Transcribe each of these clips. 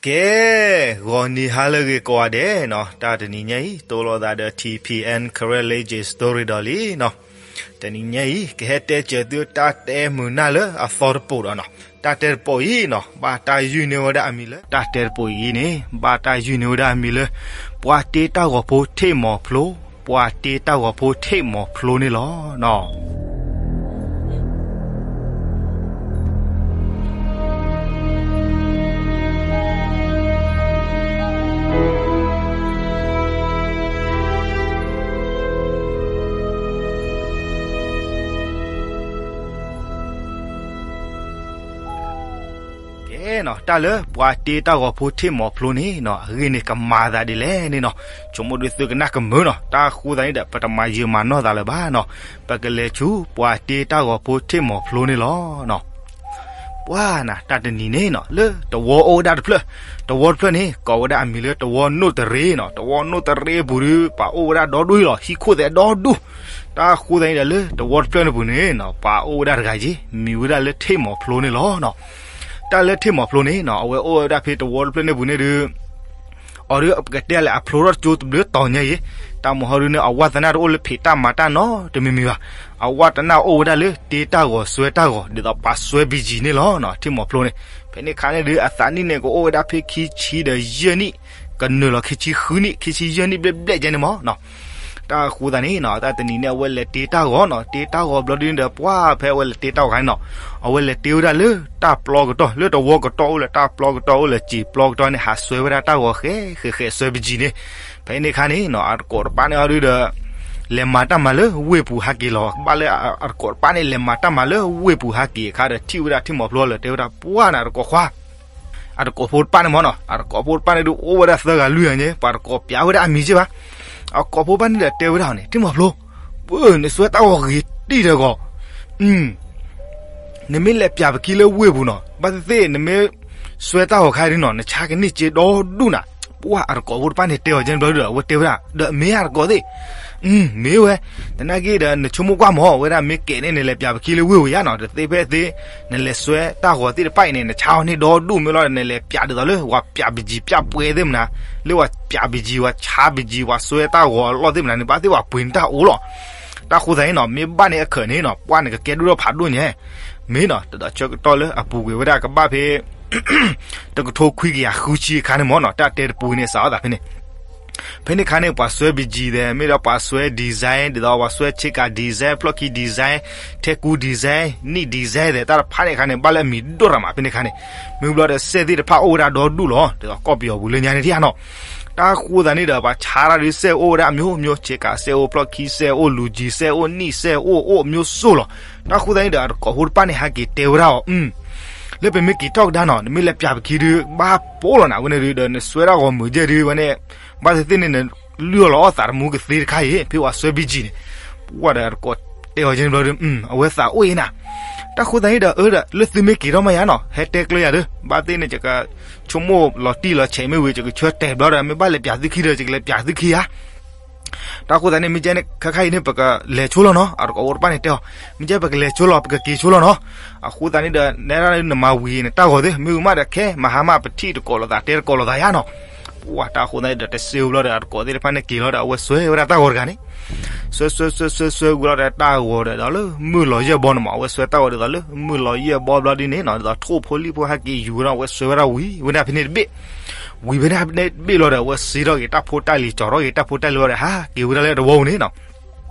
ကဲ, ဂီၤနံၤဟါလၢအဂ့ၤကိးဂၤဒဲးနီၤ, တၢ်တနံၤညါအံၤ တိလိာ်သးဒီး ထံၣ်ဖံၣ်အဲၣ် Karen Legend Story ဒီးလံနီၤ. တနံၤညါအံၤ ကဟဲတဲစၢၤသုတၢ်တဲမုာ်နၢ်လၢအသီတပိာ်ဒီးနီၤ. တၢ်တဲတပိာ်အံၤနီၤ ဘၣ်တၢ်ယုၢ်န့ၢ်ဝဲဒၣ်အမံၤလၢ တၢ်တဲတပိာ်အံၤန့ၣ် ဘၣ်တၢ်ယုၢ်န့ၢ်ဝဲဒၣ်အမံၤလၢ ပှၤတ့တၢ်ဂီၤဖိထံၣ်မီၤဖျိ, ပှၤတ့တၢ်ဂီၤဖိထံၣ်မီၤဖျိန့ၣ်လီၤနီၤ. ကဲနီၤ, တၢ်လၢပှၤတ့တၢ်ဂီၤဖိထံၣ်မီၤဖျိန့ၣ်နီၤ အဂ့ၢ်န့ၣ်ကမၤသးဒ်လဲၣ်န့ၣ်နီၤ, ဆိကမိၣ်ဒုးသုကနၣ်ကမုာ်နီၤ, တၢ်ဃိသတးန့ၣ်ဒီး ပတမၤယံာ်မၤနီၢ်သးလၢၤဘၣ်နီၤ, ပကလဲၤဆူပှၤတ့တၢ်ဂီၤဖိထံၣ်မီၤဖျိန့ၣ်လီၤနီၤ. ပှၤနီၤ တၢ်တနံၤန့ၣ်နီၤ လၢတဝီအိၣ်ဝဲဒၣ်တဖျၢၣ်, တဝီတဖျၢၣ်န့ၣ် ကိးဝဲဒၣ်အမံၤလၢတဝီနိၣ်တရ့နီၤ, တဝီနိၣ်တရ့အပူၤဒီး ပှၤအိၣ်ဝဲဒၣ်ဒီဒူၣ်လီၤ, ဟံၣ်ခိၣ်သဲးဒီဒူၣ်, တၢ်ဃိသတးန့ၣ်ဒီး လၢတဝီတဖျၢၣ်န့ၣ်ပူၤန့ၣ်နီၤ ပှၤအိၣ်ဝဲဒၣ်တဂၤက့ၤ မံၤဝဲဒၣ်လၢထံၣ်မီၤဖျိန့ၣ်လီၤနီၤ. တၢ်လၢထံၣ်မီၤဖျိန့ၣ်နီၤ အဝဲအိၣ်ဝဲဒၣ်ဖဲတဝီတဖျၢၣ်န့ၣ်ပူၤန့ၣ်ဒီး အီၤဒုးပကတဲလဲၣ် အဖျိထီၣ်ကၠိတဘျုးတီၤညါအံၤ, တၢ်မုၢ်ဟီဒုးန့ၣ် အဝါသနၢ်တအိၣ်လၢဖံးတၢ်မၤတၢ်နီတမံၤမံၤဘၣ်, အဝါသနၢ်အိၣ်ဝဲဒၣ်လၢတ့တၢ်ဂီၤစွဲတၢ်ဂီၤ ဒ်သိးပှၤစွဲဘံၣ်ကၠံန့ၣ်လီၤနီၤ, ထံၣ်မီၤဖျိန့ၣ်. ဖဲန့ၣ်အခါန့ၣ်ဒီး အသးနံၣ်န့ၣ်ကအိၣ်ဝဲဒၣ်ဖဲခံဆံဒီးယဲၢ်နံၣ်, ကနုာ်လီၤခံဆံဃုနံၣ် ခံဆံယဲၢ်နံၣ်ဘျဲၣ်ဘျဲၣ်ကဲန့ၣ်မးနီၤ. တၢ်ဃိသတးန့ၣ်နီၤ တၢ်တနံၤန့ၣ် အဝဲလဲၤတ့တၢ်ဂီၤနီၤ, တ့တၢ်ဂီၤဘျီဒုးန့ၣ်ဒီး ပှၤဖဲအဝဲလဲၤတ့တၢ်ဂီၤခါန့ၣ်နီၤ, အဝဲလဲၤတ့ဝဲဒၣ်လၢတၢ်ပျီကတီၢ် လၢတဝီကတီၢ်အိၣ်လၢတၢ်ပျီကတီၢ်အိၣ်လၢစံာ်ပျီကတီၢ်န့ၣ် ဟးစွဲဝဲဒၣ်တၢ်ဂီၤဃဲးဃဲးဃဲးစွဲဘံၣ်ကၠံန့ၣ်. ဖဲန့ၣ်အခါန့ၣ်နီၤ အတကိးတပၣ်န့ၣ်အီၤဒုးဒီး လဲၤမၤတၢ်မၤလၢဝ့ၢ်ပူၤဟးက့ၤလီၤ. ဘၣ်လၢအတကိးတပၣ်န့ၣ် လဲၤမၤတၢ်မၤလၢဝ့ၢ်ပူၤဟးက့ၤအခါဒီး ထံၣ်ဝဲဒၣ်ထံၣ်မီၤဖျိလၢ တဲဝဲဒၣ် ပှၤနီၤ တကိးခွါ အတကိးဖိတပၣ်န့ၣ်မးနီၤ, အတကိးဖိတပၣ်န့ၣ်ဒုးအိၣ်ဝဲဒၣ်သၢဂၤလွံၢ်ဂၤန့ၣ် ပှၤတကိးပျးဝဲဒၣ်အမံၤက့ဘၣ်. အကိးဖိတပၣ်န့ၣ်ဒီးတဲဝဲဒၣ်အီၤန့ၣ် ထံၣ်မီၤဖျိ, ပၢ် နစွဲတၢ်ဂီၤဂ့ၤတံၢ်ဒီးဂီၤ, နမ့ၢ်လဲၤပျးပခံလၢဝ့ၢ်ပူၤနီၤ, ဘၣ်သ့ၣ်သ့ၣ်နမ့ၢ်စွဲတၢ်ဂီၤခါဒုးနီၤ နဆါကန့ၢ်စ့ဒီဒူၣ်နၤ. ပှၤအတကိးဖိတပၣ်န့ၣ်တဲအီၤကဲန့ၣ်ဘျီဒုးဒီး အဝဲတဲဝဲဒၣ် ဒီးမ့ၢ်အတကိးသ့ၣ် မ့ၢ်ဝဲ, သနာ်က့ဒီး နဆိကမိၣ်ကွၢ်မး ဝဲဒၣ်မ့ၢ်ကဲန့ၣ် နလဲၤပျးပခံလၢဝ့ၢ်ဝဲယါနီၤ, တသ့ဖဲသ့ နလဲၤစွဲတၢ်ဂီၤသ့ၣ်တဖၣ်အံၤန့ၣ် နဆါအီၤန့ၢ်ဒီဒူၣ် မ့ၢ်လီၤ နလဲၤပျးဒ်သိးလၢ ပှၤပျးဘံၣ်ကၠံပျးပှဲၤသ့ၣ်မနၤ, လၢပှၤပျးဘံၣ်ကၠံ ပှၤဆါဘံၣ်ကၠံ ပှၤစွဲတၢ်ဂီၤအလီၢ်သ့ၣ်မနၤန့ၣ် ဘၣ်သ့ၣ်ပှၤပှ့ၤန့ၢ်တၢ်အိၣ်လီၤ. တၢ်ဃိသတးန့ၣ်နီၤ မ့ၢ်ဘၣ်န့ၣ်အခၢးန့ၣ်နီၤ ပှၤန့ၣ်ကကဲဒိၣ်ထီၣ်ဖးဒိၣ်ညါ, မ့ၢ်နီၤ တဒီးဆၢကတီၢ်လၢအပူၤကွံာ်ဝဲဒၣ်ကဘၣ်ဖဲ တကထိခွံကယၤဃုဆံအခါန့ၣ်မးနီၤ, တၢ်တဲတပူၤန့ၣ် စးထီၣ်သးဖဲန့ၣ် ဖဲန့ၣ်အခါန့ၣ် ပှၤစွဲဘံၣ်ကၠံသဲး မ့ၢ်ဒီးပှၤစွဲ design ဒ်သိးပှၤစွဲဆ့ကၤ design ဖျီၣ်ခံ design ထဲကူ design နံၣ် design သဲး တၢ်တဖၣ်န့ၣ်အခါန့ၣ် ဘၣ်လၢအမံၤဒိၣ်ရၤမး ဖဲန့ၣ်အခါန့ၣ်, မ့ၢ်ဘျီဒီးစဲၣ်သ့ၣ်တဖၣ်အိၣ်ဝဲဒၣ်ဒီဒူၣ်လီၤ, ဒ်သိးကီၢ်ပယီၤပူၤလၢညါန့ၣ်ထံၣ်ဧါနီၤ. တၢ်ဃိသတးန့ၣ်ဒီး ပှၤဆါတၢ်ဒုးစဲၣ်အိၣ်ဝဲဒၣ်အမျိုးမျိုး ဆ့ကၤစဲၣ်အိၣ် ဖျီၣ်ခံစဲၣ်အိၣ် လူၤကၠံစဲၣ်အိၣ် နံၣ်စဲၣ်အိၣ် အိၣ်အမျိုးမျိုးလီၤ. တၢ်ဃိသတးန့ၣ်ဒီး အတကိးဖိတဖၣ်န့ၣ် ဟဲက့ၤတဲဝဲဒၣ်အီၤ လၢပမ့ၢ်က့ၤထီၣ်ကဒါနီၤ နမ့ၢ်လဲၤပျးပခံဒုး ဘၣ်ပိာ်လီၤနၤ ဝဲန့ၣ်ဒုးဒီး နစွဲဒၣ်ဂီၤမုာ်ကဲဒုး ဝဲန့ၣ် ဘၣ်သ့ၣ်သ့ၣ်န့ၣ် နလုၢ်အီၣ်လီၤအီၣ်သးတမူကသ့တခါအံၤ ဖဲပှၤစွဲဘံၣ်ကၠံန့ၣ်, ပှၤဒီးအတကိးတဲအီၤကဲန့ၣ်ဘျီဒီး အဝဲသးအိၣ်အံၤနၤ. တၢ်ဃိသတးန့ၣ်ဒီး အၢဒီး လၢသုမ့ၢ်က့ၤထီၣ်မးယါနီၤ ဟဲတဲကျၢၤယၤဒီး ဘၣ်သ့ၣ်န့ၣ် ယကဆိကမိၣ်လီၤတံၢ်လီၤဆဲးမ့ၢ်ဝံၤ ယကဆၢတဲာ်ဘျီဒီး မ့ၢ်ဘၣ်လဲၤပျးသုခံဒီး ယကလဲၤပျးသုခံဧါ တၢ်ဃိသတးန့ၣ် မ့ၢ်ကဲန့ၣ် ခဲခါအံၤန့ၣ် ပကလဲၤဆိလီၤနီၤ အတကိးဖိတဖၣ်န့ၣ်တဲအီၤ, မ့ၢ်ကဲပကလဲၤဆိလီၤ ပကက့ၤဆိလီၤနီၤ. အဃိသတးန့ၣ်ဒီး နဲဒၣ်နမၤဝံၤနတၢ်ဂီၤသ့ၣ် မ့ၢ်ဝံၤမးဒီး ခဲမဟါမး ပထံၣ်တကိးလိာ်သး တဲတကိးလိာ်သးယါနီၤ. ပှၤတၢ်ဃိသတးန့ၣ်ဒီး တစဲးဝံၤဘျီဒီး အတကိးသ့ၣ်တဖၣ်န့ၣ်က့ၤလီၤဒီး အဝဲစွဲဝဲဒၣ်တၢ်ဂီၤတဂၤန့ၣ် စွဲစွဲစွဲစွဲစွဲဝံၤလီၤဒီး တၢ်ဂီၤဒီး ဒ်သိးလၢမုၢ်လီၤယဲၢ်ဘီန့ၣ်မး အဝဲစွဲတၢ်ဂီၤဒ်သိးလၢ မုၢ်လီၤယဲၢ်ဘီဘျီဒ်န့ၣ်နီၤ ဒ်သိးထိၣ်ဖိလံၣ်ဖိဟဲက့ၤယူၤဝဲဒီး အဝဲစွဲဝဲဒၣ်ဝံၤ ဝဲဒၣ်ဖဲန့ၣ်တဘ့ၣ် ဝံၤဖဲန့ၣ်တဘ့ၣ်လီၤဒီး အဝဲစ့ထီၣ်က့ၤတၢ်ဖိတၢ်လံၤ ကၠီၤထီၣ်က့ၤတၢ်ဖိတၢ်လံၤလီၤဒီး ဟးက့ၤဝဲဒၣ်လၢတဝီပူၤန့ၣ်နီၤ.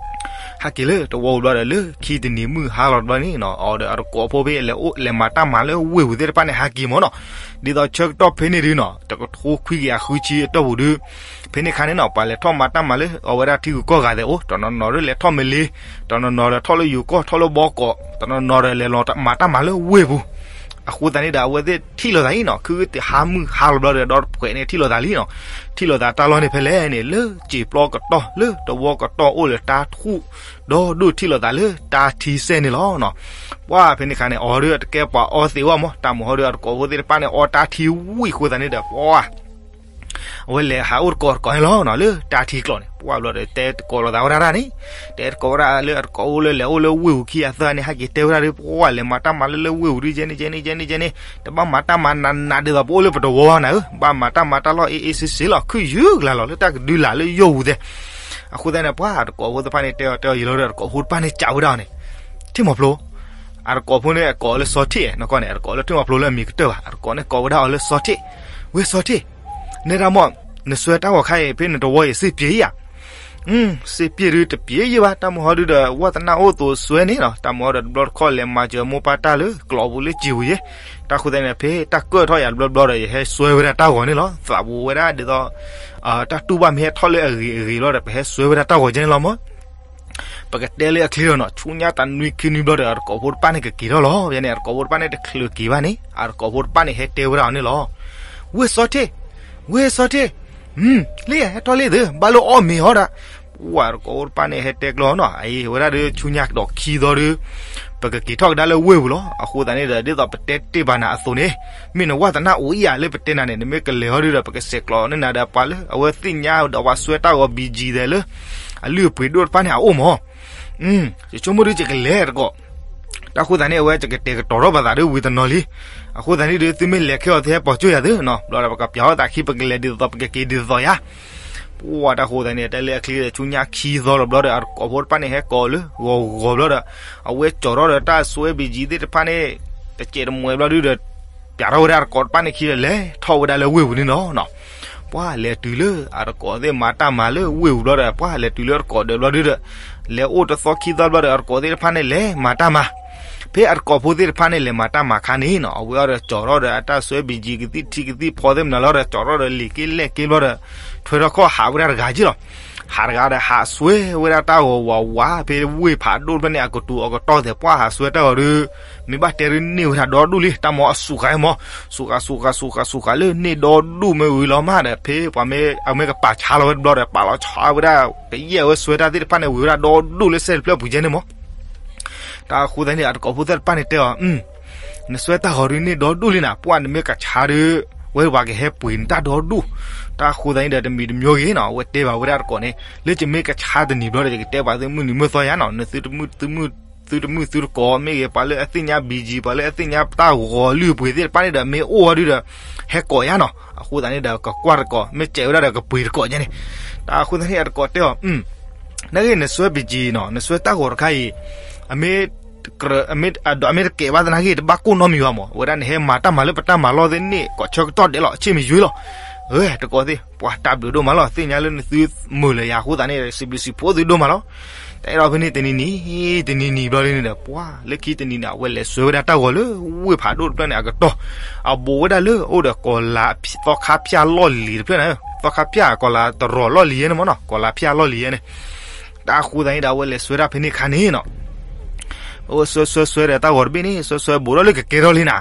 ဟဲက့ၤလၢတဝီပူၤဘျီဒီး လၢခံတနံၤမုၢ်ဟါလီၤဘျီန့ၣ်နီၤ အီၤဒီးအတကိးဖိဖဲလဲၤအိၣ်လဲၤမၤတၢ်မၤလၢဝ့ၢ်ပူၤသ့ၣ်တဖၣ်န့ၣ် ဟဲက့ၤမးနီၤ. ဒ်သိးဆၢကတီၢ်ဖဲန့ၣ်ဒုးနီၤ တကထိခွံကယၤဃုဆံအတီၢ်ပူၤဒုး ဖဲန့ၣ်ခါန့ၣ်နီၤ ပှၤလဲၤထီၣ်မၤတၢ်မၤလၢ အဝဲဒၣ်ထံဂုၤကီၢ်ဂၤသဲးအိၣ် တနီၤနီၤဒီးလဲၤထီၣ်မ့ၢ်လ့ တနီၤနီၤဒီးထီၣ်လၢယိၤကီၢ် ထီၣ်လၢဘီကီး တနီၤနီၤဒီးလဲၤလီၤမၤတၢ်မၤလၢဝ့ၢ်ပူၤ. အဃိသတးန့ၣ်ဒီး အဝဲသ့ၣ်ထံၣ်လိာ်သးအံၤနီၤ ခုကဟါမုၢ်ဟါလီၤဘျီဒီး ဒီတဖှဲးန့ၣ် ထံၣ်လိာ်သးလံနီၤ. ထံၣ်လိာ်သးတၢ်လီၢ်န့ၣ်ဖဲလဲၣ်န့ၣ် လၢစံာ်ပျီကတီၢ် လၢတဝီကတီၢ်အိၣ်လၢတၢ်ထူၣ်ဒီဒူၣ် ထံၣ်လိာ်သးလၢတၢ်ထံစဲၣ်န့ၣ်လီၤနီၤ. ပှၤဖဲန့ၣ်ခါန့ၣ် အီၤဒုးတကဲပှၤအီသံးဝဲမး တၢ်မုၢ်ဟီဒုး အတကိးဖိသ့ၣ်တဖၣ်န့ၣ် အီတၢ်ထံဝံၤအဃိသတးန့ၣ်ဒီး ပှၤ အဝဲလဲၤဟးအိၣ်တကိးတကိးန့ၣ်လီၤနီၤ လၢတၢ်ထံကျိာ်န့ၣ် ပှၢ်ဘျီဒီး တဲတကိးလိာ်သးဝဲဒၣ်န့ၣ်, တဲတကိးဝဲဒၣ်လၢအတကိးအိၣ်လၢလဲၤအိၣ်လၢဝ့ၢ်ပူၤခံအသၢန့ၣ် ဟဲက့ၤတဲဝဲဒၣ်ဒီး ပှၢ်လဲၤမၤတၢ်မၤလၢလၢဝ့ၢ်ပူၤဒ်ကဲန့ၣ်ကဲန့ၣ်ကဲန့ၣ် တဘၣ်မၤတၢ်မၤနးနးဒ်သိးပအိၣ်လၢပတဝီဘၣ်နၤဧၢ, ဘၣ်မၤတၢ်မၤတၢ်လီၢ်အ့အ့စ့စ့လီၤ ခုၣ်ယုၢ်ကလၤလီၤလၢတၢ်ကဒုလာ်လၢယိာ်ပူၤသ့ၣ်. အဃိသတးန့ၣ် ပှၢ်အတကိးဖိသ့ၣ်တဖၣ်န့ၣ် တဲအီၤတဲအီၤယံာ်လီၤဒီး အတကိးဖိတဖၣ်န့ၣ် ကးဝဲဒၣ်အီၤန့ၣ် ထံၣ်မီၤဖျိ အတကိးဖိန့ၣ် အကိးလၢစီထံၣ်နီၢ်ကီၢ်န့ၣ် အတကိးလၢထံၣ်မီၤဖျိလၢအမံၤကတၢၢ်ဘၣ် အတကိးန့ၣ်ကိးဝဲဒၣ်အီၤလၢစီထံၣ်, ဝ့ၢ်စီထံၣ်, နဲဒၣ်မီၢ်, နစွဲတၢ်ဂီၤခါအံၤ ဖဲနတဝီအံၤ စ့ပျ့ၤယၤ, စ့ပျ့ၤဒုးတပျ့ၤယံၤဘၣ် တၢ်မုၢ်ဟီဒုးဒီး ဝၣ်သနာ်အိၣ်သိးစွဲန့ၣ်နီၤ တၢ်မုၢ်ဟီဒီးတဘျီတခီၣ်လဲၤမၤစၢၤမိၢ်ပၢ်တၢ်လၢ ကျိးပူၤလၢစ့ပူၤယဲ, တၢ်ဃိသတးန့ၣ် ဖဲတၢ်ကၢၣ်ထီၣ်ယၤတဘျီဘျီဒီး ယဟဲစွဲဝဲဒၣ်တၢ်ဂီၤန့ၣ်လီၤ သးပူၤဝဲဒၣ်ဒ်သိး တၢ်တူၢ်ဘၣ်မ့ၢ်ဟဲထီၣ်လၢအဂ့ၤအဂ့ၤဘျီဒီး ပဟဲစွဲဝဲဒၣ်တၢ်ဂီၤကဲန့ၣ်လီၤမီၢ် ပကတဲလၢအချ့လီၤနီၤ ဆူညါတနွံခံနွံဘျီဒီး အတကိးဖိတဖၣ်န့ၣ်ကက့ၤထီၣ်လီၤ ယဲန့ၣ် အတကိးဖိတဖၣ်န့ၣ်တချုးက့ၤဘၣ်န့ၣ် အတကိးဖိတဖၣ်န့ၣ်ဟဲတဲဝဲဒၣ်အီၤန့ၣ်လီၤ, ဝ့ၢ်စီထံၣ်, ဝ့ၢ်စီထံၣ်, လ့ၣ်ဟဲထီၣ်လ့ၣ်သု ဘၣ်လၢအီၣ်မ့ၤဟီဒၣ်, ပှၢ်တကိးဖိတဖၣ်န့ၣ်ဟဲတဲကျီနီၤ အဝဲဒၣ်ဒီးဆူညါကဒီးခံသီဒီး ပကက့ၤထီၣ်ကဒါလၢဝ့ၢ်ပူၤလီၤ အဃိသတးန့ၣ်ဒီး ဒ်သိးပတဲတ့ၢ်ဘၣ်နၤအသိးန့ၣ် မ့ၢ်နဝၣ်သနာ်အိၣ်အံၤယၤလၢပတဲနၤန့ၣ် နမ့ၢ်ကလဲၤဟီဒုဒီး ပကဆဲးကျိးန့ၢ်နၤဒီးပှၤလၢ အဝဲသ့ၣ်ညါဒီးပှၤစွဲတၢ်ဂီၤ ဘံကံ သဲးလၢ အလုၢ်အပှ့ၤဒိၣ်တဖၣ်န့ၣ်အအိၣ်မီၢ်, ယဆိကမိၣ်ဒုးယကလဲၤတကိး, တၢ်ဃိသတးန့ၣ် အဝဲယကတဲာ်ကတီၤထီၣ်ပသးဒီးဝံၤတနီၤလံ, အဃိသတးန့ၣ်ဒီး သုမ့ၢ်လဲၤခဲအီၤသုဟဲပိာ်ကၠိၣ်ယၤသုနီၤ ဘျီဒီးပကပျးထီၣ်သးခံ ပကလဲၤဒ်သိးသိး ပကက့ၤဒ်သိးသိးယၤ ပှၢ်တၢ်ဃိသတးန့ၣ် တဲလၢအချ့ဒီးဆူညါခံသီလီၤဘျီဒီး အတကိးဖိတဖၣ်န့ၣ်ဟဲကိးလၢဂီၤဂီၤဘျီဒီး အဝဲကၠီၤထီၣ်ဒီးတၢ်စွဲ ဘံကံ သ့ၣ်တဖၣ်န့ၣ် တစဲးတမှဲဘျီဒုဒီး ပျးထီၣ်ဝဲဒၣ်အတကိးတဖၣ်န့ၣ်ခံဒီး လဲၤထီၣ်ဝဲဒၣ်လၢဝ့ၢ်ပူၤန့ၣ်လီၤ. ပှၢ်လဲၤတုၤလၢအတကိးသ့ၣ်မၤတၢ်မၤလၢဝ့ၢ်ပူၤဘျီဒီး ပှၢ်လဲၤတုၤလၢအတကိးဒၢးဘျီဒုဒီး လဲၤအိၣ်တသီခံသီဘျီဒီး အတကိးသ့ၣ်တဖၣ်န့ၣ်လဲၤမၤတၢ်မၤ ဖဲအတကိးဖိသ့ၣ်တဖၣ်န့ၣ်လဲၤမၤတၢ်မၤခါန့ၣ်နီၤ အဝဲအီၤဒီးကၠီၤထီၣ်ဒီးအတၢ်စွဲ ဘံကံ ကသံၣ်ထံကသံၣ်ဖီသ့ၣ်မနုၤလီၤဒီး ကၠီၤထီၣ်ဒီးလံာ်က့လဲၣ်က့ဘျီဒီး ထွဲထီၣ်ခီၣ်ဟးဝဲဒၣ်တဂၤက့လီၤ. ဟးတဂၤဒီးဟးစွဲဝဲဒၣ်တၢ်ဂီၤဝးဝး ဖဲဝ့ၢ်ဖးဒိၣ်တဖျၢၣ်န့ၣ် အကတူးအကတီၢ်သဲး ပှၢ်ဟးစွဲတၢ်ဂီၤဒီး မ့ၢ်ဘၣ်တဲဒုးန့ၢ်ဝဲဒၣ်ဒီဒူၣ်လံ တၢ်မၤအစူးဃာ်မီၢ် စူးဃာ်စူးဃာ်စူးဃာ်စူးဃာ်လၢန့ၢ်ဒီဒူၣ်မ့ၢ်ဝံၤလီၤမးဒီး ဖဲပှၤမ့ၢ်အမ့ၢ်ကပာ်ဆါလီၤဝဲတဘျီဒီး ပာ်လီၤဆါဝဲဒၣ် ကယဲၢ်ဝဲစွဲတၢ်သ့ၣ်တဖၣ်န့ၣ် ဝံၤဝဲဒၣ်ဒီဒူၣ်လၢစဲတဖျၢၣ်ပူၤကဲန့ၣ်မီၢ် တၢ်ဃိသတးန့ၣ်ဒီး အတကိးဖိသ့ၣ်တဖၣ်န့ၣ်တဲအီၤ, နစွဲတၢ်ဂီၤဒုးန့ၢ်ဒီဒူၣ်လံနၤ ပှၢ်နမ့ၢ်ကဆါဒီး ဝဲပှၤကဟဲပှ့ၤနတၢ်ဒီဒူၣ်. တၢ်ဃိသတးန့ၣ်ဒီး တမံၤတမံၤဂ့ၤနီၤ အဝဲတဲဘၣ်ဝဲဒၣ်တကိးန့ၣ် လၢယမ့ၢ်ကဆါတနံၤဘျီဒီး ယကတဲဘၣ်သုမုၢ်နံၤမုၢ်သီယါနီၤ နသုတမုၢ်သုမုၢ်သုတကိး မ့ၢ်ဂ့ၤ ပှၤလၢအသ့ၣ်ညါ ဘံကံ ပှၤလၢအသ့ၣ်ညါတၢ်ဂီၤလုၢ်ပှ့ၤသ့ၣ်တဖၣ်န့ၣ်ဒီး မ့ၢ်အိၣ်ဝဲဒုဒီး ဟဲကိးယါနီၤ အဃိသတးန့ၣ်ဒီး ကကွၢ်တကိး မ့ၢ်စဲးဝဲဒၣ်ဒီးကပှ့ၤတကိးယါန့ၣ် တၢ်ဃိသတးန့ၣ် အတကိးတဲအီၤ နဂ့ၢ်နစွဲ ဘံကံ နီၤ နစွဲတၢ်ဂီၤတခါအံၤ အမ့ၢ် အမ့ၢ်တကဲးဘၣ်သနာ်က့ တဘၣ်ကိၢ်နီတမံၤဘၣ်မီၢ် အဝဲဒၣ်နဟဲမၤတၢ်မၤလၢပတၢ်မၤလီၢ်သ့ၣ်န့ၣ် ကိးဆၢကတီၢ်ဒဲးလီၤ အဆ့ၣ်မ့ၢ်ယွ့လီၤ. တကိးသ့ၣ် ပှၤတၢ်ဘျုးဒိၣ်မးလီၤ သ့ၣ်ညါလၢနသုမုာ်လၢယၤအဃိသတးန့ၣ် စံးဘျုးစံးဖှိၣ်သုဒိၣ်မးလီၤ. တအဲၣ်ဒိးဖဲန့ၣ်တနံၤနံၤ တနံၤနံၤဘျီဒ်န့ၣ်ဒီး ပှၢ်လၢခံတနံၤန့ၣ် အဝဲလဲၤစွဲဝဲဒၣ်တၢ်ဂီၤလၢဝ့ၢ်ဖးဒိၣ်တဖျၢၣ်န့ၣ် အကတီၢ် အဘူးဝဲဒၣ်လၢအိၣ်ဒီးကီၤလၤသီခါဖၠၣ်လီၢ်လံၤတဖျၢၣ်န့ၣ် သီခါဖၠၣ်ကီၤလၤတရီးလီၢ်လံၤယဲန့ၣ်မီၢ်နီၤ ကီၤလၤဖၠၣ်လီၢ်လံၤယဲန့ၣ် တၢ်ဃိသတးန့ၣ်ဒီး အဝဲလဲၤစွဲဒၣ်ဖဲန့ၣ်ခါန့ၣ်နီၤ အဝဲစွဲစွဲစွဲဒီးတၢ်ဂီၤတဘ့ၣ်န့ၣ် စွဲစွဲဘူးထီၣ်လၢကကဲထီၣ်လံနၤ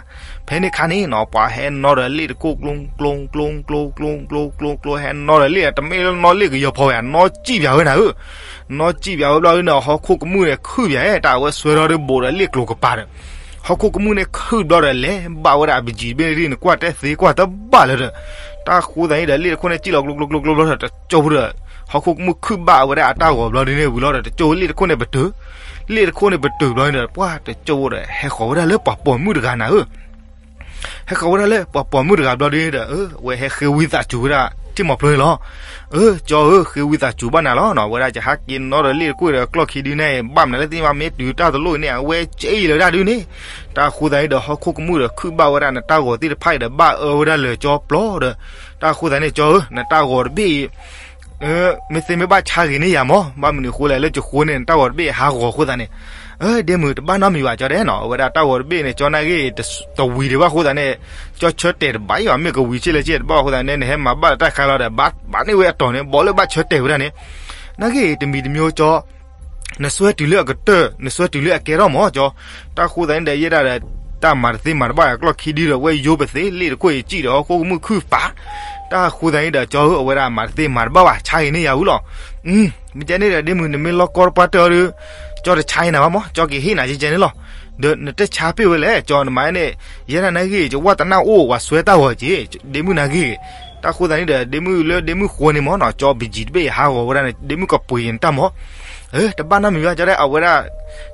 ဖဲန့ၣ်ခါန့ၣ်နီၤ ပှၤဟဲနီၣ်ဒီးလ့ၣ်တခိၣ် ကျိ ကျိ ကျိ ကျိ ကျိ ကျိ ကျိ ကျိ ကျိ ဟဲနီၣ်ဒီးလ့ၣ် တမ့ၢ်လၢနီၣ်လ့ၣ်ကယီၤဖီဝဲ နီၣ်စံၣ်ပၠးဝဲနၤဧၢ နီၣ်စံၣ်ပၠးဝဲဘျီဒ်န့ၣ် ဟီၣ်ခိၣ်ကမူၣ်န့ၣ်ခုၣ်ပၠး တၢ်အဝဲစွဲထီၣ်ဒီးဘူးဒီးလ့ၣ်ကျိၤကပၤဒီး ဟီၣ်ခိၣ်ကမူၣ်န့ၣ်ခုၣ်ဘျီဒီး လဲၤဘၣ်ဝဲဒၣ်အဘံကံတဘ့ၣ်န့ၣ် နကွၢ်တဲသ့ကွၢ်တဘၣ်လၢၤဒီး တၢ်ဃိသတးန့ၣ်ဒီး လ့ၣ်တခိၣ်န့ၣ်စံၣ်လီၤကျိကျိကျိကျိဘျီဒီး တကၠိဖိဒီး ဟီၣ်ခိၣ်ကမူၣ်ခုၣ်ဘၣ်ဝဲဒၣ်အတၢ်ဂီၤဘျီဒ်န့ၣ်ဝံၤလီၤဒီး တကၠိလ့ၣ်တခိၣ်န့ၣ်ပတုာ် လ့ၣ်တခိၣ်န့ၣ်ပတုာ်ဘျီန့ၣ်ဒီး ပှၢ်တကၠိဖိဒီး ဟဲဃီၤဝဲဒၣ်လၢပှၤပိာ်မုၣ်တဂၤနၤဧၢ ဟဲဃီၤဝဲဒၣ်လၢပှၤပိာ်မုၣ်တဂၤဘျီဒ်ဒီး အဝဲဟဲဃ့ဝံသးစူၤဝဲဒၣ် ထံၣ်မီၤဖျိန့ၣ်လီၤ. အၢ ကၠီဧၢ ဃ့ဝံသးစူၤဘၣ်နၤလီၤနီၤ ဝဲဒၣ်ယဟးက့ၤနီၣ်ဒီးလ့ၣ်တခိၣ်ဒီး ကျီၢ်ခံဒုန့ၣ် ဘၣ်မနုၤလၢသ့ၣ်ညါဘၣ် မ့ၢ်တုၤတၢ်တလိၣ်အံၤန့ၣ် အဝဲကဲအံၤလၢဒၣ်ဒုန့ၣ် တၢ်ဃိသတးန့ၣ်ဒီး ဟီၣ်ခိၣ်ကမူၣ်ဒီးခုၣ်ဘၣ်ဝဲဒၣ်နတၢ်ဂီၤသ့ၣ်တဖၣ်အံၤဒီး ဘၣ်အၢဝဲဒၣ်လၢာ်ကၠီပျီဒီး တၢ်ဃိသတးန့ၣ် ကၠီဧၢ နတၢ်ဂီၤတဘ့ၣ်အံၤ မ့ၢ်သ့မ့ၢ်ဘၣ်ဆါဂ့ၤန့ၢ်ယၤမီၢ် ဘၣ်မနုၤအဃိလဲၣ် လၢကၠိဃိန့ၣ် နတၢ်ဂီၤတဘ့ၣ်ဟးဂီၤအဃိသတးန့ၣ် အၢ ဒ့မုၣ် တဘၣ်နီတမံၤဘၣ် ကၠီတဲနီၤ အဝဲဒၣ်တၢ်ဂီၤတဘ့ၣ်န့ၣ် ကၠီနာ်ဂ့ၢ် တဝံၤဒံးဘၣ်အဃိသတးန့ၣ် ကၠီဆၢတဲာ်တဘၣ်အံၤဘၣ် မ့ၢ်ကဝံၤဆ့လဲၣ်ဆ့တဘၣ်အဃိသတးန့ၣ် နဟဲမၤဘၣ်တၢ်ခါလီၤဒီး ဘၣ်န့ၢ်ဝဲအတီၢ်န့ၣ် ဘီလၢဘၣ်ဆၢတဲာ်ဝဲဒၣ်န့ၣ် နာ်ဂ့ၢ်တမံၤတမံၤကၠီ နစွဲတုၤလၢအကတၢၢ် နစွဲတုၤလၢအကဲထီၣ်မီၢ်ကၠီ တၢ်ဃိသတးန့ၣ်ဒီး ယဲဒၣ်ဒီး တၢ်မၤတသ့မၤတဘၣ် ကျီၢ်ခံဒုဒီး ဝဲယိပသ့ လ့ၣ်တခိၣ်အံၤစံၣ်ဒီး ဟီၣ်ခိၣ်ကမူၣ်ခုၣ်ပာ် တၢ်ဃိသတးန့ၣ်ဒီး ကၠီဧၢ အဝဲဒၣ်မၤတသ့မၤတဘၣ်ဘၣ် ဆါဂ့ၤန့ၢ်ယၤဝံၤလီၤ. မ့ၢ်ကဲန့ၣ်ဒီး ဒ့မုၣ် နမ့ၢ်လီၢ်ကီတပှၢ်တၢၢ်ဒီး ကၠီတဆါအံၤနၤဘၣ်မီၢ် ကၠီကဟ့ၣ်နၤကဲကဲန့ၣ်လီၤ. ဒီးနတဆါပ့ၢ်ဝဲလဲၣ် ကၠီနမၤန့ၣ် ယဲဒၣ်နာ်ဂ့ၢ် ယဝၣ်တနၢ်အိၣ်ဝဲစွဲတၢ်ဂီၤက့ ဒ့မုၣ်နာ်ဂ့ၢ် တၢ်ဃိသးန့ၣ်ဒီး ဒ့မုၣ်လၢဒ့မုၣ်ဃိန့ၣ်မ့ၢ်နီၤ, ကၠီဘံကံတဘ့ၣ်အံၤဟးဂီၤဝဲဒၣ်န့ၣ် ဒ့မုၣ်ကပှ့ၤန့ၣ်တၢ်မ့ၢ်, တဘၣ်နီတမံၤဘၣ် ကၠီတဲအဝဲဒၣ်,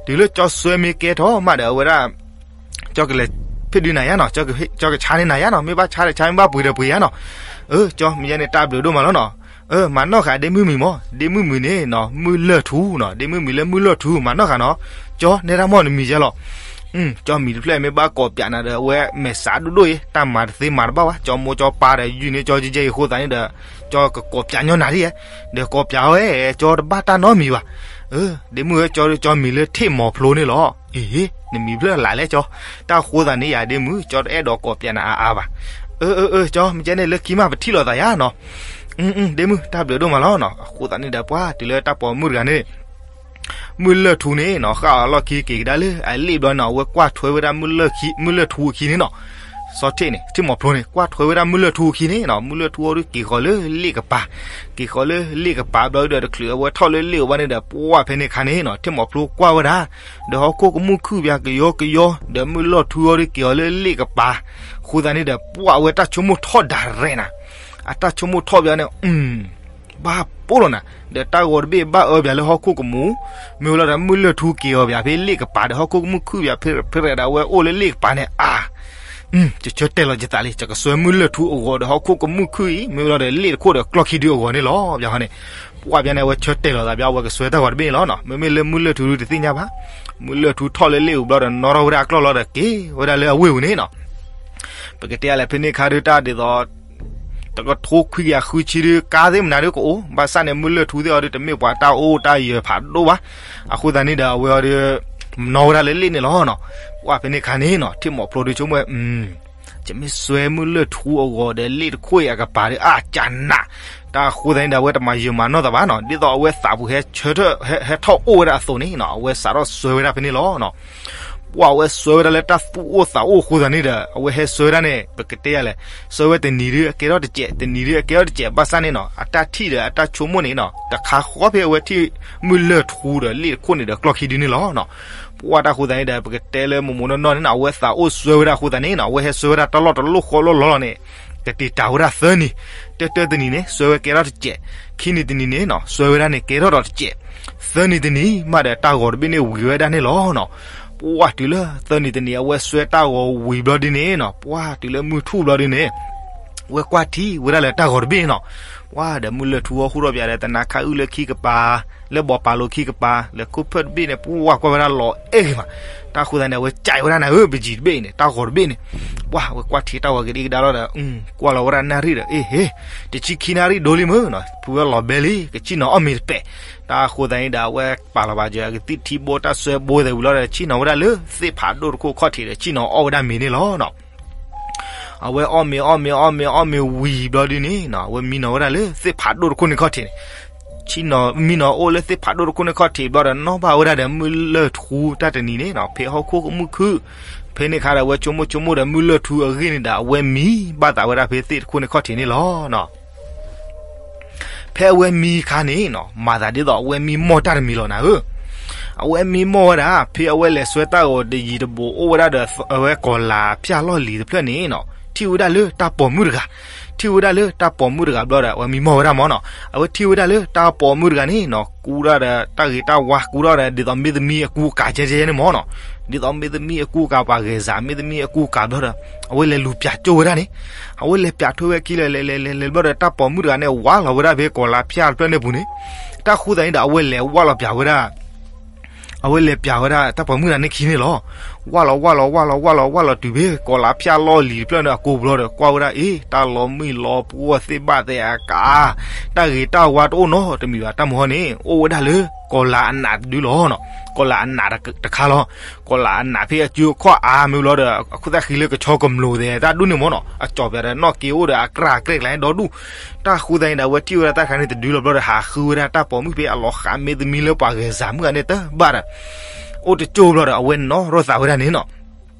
တုၤလၢကၠီစွဲမ့ၢ်ကဲထီၣ်မးဒီး အဝဲဒၣ် ကၠီကလဲၤဖ့ၣ်ဒုးနၤယါနီၤ, ကၠီကဆါန့ၢ်နၤယါနီၤ, မ့ၢ်ဘၣ်ဆါဒီးဆါ မ့ၢ်ဘၣ်ပှ့ၤဒီးပှ့ၤယါနီၤ. အၢ ကၠီမ့ၢ်ယဲန့ၣ် တၢ်ဘျုးဒိၣ်မးလီၤနီၤ. အၢ မၤနီၣ်ဃာ်ဒ့မုၣ်မံၤမ့ၢ်, ဒ့မုၣ်မံၤန့ၣ်နီၤ မုၢ်လၢၢ်ထူနီၤ, ဒ့မုၣ်မံၤလၢမုၢ်လၢၢ်ထူ မၤနီၣ်ဃာ်နီၤ. ကၠီနဲဒၣ်မ့ၢ်နမံၤယဲလီၤ. ကၠီမံၤတဖျၢၣ်မ့ၢ်ဘၣ်ကိးပၠးနၤဒီး အဝဲမဲာ်စးဒိၣ်ဒိၣ်အံၤ တၢ်မၤတသ့မၤတဘၣ်ဘၣ်, ကၠီမိၢ်ကၠီပၢ်ဒီး ယုၢ်န့ၢ်ကၠီကဲကဲအံၤအဃိသတးန့ၣ်ဒီး ကၠီကကိးပၠးညီနၤဒ်ယဲ, ဒီးကိးပၠးဝဲ ကၠီတဘၣ်တၢ်နီတမံၤဘၣ်. အၢ ဒ့မုၣ်ဧၢ ကၠီ ကၠီမံၤလၢထ့ၣ်မီၤဖျိန့ၣ်လီၤ. အ့ နမံၤဖျၢၣ်လၢ်လဲၣ်ကၠီ, တၢ်ဃိသးန့ၣ်ယၤဒ့မုၣ် ကၠီတအဲၣ်ဒိးကိးပၠးနၤအါအါဘၣ်. အၢ အၢ အၢ ကၠီ မ့ၢ်ကဲန့ၣ်လၢခံမးပထံၣ်လိာ်သးယါနီၤ. ဒ့မုၣ် တၢ်ဘျုးဒိၣ်မးလီၤနီၤ. အဃိသတးန့ၣ်ဒီး ပှၤတုၤလၢတၢ်ပိာ်မုၣ်တဂၤန့ၣ် မုၢ်လၢၢ်ထူန့ၣ်နီၤ ဃၣ်အီၤလီၢ်ခံက့ၤကဒါလၢအလ့ၣ်ဘျီနီၤ အဝဲကွၢ်ထွဲဝဲဒၣ်မုၢ်လၢၢ်ထူအခံန့ၣ်နီၤ. စီၤထ့ၣ်န့ၣ် ထ့ၣ်မီၤဖျိန့ၣ် ကွၢ်ထွဲဝဲဒၣ်မုၢ်လၢၢ်ထူအခံန့ၣ်နီၤ မုၢ်လၢၢ်ထူအီၤဒုးက့ၤဃီၤလၢလ့ၣ်ကပၤ, က့ၤဃီၤလၢလ့ၣ်ကပၤဘျီဒီး တချုးအဝဲထီၣ်လၢလ့ၣ်အိၣ်ဘၣ်န့ၣ်ဒီး ပှၢ်ဖဲန့ၣ်ခါန့ၣ်နီၤ ထ့ၣ်မီၤဖျိကွၢ်ဝဲဒၣ်, ဒီးဟီၣ်ခိၣ်ကမူၣ်ခုၣ်ပၠးကယီကယီ, ဒီးမုၢ်လၢၢ်ထူအီၤဒုးက့ၤအီၤလၢလ့ၣ်ကပၤ, အဃိသတးန့ၣ်ဒီး ပှၢ်အဝဲတၢ်ဆိကမိၣ်ထီၣ်ဒၣ်ရဲၣ်နၤ, အတၢ်ဆိကမိၣ်ထီၣ်ပၠးန့ၣ် ဘၣ်ပိၢ်လီၤနၤ, ဒီးတၢ်ဂီၤတဘ့ၣ်ဘၣ်အၢပၠးလၢဟီၣ်ခိၣ်ကမူၣ်, မ့ၢ်ဝဲလီၤဒီးမုၢ်လၢၢ်ထူက့ၤအီၤပၠးဖဲလ့ၣ်ကပၤဒီး ဟီၣ်ခိၣ်ကမူၣ်ခုၣ်ပၠးဖဲရဲၣ်ဒီး အဝဲအိၣ်လၢလ့ၣ်ကပၤန့ၣ် အါ ယဆၢတဲာ်လီၤယသးလံ ယကစွဲမုၢ်လၢၢ်ထူအဂီၤဒီး ဟီၣ်ခိၣ်ကမူၣ်ခုၣ်အံၤ မ့ၢ်ဝဲလီၤဒီးလ့ၣ်တခိၣ်ဒီးကျီၢ်ခံဒုအဂီၤန့ၣ်လီၤ. ပှၢ်န့ၣ် ပှၢ်ဖဲန့ၣ် အဝဲဆၢတဲာ်လီၤသးပၠး အဝဲကစွဲတၢ်ဂီၤတဘ့ၣ်န့ၣ်လီၤ. မ့မ့ၢ်လၢမုၢ်လၢၢ်ထူတသ့ၣ်ညါဘၣ်. မုၢ်လၢၢ်ထူထီၣ်လၢလ့ၣ်အူဘျီဒီး နီၣ်ထီၣ်ဝဲဒၣ်အကျီၢ်လီၤဒီးက့ၤဝဲဒၣ်လၢအဝ့ၢ်ပူၤန့ၣ်နီၤ. ပကတဲလဲၣ် ဖဲန့ၣ်ခါဒုးတၢ်ဒ်သိး တကထိခွံကယၤဃုဆံဒုး ကါသ့ၣ်မနုၤဒုးကအိၣ်, ဘၣ်ဆၣ်န့ၣ် မုၢ်လၢၢ်ထူသ့ၣ်အီၤဒုးတမ့ၢ်ပှၤတၢ်အိၣ်တၢ်ယၢၤဖးဒိၣ်ဘၣ်. အဃိသတးန့ၣ်ဒီး အဝဲအီၤဒုး နီၣ်ဝဲဒၣ်လၢလ့ၣ်န့ၣ်လီၤနီၤ. ပှၢ်ဖဲန့ၣ်ခါန့ၣ်နီၤ ထံၣ်မီၤဖျိဒုးဆိကမိၣ်ဝဲ ယမ့ၢ်စွဲမုၢ်လၢၢ်ထူအဂီၤဒီး လ့ၣ်တခိၣ်အံၤအကပၤဒီး အကနး, တၢ်အဃိသတးန့ၣ်ဒီး အဝဲတမၤယၢၤမၤနီၢ်သးဘၣ်နီၤ. ဒ်သိးအဝဲသးပူၤဟဲဆၢထၢၣ် ဟဲထီၣ်အိၣ်ဝဲဒၣ်အသိးန့ၣ်နီၤ အဝဲစးထီၣ်စွဲဝဲဒၣ်ဖဲန့ၣ်လီၤနီၤ. ပှၢ်အဝဲစွဲဝဲဒၣ်လၢတၢ်သူၣ်အိၣ်သးအိၣ်အဃိသတးန့ၣ်ဒီး အဝဲဟဲစွဲဝဲဒၣ်န့ၣ် ပကတဲယၤလဲၣ်, စွဲဝဲတနံၤဒုးအကဲထီၣ်တစဲး, တနံၤဒုးအကဲထီၣ်တစဲး, ဘၣ်ဆၣ်န့ၣ်နီၤ အတၢ်ထံၣ်ဒီးအတၢ်ဆိကမိၣ်န့ၣ်နီၤ တခါဃီဖဲအဝဲထံၣ်မုၢ်လၢၢ်ထူဒီးလ့ၣ်တခိၣ်န့ၣ်ဒီးကျီၢ်ခံဒုန့ၣ်လီၤနီၤ. ပှၢ်တၢ်ဃိသတးန့ၣ်ဒီး ပကတဲလၢမိၢ်မိၢ်နီၢ်နီၢ်န့ၣ်နီၤ အဝဲသးအိၣ်စွဲဝဲဒၣ်အဃိသတးန့ၣ်နီၤ အဝဲဟဲစွဲဝဲဒၣ်တၢ်လီၢ်တလီၢ်ဃီလီၢ်လီၢ်လီၤန့ၣ် ကတ့ၤတၢ်ဝဲဒၣ်သၢနံၤ, တၢတၢတနံၤန့ၣ် စွဲဝဲကဲထီၣ်တစဲး, ခံနံၤတနံၤန့ၣ်နီၤ စွဲဝဲဒၣ်န့ၣ်ကဲထီၣ်ဒီးတစဲး, သၢနံၤတနံၤမးဒီးတၢ်ဂီၤတဘ့ၣ်န့ၣ်ဝံၤဝဲဒၣ်န့ၣ်လီၤနီၤ. ပှၢ်တုၤလၢသၢနံၤတနံၤ အဝဲစွဲတၢ်ဂီၤဝံၤဘျီဒုန့ၣ်နီၤ ပှၢ်တုၤလၢမုၢ်ထူၣ်ဘျီဒုန့ၣ် ဝဲကွၢ်ထံဝဲဒၣ်လၢတၢ်ဂီၤတဘ့ၣ်နီၤ. ပှၢ်ဒီးမုၢ်လၢၢ်ထူအီၣ်ဟူထီၣ်ပၠးဒီး တနါခါအုၣ်လၢခံကပၤ, လၢဘီပာ်လိၤခံကပၤ, လၢခိၣ်ဖၢၣ်တဘ့ၣ်န့ၣ် ပှၢ်ကွၢ်ဝဲဒၣ်လီၤအဲၣ်ဂ့ၤမး. တၢ်ဃိသတးန့ၣ် အဝဲကၠဲးဝဲဒၣ်နၤဧၢ ပယံၤတဘ့ၣ်အံၤန့ၣ် တၢ်ဂီၤတဘ့ၣ်န့ၣ်, ပှၢ်ဝဲကွၢ်ထံတၢ်ဂီၤကဒံကဒါလီၤဒီး ကွၢ်လီၤဝဲဒၣ်နၣ်ရံၣ်ဒီး အ့ဟ့, တဆံခံနၣ်ရံၣ်ဒိလံမ့ၢ်နီၤ ဖုဝဲလီၤဘဲလံ ကဆ့ၣ်နီၤအီၣ်မ့ၤတပဲာ်. တၢ်ဃိသတးန့ၣ်ဒီး အဝဲပာ်လီၤဘၣ်စၢၤ အကသံၣ်ထံဘိတၢ်စွဲဘိသဲးဝံၤလီၤဒီး ဆ့ၣ်နီၤဝဲဒၣ်လၢသ့ၣ်ဖးဒိၣ်တခိၣ်ခီၣ်ထံးဒီး ဆ့ၣ်နီၤအီၣ်ဝဲဒၣ်မ့ၤန့ၣ်လီၤနီၤ. အဝဲအီၣ်မ့ၤအီၣ်မ့ၤအီၣ်မ့ၤအီၣ်မ့ၤဝံၤဘျီဒုန့ၣ်နီၤ အဝဲမံနီၤဝဲဒၣ်လၢသ့ၣ်ဖးဒိၣ်တခိၣ်န့ၣ်ခီၣ်ထံးန့ၣ်, ဆ့ၣ်နီၤ မံနီၤအိၣ်လၢသ့ၣ်ဖးဒိၣ်တခိၣ်န့ၣ်ခီၣ်ထံးဘျီဒီး နီၣ်ဘၣ်ဝဲဒၣ်ဒီးမုၢ်လၢၢ်ထူတၢ်တနံၤန့ၣ်နီၤ ဖဲဟီၣ်ခိၣ်ကမူၣ်ခုၣ်, ဖဲန့ၣ်ခါဒီး အဝဲဆိကမိၣ်ဆိကမိၣ်ဒီးမုၢ်လၢၢ်ထူအဂ့ၢ်န့ၣ်ဒီး အဝဲမံဘၣ်သးဝဲဒၣ်ဖဲသ့ၣ်တခိၣ်န့ၣ်ခီၣ်ထံးန့ၣ်လီၤနီၤ. ဖဲအဝဲမံခါန့ၣ်နီၤ မၤသးဒ်သိးအဝဲမံမီၢ်တၢ်တမံၤလီၤနၤဧၢ. အဝဲမံမီၢ်ဝဲဒၣ် ဖဲအဝဲလဲၤစွဲတၢ်ဂီၤတယံၤတဘူးအိၣ်ဝဲဒၣ်ဒီး အဝဲကီၤလၤဖၠၣ်လီၢ်လံၤတဖျၢၣ်န့ၣ်နီၤ ထံၣ်ဝဲဒၣ်လၢတၢ်ပိာ်မုၣ်တဂၤ, ထံၣ်ဝဲဒၣ်လၢတၢ်ပိာ်မုၣ်တဂၤဘျီဒီး အဝဲမံမီၢ်ဝဲဒၣ်မ့ၢ်နီၤ အဝဲထံၣ်ဝဲဒၣ်လၢတၢ်ပိာ်မုၣ်တဂၤန့ၣ်နီၤ ကူထီၣ်ဒီးတၢ်ဂ့ၤတၢ်ဝါ ကူထီၣ်ဒီး ဒ်သိးမ့ၢ်သမံအကူအကၤကဲကဲန့ၣ်မ့ၢ်နီၤ, ဒ်သိးမ့ၢ်သမံအကူအကၤ ပှၤဂဲၤစး မ့ၢ်သမံအကူအကၤဘျီဒီး အဝဲလဲၤလူၤပၠးကၠိဝဲဒၣ်န့ၣ်, အဝဲလဲၤပၠးထိဝဲခံလၢ လဲၤလဲၤလဲၤလဲၤဘျီဒီး တၢ်ပိာ်မုၣ်တဂၤန့ၣ် ဝးလီၤဝဲဒၣ်ဖဲကီၤလၤဖၠၣ်တဖျၢၣ်န့ၣ်ပူၤန့ၣ်, တၢ်ဃိသတးန့ၣ်ဒီး အဝဲလဲၤဝးလီၤပၠးဝဲဒၣ် အဝဲလဲၤပၠးဝဲဒၣ်တၢ်ပိာ်မုၣ်တဂၤန့ၣ်ခံန့ၣ်လီၤ. ဝးလီၤဝးလီၤဝးလီၤဝးလီၤဝးလီၤတုၤဖဲကီၤလၤဖၠၣ်လီၢ်လံၤတဖျၢၣ်န့ၣ်အကိာ်ဘျီဒီး ကွၢ်ဝဲဒၣ် အ့ တၢ်လီၤမံလီၤပှီၢ်သ့ၣ်ဘၣ်သဲးအကါ, တၢ်ဂ့ၤတၢ်ဝါတအိၣ်နီတမံၤဘၣ် တၢ်မုၢ်ဟီန့ၣ်အိၣ်ဝဲဒၣ်လၢကီၤလၤအနးတဒုလီၤနီၤ. ကီၤလၤအနးတခါလီၤ. ကီၤလၤအနးဖဲအစုအခီၣ်အါမ့ၢ်ဘျီဒီး အခိၣ်သၣ်ဃံလၢကဆီကမျိၤသဲးတၢ်ဒူၣ်န့ၣ်မ့ၢ်နီၤ အကၠီၣ်ပၠးဒီးနီၣ်က့အိၣ်ဒီးအကြၢးအကြဲၢ်ကျါန့ၣ်ဒီဒူၣ်. တၢ်ဃိသတးန့ၣ်ဒီး အဝဲထံၣ်ဝဲဒၣ်တၢ်ခါန့ၣ်တဒုလီၤဘျီဒီး ဟးဃုဝဲဒၣ်တၢ်ပိာ်မုၣ်ဖဲအလီၤဃာ်မ့ၢ်သမံလၢပှၤဂဲၤစးမုၣ်ဂၤန့ၣ်တဘၣ်ဒီး အိၣ်တကၠိၢ်ဘျီဒီး အဝဲနီၣ်ထီၣ်သးဝဲဒၣ်န့ၣ်နီၤ.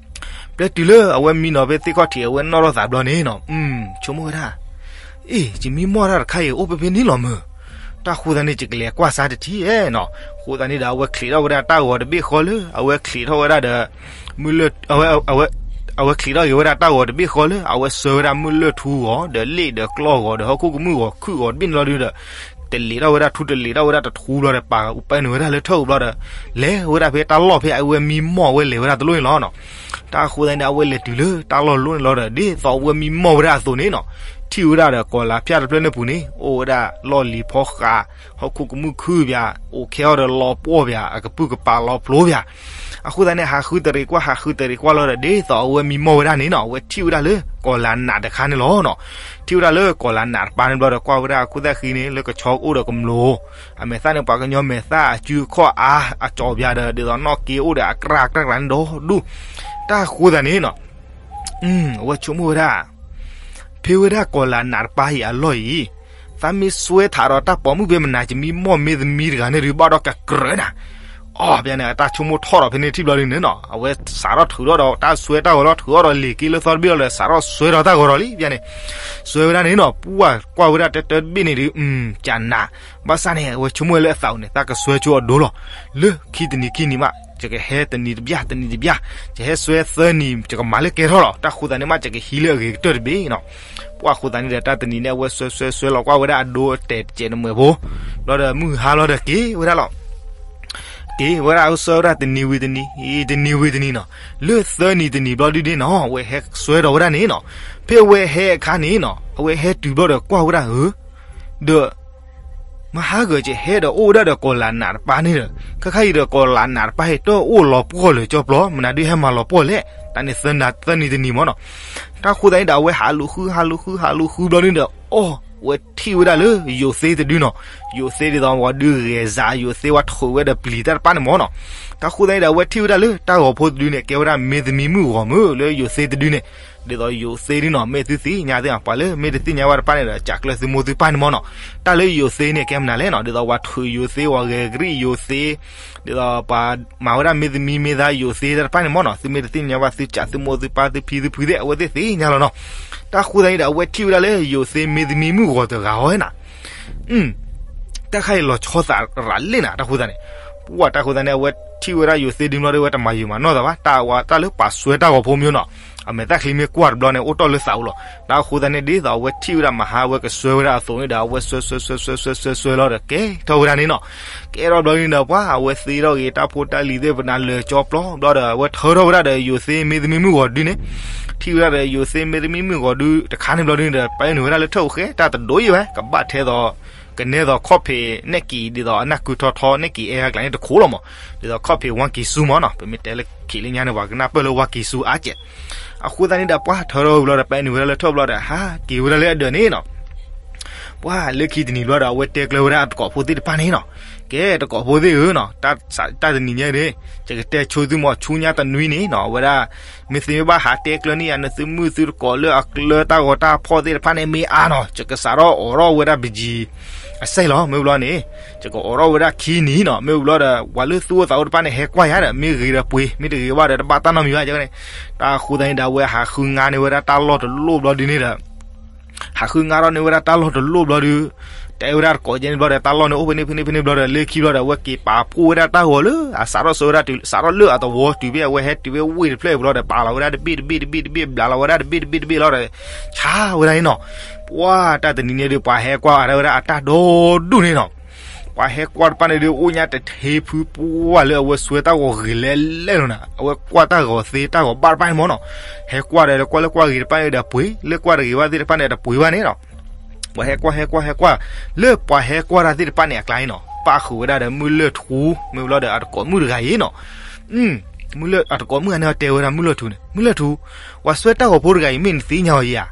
ပျဲတုၤလၢအဝဲမံနီၤဖဲသ့ၣ်ခီၣ်ထံး အဝဲနီၣ်ထီၣ်သးဘျီန့ၣ်နီၤ ဆိကမိၣ်ဝဲဒၣ် အ့ ယမံမီၢ်တၢ်တခါအံၤ အိၣ်ဖဲဖဲန့ၣ်လီၤမၢ်. တၢ်ဃိသတးန့ၣ် ယကလဲၤကွၢ်စါတထံၣ်နီၤ. ဃိသတးန့ၣ်ဒီး အဝဲချံးထီၣ်ဝဲဒၣ်တၢ်ဂီၤတဘ့ၣ်ဃီလၢ အဝဲချံးထီၣ်ဝဲဒၣ်ဒီး မုၢ်လၢ အဝဲ အဝဲ အဝဲချံးထီၣ်က့ၤဝဲဒၣ်တၢ်ဂီၤတဘ့ၣ်ဃီလၢ အဝဲဆှၢဝဲဒၣ်မုၢ်လၢၢ်ထူဂီၤ ဒီးလ့ၣ်ဒီးကျီၢ်ဂီၤ ဒီးဟီၣ်ခိၣ်ကမုၢ်ဂီၤခုၣ်ဂီၤတဘ့ၣ်န့ၣ်လီၤဒုဒီး တလ့းထီၣ်ဝဲဒၣ်ထူ တလ့းထီၣ်ဝဲဒၣ်တထူဘျီဒီး ပာ်အူပဲနုာ်ဝဲဒၣ်လၢထၢၣ်အူဘျီဒီး လဲၤဝဲဒၣ်ဖဲတၢ်လီၢ်ဖဲအဝဲမံမီၢ်ဝဲလဲၤဝဲဒၣ်တလိၣ်န့ၣ်လီၤနီၤ. တၢ်အဃိသတးန့ၣ် အဝဲလဲၤတုၤလၢတၢ်လီၢ်တလိၣ်န့ၣ်လီၤဒီး ဒ်သိးအဝဲမံမီၢ်ဝဲဒၣ်အသိးန့ၣ်နီၤ ထံၣ်ဝဲဒၣ်ဒီးကီၤလၤဖၠၣ်တဖျၢၣ်န့ၣ်ပူၤန့ၣ် အိၣ်ဝဲဒၣ်လီၢ်လံၤဖီဃး ဟီၣ်ခိၣ်ကမုၢ်ခုၣ်ပၠး အိၣ်ခဲအီၤဒီးလီၤပှီၢ်ပၠး အကပုၢ်ကပၤလီၤဖျိပၠး အဃိသတးန့ၣ် ဟးဃုတရံးကွၢ် ဟးဃုတရံးကွၢ်လီၤဒီး ဒ်သိးအဝဲမံမီၢ်ဝဲဒၣ်န့ၣ်နီၤ အဝဲထံၣ်ဝဲဒၣ်လၢကီၤလၤနးတခါန့ၣ်လီၤနီၤ. ထံၣ်ဝဲဒၣ်လၢကီၤလၤနးတပၤန့ၣ်ဘျီဒီး ကွၢ်ဝဲဒၣ်အခိၣ်သၣ်ဃံန့ၣ် လၢကဆီကအိၣ်ဒီးကမျိာ် အမဲာ်သၣ်န့ၣ် ပှၤကညီမဲာ်သၣ်အစုအခီၣ်အါ အကၠီပၠးဒီး ဒ်သိးနီၣ်က့အိၣ်ဒီးအကြၢးကြၢးကြၢးန့ၣ်ဒီဒူၣ် တၢ်အဃိသတးန့ၣ်နီၤ အဝဲဆိကမိၣ်ဝဲဒၣ် ဖဲဝဲဒၣ်ကီၤလၤနးတပၤအံၤအလီၢ်အံၤ သးမ့ၢ်စွဲထးဒီးတၢ်ပိာ်မုၣ်ဖဲမနၤ ယမံမီၢ်မ့ၢ်သမံတဂၤန့ၣ်ဒုး ဘၣ်ဒီးကကြၢးနၤ အီၤပျးန့ၣ် အတၢ်ဆိကမိၣ်ထီၣ်ဒီးဖဲန့ၣ်ထံၣ်ဘျီဒုန့ၣ်နီၤ အဝဲစးထီၣ်ထုးထီၣ်ဒီးတၢ်စွဲတၢ်ဂီၤလီၤ ထုးထီၣ်ဒီးလ့ၤက့လၢသီတဘ့ၣ်လီၤဒီး စးထီၣ်စွဲထီၣ်တၢ်ဂီၤဒီးလံပျးန့ၣ် စွဲဝဲဒၣ်န့ၣ်နီၤ ပှၢ်ကွၢ်ဝဲဒၣ်တၢတၢတဘ့ၣ်န့ၣ်ဒုး ကနး ဘၣ်ဆၣ်န့ၣ် အဝဲဆိကမိၣ်ဝဲလၢအသးအိၣ်န့ၣ် သးကစွဲဆိအဒိလီၤ လၢခံတနံၤခံနံၤမး ယကဟဲတနံၤတဘျၣ် တနံၤတဘျၣ် ယဟဲစွဲသၢနံၤ ယကမၤလၢကဲထီၣ်လီၤ တၢ်ဃိသတးန့ၣ်မး ယကဟံးလၢအဂ့ၤကတၢၢ်တဘ့ၣ်နီၤ ပှၢ်ဃိသတးန့ၣ်ဒီး တၢ်တနံၤန့ၣ် အဝဲစွဲစွဲစွဲလီၤကွၢ်ဝဲဒၣ်အဒိအတဲာ်တစဲးတမှဲၤဖိ ဘျီဒီးမုၢ်ဟါလီၤဒီးက့ၤဝဲဒၣ်လီၤ က့ၤဝဲဒၣ်အဝဲစွဲဝဲဒၣ်တနံၤဝံၤတနံၤ တနံၤဝံၤတနံၤနီၤ လၢသၢနံၤတနံၤဘျီဒုဒ့နီၤ အဝဲဟဲစွဲထီၣ်ဝဲဒၣ်န့ၣ်နီၤ ဖဲအဝဲဟဲအခါန့ၣ်နီၤ အဝဲဟဲတုၤဘျီဒီးကွၢ်ဝဲဒၣ်ဧၢ ဒီး မဟါဂၢၤကဟဲဒီးအိၣ်ဝဲဒၣ်ဒီးကီၤလၤနးတပၤန့ၣ်ဒီး ခဲခါအံၤဒီးကီၤလၤနးတပၤဟဲတအိၣ်လီၤပှီၢ်လၢာ်ကၠီပျီ မနုၤဒုးဟဲမၤလီၤပှီၢ်လဲၣ် တၢ်န့ၣ်သၢနံၤတနံၤမ့ၢ်နီၤ တၢ်ဃိသတးန့ၣ်ဒီး အဝဲဟးလူၤဃု ဟးလူၤဃု ဟးလူၤဃုဘျီန့ၣ်ဒီး အီၣ် အဝဲထံၣ်ဝဲဒၣ်လၢယိၤသ့တဒုနီၤ ယိၤသ့ဒ်သိးပှၤဒုးဂဲၤစး ယိၤသ့ဝဲထုးဝဲဒီးပျံၤတၢ်တပၤန့ၣ်မ့ၢ်နီၤ တၢ်ဃိသတးန့ၣ်ဒီး အဝဲထံၣ်ဝဲဒၣ်လၢတၢ်ဂီၤဖိတဒုန့ၣ် ကဲဝဲဒၣ်မ့ၢ်သမံမုၣ်ဂီၤမုၢ်လၢယိၤသ့တဒုန့ၣ် ဒ်သိးယိၤသ့ဒုနီၤ မ့ၢ်သုသ့ၣ်ညါသ့ၣ် ပှၤလၢမ့ၢ်တသ့ၣ်ညါဝဲတဖၣ်န့ၣ်ဒီး ကးကျၢၢ်သုမိၢ်သုပၢ်န့ၣ်မ့ၢ်နီၤ တၢ်လၢယိၤသ့န့ၣ် ကဲမနုၤလဲၣ်နီၤ ဒ်သိးပှၤထုးယိၤသ့ ပှၤဂဲၤကရံၣ်ယိၤသ့ ဒ်သိးပှၤမၤဝဲဒၣ်မ့ၢ်သမံမ့ၢ်သါယိၤသ့တၢ်တဖၣ်န့ၣ်မ့ၢ်နီၤ သုမ့ၢ်တသ့ၣ်ညါဘၣ် သုကးသုမိၢ်သုပၢ်သုဖံသုဖုသ့ၣ် အဝဲသ့ၣ်သ့ၣ်ညါလီၤနီၤ တၢ်ဃိသတးန့ၣ်ဒီး အဝဲထံၣ်ဝဲဒၣ်လၢယိၤသ့မ့ၢ်သမံမုၣ်ဂီၤတဂၤအီၤဝဲနၤ တၢ်ခါအံၤလီၤဆီသးရးလ့ၣ်နၤ တၢ်ဃိသတးန့ၣ် ပှၢ်တၢ်ဃိသတးန့ၣ် အဝဲထံၣ်ဝဲဒၣ်ယိၤသ့ဒုမ့ၢ်ဒီး အဝဲတမၤယုာ်မၤနီၢ်သးဘၣ် တၢ်ဝဲတၢ်လၢပာ်စွဲတၢ်ဂီၤဖိမ့ၢ်နီၤ အမဲာ်သၣ်ချံမ့ၢ်ကွၢ်တဘျီန့ၣ် အိၣ်တ့ၢ်လၢသးအူလီၤ တၢ်ဃိသတးန့ၣ် ဒ်သိးအဝဲထံၣ်ဝဲဒၣ်မဟါဝဲကစွဲဝဲဒၣ်အသိးန့ၣ်ဒီး အဝဲစွဲစွဲစွဲစွဲစွဲစွဲစွဲလီၤဒီး ကဲထီၣ်ဝဲဒၣ်န့ၣ်နီၤ ကဲထီၣ်ဘျီန့ၣ်ဒီး ပှၢ်အဝဲသ့ထီၣ်ဂ့ၤ တၢ်ဖိတၢ်လံၤသ့ၣ်ပနၤလၢာ်ကၠီပျီဘျီဒီး အဝဲထၢထီၣ်ဝဲဒၣ်ဒီးယိၤသ့မ့ၢ်သမံမုၣ်ဂီၤဒုန့ၣ် ထံၣ်ဝဲဒၣ်ဒီးယိၤသ့မ့ၢ်သမံမုၣ်ဂီၤဒုတခါန့ၣ်ဘျီဒုန့ၣ်ဒီး ပာ်နုာ်ဝဲဒၣ်လၢထၢၣ်အိၣ်ဃဲ တၢ်တဒိးယံာ်ဝဲ ကဘၣ်ထဲသိး ကနဲသိးခီၣ်ဖံးနဲၣ်ကံၤ ဒ်သိးအနၢ်ကုထီထီနဲၣ်ကံၤအဲၣ်အကျါန့ၣ်တခိၣ်လီၤမး ဒ်သိးခီၣ်ဖံးဝါကံၤဆူမ့ၢ်နီၤ ပမ့ၢ်တဲလၢခံးလၢညါန့ၣ် ပှၤကနၢ်ပၢၢ်လၢဝါကံၤဆူအါကဲး အဃိသတးန့ၣ်ဒီး ပှၢ်ထၢထီၣ်ဝဲဘျီဒီး ပာ်နုာ်ဝဲဒၣ်လၢထၢၣ်ဘျီဒီး ဟးက့ၤဝဲဒၣ်လၢအဒၢးန့ၣ်နီၤ ပှၢ်လၢခံတနံၤဘျီဒီး အဝဲတဲကျၢၤဝဲဒၣ်အတကိးဖိသ့ၣ်တဖၣ်န့ၣ်နီၤ ကဲ တကိးဖိသ့ၣ်ဧၢနီၤ တၢ်တနံၤညါန့ၣ် ယကတဲဆိသုမ့ၢ်ဆူညါတနွံန့ၣ်နီၤ အဝဲဒၣ် မ့ၢ်သုမ့ၢ်ဘၣ်ဟးတဲကျၢၤန့ၢ်ယၤ နသုမုၣ်သုတကိးလၢအကျၢၤတၢ်ဂီၤတၢ်ဖီၣ်သ့ၣ်တဖၣ်န့ၣ် မ့ၢ်အါနီၤ ယကစးထီၣ်အိးထီၣ်ဝဲဒၣ်ပယံၤ အစဲးလီၤ မ့ၢ်ဘျီန့ၣ် ယကအိးထီၣ်ဝဲဒၣ်ခံနံၤနီၤ မ့ၢ်ဘျီဒီး ပှၤလၢသူၣ်အိၣ်သးအိၣ်တဖၣ်န့ၣ် ဟဲကွၢ်ယၤဒီး မ့ၢ်ဂ့ၤဒီးပှ့ၤ မ့ၢ်တဂ့ၤဘၣ်ဒီး တဘၣ်တၢ်နီတမံၤဘၣ် ကဲန့ၣ် တၢ်ဃိသတးန့ၣ်ဒီး အဝဲဟးဃုငါန့ၢ်ဝဲဒၣ်တၢ်လီၢ်တလိၣ်ဘျီဒုန့ၣ်ဒီး ဟးဃုငါထီၣ်န့ၢ်ဝဲဒၣ်တၢ်လီၢ်တလိၣ်ဘျီဒု တဲဝဲဒၣ်တကိးကဲန့ၣ်ဘျီဒီး တၢ်လီၢ်န့ၣ်အိၣ်ဖဲန့ၣ်ဖဲန့ၣ်ဖဲန့ၣ်ဘျီဒီး လၢခံဘျီဒီး အဝဲက့ၤပာ်ဖှိၣ်ဝဲဒၣ်တၢ်ဂီၤလၢ အစးထီၣ်ဆၢဝဲဒၣ်တုၤ စးထီၣ်လၢအသဝီတုၤဖဲအဝဲဟဲတုၤဖဲဝ့ၢ်တဖျၢၣ်ဘျီဒီး ပာ်လီၤဝဲဒၣ်တဘ့ၣ်တဘ့ၣ်တဘ့ၣ်တဘ့ၣ် ဘျးလီၤဝဲဒၣ်တဘ့ၣ်တဘ့ၣ်တဘ့ၣ်လီၤဒီး ဆါဝဲဒၣ်န့ၣ်နီၤ ပှၢ်တၢ်တနံၤန့ၣ်ဒီး ပှၤဟဲကွၢ်အါထီၣ်ဝဲဒၣ်အတၢ်ဒီဒူၣ်န့ၣ်နီၤ ပှၤဟဲကွၢ်တဖၣ်န့ၣ်ဒီး အိၣ်ညါတထ့ဖု ပှၢ်လၢအဝဲစွဲတၢ်ဂီၤဂ့ၤလဲၣ်လဲၣ်လီၤနၤ အဝဲကွၢ်တၢ်ဂီၤသ့တၢ်ဂီၤဘၣ်တဖၣ်န့ၣ်မ့ၢ်နီၤ ဟဲကွၢ်ဒီး ကွၢ်လၢကွၢ်ဂ့ၤတဖၣ်န့ၣ်ဒီးပှ့ၤ လၢကွၢ်တဂ့ၤဘၣ်သ့ၣ်တဖၣ်န့ၣ်တပှ့ၤဘၣ်န့ၣ်နီၤ ပှၤဟဲကွၢ်ဟဲကွၢ်ဟဲကွၢ် လၢပှၤဟဲကွၢ်တၢ်သ့ၣ်တဖၣ်န့ၣ်အကျါန့ၣ်နီၤ ပၣ်ဃုာ်ဝဲဒၣ်ဒီးမုၢ်လၢၢ်ထူ မ့ၢ်ဘျီဒီးအတကိးမုၣ်တဂၤအံၤနီၤ မုၢ်လၢၢ်အတကိးမုၣ်ဂၤန့ၣ်တဲဝဲဒၣ်မုၢ်လၢၢ်ထူန့ၣ် မုၢ်လၢၢ်ထူ ပှၤစွဲတၢ်ဂီၤဖိတဂၤအံၤ မ့ၢ်နသ့ၣ်ညါအီၤဧါ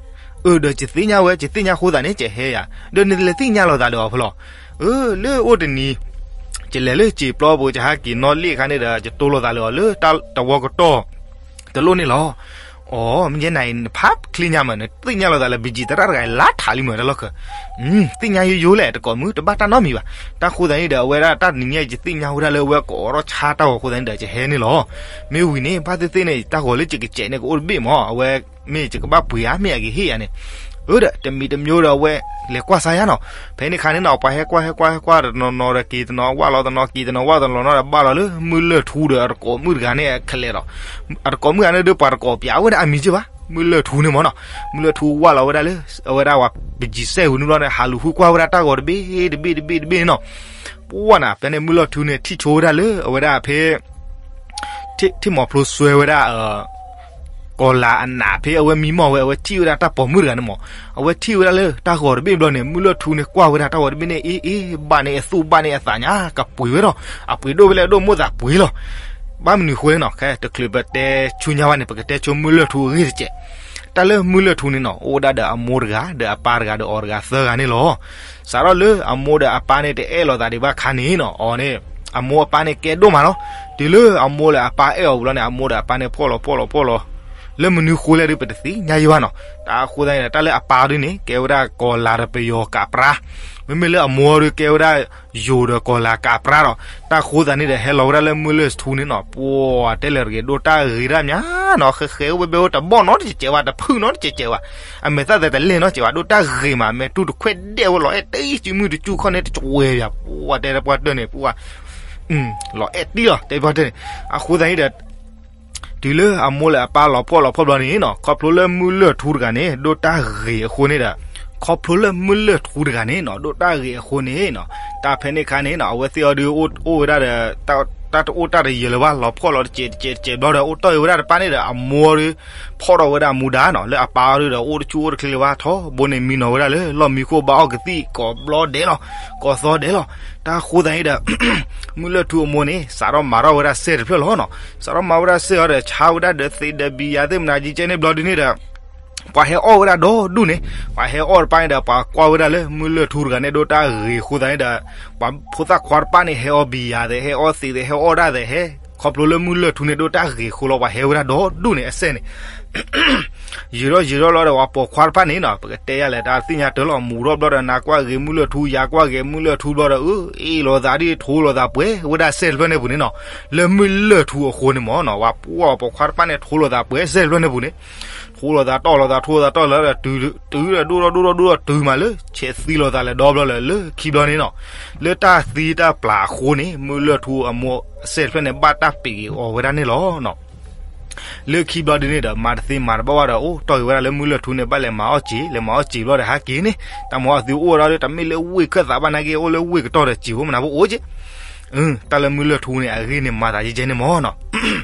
အၢ ဒီးယသ့ၣ်ညါဝဲ ယသ့ၣ်ညါအဃိသတးန့ၣ် ယဟဲယၤ ဒီးနလဲၤသ့ၣ်ညါလိာ်သးဒီးအီၤဖဲလဲၣ် အၢ လၢအိၣ်တနံၤ ယလဲၤလၢစံာ်ပျီပူၤ ယဟးက့ၤနီၣ်လ့ၣ်အခါန့ၣ်ဒီး ယတိၢ်လိာ်သးလၢအီၤလၢတၢ်တဝီကတီၢ် တလိၣ်န့ၣ်လီၤ အိ မ့ၢ်ယဲနၤအံၤ နဖးချ့ညါမး နသ့ၣ်ညါလိာ်သးလၢ ဘံကံၤသရၣ်တဂၤအံၤ လါထးလံမး တၢ်လီၢ်ခၢၣ် သ့ၣ်ညါယိယိလဲၣ် တကိးမုၣ် တဘၣ်တၢ်နီတမံၤဘၣ် တၢ်ဃိသတးန့ၣ်ဒီး အဝဲဒၣ်တၢ်တနံၤညါအံၤ ယသ့ၣ်ညါဝဲဒၣ်လၢအဝဲကအိးထီၣ်ဆါတၢ်ဂီၤအဃိသတးန့ၣ်ဒီး ယဟဲန့ၣ်လီၤ မ့ၢ်ဝံၤန့ၣ် ဘၣ်သ့ၣ်သ့ၣ်န့ၣ် တၢ်ဂီၤလၢယကစဲးန့ၣ် ကအိၣ်တဘ့ၣ်မး အဝဲ မ့ၢ်ယကဘၣ်ပှ့ၤဧါ မ့ၢ်အကဟ့ၣ်ယၤန့ၣ် အၢဒီး တမံၤတမံၤဒီးအဝဲ လဲၤကွၢ်စါယါနီၤ. ဖဲန့ၣ်ခါန့ၣ်နီၤ ပှၤဟဲကွၢ်ဟဲကွၢ်ဟဲကွၢ်တနီၤနီၤဒီးက့ၤတနီၤ ဝၣ်လီၤတနီၤက့ၤတနီၤ ဝၣ်တနီၤနီၤဒီးဘၣ်လီၤလၢမုၢ်လၢၢ်ထူဒီး အတကိးမုၣ်တဂၤန့ၣ်အခဲလဲၣ်ဒီး အတကိးမုၣ်တဂၤန့ၣ်ဒီး ပှၤတကိးပျးဝဲဒၣ်အမံၤက့ဘၣ် မုၢ်လၢၢ်ထူန့ၣ်မ့ၢ်နီၤ. မုၢ်လၢၢ်ထူဝၣ်လီၤဝဲဒၣ်လၢ အဝဲဒၣ်ပစံးစဲးဝံၤန့ၣ်ဘျီန့ၣ် ဟးလူၤဃုကွၢ်ဝဲဒၣ်တၢ်ဂီၤတဘ့ၣ်တဘ့ၣ်တဘ့ၣ်တဘ့ၣ်န့ၣ်နီၤ. ပှၢ်နၤ ဖဲန့ၣ်မုၢ်လၢၢ်ထူန့ၣ် ထံၣ်ဆိဝဲဒၣ်လၢအဝဲဒၣ်ဖဲ ထံၣ်မီၤဖျိစွဲဝဲဒၣ် ကီၤလၤအနး ဖဲအဝဲမံမီၢ်ဝဲ အဝဲထံၣ်ဝဲဒၣ်တၢ်ပိာ်မုၣ်တဂၤန့ၣ်မး. အဝဲထံၣ်ဝဲဒၣ်လၢတၢ်ဂီၤတဘ့ၣ်ဘျီန့ၣ် မုၢ်လၢၢ်ထူန့ၣ်ကွၢ်ဝဲဒၣ်တၢ်ဂီၤတဘ့ၣ်န့ၣ် အ့ အ့ ဘၣ်န့ၣ်အသူၣ်ဘၣ်န့ၣ်အသးညါ ကပှ့ၤဝဲဒီး အပှ့ၤဒိၣ်ဖဲလဲၣ်ဒိၣ်မိၢ်သးပှ့ၤလီၤ. ဘၣ်မနုၤဃိလဲၣ်နီၤ ခဲတချုးပတဲဆူညါဘၣ်န့ၣ် ပကတဲဆိမုၢ်လၢၢ်ထူအဂ့ၢ်တစဲး. တၢ်လၢမုၢ်လၢၢ်ထူန့ၣ်နီၤ အိၣ်ဝဲဒၣ်ဒီးအမိၢ်တဂၤ ဒီးအပၢ်တဂၤ ဒီးအီၤတဂၤသၢဂၤန့ၣ်လီၤ. စးထီၣ်လၢအမိၢ်ဒီးအပၢ်န့ၣ် တအဲၣ်လိာ်သးဒံးဘၣ်ခါန့ၣ်နီၤ အီၤန့ၣ် အမိၢ်အပၢ်န့ၣ်ကဲဒိၣ်မးလီၤ. တုၤလၢအမိၢ်လၢအပၢ်အဲၣ်အီၤဝံၤလီၤန့ၣ် အမိၢ်ဒီးအပၢ်န့ၣ်ဖှီၣ်လီၤဖှီၣ်လီၤဖှီၣ်လီၤ လၢမနုၤဃိလဲၣ်ဒုးပတသ့ၣ်ညါယံၤဘၣ်နီၤ. တၢ်အဃိသတးန့ၣ်ဒီး တၢ်လၢအပၢ်ဒုးန့ၣ် ကဲဝဲဒၣ်ကီၤလၤဒီးပယီၤကးပြါ, မ့မ့ၢ်လၢအမိၢ်ဒုးကဲဝဲဒၣ်ယိၤဒီးကီၤလၤကးပြါဒီး တၢ်အဃိသတးန့ၣ်ဒီး ဟဲလီၤဝဲဒၣ်လၢမုၢ်လၢၢ်ထူန့ၣ်နီၤ ပှၤတဲလဲၤတဂ့ၤ ဒိၣ်တၢ်ဂ့ၤဒၣ်မးနီၤ ဃဲဃဲအိၣ်ဘဲဘဲအိၣ်တဘီၣ်နီတစဲးစဲးဘၣ် တဖုၣ်နီတစဲးစဲးဘၣ် အမဲာ်သၣ်သဲးတလဲၢ်နီတစဲးဘၣ် ဒိၣ်တၢ်ဂ့ၤမး အမဲာ်တူၢ်တခွဲးဒဲးဝဲလီၤအဲၣ်တံၢ်စုမုၢ်တစူၢ်ခီၣ်န့ၣ်တကွဲးပၠး ပှၤတဲလၢပှၤတၢၢ်န့ၣ် ပှၤ လီၤအဲၣ်တံၢ်လီၤ တဲပှၤတၢၢ်န့ၣ် အဃိသတးန့ၣ်ဒီး တုၤလၢအမိၢ်လၢအပၢ်လီၤဖှီၣ်လီၤဖှီၣ်ဘျီန့ၣ်နီၤ ခီဖျိလၢမုၢ်လၢၢ်ထူတဂၤန့ၣ် ဒိၣ်တၢ်ဂ့ၤအဃိန့ၣ်ဒီး ခီဖျိလၢမုၢ်လၢၢ်ထူတဂၤန့ၣ်နီၤ ဒိၣ်တၢ်ဂ့ၤအဃိန့ၣ်နီၤ တၢ်ဖဲန့ၣ်ခါန့ၣ်နီၤ အဝဲသ့ၣ်အီၤဒုးအိၣ်ဝဲဒၣ်ဒီး တၢ်တအိၣ်တၢ်တယၢၤလၢၤဘၣ် လီၤဖှီၣ်လီၤတစဲးတစဲးတစဲးဘျီဒီး အိၣ်တီၢ်အံၤဝဲဒၣ်တပၢ်န့ၣ်ဒီး အမိၢ်အီၤဒုး ဖီၣ်ထီၣ်ဝဲဒၣ်မူဒါနီၤ လၢအပၢ်အီၤဒုးဒီး အိၣ်တဆူၣ်အိၣ်တချ့လၢၤဘၣ် ထီဘိန့ၣ်မံနီၤဝဲဒၣ်လၢလီၢ်မံခိၣ်ဘၣ်အီၣ်ကသံၣ် ကိးဘျီဒဲးလီၤ ကိးသီဒဲးလီၤ တၢ်ဃိသတးန့ၣ်ဒီး မုၢ်လၢၢ်ထူအမိၢ်န့ၣ် စးထီၣ်မၤထီၣ်ဝဲဒၣ်စဲးတဖျၢၣ်လီၤနီၤ စးထီၣ်မၤဝဲဒၣ်စဲးအီၤဒီး ဆါဝဲဒၣ်ဒီးသ့းဒီးဘံယၤသ့ၣ်မနၤကဲကဲန့ၣ်ဘျီဒုးန့ၣ်ဒီး ပှၤဟဲအီၣ်ဝဲဒၣ်ဒီဒူၣ်န့ၣ် ပှၤဟဲအီၣ်တပၢ်န့ၣ်ဒီး ပှၤကွၢ်ဝဲဒၣ်လၢမုၢ်လၢၢ်ထူတဂၤန့ၣ် ဒိၣ်တၢ်ဂ့ၤအဃိသတးန့ၣ်ဒီး ပှၤဖိသၣ်ခွါတပၢ်န့ၣ် ဟဲအီၣ်ဘံယၤသဲး ဟဲအီၣ်သ့းသဲး ဟဲအီၣ်ဒၣ်သဲး ဟဲ ခီဖျိလၢမုၢ်လၢၢ်ထူန့ၣ် ဒိၣ်တၢ်ဂ့ၤအဃိလီၤ ပှၤဟဲဝဲဒၣ်ဒီဒူၣ်န့ၣ်အစဲးန့ၣ် ယံာ်ထီၣ်ယံာ်ထီၣ်လီၤဒီး ပှၤပိာ်ခွါတဖၣ်န့ၣ်နီၤ ပကတဲယၤလဲၣ် တၢ်သ့ၣ်ညါတၢ်လီၤ မူထီၣ်ဘျီဒီး နၤကွၢ်ဂ့ၤမုၢ်လၢၢ်ထူ ယၤကွၢ်ဂ့ၤမုၢ်လၢၢ်ထူဘျီဒီး အၢ အ့ၣ်လိာ်သးဒ်ထိလိာ်သးပှဲၤဝဲဒၣ်စဲးတဖျၢၣ်န့ၣ်ပူၤန့ၣ်နီၤ လၢမုၢ်လၢၢ်ထူအဃိန့ၣ်မ့ၢ်နီၤ ပှၤပှၢ်ပိာ်ခွါတဖၣ်န့ၣ် ထိလိာ်သးပှဲၤစဲးတဖျၢၣ်န့ၣ်ပူၤန့ၣ် ထိလိာ်သးတီၢ်လိာ်သး ထိလိာ်သးတီၢ်လီၤဒီး တုၤဒီးဒိၣ်ထီၣ်ဒိၣ်ထီၣ်ဒိၣ်ထီၣ်ဒိၣ်ထီၣ်တုၤမးလၢ ဆဲးသံလိာ်သးလဲၤဒီဘျီလၢ လၢခံဘျီန့ၣ်နီၤ လၢတၢ်သံတၢ်ပျၢ်အဃိန့ၣ် မုၢ်လၢၢ်ထူအမိၢ်အစဲးတဖျၢၣ်န့ၣ် ဘၣ်တၢ်ပ့ၤက့ၤအီၤဝဲဒၣ်န့ၣ်လီၤ. လၢခံဘျီဒ်န့ၣ်ဒီး မၤတသ့မၤတဘၣ်ဘၣ်ဒီး အိၣ်တီၢ်က့ၤဝဲဒၣ်လၢမုၢ်လၢၢ်ထူန့ၣ် ဘၣ်လဲၤမၤအီၣ်စံာ် လဲၤမၤအီၣ်စံာ်ဘျီဒီး ဟးက့ၤန့ၣ် တၢ်မၤအီၣ်သုအိၣ်ဒီး တမ့ၢ်လၢဝ့ၢ်ခၢၣ်သးဘၣ်နာ်က့ အိၣ်လၢဝ့ၢ်ကတီၢ်ဒီးစံာ်ဖိမနုၤဖိအိၣ်က့ တၢ်လၢမုၢ်လၢၢ်ထူန့ၣ် အဂ့ၢ်န့ၣ်မၤသးယဲကဲန့ၣ်မ့ၢ်နီၤ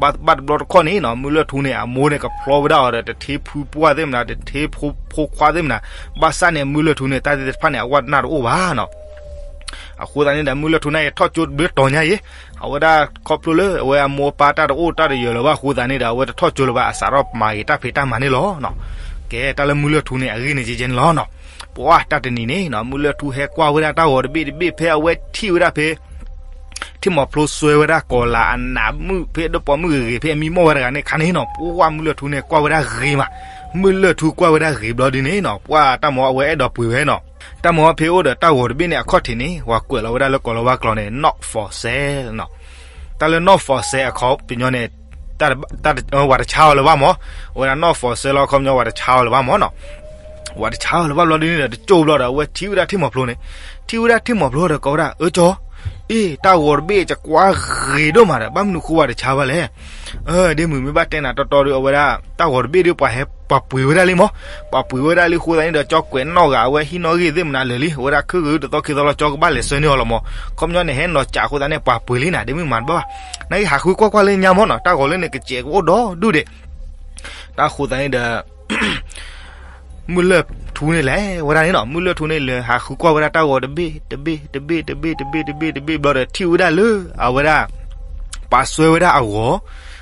ဘၣ်ဘၣ်တဘျီတခီၣ်န့ၣ်နီၤ မုၢ်လၢၢ်ထူန့ၣ် အမိၢ်န့ၣ် ကဖျီဝဲဒၣ်အီၤဒီး တထ့ဖုပှၢ်သ့ၣ်မနၤ တထ့ဖိခွါသ့ၣ်မနၤ ဘၣ်ဆၣ်န့ၣ် မုၢ်လၢၢ်ထူန့ၣ် တၢ်သ့ၣ်တဖၣ်န့ၣ် အဝဲနၢ်တအိၣ်ဘၣ်နီၤ အဃိသတးန့ၣ်ဒီး မုၢ်လၢၢ်ထူန့ၣ် ထီၣ်ကၠိတဘျီတီၤညါအံၤ အဝဲဒၣ်ခီဖျိလၢ အဝဲအမိၢ်အပၢ်တၢ်တအိၣ်တၢ်တယၢၤလၢၤဘၣ်အဃိသတးန့ၣ်ဒီး အဝဲတထီၣ်ကၠိလၢၤဘၣ် အစးထီၣ်မၤဂ့ၤတၢ်ဖံးတၢ်မၤန့ၣ်လီၤ. ကဲ တၢ်လၢမုၢ်လၢၢ်ထူန့ၣ် အဂ့ၢ်န့ၣ်ကဲကဲန့ၣ်လီၤနီၤ ပှၤတၢ်တနံၤန့ၣ်နီၤ မုၢ်လၢၢ်ထူဟဲကွၢ်ဝဲဒၣ်တၢ်ဂီၤတဘ့ၣ်တဘ့ၣ် ဖဲအဝဲထံၣ်ဝဲဒၣ်ဖဲ ထံၣ်မီၤဖျိစွဲဝဲဒၣ်ကီၤလၤအနးမုၣ် ဖဲဒိၣ်ပိာ်မုၣ်ဂ့ၤဂ့ၤ ဖဲအမံမီၢ်ဝဲတဂၤန့ၣ်ခါန့ၣ်နီၤ ပှၤမုၢ်လၢၢ်ထူန့ၣ် ကွၢ်ဝဲဒၣ်ဂ့ၤမး မုၢ်လၢၢ်ထူကွၢ်ဝဲဒၣ်ဂ့ၤဘျီဒ်န့ၣ်နီၤ ပှၤတၢ်မၤအဝဲအဲၣ်ဒိးပှ့ၤဝဲနီၤ တၢ်မၤဖဲအိၣ်ဒီးတၢ်ဂီၤတဘ့ၣ်န့ၣ် အခီၣ်ထံးန့ၣ် ပှၤကွဲးလီၤဝဲဒၣ်လၢကီၢ်လီၤဝါကျိာ်န့ၣ် not for sale နီၤ တၢ်လၢ not for sale အခီပညီန့ၣ် တၢ် ဝၤတဆါအီၤလၢၤဘၣ်မး အဝဲဒၣ် not for sale လီၤ အခီပညီ ဝၤတဆါအီၤလၢၤဘၣ်မးနီၤ ဝၤတဆါအီၤလၢၤဘၣ်ဘျီဒ်န့ၣ်ဒီး တကၠိဘျီဒီး အဝဲထံၣ်ဝဲဒၣ်ထံၣ်မီၤဖျိန့ၣ် ထံၣ်ဝဲဒၣ်ထံၣ်မီၤဖျိဒီး ကိးဝဲဒၣ် အၢကၠီ အ့ တၢ်ဂီၤတဘ့ၣ် ယကွၢ်ဂ့ၤဒိၣ်မးဒီး ဘၣ်မနုၤဃိဝၤတဆါဘၣ်လဲၣ် ဒ်မုၢ်မ့ၢ်ဘၣ်တဲနၤတီတီဒီး အဝဲဒၣ် တၢ်ဂီၤတဘ့ၣ်ဒီး ပှၤဟဲ ပှၤပှ့ၤဝဲဒၣ်လံမး ပှၤပှ့ၤဝဲဒၣ်လံအဃိသတးန့ၣ်ဒီး ကၠီကွဲးနီၣ်ဂၤ အဝဲဟံးနီၣ်ဂံၢ်သ့ၣ်မနုၤလၢာ်လံ အဝဲဒၣ်ခုၣ်ဂ့ၤတသီခံသီလီၤ ကၠီကဘၣ်လဲၤဆှၢန့ၢ်အီၤလီၤမး ခီပညီန့ၣ် ဟဲနီၤစးအဃိသတးန့ၣ် ပှၤပှ့ၤလံနၤ ဒ်မုၢ်မၤတဘၣ်ဘၣ် နာ်က့ဟးဃုကွၢ်ကွၢ်လၢညါမးနီၤ တၢ်ဂီၤလၢန့ၣ် ကစဲးကအိၣ်ဒီဒူၣ်ဒဲး တၢ်အဃိသတးန့ၣ်ဒီး မုၢ်လၢၢ်ထူန့ၣ်လဲၤဝဲဒၣ်န့ၣ်နီၤ မုၢ်လၢၢ်ထူန့ၣ်လဲၤဟးဃုကွၢ်ဝဲဒၣ်တၢ်ဂီၤတဘ့ၣ် တဘ့ၣ် တဘ့ၣ် တဘ့ၣ် တဘ့ၣ် တဘ့ၣ် တဘ့ၣ် ဘျီဒီးထံၣ်ဝဲဒၣ်လၢ အဝဲဒၣ် ပှၤစွဲဝဲဒၣ်အဂီၤ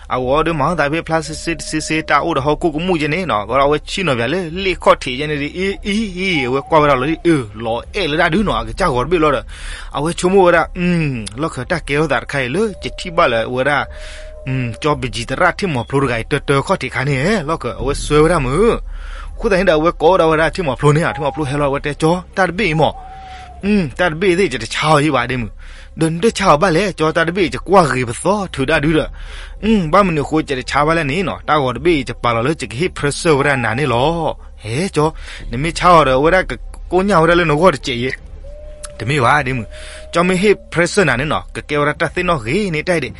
အဂီၤဒီးမၤသးဖဲဖျါစ့စ့တစ့စ့ တၢ်အိၣ်ဒီးဟီၣ်ခိၣ်ကမူၣ်ကဲန့ၣ်နီၤ ဒီးအဝဲဆ့ၣ်နီၤပၠးလၢလ့ၣ်ခီၣ်ထံးကဲန့ၣ်ဒီး အံၤ အံၤ အံၤ အဝဲကွၢ်ဝဲဒၣ်လီၤ အၢ လီၤအဲၣ်လၢဒၣ်ဒုနီၤ အကစၢ်ဂီၤတဘ့ၣ်လီၤဒီး အဝဲဆိကမိၣ်ဝဲဒၣ် လီၢ်ခၢၣ်တၢ်ကဲထီၣ်သးတခါအံၤလၢ ယထံၣ်ဘၣ်လၢအဝဲဒၣ် ကၠီပယံၤသရၣ်ထံၣ်မီၤဖျိတဂၤအံၤ တၢတၢခီၣ်ထံးခါန့ၣ် လီၢ်ခၢၣ် အဝဲစွဲဝဲဒၣ်မုၢ် အဃိသတးန့ၣ်ဒီး အဝဲကိးဝဲဒၣ်ဝဲဒၣ်ထံၣ်မီၤဖျိန့ၣ် ထံၣ်မီၤဖျိဟဲလီၤ အဝဲတဲကၠီ တၢ်တဘ့ၣ်အံၤမး တၢ်တဘ့ၣ်သ့ၣ် ယတဆါအီၤယံၤဘၣ်ဒ်မုၢ် ဒီးနတဆါအီၤဘၣ်လဲၣ် ကၠီ တၢ်တဘ့ၣ်အံၤ ယကွၢ်ဂ့ၤပသီထုးဒၣ်ဒုဒီး ဘၣ်မနုၤအဃိ ယတဆါဘၣ်လဲၣ်န့ၣ်နီၤ တၢ်ဂီၤတဘ့ၣ်အံၤ ယပာ်လီၤလၢယကဟ့ၣ် pressure ဝဲဒၣ်နၤန့ၣ်လီၤ ဟဲကၠီ, နမ့ၢ်ဆါအီၤဒီး အဝဲဒၣ်ကကိညၣ်ဝဲဒၣ်လၢနဂီၢ်တစဲးအံၤ, တမ့ၢ်ဘၣ်ဒ့မုၣ်, ကၠီမ့ၢ်ဟ့ၣ် present နၤန့ၣ်နီၤ ကကဲဝဲဒၣ်တၢ်သ့ၣ်နီၣ်ဂ့ၤန့ၣ်တၢ်အံၤဒီး,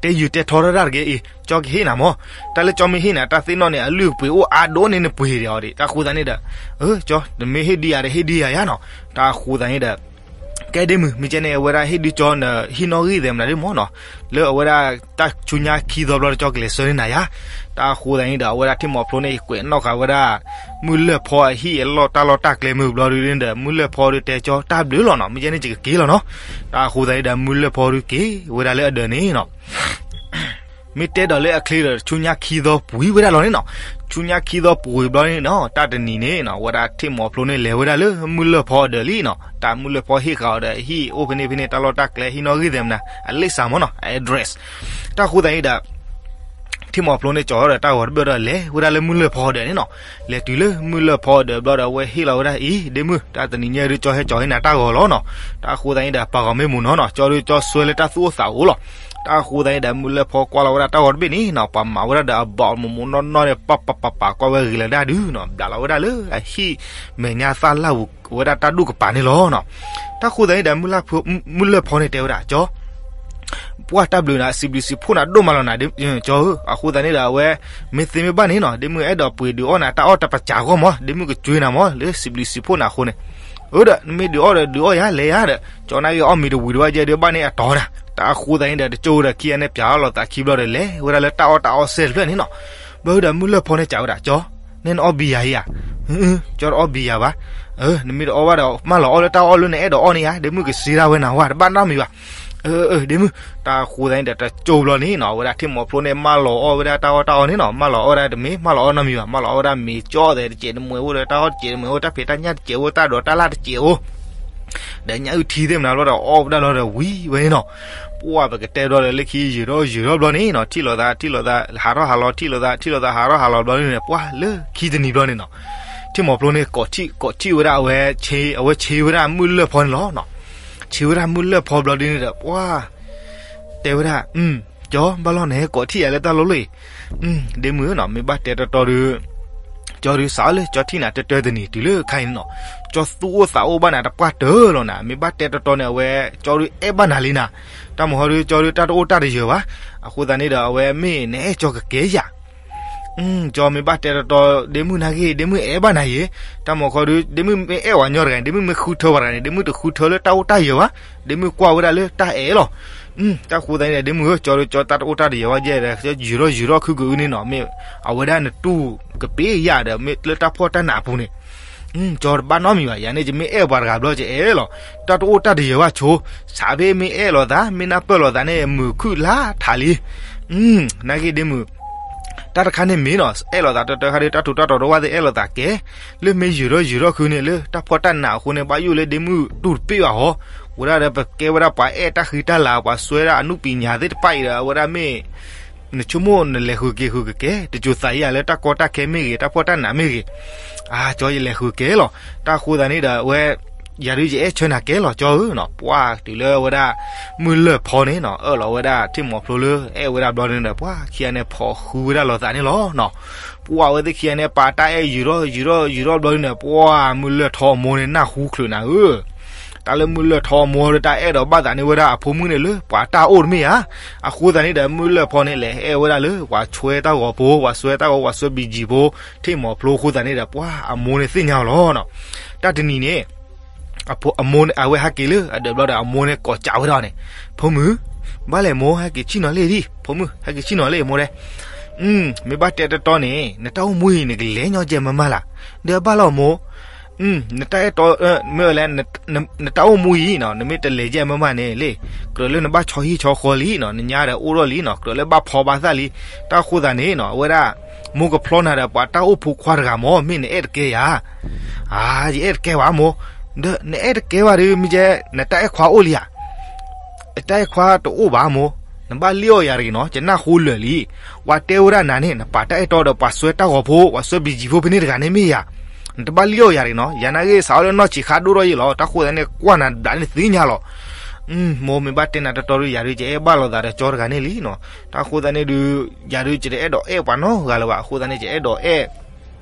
တဲယုာ်တဲထီတၢ်တဂ့ၤအံၤ ကၠီကဟ့ၣ်နၤမၢ်, တၢ်လၢကၠီမ့ၢ်ဟ့ၣ်နၤတၢ်သ့ၣ်နီၣ်န့ၣ် အလုၢ်အပှ့ၤအိၣ်အါဒိၣ်န့ၣ် နပှ့ၤဒံးအီၤဒံး တၢ်ဃိသတးန့ၣ်ဒီး, ကၠီ နမ့ၢ်ဟ့ၣ်ဒံးယၤဒီး ဟ့ၣ်ဒံးယၤယါနီၤ, တၢ်ဃိသတးန့ၣ်ဒီး ကဲဒ့မုၣ် မ့ၢ်ကဲန့ၣ် အဝဲဒၣ်ဟ့ၣ်ဒုးကၠီနဟံၣ်နီၣ်ဂံၢ်သဲးမနုၤဒ်မၢ်နီၤ, လၢအဝဲဒၣ်တၢ်ဆူညါခံသီဘျီဒီး ကၠီကလဲၤဆှၢန့ၢ်နၤယါ, တၢ်ဃိသတးန့ၣ်ဒီး အဝဲဒၣ်ထံၣ်မီၤဖျိန့ၣ် ကွဲးနီၣ်ဃာ်ဝဲဒၣ် မုၢ်လၢၢ်ဖီအဟံၣ်အလီၢ်တၢ်လီၢ်တၢ်ကျဲမုၢ်ဘျီဒုးန့ၣ်ဒီး မုၢ်လၢၢ်ဖီဒုးတဲကၠီတၢ်ဘျုးလီၤနီၤ, မ့ၢ်ကဲန့ၣ်ယကက့ၤလီၤနီၤ, တၢ်ဃိသတးန့ၣ်ဒီး မုၢ်လၢၢ်ဖီဒုးက့ၤဝဲဒၣ်လၢအဒၢးန့ၣ်နီၤ မ့ၢ်တဲဒီးလၢအချ့ဒီး ဆူညါခံသီပှ့ၤဝဲဒၣ်လီၤန့ၣ်နီၤ, ဆူညါခံသီပှ့ၤဘျီန့ၣ်နီၤ တၢ်တနံၤန့ၣ်နီၤ အဝဲဒၣ်ထံၣ်မီၤဖျိန့ၣ် လဲၤဝဲဒၣ်လၢမုၢ်လၢၢ်ဖီအဒၢးလံနီၤ, တၢ်မုၢ်လၢၢ်ဖီဟ့ၣ်ဃာ်အီၤဒီး ဟံၣ်အိၣ်ဖဲန့ၣ်ဖဲန့ၣ် တၢ်လီၢ်တၢ်ကျဲ ဟံၣ်နီၣ်ဂံၢ်သဲးမနုၤ အလံာ်စၢ်မၢ်နီၤ အ address, တၢ်ဃိသတးန့ၣ်ဒီး ထံၣ်မီၤဖျိန့ၣ် ကၠီထီၣ်ဒီးတၢ်ဂီၤတဘ့ၣ်ဒီး လဲၤဝဲဒၣ်လၢမုၢ်လၢၢ်ဖီအဒၢးန့ၣ်နီၤ, လဲၤတုၤလၢမုၢ်လၢၢ်ဖီအဒၢးဘျီဒီး အဝဲဟ့ၣ်လီၤဝဲဒၣ်အံၤ ဒ့မုၣ် တၢ်တနံၤညါဒုး ကၠီဟဲကၠီၤဟ့ၣ်နၤတၢ်ဂီၤလီၤနီၤ, တၢ်ဃိသတးန့ၣ်ဒီး ပာ်ဂီၤမ့ၢ်မုာ်နီၤနီၤ ကၠီဒုး ကၠီစွဲလၢတၢ်သူၣ်အိၣ်သးအိၣ်လီၤ, တၢ်ဃိသတးန့ၣ်ဒီး မုၢ်လၢၢ်ဖီကွၢ်လီၤဝဲဒၣ်တၢ်ဂီၤတဘ့ၣ်န့ၣ်နီၤ ပှၤမၤဝဲဒၣ်ဒီးအဘီမုၢ်မုၢ်နီၢ်နီၢ်န့ၣ် ပပပပကွၢ်ဝဲဂ့ၤလၢဒၣ်ဒုးနီၤ ဘျးလီၤဝဲဒၣ်လၢအဟံၣ်မဲာ်ညါသၣ်လၢ်ဝဲဒၣ်တၢ်ဒူၣ်ကပၤန့ၣ်လီၤနီၤ, တၢ်ဃိသတးန့ၣ်ဒီး မုၢ်လၢၢ်ဖီန့ၣ်တဲဝဲဒၣ် ကၠီ ပှၢ်တၢ်ဘျုးနၤ စံးဘျုးစံးဖှိၣ်နၤဒိၣ်မးလီၤနၤ ကၠီဧၢ, အဃိသတးန့ၣ်ဒီး အဝဲ မ့ၢ်သ့မ့ၢ်ဘၣ်န့ၣ်နီၤ ဒ့မုၣ်အဲၣ်ဒိးပှ့ၤဒုးအီၣ်နၤ တၢ်အီၣ်တၢ်ပစးဂီၢ်မၢ် ဒ့မုၣ်ကကွ့နၤမၢ် လၢစံးဘျုးစံးဖှိၣ်နၤအဃိန့ၣ်, အၢဒီး နမ့ၢ်ဒုးအီၣ်ဒီး ဒုးအီၣ်ယၤ လဲၤယၤဒီး ကၠီနာ်က့ၤအီၣ်မ့ၤတဝံၤတဝဲကဲဒုးဘၣ်န့ၣ်အတီၤနၤ, တၢ်အဃိသတးန့ၣ်ဒီး တကၠိဒီး ခံဂၤန့ၣ်ပၠးအီၣ်လိာ်သးခံဘျီဒီး လဲၤဝဲဒၣ်လၢတၢ်အီၣ်တၢ်အီစဲတဖျၢၣ်န့ၣ်နီၤ, ဘၣ်ဝဲဒီးမုၢ်လၢၢ်ဖီန့ၣ်စံးဝဲဒၣ် ကၠီ နဲနအီၣ်ဘံယၤဧါ, ကၠီတအီၣ်ဘံယၤဘၣ်, နမ့ၢ်တအီၣ်ဘၣ်ဒီး မၢလီၤအီၣ်လၢတၢ်အီၣ်လၢနအဲၣ်ဒိးအီၣ်န့ၣ်ဧါ ဒ့မုၣ်ကစ့ဒၣ်ဝဲနၤဝဲ တဘၣ်နီတမံၤဘၣ်, ဒ့မုၣ်, တၢ်ဃိသတးန့ၣ်ဒီး တကၠိဘျီန့ၣ်နီၤ အဝဲဒၣ်ထံၣ်မီၤဖျိန့ၣ် မၢလီၤအီၣ်ဝဲဒၣ်တၢ်အီၣ်တၢ်အီန့ၣ်နီၤ မၢလီၤအီၣ်ဝဲဒၣ်တမ့ၢ် မၢလီၤအီၣ်နီတမံၤဘၣ် မၢလီၤအီၣ်ဝဲဒၣ်မ့ၤကၠီၣ်သဲးတစဲးတမှဲၤအိၣ်ဒီး တၢ်အီၣ်တစဲးတမှဲၤအိၣ် တၢ်ဖံးတၢ်ညၣ်တစဲးအိၣ် တၢ်ဒိးတၢ်လၢ်တစဲးအိၣ် ဒီးညၣ်အုၣ်ထံသ့ၣ်မနုၤဘျီဒီး အီၣ်ဝဲဒၣ်လီၤဒီးဝံၤဝဲန့ၣ်နီၤ, ပှၢ်ပကတဲဘျီဒီးလၢခံယုာ်ထီၣ်ယုာ်ထီၣ်ဘျီန့ၣ်နီၤ ထံၣ်လိာ်သး ထံၣ်လိာ်သး ဟးထီၣ်ဟးလီၤ ထံၣ်လိာ်သး ထံၣ်လိာ်သး ဟးထီၣ်ဟးလီၤဘျီန့ၣ် ပှၢ်လၢခံတနံၤဘျီန့ၣ်နီၤ, ထံၣ်မီၤဖျိန့ၣ် ကိးထံၣ် ကိးထံၣ်ဝဲဒၣ်အဝဲ အဝဲဆ့ဝဲဒၣ်မုၢ်လၢၢ်ဖီန့ၣ်လီၤနီၤ, ဆ့ဝဲဒၣ်မုၢ်လၢၢ်ဖီဘျီဒုန့ၣ်ဒီး ပှၢ် တဲဝဲဒၣ် ကၠီဘၣ်လီၤနဟဲကိးထံၣ်ယၤလၢတၢ်လီၢ်လီၤအံၤ, ဒ့မုၣ်နီၤ မ့ၢ်ဘၣ်တဲတီတီဒီး ကၠီဒုးစးအီၤလၢ ကၠီထံၣ်နၤတၢတၢတနံၤတုၤလၢခါအံၤန့ၣ်နီၤ, ကၠီသူၣ်အိၣ်သးအိၣ်ဘၣ်နၤတပှၢ်တၢၢ်လီၤနၤ မ့ၢ်ဘၣ်တဲတီတီန့ၣ် အဝဲ ကၠီဒုးအဲၣ်ဘၣ်နၤလံနၤ, တၢ်မုၢ်ဟီဒုး ကၠီဒုးတၢ်တအိၣ်တၢ်တယၢၤဘၣ်, အဃိသတးန့ၣ်ဒီး အဝဲမ့ၢ်နအဲၣ်ကၠီကကဲယၤ ကၠီမ့ၢ်ဘၣ်တဲတီတီ ဒ့မုၣ်နာ်က့ ဒ့မုၣ်အဲၣ်ဘၣ်နၤယဲ, တၢ်မုၢ်ဟီဒုး ဒ့မုၣ်မ့ၢ်အဲၣ်ဝဲညီတဂၤန့ၣ် ဒ့မုၣ်မ့ၢ်ဃုထၢပှၤတဂၤန့ၣ် ဒ့မုၣ်တဃုထၢလၢတၢ်အိၣ်တၢ်ယၢၤဘၣ်, ဒ့မုၣ်ကွၢ်ဝဲဒၣ်လၢတၢ်အဲၣ်လီၤ, တၢ်ဃိသတးန့ၣ်ဒီး ဒ့မုၣ်ဧၢ ကၠီဒုး ကၠီတၢ်တအိၣ်တၢ်တယၢၤဘၣ်ယဲဒီး ယုာ်ထီၣ်ယုာ်ထီၣ်ခုကအုန့ၣ်နီၤ မ့ၢ် အဝဲဒၣ်နတူၢ်ကပ့ၤယၤဒီး မ့ၢ်လၢတၢ်ဖှီၣ်တၢ်နးအပူၤန့ၣ် ကၠီတဘၣ်နီတမံၤဘၣ်, ယၤန့ၣ် ယမ့ၢ်အဲၣ်ပှၤတဂၤဘျီ ယအဲၣ်လီၤ, တၢ်တအိၣ်တၢ်တယၢၤဘၣ်ဆိ, စးဖဲမ့ၢ်အဲၣ်လိာ်သး မ့ၢ်နၢ်ပၢၢ်လိာ်သးန့ၣ် မုာ်ခုၣ်လါထးလံ, နာ်က့ဒ့မုၣ်, တၢ်တခါန့ၣ်မ့ၢ်နီၤ အဲၣ်လိာ်သးတၢတၢခါဒီး တၢ်ထူးတၢ်တီၤတဝၢ်သ့ၣ်အဲၣ်လိာ်သးကဲ, လၢမ့ၢ်ယုာ်ထီၣ်ယုာ်ထီၣ်ခုန့ၣ် လၢတၢ်ဖှီၣ်တၢ်နးအဃိန့ၣ် ဘၣ်ယိၣ်လၢဒ့မုၣ်တူၢ်တပ့ၢ်ဘၣ်ဟီ, ဝဲဒၣ်ဒီးပကဲဝဲဒၣ်ပှၤအဲၣ်တၢ်ဃံတၢ်လၤ ပှၤစွဲဒၣ်အနုပညာသ့ၣ်တဖၣ်အံၤဒီး အဝဲဒၣ်မ့ၢ် နဆိကမိၣ်နလဲၤဃုာ်က့ၤဃုာ်ကကဲ, တစိၤသးယၤလၢတၢ်ကီတၢ်ခဲမ့ၢ်ဂ့ၤ တၢ်ဖှီၣ်တၢ်နးမ့ၢ်ဂ့ၤ, အါ ကၠီယလဲၤဃုာ်ကဲလီၤ, တၢ်ဃိသတးန့ၣ်ဒီး အဝဲ ယၤဒုးယအဲၣ်ဆၢနၤကဲလီၤ ကၠီဧၢနီၤ, ပှၢ်တုၤလၢဝဲဒၣ် မုၢ်လၢၢ်ဖီန့ၣ်နီၤ အၢၣ်လီၤဝဲဒၣ်ထံၣ်မီၤဖျိလၢအဲၣ်ဝဲဒၣ်ဘျီန့ၣ်ဒီး ပှၢ်ခံဂၤန့ၣ်ဖီၣ်ဃုဝဲဒၣ်လိာ်သးန့ၣ်လီၤနီၤ, ပှၢ်အဝဲသ့ၣ်ခံဂၤန့ၣ် ပာ်တၢ်အဲၣ်ယုာ်ထီၣ်ယုာ်ထီၣ်ယုာ်ထီၣ်ဘျီန့ၣ်ဒီး ပှၢ်မုၢ်လၢၢ်ထီအမိၢ်န့ၣ် နၢ်ဟူချုးနၤဧၢ တၢ်လၢမုၢ်လၢၢ်ထီအမိၢ်ဒီး တၢ်အဲၣ်ဒိးဘၣ်သးန့ၢ်ဝဲဒၣ်အဖိမုၣ်န့ၣ်လၢ ပှၤတၢ်အိၣ်တမ့ၢ်ဧါ. အဃိသတးန့ၣ်ဒီး မုၢ်လၢၢ်ဖီန့ၣ် လဲၤအဲၣ်ဝဲဒၣ်လၢ ပှၤဆွဲတၢ်ဂီၤဖိ, ပှၤဆွဲတၢ်ဂီၤ, ပှၤဆွဲဘံၣ်ကၠံၣ်ဖိ, ထံၣ်မီၤဖျိအဃိသတးန့ၣ်ဒီး ပှၤအမိၢ်န့ၣ်သ့ၣ်ညါအီၤလီၤ. တၢ်တနံၤန့ၣ် အမိၢ်န့ၣ် အဝဲဟဲက့ၤလၢအဒၢးဘျီဒီး အမိၢ်န့ၣ်ကိးကးဝဲဒၣ်န့ၣ်, ဖိမုၣ်, ဘၣ်လဲၣ်မိၢ် ဟဲက့ၤဆ့ၣ်နီၤလံဒံး, ဖိမုၣ် ဟဲက့ၤဆ့ၣ်နီၤလံမိၢ်ဒဲး. မ့ၢ်ဘၣ်တဲတီတီန့ၣ် နတၢ်အိၣ်မူအံၤ နကလဲၤညီကဲမးမးလၢ်, ဒီးဘၣ်လီၤမိၢ် နတၢ်အဲၣ်တီ, မ့ၢ်ဝဲလဲၣ်, နတၢ်အိၣ်မူအံၤနီၤ နမ့ၢ်တလဲၤယဲၢ်မးမးန့ၣ်လံ, ကြၢးလၢနဘၣ်ဆီဟံၣ်ဆီဃီလံနီၤ, နညါဒီးအိၣ်ထီၣ်လံနီၤ, ကြၢးလၢဘၣ်ဖီဘၣ်သၣ်လံ. တၢ်ဃိသတးန့ၣ်နီၤ အဝဲဒၣ် မိၢ်ကဖျီနၤဒီး ပှၤတၢ်အိၣ်ဖိခွါတဂၤမၢ် မ့ၢ်နအဲၣ်တကဲဧါ. အါ ယအဲၣ်တကဲဘၣ်မိၢ်. ဒီးနအဲၣ်တကဲဘၣ်ဒီး မ့ၢ်ကဲ နတၢ်အဲၣ်ခွါအိၣ်လံဧါ. တၢ်အဲၣ်ခွါတအိၣ်ဘၣ်မိၢ်, နဘၣ်လံၣ်အီၣ်ယၤတဂ့ၤနီၤ, ယနၢ်ဟူလၢာ်လံ. ပှၤတဲဝဲဒၣ်နၤန့ၣ် နပာ်တၢ်အဲၣ်တီဒီး ပှၤဆွဲတၢ်ဂီၤဖိ, ပှၤဆွဲဘံၣ်ကၠံၣ်ဖိဖဲန့ၣ်တဂၤန့ၣ်မ့ၢ်ဧါ. နတဘၣ်လံၣ်အီၣ်ယၤတဂ့ၤနီၤ, ယၤနာ်ဂ့ၢ်စးအီၤလၢနီၢ်ဆံးခါဒိၣ်ထီၣ်ယဲၢ်လီၤ. တၢ်ဃိသတးန့ၣ် ကွၢ်နၤဘျးန့ၣ်သ့ၣ်ညါလီၤ. မိၢ်မ့ၢ်ဘၣ်တဲနၤတီတီဒီး ယၤဒုးယအဲၣ်ဘၣ်လိာ်သးဒီးကၠီတဂၤန့ၣ်လံနီၤ. တၢ်ဃိသတးန့ၣ်ဒုး ယၤဒုးယတအဲၣ်ဒိးအဲၣ်ပှၤနီတဂၤလၢၤဘၣ်. အဃိသတးန့ၣ် ယအဲၣ်ဒိးအဲၣ်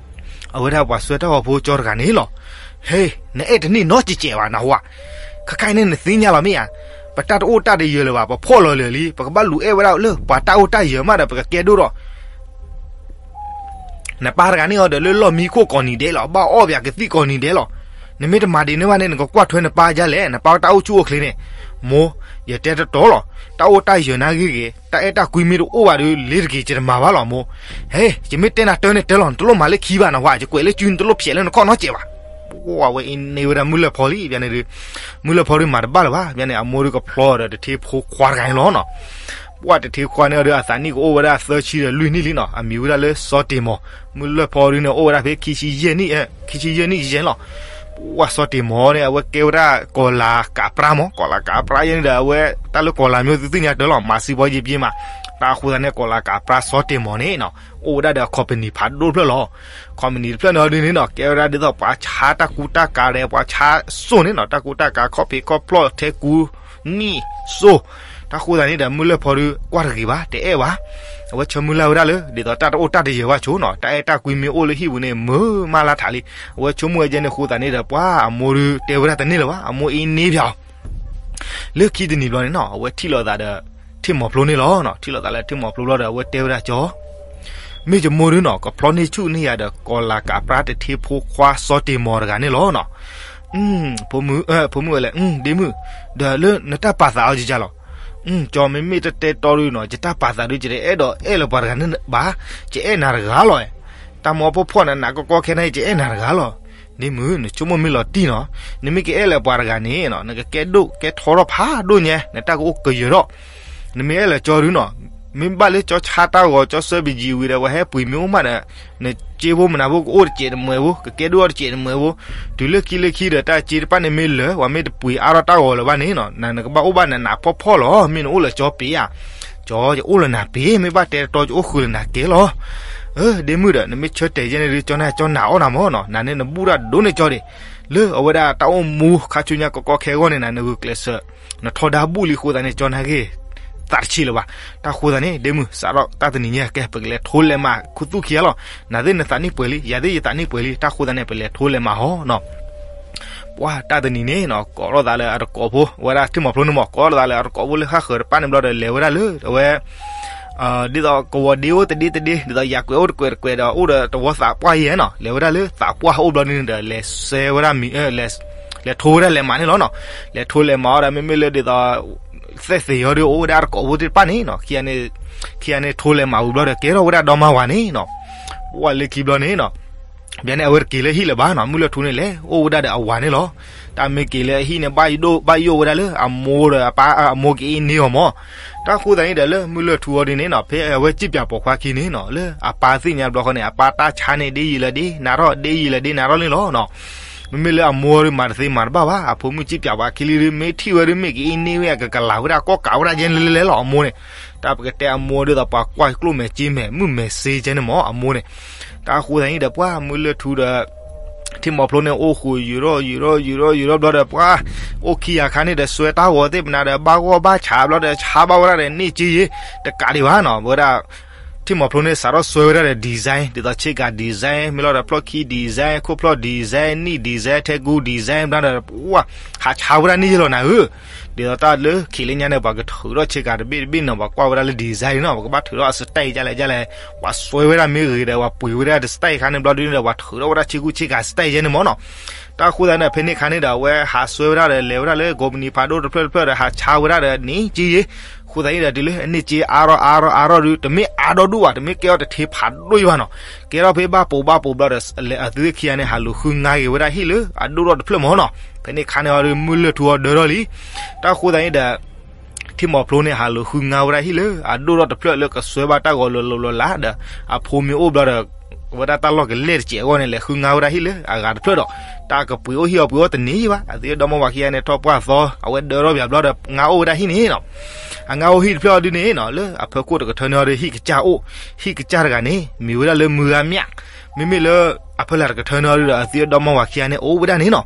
အဝဲဒၣ်ပှၤစွဲတၢ်ဂီၤဖိကၠီတဂၤန့ၣ်လီၤ. ဟဲ, နအဲၣ်တန့ၢ်နီတစဲးဘၣ်နဟါ, ခဲခါအံၤန့ၣ်နသ့ၣ်ညါလီၤမ့ၢ်ဧါ, ပတၢ်တအိၣ်တၢ်တယၢၤလၢၤဘၣ်, ပဖီၣ်လီၤလၢာ်လံ, ပကဘၣ်လူၤအဲၣ်ဝဲဒၣ်လၢပှၤတၢ်အိၣ်တၢ်ယၢၤမးဒီး ပကကဲဒိၣ်ထီၣ် နပၢ်တဂၤန့ၣ်အီၤဒီးလၢလီၢ်မံခိၣ်ကိးနံၤဒဲးလီၤ, ဘၣ်အီၣ်ပှၤကသံၣ်ကိးနံၤဒဲးလီၤ. နမ့ၢ်တမၤဒ်န့ၣ်ဘၣ်န့ၣ် နကကွၢ်ထွဲနပၢ်ဒ်လဲၣ်, နပၢ်တၢ်အိၣ်ဆူၣ်အိၣ်ချ့န့ၣ်. မိၢ်, ယတဲတတီလီၤ, တၢ်အိၣ်တၢ်ယၢၤနၤဂ့ၤဂ့ၤ, တၢ်အဲၣ်တၢ်ကွံမ့ၢ်တအိၣ်ဘၣ်ဒီး လ့ၤတက့ၤ ယတမၤဘၣ်လီၤမိၢ်. ဟဲ, ယမ့ၢ်တဲနၤတၢ်န့ၣ်တၢ်လီၤ, နတလိၣ်မၤလၢခံဘၣ်နဟါ, ယကွဲးလၢစု နတလိၣ်ဖျဲးလၢနခီၣ်နီတစဲးဘၣ်. ပှၢ်ဝဲအံၤန့ၢ်ဝဲဒၣ်မုၢ်လၢၢ်ဖီလံ, ဘၣ်န့ၣ်ဒီး မုၢ်လၢၢ်ဖီဒီးမၤတဘၣ်လၢၤဘၣ်, ဘၣ်န့ၣ် အမိၢ်ဒီးကဖျီဒီးတထ့ဖိခွါတဂၤန့ၣ်လီၤနီၤ. ပှၢ်တထ့ခွါန့ၣ်အီၤဒီး အသးနံၣ်ကအိၣ်ဝဲဒၣ်သၢဆံဒီးလွံၢ်နံၣ်လံနီၤ, အမံၤဝဲဒၣ်လၢစီၤတ့ၢ်မီၤ, မုၢ်လၢၢ်ဖီဒုန့ၣ် အိၣ်ဝဲဒၣ်ဖဲခံဆံယဲၢ်နံၣ်, ခံဆံယဲၢ်နံၣ်ယဲၢ်လီၤ. ပှၢ်စီၤတ့ၢ်မီၤန့ၣ် အဝဲကဲဝဲဒၣ်ကီၤလၤကးပြါမး, ကီၤလၤကးပြါယဲန့ၣ်ဒီး အဝဲတၢ်လၢကီၤလၤမ့ၢ်သုသ့ၣ်ညါတၢ်လီၤ, မၤစံပီယံပျ့မး, တၢ်အဃိသတးန့ၣ် ကီၤလၤကးပြါစီၤတ့ၢ်မီၤန့ၣ်နီၤ, အိၣ်ဝဲဒၣ်ဒီးအ company ဖးဒိၣ်တဖျၢၣ်လီၤ. company တဖျၢၣ်န့ၣ်အီၤဒုန့ၣ်နီၤ, ကဲဝဲဒၣ်ဒ်သိးပှၤဆါတၢ်ကူတၢ်ကၤဒီး ပှၤဆါစိၣ်န့ၣ်နီၤ, တၢ်ကူတၢ်ကၤ ခီၣ်ဖံးခီၣ်ဖျီၣ် ထဲကူ နံၣ်စိၣ်. တၢ်ဃိသတးန့ၣ်ဒီး မုၢ်လၢၢ်ဖီဒု ကွၢ်တဂ့ၤဘၣ်, တအဲၣ်ဘၣ်. အဝဲဆၢမုၢ်လၢ်ဝဲဒၣ်လၢ ဒ်သိးတၢ်တအိၣ်တၢ်တယၢၤဘၣ်ဆိနီၤ, တၢ်အဲၣ်တၢ်ကွံမ့ၢ်အိၣ်လၢဟံၣ်ပူၤန့ၣ် မုာ်မးလါထးလံ. အဝဲဆိကမိၣ်ဝဲဒ်န့ၣ်အဃိသတးန့ၣ်ဒီး ပှၢ်အမိၢ်ဒုတဲဝဲဒၣ်တန့ၢ်လၢၤဘၣ်, အမိၢ်အံၤန့ၢ်ဖျါအီၤ လၢခံတနံၤဘျီန့ၣ်နီၤ, အဝဲထံၣ်လိာ်သးဒီး ထံၣ်မီၤဖျိန့ၣ်လီၤ. ထံၣ်လိာ်သးလၢထံၣ်မီၤဖျိဘျီဒီး အဝဲတဲဝဲဒၣ်ကၠီ, မ့ၢ်ယမိၢ်ဒုနီၤ, ကဖျီန့ၢ်ဆူၣ်န့ၢ်ယၤဒီး ကီၤလၤကးပြါတထ့ဖိခွါစီၤတ့ၢ်မီၤတဂၤန့ၣ်လီၤနီၤ. ဖိမုၣ်ဝဲလဲၣ်, ဒ့မုၣ်, ဒီးလၢနတၢ်ပာ်သးအီၤယကလီၤ. ကၠီ မ့မ့ၢ်တတဲတီဒုနီၤ, ယတၢ်ပာ်သးဒု ယတအဲၣ်ဒိးအဲၣ်လၢၤပှၤတဂၤန့ၣ်ဘၣ်, ယအဲၣ်နၤတဂၤလီၤ. တၢ်မီၤဖှီၣ်ဖှီၣ်နးနးကီကီခဲန့ၣ် ယအဲၣ်နၤတဂၤလီၤ. ဒ့မုၣ်, နဆိကမိၣ်မ့ၢ်လီၤတံၢ်နီၤ, နမ့ၢ်ကအဲၣ်လၢပှၤတဂၤန့ၣ် နကကဲဒိၣ်ကဲထီထီၣ်ဖးဒိၣ်ညါ, နတၢ်ကအိၣ်ကယၢၤထီၣ်. နမ့ၢ်အဲၣ်လၢကၠီဒုနီၤ, မ့ၢ်ဘၣ်လၢကၠီဆါတၢ်ဂီၤ ကၠီဆှၢပယံၤဝံၤဒီး ပှၤဟဲပှ့ၤမ့ၢ်အိၣ်မးဒီး နစ့ဖိမနၤဖိကအိၣ်တစဲးတမှဲးဖိ, ကကဲဒိၣ်အီၤတစဲးတမှဲးဖိ, တုၤလၢခံလၢခံဒီး တၢ်စ့တဖၣ်န့ၣ်မ့ၢ်လၢာ် ပှၤမ့ၢ်တပှ့ၤအါထီၣ်တၢ်ဂီၤလၢၤဘၣ်န့ၣ်နီၤ, နကဘၣ်အိၣ်ဘၣ်နးနးဖှီၣ်ဖှီၣ်လီၤ. မ့ၢ်နအိၣ်လၢကၠီပ့ၤဧါ, ကၠီ ယအိၣ်လၢနၤပ့ၤ, မ့ၢ်ဘၣ်တဲတတီ ယအိၣ်ဃုာ်လၢနၤကဲလီၤ. ဒ့မုၣ်ဒီး နမ့ၢ်ဆၢတဲာ်ယဲန့ၣ်ဒု ကၠီန့ၣ် ကၠီနာ်အီၣ်နၤမၢ်နီၤ, နၤန့ၣ်နဘူၣ်တၢ်ဒိၣ်န့ၢ်ကၠီဒံး, လၢအဝဲဒၣ်တၢ်အိၣ်မူခါဆူညါကီကီခဲဂီၢ်န့ၣ် နၤနဂုာ်ကျဲးစၢး နထီဒါဘူၣ်လံအဃိသတးန့ၣ် ကၠီနာ်က့ၤ သးတဆံးလၢၤဘၣ်. တၢ်ဃိသတးန့ၣ် ဒ့မုၣ် စးထီၣ်တၢ်တနံၤညါကဲ ပကလဲၤထိလဲၤမၤခူသူၣ်ခံဂၤလီၤ. နၤသ့ၣ်နသးနံၣ်ပှဲၤလံ, ယၤသ့ၣ်ယသးနံၣ်ပှဲၤလံ, တၢ်ဃိသတးန့ၣ် ပလဲၤထိလဲၤမၤဟီနီၤ. ပှၢ်တၢ်တနံၤန့ၣ်နီၤ ကိးထီၣ်သးလၢအတကိးဖိ, အဝဲဒၣ်ထံၣ်မီၤဖျိန့ၣ်မး ကိးထီၣ်သးလၢအတကိးဖိလၢဃၣ်ဃၢၤတဖၣ်န့ၣ်ဘျီဒီး လဲၤဝဲဒၣ်လၢအဝဲ ဒ်သိးကဝီၤဒ့အိၣ်တဒ့တဒ့, ဒ်သိးယၤကွဲးအိၣ်တကွဲးတကွဲးဒီး အိၣ်ဒီးတဝီသးပှၢ်ယဲနီၤ, လဲၤဝဲဒၣ်လၢသးပှၢ်အိၣ်ဘျီန့ၣ်ဒီး လဲၤဆှၢဝဲဒၣ်မံၤ, လဲၤထိဝဲဒၣ်လဲၤမၤန့ၣ်လီၤနီၤ. လဲၤထိလဲၤမၤအီၤဒီး မ့မ့ၢ်လၢဒ်သိး သဲၣ်သ့ၣ်အီၤဒီး အိၣ်ဝဲဒၣ်တကိးဖိသ့ၣ်တဖၣ်န့ၣ်နီၤ, ခံဂၤန့ၣ်ထိလဲၤမၤဝံၤဘျီဒီး ကဲထီၣ်ဝဲဒၣ်ဒီမါဝၤန့ၣ်နီၤ. ပှၢ်လၢခံဘျီန့ၣ်နီၤ ဘၣ်န့ၣ် အဝဲတက့ၤလၢဟံၣ်လၢၤဘၣ်နီၤ, မုၢ်လၢၢ်ထူန့ၣ်လဲၤအိၣ်ဝဲဒၣ်ဒီးအဝၤန့ၣ်လီၤ. တၢ်မ့ၢ်က့ၤလၢအဟံၣ်န့ၣ် ဘၣ်ယိၣ်ဝဲဒၣ်လၢအမိၢ်ဒီးအပၢ်, အမိၢ်ကအ့န့ၢ်အီၤမး. တၢ်ဃိသတးန့ၣ်ဒီး လၢမုၢ်လၢၢ်ထူအီၤဒ်န့ၣ်နီၤ ဖဲအဝဲစံၣ်ပၠးပိာ်ခွါခံန့ၣ်နီၤ လၢအပၢ်သ့ၣ်ညါဘျီဃီန့ၣ် အပၢ်တၢ်ဆါန့ၣ် ဒ်ယံာ်လၢဒ်နၤထီၣ် ဒ်ယံာ်လၢဒ်နၤထီၣ်န့ၣ်လီၤနီၤ. မ့မ့ၢ်လၢအမိၢ်ဒီးမၤတသ့မၤတဘၣ်ဘၣ်, အဖိမုၣ်စံၣ်ပၠးပှၤခံလံဒီး မ့ၢ်ထံၣ်ဝဲဒီး မ့ၢ်ကအ့န့ၢ်ဝဲ အကကလၤဝဲဒၣ် ကီၣ်ကးဝဲဒၣ်ယဲလဲၤလဲၤလီၤ အမိၢ်န့ၣ်. တၢ်ပကတဲအမိၢ်ဒ်သိးပှၤကွၢ်ကျိၣ်မဲာ်စ့မဲာ် မုၢ်မဲာ်စ့ကဲန့ၣ်မး အမိၢ်န့ၣ်. တၢ်ဃိသတးန့ၣ်ဒီး ပှၢ်မုၢ်လၢၢ်ထူဒီး ထံၣ်မီၤဖျိန့ၣ် အိၣ်ဃုာ်ယူၤထီၣ်ယူၤထီၣ်ယူၤထီၣ်ယူၤထီၣ်ဘျီဒီး ပှၢ်အိၣ်ခံဂၤခါန့ၣ်ဒီး စွဲတၢ်ဂီၤသ့ၣ်မနၤဒီး ဘၣ်ဂီၢ်ဘၣ်ဆးဘျီဒီး ဆါဘၣ်ဝဲဒၣ်ဒီး န့ၢ်က့ယ့ တကးဒံးဘၣ်နီၤ ဝဲဒၣ် ထံၣ်မီၤဖျိန့ၣ် စးထီၣ်စွဲဝဲဒၣ်ဒီး design ဒ်သိး ဆ့ကၤ design မ့ၢ်လီၤဒီး ဖျီၣ်ခံ design ခိၣ်ဖျီၣ် design နံၣ် design ထဲကူ design ဘျီဒီး ပှၢ် ဟးဆါဝဲဒၣ်န့ၢ်ယ့လီၤနၤဧၢ. ဒ်သိးတၢ်လၢခံလၢညါန့ၣ် ပှၤကထုးထီၣ်ဆ့ကၤတဘ့ၣ်တဘ့ၣ်နီၤ ပှၤကွၢ်ဝဲဒၣ်လၢ design နီၤ ပကဘၣ်ထုးထီၣ်အ style ကလဲၣ်ကလဲၣ် ပှၤစွဲဝဲဒၣ်မ့ၢ်ဂ့ၤဒီး ပှၤပှ့ၤဝဲဒၣ်တ style ခါန့ၣ်ဘျီဒုန့ၣ်ဒီး ပှၤထုးထီၣ်ဝဲဒၣ်ဆ့ကူဆ့ကၤ style ယဲန့ၣ်မးနီၤ. တၢ်ဃိသတးန့ၣ်ဒီး ဖဲန့ၣ်ခါန့ၣ်ဒီး အဝဲဟးစွဲဝဲဒၣ်ဒီး လဲၤဝဲဒၣ်လၢ company ဖးဒိၣ်တဖျၢၣ်တဖျၢၣ်ဒီး ဟးဆါဝဲဒၣ်ဒီးန့ၢ်က့ယ့ အဃိသတးန့ၣ်ဒီး တုၤလၢအန့ၢ်က့အါထီၣ်အါထီၣ်အါထီၣ်ဒု တမ့ၢ်အါဒီဒူၣ်ဘၣ် တမ့ၢ်ကဲအီၤတထ့ဖးဒိၣ်ယဘၣ်နီၤ ကဲထီၣ်ဖဲဘၣ်ပိာ်ဘၣ်ပိာ်ဘျီဒီး အသုသ့ၣ်ခံဂၤန့ၣ် ဟးလူၤဃုငါက့ၤဝဲဒၣ်ဟံၣ်လၢအဒိၣ်ထီၣ်တဖျၢၣ်မးနီၤ. ဖဲန့ၣ်ခါန့ၣ်အီၤဒု မုၢ်လၢၢ်ထူအီၤဒၢထီၣ်လံ. တၢ်ဃိသတးန့ၣ်ဒီး ထံၣ်မီၤဖျိန့ၣ် ဟးလူၤဃုငါဝဲဒၣ်ဟံၣ်လၢအဒိၣ်ထီၣ်တဖျၢၣ်လၢကစွဲဘၣ်တၢ်ဂီၤလၢလီၤလီၤလးဒီး အဖိမ့ၢ်အိၣ်ဘျီဒီး ဝဲဒၣ်တၢ်လီၢ်ကလဲၢ်တစဲးအဂီၢ်န့ၣ် လဲၤဃုငါဝဲဒၣ်ဟံၣ်လၢအဂၤတဖျၢၣ်ဒီး တၢ်ကပှ့ၤအိၣ်ဟံၣ်အီၤပှ့ၤအိၣ်တန့ၢ်ဘၣ် အသုဒီမါဝၤခံဂၤန့ၣ် ထီၣ်ပှၢ်သီ အဝဲဒၢထီၣ်ပၠးဘျီဒီး ငါအိၣ်ဝဲဒၣ်ဟံၣ်န့ၣ်နီၤ. အငါအိၣ်ဟံၣ်တဖျၢၣ်အီၤဒုန့ၣ်နီၤ လၢအဖၢခိၣ်တကထၢန့ၣ်အီၤဒု ဟံၣ်ကစၢ်အိၣ် ဟံၣ်ကစၢ်တဂၤန့ၣ် မံၤဝဲဒၣ်လၢမုၢ်ဂၤမျး မ့မ့ၢ်လၢအဖီလာ်တကထၢန့ၣ်အီၤဒုဒီး အသုဒီမါဝၤခံဂၤန့ၣ် အိၣ်ဝဲဒၣ်န့ၣ်နီၤ.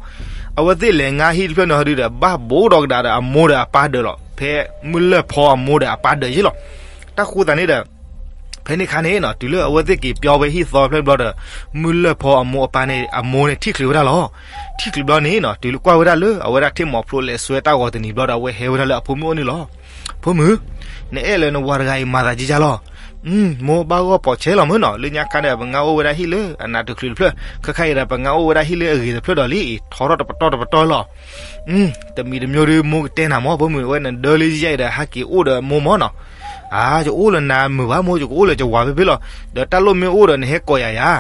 အဝဲသ့ၣ်လဲၤငါဟံၣ်တဖျၢၣ်န့ၣ်အီၤဒုဒီး ဘၣ်ဘိးဒီးကဒါဒီးအမိၢ်ဒီးအပၢ်ဒၢးလီၤ. ဖဲမုၢ်လၢၢ်ဖီအမိၢ်ဒီးအပၢ်ဒၢးယ့လီၤ. တၢ်ဃိသတးန့ၣ်ဒီး ဖဲန့ၣ်အခါန့ၣ်နီၤ တုၤလၢအဝဲသ့ၣ်က့ၤပၠီဝဲဟံၣ်သီဖျၢၣ်ဘျီဒီး မုၢ်လၢၢ်ဖီအမိၢ်အပၢ်န့ၣ် အမိၢ်န့ၣ်ထံၣ်ချုးဝဲဒၣ်လီၤ. ထံၣ်ချုးဘျီန့ၣ်နီၤ တုၤလၢကွၢ်ဝဲဒၣ်လၢအဝဲဒၣ်ထံၣ်မီၤဖျိလဲၤစွဲတၢ်ဂီၤတနံၤဘျီဒီး အဝဲဟဲဝဲဒၣ်လၢအဖိမုၣ်အိၣ်န့ၣ်လီၤ. ဖိမုၣ်, နအဲၣ်လၢနဝၤတဂၤအံၤမၤသးကကၢ်လီၤ. မိၢ်ဘၣ်ဂီၢ်ပိာ်ဆဲးလီၤမ့ၢ်နီၤ, လၢညါခါဒီး ပငါအိၣ်ဝဲဒၣ်ဟံၣ်လၢအနးတချုးတဖျၢၣ်, ခဲခါအံၤဒီး ပငါအိၣ်ဝဲဒၣ်ဟံၣ်လၢအဂ့ၤတဖျၢၣ်ဒီးလံအံၤ ထီထီၣ်တပတီၢ်တပတီၢ်လီၤ. တမံၤတမံၤဒီး မိၢ်ကတဲနၤမ့ၢ် ဖိမုၣ်, အဝဲနဒၢလၢယဲအံၤဒီး ဟဲက့ၤအိၣ်ဒီးမိၢ်မ့ၢ်နီၤ. အါ, ယအိၣ်လၢနၤမုာ်ဘၣ် မိၢ်, ယကအိၣ်လၢယဝၤဖဲဖဲလီၤ. ဒီးတၢ်လိၣ်မ့ၢ်အိၣ်ဒီး နဟဲကိးယၤယၤ.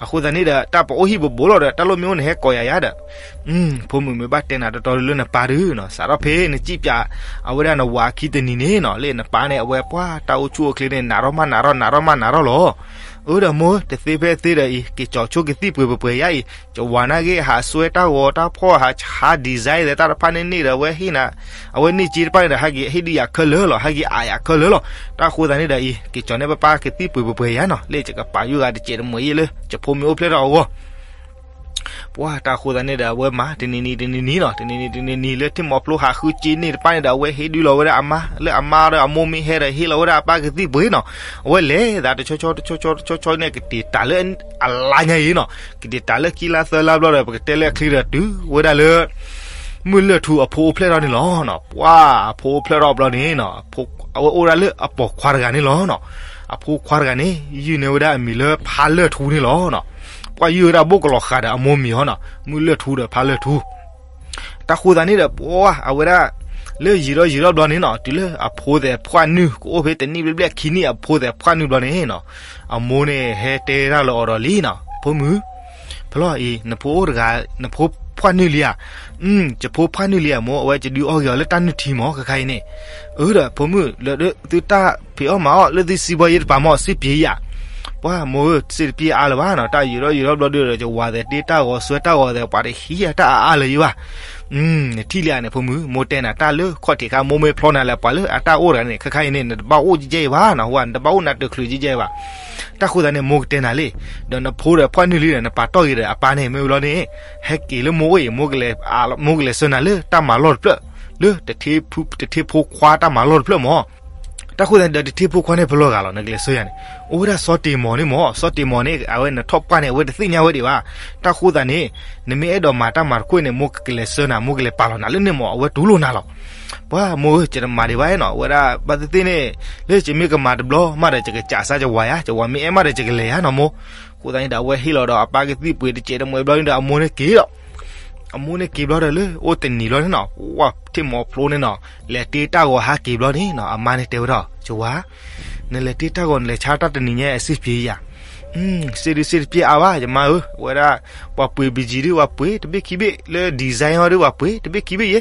အဃိသတးန့ၣ်ဒီး တၢ်ပအိၣ်ဟံၣ်ဘူးဘူးလီၤဒီး တၢ်လိၣ်မ့ၢ်အိၣ် နဟဲကိးယၤယၤဒီး ဖိမုၣ်မ့ၢ်ဘၣ်တဲနၤတတီၤလၢနပၢ်ဒုးနီၤ, စးထီၣ်ဖဲနစံၣ်ပၠးအဝဲဒၣ်နဝၤအခံတနံၤန့ၣ်နီၤ, လၢနပၢ်န့ၣ် အဝဲပှၤတၢ်အိၣ်ဆူၣ်အိၣ်ချ့န့ၣ် နးထီၣ်မးနးထီၣ် နးထီၣ်မးနးထီၣ်လီၤ. အၢဒီးမိၢ်, တသ့ဖဲသ့ဒီးအံၤ က့ၤကၠီၤဆိကသံၣ်ပှ့ၤပှဲၤပှဲၤယါအံၤ, ယဝၤနာ်က့ ဟးစွဲတၢ်ဂီၤတၢ်ဖီၣ် ဟး design ဒီးတၢ်တဖၣ်န့ၣ်န့ၣ်ဒီး အဝဲဟ့ၣ်နၤ, အဝဲန့ၢ်က့တဖၣ်န့ၣ်ဒီး ဟဲက့ၤဟ့ၣ်ဒုးယၤခဲလၢာ်လီၤ, ဟဲက့ၤအးယၤခဲလၢာ်လီၤ. တၢ်အဃိသတးန့ၣ်ဒီးအံၤ က့ၤကၠီၤန့ၢ်ပၢ်ပၢ်ကသံၣ်ပှ့ၤပှဲၤပှဲၤယါနီၤ, လၢယကပာ်ယုၢ်ဂၤတစဲးတမှဲးယဲလၢ ယဖိမ့ၢ်အိၣ်ဖျဲၣ်ထီၣ်အဂီၢ် ပှၤတၢ်အဃိသတးန့ၣ်ဒီး အဝဲမၤတနံၤနံၤတနံၤနံၤနီၤ, တနံၤနံၤတနံၤနံၤ လၢထံၣ်မီၤဖျိဟးဃုက့န့ၣ်တဖၣ်န့ၣ်ဒီး အဝဲဟ့ၣ်ဒုးလီၤဝဲဒၣ်အမါ, လၢအမါဒီးအမိၢ်မ့ၢ်ဟဲဒီး ဟ့ၣ်လီၤဝဲဒၣ်အပၢ်ကသံၣ်ပှ့ၤနီၤ. အဝဲလဲၤသးတဆီဆီတဆီဆီတဆီဆီန့ၣ် ကတ့ၤတၢ်လၢအလါညါအံၤနီၤ, ကတ့ၤတၢ်လၢခံလါသၢလါဘျီဒီး ပကတဲလၢအချံဒီး တုၤဝဲဒၣ်လၢ မုၢ်လၢၢ်ထူအဖိအိၣ်ဖျဲၣ်ထီၣ်န့ၣ်လီၤနီၤ. ပှၤအဖိအိၣ်ဖျဲၣ်ထီၣ်ဘျီန့ၣ်နီၤ, အဝဲအိၣ်ဒၣ်လၢအပိာ်ခွါတဂၤန့ၣ်လီၤနီၤ. အဖိခွါတဂၤန့ၣ် ယုၢ်န့ၢ်ဝဲဒၣ်အမံၤလၢဖါလၢၢ်ထူန့ၣ်လီၤနီၤ. ပှၤယုၢ်ဝဲဒၣ်ဘိၣ်ကလီၤဃာ်ဒီးအမိၢ်မံၤဟီနီၤ, မုၢ်လၢၢ်ထူဒီးဖါလၢၢ်ထူ. တၢ်ဃိသတးန့ၣ်ဒီး ပှၤအဝဲဒၣ် လၢယံာ်ထီၣ်ယံာ်ထီၣ်ဘျီန့ၣ်နီၤ, တုၤလၢအဖိသဲးဖှၣ်နုာ် ကအိၣ်ဖဲတနံၣ်ဘျဲၣ်ဘျဲၣ်ခံနံၣ် အဖိသဲးဖှၣ်နုာ်ဘျီန့ၣ်နီၤ, အမိၢ်န့ၣ်ဟဲတဲဒၣ်လၢအီၤဒီးလံနီၤ, ဖိမုၣ်, ဖဲလီၤအံၤ နဖိအိၣ်တဂၤ နဖိဖှၣ်နုာ်လံဧါ. ယဖိဖှၣ်နုာ်လံဧါမိၢ်, အဝဲယဒုးအီၣ်က့ၤအီၤလၢတၢ်နုၢ်ထံမၢ် ခဲခါအံၤန့ၣ်. အၢဒီး ဖိမုၣ်, လၢသုတၢ်ဖံးအီၣ်မၤအီၣ် လၢသုစံးဘီယ့ၣ်တပၤမၢ် စ့ပျ့ၤယၤ. ပှၤမိၢ်ဧၢ, စ့တပျ့ၤအါလၢၤဘၣ်နီၤ, တၢ်ယံာ်ထီၣ်ယံာ်ထီၣ်ဘျီဒီး ယဝၤသဲးတ့တၢ်ဂီၤ စွဲတၢ်ဂီၤသဲး ပှၤတဟံးယၤတၢ်အါအါလၢၤယဘၣ်. နထံၣ်လံဧါန့ၣ် ဖိမုၣ်, မိၢ်တဲနၤ တၢ်လၢခီၣ်ထံးခါ မိၢ်မ့ၢ်ဖျီနၤလၢပှၤလၢအတၢ်အိၣ်တဂၤန့ၣ် ခဲခါအံၤန့ၣ် နတဘၣ်အိၣ်ကဲကဲအံၤဘၣ်နီၤ, နတဘၣ်အိၣ်နးတချုးကဲကဲအံၤဘၣ်. တၢ်ဃိသတးန့ၣ် မိၢ်ကတဲနၤလံ, ဒီးနဖိဒီးဖှၣ်နုာ်လံဒီး နပာ်တီၢ်က့ၤဒီးအပၢ်န့ၣ် မ့ၢ်ဝံၤလီၤန့ၣ်, ဟဲက့ၤလၢမိၢ်အိၣ်အံၤ မိၢ်ကလဲၤဆှၢနၤလၢတၢ်မၤလီၢ်တဖျၢၣ်, လၢ တထ့ဖိခွါတၢ်မၤလီၢ်တဖျၢၣ်မၢ်. တၢ်ဃိသတးန့ၣ်ဒီး တထ့ဖိခွါန့ၣ် ဖဲလီၤဂာ်လီၤ နကလဲၤဆှၢယၤန့ၣ်, အိၣ်ဝဲဒၣ်စီၤတ့ၢ်မီၤန့ၣ်မၢ်, စီၤတ့ၢ်မီၤန့ၣ် အဝဲနထီၣ်ပှၢ်န့ၣ် အဝဲတသ့ၣ်ညါဝဲဒံးဘၣ်. တၢ်ဃိသတးန့ၣ် နမ့ၢ်အဲၣ်ဒိးမၤတၢ်မၤတခိၣ်န့ၣ် မိၢ်ကလဲၤဆှၢနၤ မိၢ်ကလဲၤပာ်လီၤနၤလၢန့ၣ်မၢ်, အဝဲတူၢ်လိာ်နၤလီၤ. ပှၤမိၢ်ဧၢ, ယတမၤဒံးဘၣ်နီၤ, အဝဲဒၣ်ဘၣ်သ့ၣ်သ့ၣ်န့ၣ် လၢယမ့ၢ်ကမၤတဘျီမးဒီး ယကစးစၢ်ယဝၤယါ, ယဝၤမ့ၢ်အဲၣ်မးဒီး ယကလဲၤယါနီၤမိၢ်. အဃိသတးန့ၣ်ဒီး အဝဲဟ့ၣ်လီၤဒီးအပၢ်ကသံၣ်ပှ့ၤတစဲးတမှဲးဘျီန့ၣ်ဒီး အမိၢ်န့ၣ်က့ၤလီၤ. အမိၢ်န့ၣ်က့ၤဘျီဒီးလၢအိၣ်တနံၤဘျီန့ၣ်နီၤ, ပှၤထ့ၣ်မီၤဖျိန့ၣ်နီၤ, လဲၤတ့တၢ်ဂီၤဟးက့ၤဘျီန့ၣ်နီၤ, အမါန့ၣ်တဲဝဲဒၣ် ယဝၤ, နလဲၤတ့တၢ်ဂီၤ နလဲၤဆါတၢ်တနံၤညါ အစ့ပျ့ၤယၤ. စ့ဒုးစ့တပျ့ၤအါဘၣ် ယမါဧၢ, အဝဲဒၣ် ပှၤပှ့ၤဘံၣ်ကံဒုး ပှၤပှ့ၤတဘ့ၣ်ခံဘ့ၣ် လၢ design ဟီဒုး ပှၤပှ့ၤတဘ့ၣ်ခံဘ့ၣ်ယဲ.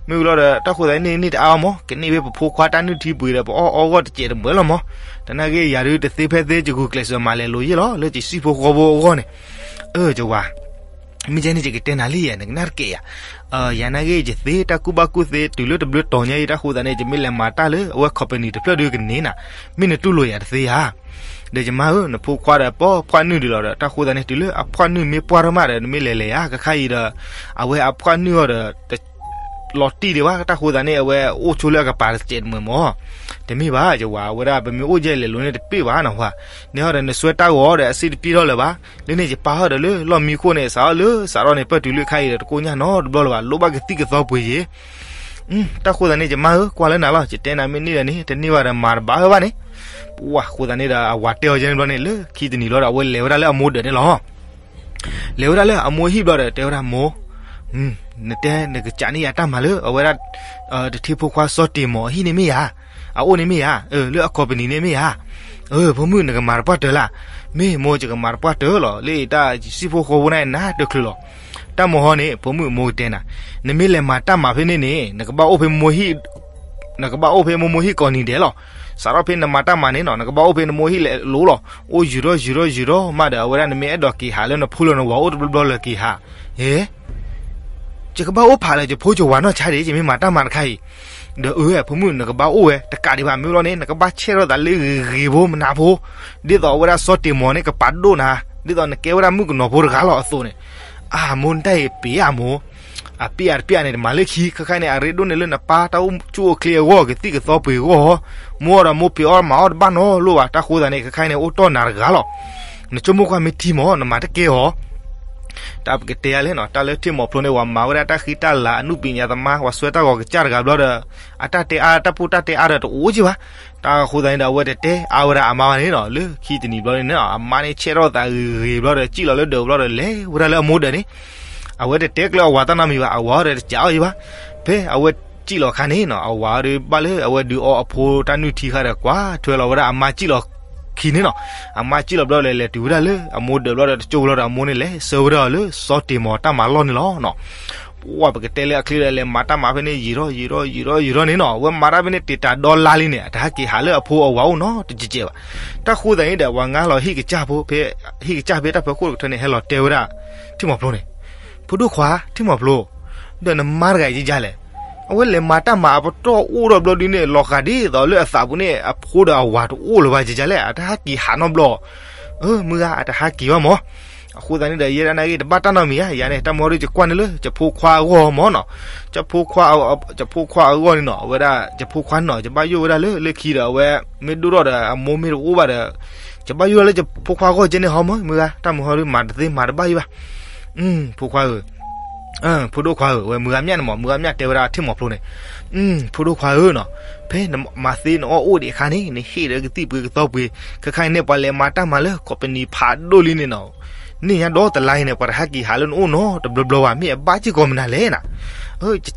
မ့ၢ်ဝံၤလီၤဒီး တၢ်ဃိသတးန့ၣ် န့ၢ်တအါဘၣ်မၢ်, ကန့ၢ်ဝဲပဖိခွါတၢ်နုၢ်ထံပှ့ၤဒီး ပအီၣ်အီၣ်ဂီၢ်တစဲးတမှဲးလီၤမၢ်. တနာ်က့ ယၤဒုးတသ့ဖဲသ့ ယဂုာ်ကျဲးစၢးမၤလဲၤလိာ်ယဲလီၤ လၢယစံၣ်ဖိဃီဖိအဂီၢ်န့ၣ်. အၢ ယဝၤ မ့ၢ်ကဲန့ၣ် ယကတဲနၤလံယဲ နကနၣ်တက့ၢ်ယၤ. ယၤနာ်က့ ယသ့တၢ်ကူၣ်ဘၣ်ကူၣ်သ့ တုၤလၢတဘျုးတီၤညါအံၤ တၢ်ဃိသတးန့ၣ် ယမ့ၢ်လဲၤမၤတၢ်လၢအဝဲ company တဖျၢၣ်ဒုးကန့ၢ်နၤ, မ့ၢ်နတူၢ်လိာ်ယၤတသ့ဧါ. ဒီးယမါဧၢ, နဖိခွါဒီးပှၤဖှၣ်နုာ်ဒံးလီၤဒီး တၢ်ဃိသတးန့ၣ် တုၤလၢအဖှၣ်နုာ်မ့ၢ်ပှၢ်ထီၣ်မးဒီး နမ့ၢ်လဲၤလဲၤဧါ, ခဲခါအံၤဒီး အဝဲအဖှၣ်နုာ်အီၤဒီး တ လီၤတံၢ်ဒံးဘၣ်, တၢ်ဃိသတးန့ၣ် အဝဲအိၣ်ဆိလၢအကပၤတစဲးတမှဲးမၢ်. တမ့ၢ်ဘၣ် ယဝၤ, အဝဲဒၣ်ပမ့ၢ်အိၣ်ယဲၢ်လဲၤလိၤန့ၣ်တပ့ၢ်ဘၣ်နီၤ, ဝၤ, န့ၣ်ဟီဒီးနစွဲတၢ်ဂီၤဒီးအစ့တပျ့ၤထီၣ်လၢၤဘၣ်. လၢန့ၣ်ယပာ်ဟီဒီးလၢလီၢ်မံခိၣ်န့ၣ် စးထီၣ်လၢစးထီၣ်န့ၣ် ပၢၢ်တုၤလၢခါအံၤဒီး တကိညၢ်နီတဘျီလၢၤဘၣ်, လိၣ်ဘၣ်ကသံၣ်ကသီပှ့ၤယဲ. တၢ်ဃိသတးန့ၣ် ယမါဧၢ, ကွၢ်လၢနၤလီၤ, ယတဲနၤမ့ၢ်န့ၢ်ဒီးန့ၣ် တန့ၢ်ဘၣ်ဒီးမၤတဘၣ်ဝဲဘၣ်န့ၣ်. ပှၤဃိသတးန့ၣ်ဒီး အဝၤတဲအီၤယဲန့ၣ်ဘျီန့ၣ် လၢခံတနံၤလီၤဒီး အဝဲလဲၤဝဲဒၣ်လၢအမိၢ်ဒၢးန့ၣ်လီၤ. လဲၤဝဲဒၣ်လၢအမိၢ်ဟံၣ်ဘျီဒီး တဲဝဲဒၣ်မိၢ်, နတဲနကစးန့ၢ်ယၤတၢ်မၤလၢအဝဲဒၣ် တထ့ဖိခွါစီၤတ့ၢ်မီၤအဟံၣ်န့ၣ်မ့ၢ်ဧါ, အအိၣ်န့ၣ်မ့ၢ်ဧါ, လၢအ company န့ၣ်မ့ၢ်ဧါ. အၢ ဖိမုၣ် နကမၤတပှၢ်တၢၢ်လၢ်. မ့ၢ်မိၢ် ယကမၤတပှၢ်တၢၢ်လီၤ, လၢတၢ်စံၣ်ဖိဃီဖိန့ၣ် နတချုးလီၤ. တၢ်မဟီန့ၣ် ဖိမုၣ် မိၢ်ကတဲနၤ, နမ့ၢ်လဲၤမၤတၢ်မၤဖဲန့ၣ်န့ၣ် နကဘၣ်အိၣ်ဖဲမိၢ်ဟံၣ် နကဘၣ်အိၣ်ဖဲမိၢ်မိၢ်ဟံၣ်ကိးနံၤဒဲးလီၤ. စးထီၣ်ဖဲနမၤတၢ်မၤန့ၣ်နီၤ နကဘၣ်အိၣ်ဖဲနမိၢ်ဟံၣ်လဲၤလိၤလီၤ. အိၣ်ယုၤထီၣ်ယုၤထီၣ်ယုၤထီၣ်မးဒီး အဝဲဒၣ်နမ့ၢ်အဲၣ်ဒိးက့ၤဟးလၢနဖိလၢနဝၤအိၣ်တဘျီဘျီလၢက့ၤဟး. ဟဲ, ယကဘၣ်အိၣ်ဖးလၢယဖိယဝၤနီၢ်ဆါဒံး ယမ့ၢ်မၤတၢ်မၤတခါအံၤ. ဒီးအၢ ဖိမုၣ် နကဘၣ်အိၣ်ဝဲတကးဒံးဘၣ် မ့ၢ်လီၤန့ၣ် နကဘၣ်ဆဲးထီၣ်သးလၢဂ့ၤဂ့ၤဖိမနၤဖိ, ဒ်သိးအဝဲဒၣ်စီၤတ့ၢ်မီၤန့ၣ် ကပာ်ဒိၣ်နၤ ဒ်သိးနကဲဝဲဒၣ်မုၣ်ကနီၤဖိတဂၤလီၤအသိးန့ၣ်. အမိၢ် နတၢ်အံၤပ့ၤဧါမိၢ်. အပျဲၢ်အတပျဲၢ်န့ၣ် တမၤလၢခံ, ခဲခါန့ၣ် အရ့ဒိၣ်န့ၢ်လၢနပၢ်တၢ်အိၣ်ဆူၣ်အိၣ်ချ့အဂီၢ် ကသံၣ်ကသီပှ့ၤအဂီၢ်, မိၢ်အီၤဒီးမိၢ်ဖံးအီၣ်မၤအီၣ်တဘၣ်နီတလိၣ်ဘၣ်, တၢ်ဃိသးန့ၣ် ခဲခါန့ၣ် အိၣ်တီၢ်နၤတဂၤလီၤ. နဆိကမိၣ်ကွၢ်မ့ၢ်ထံမၢ် နမၤတကဲအီၤ တၢ်ပကတဲယၤလဲၣ်နီၤ, တၢ်လၢထံၣ်မီၤဖျိန့ၣ် ဝၤမၤဝဲဒၣ်တၢ်ဃံတၢ်လၤ အနုပညာသမား, ဝၤစွဲတၢ်ဂီၤကစၢ်တဂၤဘျီဒီး အတၢ်တဲအါ တၢ်ပူတၢ်တဲအါဒီးတအိၣ်က့ဘၣ်. တၢ်ဃိသးန့ၣ်ဒီး အဝဲတတဲအါဝဲဒၣ်အမါဘၣ်န့ၣ်နီၤ, လၢခံတနံၤဘျီန့ၣ် အမါန့ၣ်ဆဲးထီၣ်သးဂ့ၤဂ့ၤဘျီဒီး စံၣ်လီၤလၢဒၢးဘျီဒီး လဲၤဝဲဒၣ်လၢအမိၢ်ဒၢးန့ၣ်, အဝဲတတဲကျၢၤအဝၤတၢ်နီတမံၤဘၣ်, အဝၤအီၤဒီးတစံးအီၤယံၤဘၣ်. ဖဲအဝဲစံၣ်လီၤခါန့ၣ်နီၤ, အဝၤဒီးဘၣ်လၢအဝဲဒုးအီအဖိတၢ်နုၢ်ထံခါဒီး ကွၢ်ထွဲလီၤဝဲဒၣ်အမါစံၣ်လီၤခံန့ၣ်နီၤ, အမါစံၣ်လီၤဘျီဒီး လဲၤတုၤဝဲဒၣ်လၢအမိၢ်ဒၢးဘျီဒီး တကၠိဘျီဒီး အမိၢ်န့ၣ်လဲၤဆှၢဝဲဒၣ်အီၤလၢစီၤတ့ၢ်မီၤတၢ်မၤလီၢ်န့ၣ်လီၤနီၤ. ပှၢ်ပကတဲလၢအချ့ဒီး လဲၤမၤတၢ်မၤဖဲန့ၣ် ယံာ်ထီၣ်ယံာ်ထီၣ်ယံာ်ထီၣ်ယံာ်ထီၣ်န့ၣ်နီၤ, အဝဲမၤတၢ်ဖဲန့ၣ်တ့ၢ်တၢ်ဒီလါလံန့ၣ် အတဟဲက့ၤဟးလၢအဖိအဝၤအိၣ်နီတစဲးစဲးဘၣ်. တၢ်ဃိသးန့ၣ်ဒီး ပှၤငါလီၤဟံၣ်ကစၢ်ဖိ ဖဲဟံၣ်ကစၢ်ဖဲတၢ်ဖၢခိၣ်တကထၢန့ၣ် ဟဲလီၤတဲဝဲဒၣ် ထံၣ်မီၤဖျိန့ၣ်, ဖိဒိၣ်ခွါ ထံၣ်မီၤဖျိ, ဒီးနမါတဂၤအံၤကယါလဲၣ်, အဝဲလဲၤမၤတၢ်မၤအပတီၢ်အိၣ်ထီၣ်ဘျီဒုန့ၣ် လီၤဃာ်ဒ်သိးလၢအသးပူၤန့ၣ် အဖိဒီးအဝၤတအိၣ်လၢၤဘၣ်ကယါလဲၣ်, အတဟဲက့ၤဟးနီတဘျီ. မုၢ်ဂၤ အတဟဲက့ၤဘၣ်မၢ်. အဃိသတးန့ၣ်ဒီး ယဲဒၣ်နာ်က့ တဘၣ်တၢ်နီတမံၤဧါ, ယၤန့ၣ် တၢ်မၤဒီး ယကွၢ်န့ၢ်လၢ ယဖိခွါအဂီၢ်မၢ်နီၤ, ယဖိခွါအဂီၢ်န့ၣ်နီၤ, အဝဲဒၣ် ယဖိခွါန့ၣ်နီၤ ယဘၣ်ယိၣ်ဝဲဒၣ်လၢ လၢခံဒီး အဝဲမ့ၢ်ဒိၣ်ထီၣ်ဒီး အမိၢ်မ့ၢ်တအိၣ်ဘၣ်ဒီး ယဘၣ်ယိၣ်ဝဲဒၣ်လၢယဖိခွါအဂီၢ်ကဲန့ၣ်ဟီမၢ်, မုၢ်ဂၤ တၢ်မုာ်ဟီဒုး မၤတသ့မၤတဘၣ်ယံၤဘၣ်. ဖိခွါဧၢ, ဖိဒိၣ်ခွါဧၢ, ဝဲမုၢ်ဂၤမျၢ်န့ၣ်မၢ်, မုၢ်ဂၤမျၢ်တဲဝဲဒၣ်ထံၣ်မီၤဖျိန့ၣ်, ဖိဒိၣ်ခွါဧၢနီၤ, ဖဲနမၤသ့နအီၣ်အိၣ်ဒံးအခါန့ၣ် နဟ့ၣ်ဒီးကသံၣ်ပှ့ၤကသီပှ့ၤ, ခဲခါအံၤန့ၣ် ပှၤလဲၤမၤတၢ်မၤလၢ company ဖးဒိၣ်လံန့ၣ်နီၤ, န့ၢ်ညါဒီတလါအံၤန့ၣ် ပှၤတဟဲက့ၤဟးလၢနအိၣ်နီတဘျီဘျီဘၣ်, မ့ၢ်အဘၣ်စ့ၢ်ကီးမနုၤလဲၣ်နီၤ.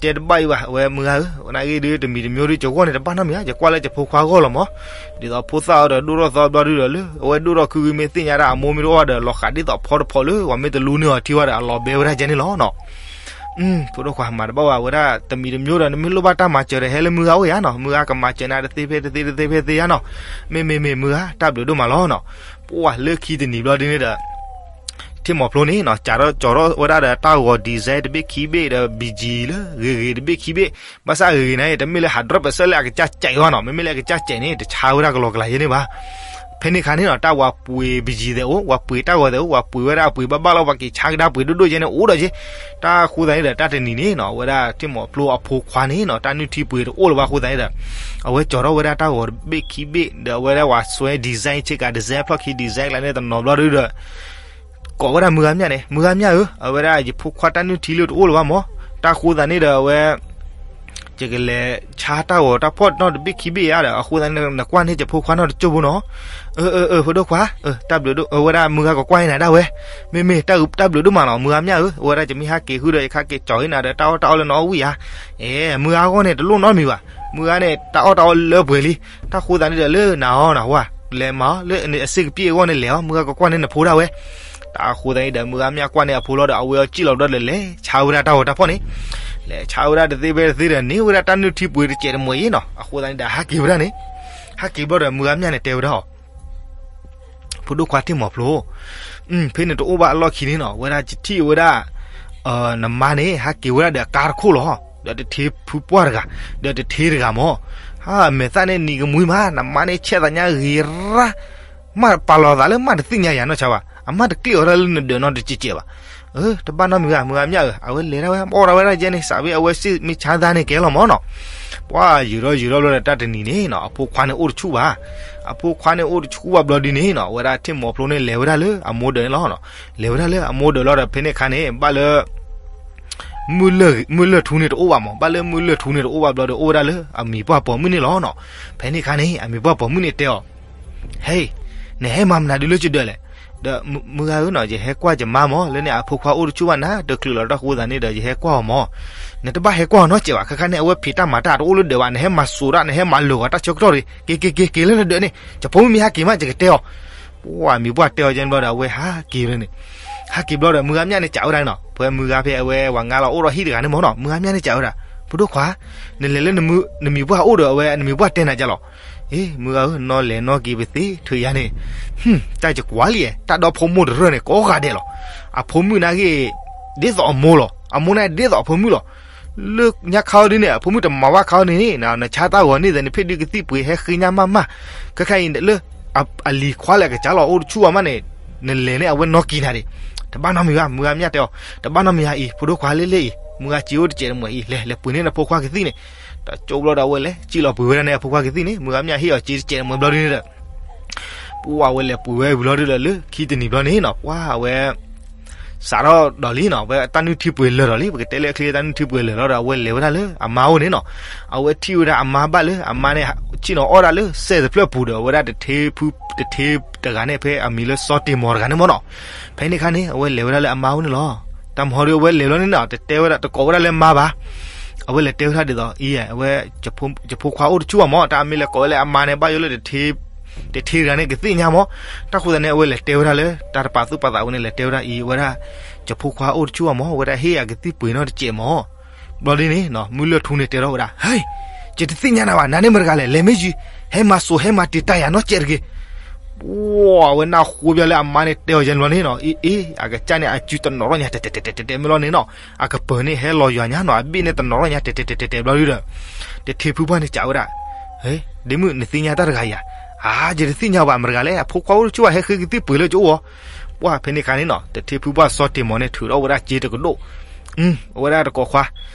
ယတဲတဘၣ်အံၤဘၣ် အဝဲမုၢ်ဂၤဧၢ, နာ်က့ဒုး တမံၤတမံၤဒုး ယဂီၢ်န့ၣ်တဘၣ်နီတမံၤဧါ, ယကွၢ်လၢယဖိခွါအဂီၢ်လီၤမၢ်. ဒ်သိးဖိသၣ်အီၤဒီးဒိၣ်ထီၣ်သီဘျီဒုဒီး လၢအဝဲဒိၣ်ထီၣ်ခုဂံမ့ၢ်သ့ၣ်ညါဒၣ် အမိၢ်မ့ၢ်တအိၣ်ဘၣ်ဒီး လီၤဃာ်ဒ်သိးဖီတဖီလၢ ပှၤမ့ၢ်တလူန့ၢ်အီၤထံဘၣ်ဒီး အလီၤဘဲဝဲဒၣ်ကဲန့ၣ်လီၤနီၤ. ဖိဒိၣ်ခွါ မၤတဘၣ်ဝဲ အဝဲဒၣ်တမံၤတမံၤဒီး နမ့ၢ်လိၣ်ဘၣ်တၢ်မၤစၢၤဒီး ဟဲလၢမုၢ်ဂၤအိၣ်ယါနီၤ, မုၢ်ဂၤကမၤစၢၤနၤတသ့ဖဲတသ့တသ့ဖဲသ့ယါနီၤ. မ့မ့မ့ၢ်မုၢ်ဂၤ တၢ်ဘျုးဒိၣ်မးလီၤနီၤ. ပှၢ်လၢခံတနံၤဘျီဒုန့ၣ်ဒီး ထံၣ်မီၤဖျိန့ၣ်နီၤ ကၠီထီၣ်ဝဲဒၣ်ဒီးတၢ်ဂီၤ design တဘ့ၣ်ခံဘ့ၣ်ဒီး ဘံကၠံလၢဂ့ၤဂ့ၤတဘ့ၣ်ခံဘ့ၣ်, ဘၣ်ဆၣ်ဂ့ၤဂ့ၤန့ၣ် တမ့ၢ်လၢ hundred percent လၢအကစၢ်စဲးအံၤဘၣ်နီၤ, မ့မ့ၢ်လၢအကစၢ်စဲးန့ၣ် တဆါဝဲဒၣ်ကလီကလီယဲန့ၣ်ဘၣ်. ဖဲန့ၣ်အခါန့ၣ်နီၤ တၢ်ဝၤပှ့ၤဘံကၠံသဲးအိၣ်, ဝၤပှ့ၤတၢ်ဂီၤသဲးအိၣ်, ဝၤပှ့ၤဝဲဒၣ်အပှ့ၤဘၣ်ဘၣ်လီၤ, ပှၤက့ၤဆါကဒါပှ့ၤဒိၣ်ဒိၣ်ယဲန့ၣ် အိၣ်ဒီးယဲ. တၢ်ဃိသတးန့ၣ်ဒီး တၢ်တနံၤန့ၣ်နီၤ အဝဲဒၣ်ထံၣ်မီၤဖျိအဖိခွါန့ၣ်နီၤ တၢ်နုၢ်ထံပှ့ၤတအိၣ်လၢၤဘၣ်အဃိသတးန့ၣ်ဒီး အဝဲကၠီထီၣ်ဝဲဒၣ်တၢ်ဂီၤတဘ့ၣ်ခံဘ့ၣ် ဒီးအဝဲဒၣ်ဝၤစွဲ design ဆ့ကၤ design ဖျီၣ်ခံ design ကျါန့ၣ်တနီၤဘျီဒုဒီး ကိးဝဲဒၣ်မုၢ်ဂၤမျၢ်န့ၣ်, မုၢ်ဂၤမျၢ်ဧၢ, အဝဲဒၣ်ယဖိခွါတၢ်နုၢ်ထံလၢတအိၣ်လၢၤဘၣ်မၢ်. တၢ်ဃိသတးန့ၣ်ဒီးအဝဲ ယကလဲၤဆါတၢ်ဂီၤတၢ်ဖီၣ်နီတဘ့ၣ်ခံဘ့ၣ်ဧါဒီး အဃိသတးန့ၣ် နကွၢ်န့ၢ်ယဖိခွါနီတကၠိဖိနီၤ. အၢ အၢ အၢ ဖိဒိၣ်ခွါ, တၢ်ဘျုးဒိၣ်, အဝဲဒၣ်မုၢ်ဂၤကကွၢ်န့ၢ်နၤဒၣ်ဝဲ. မ့မ့ၢ်တၢ်ဘျုးဒိၣ်မးနီၤ မုၢ်ဂၤမျၢ်ဧၢ, အဝဲဒၣ်ယမ့ၢ်ဟဲက့ၤဃုာ်ဒီး ယကဟဲက့ၤကၠီၤဟ့ၣ်နၤဒီး တၢ်အီၣ်တၢ်အီလၢနအီၣ်ဝံၣ်ဧါ. အဲ မုၢ်ဂၤအဂီၢ်န့ၣ် တလိၣ်နီတမံၤဘၣ်, မုၢ်ဂၤန့ၣ် တၢ်အီၣ်တၢ်အီလၢပှဲၤလံ. တၢ်ဃိသတးန့ၣ်ဒီး လၢနၤအီၤနဟါ လဲၤမၤအီၤ လၢအစ့ကပံၣ်အဂီၢ်န့ၣ်လဲၤအီၤ, မုၢ်ဂၤကကွၢ်န့ၢ်နဖိဒၣ်ဝဲ. တၢ်ဃိသတးန့ၣ်ဒီး မုၢ်ဂၤမျၢ်ကွၢ်န့ၢ်အဖိလီၤဒီး အဝဲအီၤစံၣ်လီၤဘျီဒီး လဲၤဆါဝဲဒၣ်တၢ်ဂီၤတၢ်ဖီၣ်န့ၣ်, လဲၤဆါဝဲဒၣ်တသ့ဖဲတသ့ဒီး န့ၢ်ဝဲဒၣ်တၢ်နုၢ်ထံပှ့ၤတစဲးတမှဲၤအံၤနီၤ. အဃိသတးန့ၣ်ဒီး ဟဲက့ၤဝဲဒၣ်န့ၣ်, ဟဲက့ၤဘျီဒီး မုၢ်ဂၤမျၢ်န့ၣ်တဲဝဲဒၣ်အီၤ ဖိဒိၣ်ခွါထံၣ်မီၤဖျိ, ဖဲန့ၣ်တအိၣ်ဘၣ်အလီၢ်ခံန့ၣ်နီၤ ဝဲဒၣ်ယထံၣ်ဝဲဒၣ် နမါန့ၣ် ဟဲက့ၤဝဲဒၣ်ဒီးအကါတခိၣ်လီၤ, ဒီးတထ့ဖုပှၢ်တဂၤ, ဒီးတထ့တဂၤမၢ်. ဟါ မဲာ်သၣ်န့ၣ်နံၤကမှံမး နမါန့ၣ်ဆဲးသးညါဂ့ၤရၣ်, မ့ၢ်ပာ်လီၤသးလၢမ့ၢ်တသ့ၣ်ညါယၤနီၢ်ဆါဘၣ်, အမ့ၢ်တကျ့ၣ်အီၤဒၣ်လၢနဒၢးနီတစဲးစဲးဘၣ်. တဘၣ်နီတမံၤဘၣ် မုၢ်ဂၤမျၢ်ဧၢ, အဝဲလဲၤဒၣ်ဝဲ အီၣ်ဒၣ်ဝဲဒၣ်ယဲန့ၣ် စးဝဲအဝဲစ့ၢ်မ့ၢ်ဆါသးန့ၣ်ကဲလီၤမၢ်နီၤ. ပှၢ်ယံာ်ထီၣ်ယံာ်ထီၣ်ဘျီဒီးတၢ်တနံၤန့ၣ်နီၤ အဖိခွါန့ၣ်အိၣ်တဆူၣ်ဘၣ်, အဖိခွါန့ၣ်အိၣ်တဆူၣ်ဘၣ်ဘျီဒုန့ၣ်နီၤ အဝဲဒၣ်ထံၣ်မီၤဖျိန့ၣ်လဲၤဝဲဒၣ်လၢအမိၢ်ဒၢးန့ၣ်လီၤ. လဲၤဝဲဒၣ်လၢအမိၢ်ဒၢးလီၤဒီး ဖဲန့ၣ်အခါန့ၣ် ဘၣ်လၢ မုၢ်လၢၢ်ထူန့ၣ်တအိၣ်ဘၣ်မၢ်, ဘၣ်လၢမုၢ်လၢၢ်ထူန့ၣ်တအိၣ်ဘၣ်ဘျီဒီး အိၣ်ဝဲဒၣ်လၢအမံၤပှၢ်ပိာ်မုၣ်န့ၣ်လီၤနီၤ. ဖဲန့ၣ်အခါန့ၣ် အမံၤပှၢ်ပိာ်မုၣ်န့ၣ်တဲအီၤ, ဟဲ, နဟဲမၤမနုၤဒုလၢယဒၢးလဲၣ်. ဒီးမုၢ်ဂၤဧၢနီၤ ယဟဲကွၢ်ယမါမၢ် လၢန့ၣ်အဖိခွါအိၣ်တဆူၣ်ဘၣ်နၤ တချုးလီၤတၢ်ဃိသးန့ၣ်ဒီး ယဟဲကွၢ်အီၤမၢ်. နတဘၣ်ဟဲကွၢ်အီၤနီတစဲးဘၣ်, ခဲခါန့ၣ် အဝဲဖံးတၢ်မၤတၢ်တအိၣ်လၢဒၢးဘၣ်, နဟဲမၤစိာ်တၢ် နဟဲမၤလၢာ်ဂီၤတၢ်ဆၢကတီၢ်ဒီး က့ၤက့ၤက့ၤက့ၤလၢနဒၢးန့ၣ်, ယဖိမုၣ်မ့ၢ်ဟဲက့ၤမး ယကတဲအီၤ. ပှၢ်မံၤပှၢ်တဲအီၤကဲန့ၣ်ဘျီဒီး အဝဲဟးက့ၤန့ၣ်, ဟဲက့ၤဘျီဒီး မုၢ်ဂၤမျၢ်န့ၣ် စံးဝဲဒၣ်န့ၣ်နီၤ, ပှၤမုၢ်ဂၤဖဲအဝဲဝၤငါလီၤအိၣ်ဒီးဟံၣ်တဂၤန့ၣ်မၢ်နီၤ, မုၢ်ဂၤမျၢ်န့ၣ် စံးဝဲဒၣ်, ဖိဒိၣ်ခွါ, နလဲၤလၢနမံၤပှၢ်အိၣ်ဒီး အဝဲနမံၤပှၢ်တဲနၤကလီၤ. အ့ မုၢ်ဂၤဧၢ, နီၢ်လဲၤနီၢ်က့ၤပသ့ထုးယါန့ၣ်, တၢ်ယကွၢ်လံ, တၢ်ဒီဖိမိၢ်တရၢၢ်န့ၣ် ကိးဂၤဒဲးလီၤ. အဖိမုၣ်နာ်က့ ဒ်သိးအမိၢ်လီၤ, အမိၢ်န့ၣ်ဒ်သိးအဖိမုၣ်လီၤ. လၢညါခါအီၤဒ်န့ၣ် အဖိမုၣ်တမၤဘၣ်ခါအီၤန့ၣ်, နဆါတၢ်ဂီၤန့ၣ်သ့ၣ်န့ၣ် ဖဲဒုးကသံၣ်ပှ့ၤဟဲဃ့ညါမးမး, ခဲခါအံၤလၢ အလံၤခွါလၢအကစၢ်လီၤအိၣ်တဆူၣ်အီၤမးန့ၣ်, နလဲၤန့ၣ် အဝဲနီၢ်က့ၤနၤဒံး. တဘၣ်နီတမံၤဘၣ်, မုၢ်ဂၤမျၢ်တဲအီၤ, တဘၣ်နီတမံၤဧါအံၤ, ဖိဒိၣ်ခွါလၢလၢအံၤ မုၢ်ဂၤစ့အိၣ်တစဲးတမှဲးအံၤ လဲၤလဲၤပှ့ၤန့ၢ်နဖိခွါကသံၣ်န့ၣ်, ဒီးကၠိဘျီဒီးအဝဲလဲၤစံၣ်လီၤပှ့ၤဝဲဒၣ်န့ၣ် အဖိခွါကသံၣ်န့ၣ် မုၢ်ဂၤမၠၣ်ဟ့ၣ်အီၤစ့တစဲးတမှဲးဘျီဒုန့ၣ်ဒီး ပှၢ်ဝဲလဲၤပှ့ၤဝဲဘျီဒုဒီးလၢခံတနံၤဘျီန့ၣ်နီၤ ပှၢ်ဝဲ စးထီၣ်ဒီးလံနီၤ ဝဲတၢ်နုၢ်ထံပှ့ၤလၢာ်ဒီးလံ ပကတဲလၢအချ့တၢ်နုၢ်ထံပှ့ၤလၢာ်လီၤဒီး အဝဲလဲၤဝဲဒၣ်လၢအမါအိၣ်န့ၣ်နီၤ, အဝဲထံၣ်ဝဲဒၣ်အမါဘၣ်လၢအမါန့ၣ် ဆ့ၣ်နီၤအီၣ်ဒၣ်လၢစဲးတဖျၢၣ်ပူၤဒီး အဝဲဒၣ်တထ့ဖု တထ့တဂၤန့ၣ် ဖဲအမံၤလၢစီၤတ့ၢ်မီၤတဂၤန့ၣ်မ့ၢ်နီၤ, ဖဲန့ၣ်ခါန့ၣ် အဝဲလဲၤဝဲဒၣ်လၢအမါအိၣ်န့ၣ်လီၤ. တၢ်မဟီဒုအဝဲလဲၤလီၤန့ၣ်နီၤ တတဲဝဲဒၣ်တကိးဝဲဒၣ်လၢမါဘၣ် အဝဲလဲၤတဲဝဲဒၣ်ဒ်သိး အံၤ အဝဲ ယဖိခွါအိၣ်တဆူၣ်ဘၣ်မၢ် တၢ်အမ့ၢ်လဲၤကိးဝဲလၢအမါန့ၣ် ဘၣ်ယိၣ်လၢ တထ့တဂၤန့ၣ် ကသ့ၣ်ညါမၢ်, တၢ်ဃိသတးန့ၣ် အဝဲလဲၤတဲဝဲဒၣ်လၢ တၢ်တပာ်သူၣ်ပာ်သးဝဲန့ၣ် လဲၤတဲဝဲဒၣ်အံၤ ဝဲဒၣ် ယဖိခွါအိၣ်တဆူၣ်ဘၣ်မၢ် ဝဲဒၣ်ဟ့ၣ်အကသံၣ်ပှ့ၤနီၣ်တစဲးမၢ်, ဘျီဒ်န့ၣ် မုၢ်လၢၢ်ထူန့ၣ်တဲထီၣ်ဝဲဒၣ် ဟဲ ယတသ့ၣ်ညါနၤဘၣ် နၤန့ၣ်မတဂၤလဲၣ် လဲၤမ့ၢ်ယုၤ ဟဲမၤစိၤဟဲမၤတံာ်တာ်ယၤနီတစဲးတဂ့ၤ ပှၢ်ဝဲနၢ်ဟူဘၣ်လၢအမါန့ၣ်တဲအီၤယဲန့ၣ်ဘျီန့ၣ်နီၤ အ့ အ့ အကစၢ်န့ၣ် အစုတနီၤထီၣ်ညါ တဲတဲတဲတဲတဲတဲမ့ၢ်လီၤန့ၣ်နီၤ အကပၢၤန့ၣ်ဟဲလီၤယွၤညါနီၤ အဘ့ၣ်န့ၣ်တနီၤထီၣ်ညါ တဲတဲတဲတဲတဲဘျီဒုဒီး တထ့ဖုပှၢ်န့ၣ်စံးဝဲဒၣ် ဟဲ ဒ့မုၣ် နသ့ၣ်ညါတၢ်တဂၤယၤ အါ ယတသ့ၣ်ညါဘၣ် မတဂၤလဲၣ် အဖိခွါအိၣ်တဆူၣ်ဘၣ် ဟဲဃ့ကသံၣ်ပှ့ၤလၢကအိၣ်အီၤ, ပှၢ်ဖဲန့ၣ်ခါန့ၣ်နီၤ တထ့ဖုပှၢ်စီၤတ့ၢ်မီၤန့ၣ် ထုးထီၣ်ဝဲဒၣ်စ့တကဒိၣ် အဝဲဒၣ်တကိးခွါ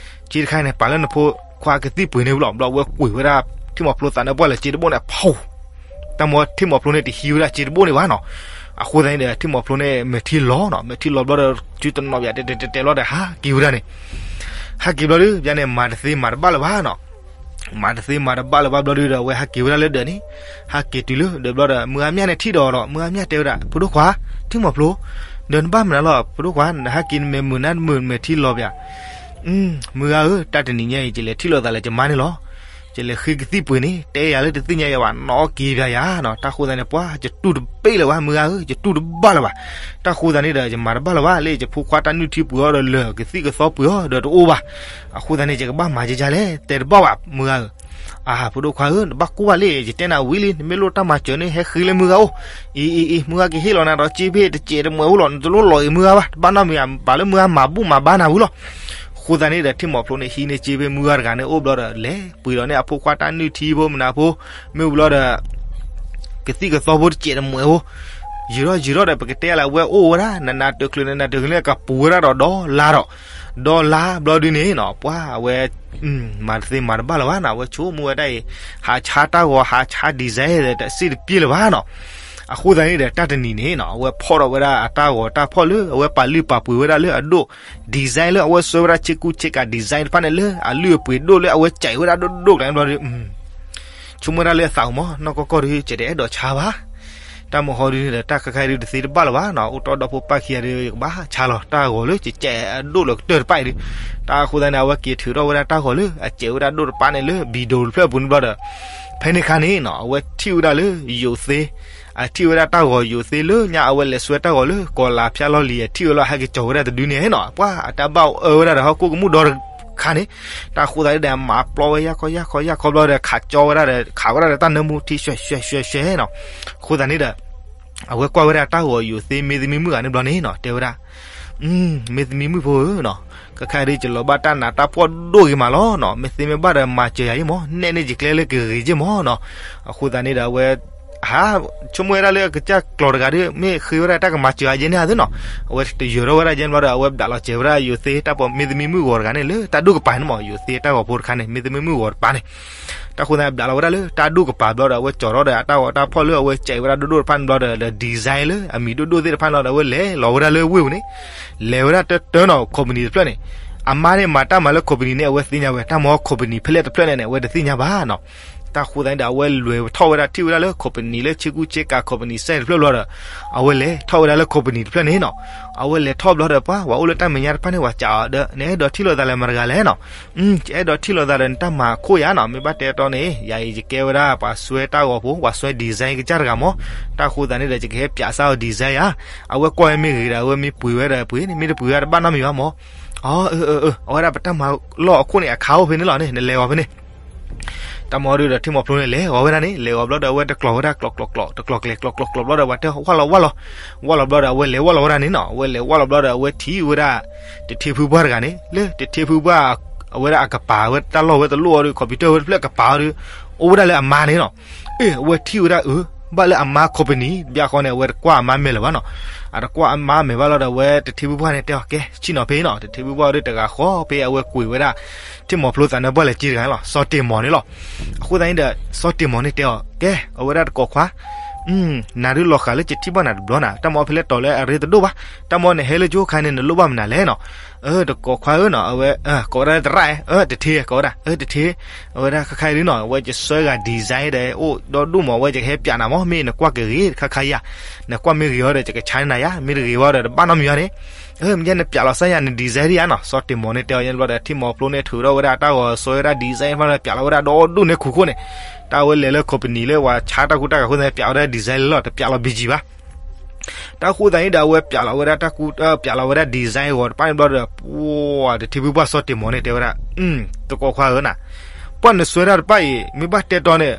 စ့တခါန့ၣ် ပာ်လၢနဖိခွါကသံၣ်ပှ့ၤန့ၣ်ဝံၤလီၤ ဘျီဝဲကွံာ်ဝဲဒၣ် ထံၣ်မီၤဖျိသးန့ၣ် ပှၢ်လၢစ့တဘိၣ်န့ၣ် ဖီ တၢ်မ့ၢ်ထံၣ်မီၤဖျိန့ၣ် တဟံးဝဲဒၣ်စ့တဘိၣ်န့ၣ်ဘၣ်နီၤ, အဃိသတးန့ၣ်ဒီး ထံၣ်မီၤဖျိန့ၣ် မဲာ်ထံလီၤနီၤ မဲာ်ထံလီၤဘျီဒီး စုတနီၤဘၣ် တဲတဲတဲတဲဘျီဒီး ဟးက့ၤဝဲဒၣ်န့ၣ် ဟးက့ၤဘျီဒု ယၤန့ၣ် မၤတသ့မၤတဘၣ်လၢၤဘၣ်နီၤ, မၤတသ့မၤတဘၣ်လၢၤဘၣ်ဘျီဒုဒီး အဝဲဟးက့ၤဝဲဒၣ်လၢဒၢးန့ၣ်, ဟးက့ၤတုၤလၢဒၢးဘျီဒီး မုၢ်ဂၤမၠၣ်န့ၣ်ထံၣ်ဒီးဒီး မုၢ်ဂၤမၠၣ်တဲဝဲဒၣ် ဖိဒိၣ်ခွါ, ထံၣ်မီၤဖျိ, ဒီးနဘၣ်မနုၤလီၤ ဖိဒိၣ်ခွါ နဟးက့ၤနမဲာ်မုာ်နါမုာ်မဲာ်ထံလီၤဘၣ် မုၢ်ဂၤဧၢ တၢ်တနံၤညါအံၤ ယလဲၤထံၣ်လိာ်သးလၢယမါန့ၣ်လီၤ. ယလဲၤဃ့ကသံၣ်ပှ့ၤန့ၣ် တဲယၤလၢတသ့ၣ်ညါယၤဘၣ် နီၣ်က့ၤပၠးယၤနီၤ, တၢ်ဃိသတးန့ၣ် ပှၢ် ယတူၢ်တဘၣ်လၢၤဘၣ် မုၢ်ဂၤဧၢ ယတူၢ်တဘၣ်လၢၤဘၣ်. တၢ်ဃိသတးန့ၣ်ဒီး ယမၤတဘၣ်လၢၤဘၣ် လၢယဖိခွါတၢ်နုၢ်ထံပှ့ၤအီၤဒီးလၢာ် ကသံၣ်ကသီပှ့ၤအီၤဒီးတအိၣ်ဘၣ်. အဃိသတးန့ၣ် ယကဘၣ်မၤယကလဲၣ် တဲတဘၣ်ဘၣ် မုၢ်ဂၤဧၢ အၢ ဖိဒိၣ်ခွါဧၢ နဘၣ်ကိၢ်ဘၣ်လံ ယတဲနၤဝံၤလံ နမ့ၢ်လိၣ်တၢ်မၤစၢၤန့ၣ် ဟဲဃ့လၢမုၢ်ဂၤအိၣ်, အံၤ အံၤ အံၤ မုၢ်ဂၤကဟ့ၣ်လီၤနၤဒီးစ့ဖဲတစဲးတမှဲးအိၣ်လီၤ နတလိၣ်လီၤအံၤမုၢ်ဂၤဘၣ် တဘၣ်နီတမံၤ ပာ်လၢမုၢ်ဂၤမၤဘူၣ်မၤဘါနၤဝံၤလီၤ. အဃိသတးန့ၣ်ဒီး ထံၣ်မီၤဖျိန့ၣ် ဟံးန့ၢ်စ့ဖဲမုၢ်ဂၤတဂၤန့ၣ်အိၣ်ဘျီဒီး လဲၤပှ့ၤဒီးန့ၢ်အဖိခွါတၢ်နုၢ်ထံဖိမနုၤဖိ မ့ၢ်အိၣ်ဘျီဒီး ကသံၣ်ကသီဖိတစဲးတမှဲးဖိ ယံာ်ထီၣ်ယံာ်ထီၣ်ဒီး ပကတဲလၢအဝဲအိၣ်ဝဲဒၣ် နနၤတချုးနနၤတချုးန့ၣ် ကပူၤဝဲဒၣ်ဒီးဒီလါဒီး ဒီလါဘျီဒုန့ၣ်နီၤ ပှၢ်အဝဲ မၤတသ့မၤတဘၣ်လၢၤဘၣ်နီၤ အဝဲဆိကမိၣ်ဝဲဒၣ်အံၤ ဟးဆါတၢ်ဂီၤ ဟးဆါ design ဒီးတစ့ၣ်တပျ့ၢ်လၢၤဘၣ်နီၤ. အဃိသတးန့ၣ်ဒီး တၢ်တနံၤန့ၣ်နီၤ အဝဲဖီၣ်ထီၣ်ဝဲဒၣ်အတၢ်ဂီၤတၢ်ဖီၣ်လၢ အဝဲပာ်လုၢ်ပာ်ပှ့ၤဝဲဒၣ်လၢအဒိၣ် design လၢအဝဲစွဲဝဲဒၣ်ဆ့ကူဆ့ကၤ design တဖၣ်န့ၣ်လၢ အလုၢ်အပှ့ၤဒိၣ်လၢအဝဲကဲးဝဲဒၣ်ဒိၣ်ဒိၣ်ကျါန့ၣ်ဘျီဒီး ဆိကမိၣ်ဝဲဒၣ်လၢအသးအိၣ်မး နီၢ်ကီၢ်ကီၢ်ဒုး ယတအဲၣ်ဒိးဆါဘၣ်. တၢ်မဟီဒုးန့ၣ်ဒီး တၢ်ခါခါဒုးတသ့တဘၣ်လၢၤဘၣ်နီၤ အိၣ်တီဒီဖိပၢ်ခံဂၤဒုး ယကဘၣ်ဆါလီၤ တၢ်ဂီၤလၢကဲးအဒိၣ်လၢကတၢၢ်တဖၣ်အံၤဒုး တၢ်အဃိသတးန့ၣ် အဝဲက့ၤထုးထီၣ်ဝဲဒၣ်တၢ်ဂီၤလၢအကဲးဝဲဒၣ်ဒိၣ်တဖၣ်န့ၣ်လၢ ဘံၣ်ဒိၣ်တဖျၢၣ်အပူၤန့ၣ်ဘျီဒီး ဖဲန့ၣ်ခါန့ၣ်နီၤ အဝဲထံၣ်ဝဲဒၣ်လၢယိၤသ့ အထံၣ်ဝဲဒၣ်တၢ်ဂီၤယိၤသ့လၢညါ အဝဲလဲၤစွဲတၢ်ဂီၤလၢ ကီၤလၤဖၠါလီၢ်လံၤ အထံၣ်ဝဲလီၤ ဟဲက့ၤကၠီၤဝဲဒၣ်တဒုန့ၣ်နီၤ ပှၢ်အတၢ်ဘၣ်အၢဝဲဒၣ်ဒီးဟီၣ်ခိၣ်ကမူၣ်ဒီတခါန့ၣ် တၢ်ဃိသတးဒုးဒီး မၤပျီဝဲယၢ်ခီယၢ်ခီယၢ်ခီဘျီဒီး ခးကၠီဝဲဒၣ်ဒီး ခးဝဲဒၣ်ဒီးတၢ်နၢမူထံ ရွှဲ့ရွှဲ့ရွှဲ့ရွှဲ့နီၤ. အဃိသတးန့ၣ်ဒီး အဝဲကွၢ်ဝဲဒၣ်တၢ်ဂီၤယိၤသ့ မ့ၢ်သမံမုၣ်ဂၤန့ၣ်ဘျီန့ၣ်နီၤ တဲဝဲဒၣ် မ့ၢ်သမံမုၣ်ဖိဧၢနီၤ ကခါဒုး ယလီၤဘၣ်တၢ်နးတၢ်ဖှီၣ်ဒိၣ်ဂ့ၤမးလီၤနီၤ မ့ၢ်သ့မ့ၢ်ဘၣ်ဒီး မၤစၢၤယၤယ့ၣ်မး နဲၣ်န့ၢ်ယကျဲလၢကဂ့ၤယ့ၣ်မးနီၤ. အဃိသတးန့ၣ်ဒီး အဝဲ ဟး ဆိကမိၣ်ဝဲဒၣ်လၢအကစၢ်ကျိာ်တဂၤဒုး မ့ၢ်ဃ့ဝဲဒၣ်တၢ်ကမၤစၢၤအယဲၢ်န့ၣ်ဧါသ့နီၤ. အဝဲတယၢၤထီၣ်ဝဲဒၣ်ယဲၢ်န့ၣ်ဘျီဒီး အဝဲဘျးလီၤစဲၤဝဲဒၣ်ယိၤသ့တၢ်ပိာ်မ့ၢ်သမံမုၣ်ဂီၤတဂၤန့ၣ် လၢတၢ်ဒိၣ်ကပၤန့ၣ်မး ယိၤသ့တၢ်ဂီၤဖိတခါန့ၣ် မ့ၢ်သမံမုၣ်ဂီၤတပၤန့ၣ် တၢ်ဃိသတးန့ၣ် ဘျးလီၤဝဲဒၣ်လၢတၢ်ဒိၣ်ကပၤဘျီဒီး အဝဲကၠီၤထီၣ်ဒီးအတၢ်ဂီၤတၢ်ဖီၣ်လၢအဝဲကဲးဝဲဒၣ်ဒိၣ်ဒိၣ်တဖၣ်န့ၣ်ဘျီဒီး ဒီး design လၢအမံၤဒိၣ်ဒိၣ်သ့ၣ်တဖၣ်န့ၣ်ဘျီဒီး အဝဲလဲၤလီၤဝဲဒၣ်လၢဝ့ၢ်ပူၤန့ၣ် လဲၤဝဲဒၣ်တၢတၢနီၤ company တဖျၢၣ်န့ၣ် အမါန့ၣ်မၤတၢ်မၤလၢ company န့ၣ် အဝဲသ့ၣ်ညါဝဲ တၢ်မၤ company ဖဲလဲၣ်တဖျၢၣ်န့ၣ်န့ၣ် အဝဲတသ့ၣ်ညါဘၣ်နီၤ. တၢ်ဃိသတးန့ၣ်ဒီး အဝဲလဲၤထီၣ်ဝဲဒၣ်ထံၣ်ဝဲဒၣ်လၢ company လၢဆ့ကူဆ့ကၤ company စဲၣ်တဖျၢၣ်ဘျီဒီး အဝဲလဲၤထီၣ်ဝဲဒၣ်လၢ company တဖျၢၣ်န့ၣ်နီၤ. အဝဲလဲၤထီၣ်ဘျီဒီး ပှၤ ပှၤအိၣ်လၢတၢ်မဲာ်ညါတဖၣ်န့ၣ် ပှၤစံးအီၤဒီး နအဲၣ်ဒိးထံၣ်လိာ်သးလၢမတဂၤလဲၣ်နီၤ. ယအဲၣ်ဒိးထံၣ်လိာ်သးဒီးနတၢ်မၤခိၣ်ယၤနီၤ မ့ၢ်ဘၣ်တဲတီန့ၣ် ယၤအံၤ ယကဲဝဲဒၣ်ပှၤစွဲတၢ်ဂီၤဖိ ပှၤစွဲ design ကစၢ်တဂၤမး. တၢ်ဃိသတးန့ၣ်ဒီး ယကဟဲပၠးစၢ်အီၤ design ယၤ အဝဲကွၢ်ဝဲမ့ၢ်ဂ့ၤဒီး အဝဲမ့ၢ်ပှ့ၤဝဲဒီးပှ့ၤန့ၣ် မ့ၢ်တပှ့ၤဝဲတဘၣ်နီတမံၤဘၣ်မး. အၢ အဝဲဒၣ်ပတၢ်မၤလီၢ်အခိၣ်န့ၣ် အခါအိၣ်ဖဲန့ၣ်လီၤန့ၣ် နလဲၤဂီၤဖဲန့ၣ် တၢ်မၤဒုးဒီး ထံၣ်မီၤဖျိန့ၣ် လဲၤဂီၤဝဲဒၣ်န့ၣ် လဲၤဂီၤဘျီဒီး အဝဲတကျီၤဝဲဒၣ် ကျီၤကျီၤကျီၤ တကျီၤကျဲၤ ကျီၤကျီၤကျီၤဘျီဒီး ပှၤတဲဝၢ်လီၤဝၢ်လီၤ ဝၢ်လီၤဘျီဒီး အဝဲလဲၤဝၢ်လီၤဝဲဒၣ်န့ၣ်နီၤ အဝဲလဲၤဝၢ်လီၤဘျီဒီး အဝဲထံၣ်ဝဲဒၣ် တထ့ဖုပှၢ်တဂၤန့ၣ် လၢတထ့ဖုပှၢ် အဝဲဒၣ်အကပၤဝဲတၢ်လီၢ်ဝဲတလိၣ်အီၤဒီး computer ဝဲတဖျၢၣ်ကပၤအီၤဒီး အိၣ်ဝဲဒၣ်လၢအမါန့ၣ်နီၤ. အ့ အဝဲထံၣ်ဝဲဒၣ်အၢ ဘၣ်လၢအမါ company တဘျီဃီန့ၣ် အဝဲတကွၢ်အမါမဲာ်လၢၤဘၣ်နီၤ. အတကွၢ်အမါမဲာ်ဘၣ်လီၤဒီး အဝဲတထံဘုၣ်ပှၢ်န့ၣ်တဲအီၤ ကဲ ဆ့ၣ်နီၤဖဲအံၤနီၤ, တထံဘုၣ်ပှၢ်ဒီးတဂၤဃီဖဲအဝဲကွံာ်ဝဲဒၣ် ထံၣ်မီၤဖျိသးနၢပှၢ်လဲၤက့တဂၤန့ၣ်လီၤ, စီၤတ့ၢ်မီၤန့ၣ်လီၤ. အဃိသတးန့ၣ်ဒီး စီၤတ့ၢ်မီၤန့ၣ်တဲအီၤ ကဲ အဝဲဒၣ်တကိးခွါ နၤဒုးလီၤဃာ်လၢယထံၣ်ဘၣ်နၤတဘျီနၤ, တၢ်မီဖဲလဲၣ်တီၤလၢအရ့တဒိၣ်ဘၣ်, တၢ်မီနဟဲလၢယအိၣ်ခါန့ၣ် နလိၣ်ဘၣ်မနုၤလဲၣ်နီၤ. တကိးခွါဧၢနီၤ, အဝဲ ကိးဝဲဒၣ်လၢတရၣ်ဧဲ, တထ့ ကိးဝဲဒၣ်, တထ့, အဝဲဒၣ်ခါခါအံၤဒုနီၤ အဝဲယဆှၢဂၤ design ဒီး အိၣ်ဒီဒူၣ်မး အဝဲယကဟဲပၠးနၤမး မ့ၢ်နကွၢ်ကဂ့ၤခါခါယၤ, နကွၢ်မ့ၢ်ဂ့ၤအီၤဒီး ယကဆါန့ၢ်နၤယၤ, မ့ၢ်တဂ့ၤဝဲဒီး တဘၣ်နီတမံၤဘၣ်န့ၣ်, မ့ၢ်ယဲနပၠးလီၤစၢ်ယၤ န design ဒ်ယၤနီၤ. စီၤတ့ၢ်မီၤန့ၣ်တဲအီၤညါဘျီဒီး ထံၣ်မီၤဖျိန့ၣ်ထုးထီၣ်ဝဲဒၣ်တၢ်ဂီၤ ဆှၢဝဲဒၣ် design ဖျါလၢပၠးလီၤဝဲဒၣ်ဒီဒူၣ်န့ၣ်ခူၣ်ခိၣ်န့ၣ်, တၢ်ဝဲလဲၤလၢ company လၢပှၤဆါတၢ်ကူတၢ်ကၤအဃိသတးန့ၣ် ပၠးဝဲဒၣ် design လီၤ, တပၠးလီၤ ဘံကၠံ ဘၣ်. တၢ်ဃိသတးန့ၣ်ဒီး အဝဲပၠးလီၤဝဲဒၣ်တၢ်ကူ ပၠးလီၤဝဲဒၣ် design အဂီၤတဖၣ်န့ၣ်ဘျီဒီး ပှၤတထံဘုၣ်ပှၢ်စီၤတ့ၢ်မီၤန့ၣ်တဲဝဲဒၣ်, တကိးခွါဧၢနၤ, ပှၢ်နဆှၢတၢ်တဖၣ်အံၤ မ့ၢ်ဘၣ်တဲတီန့ၣ်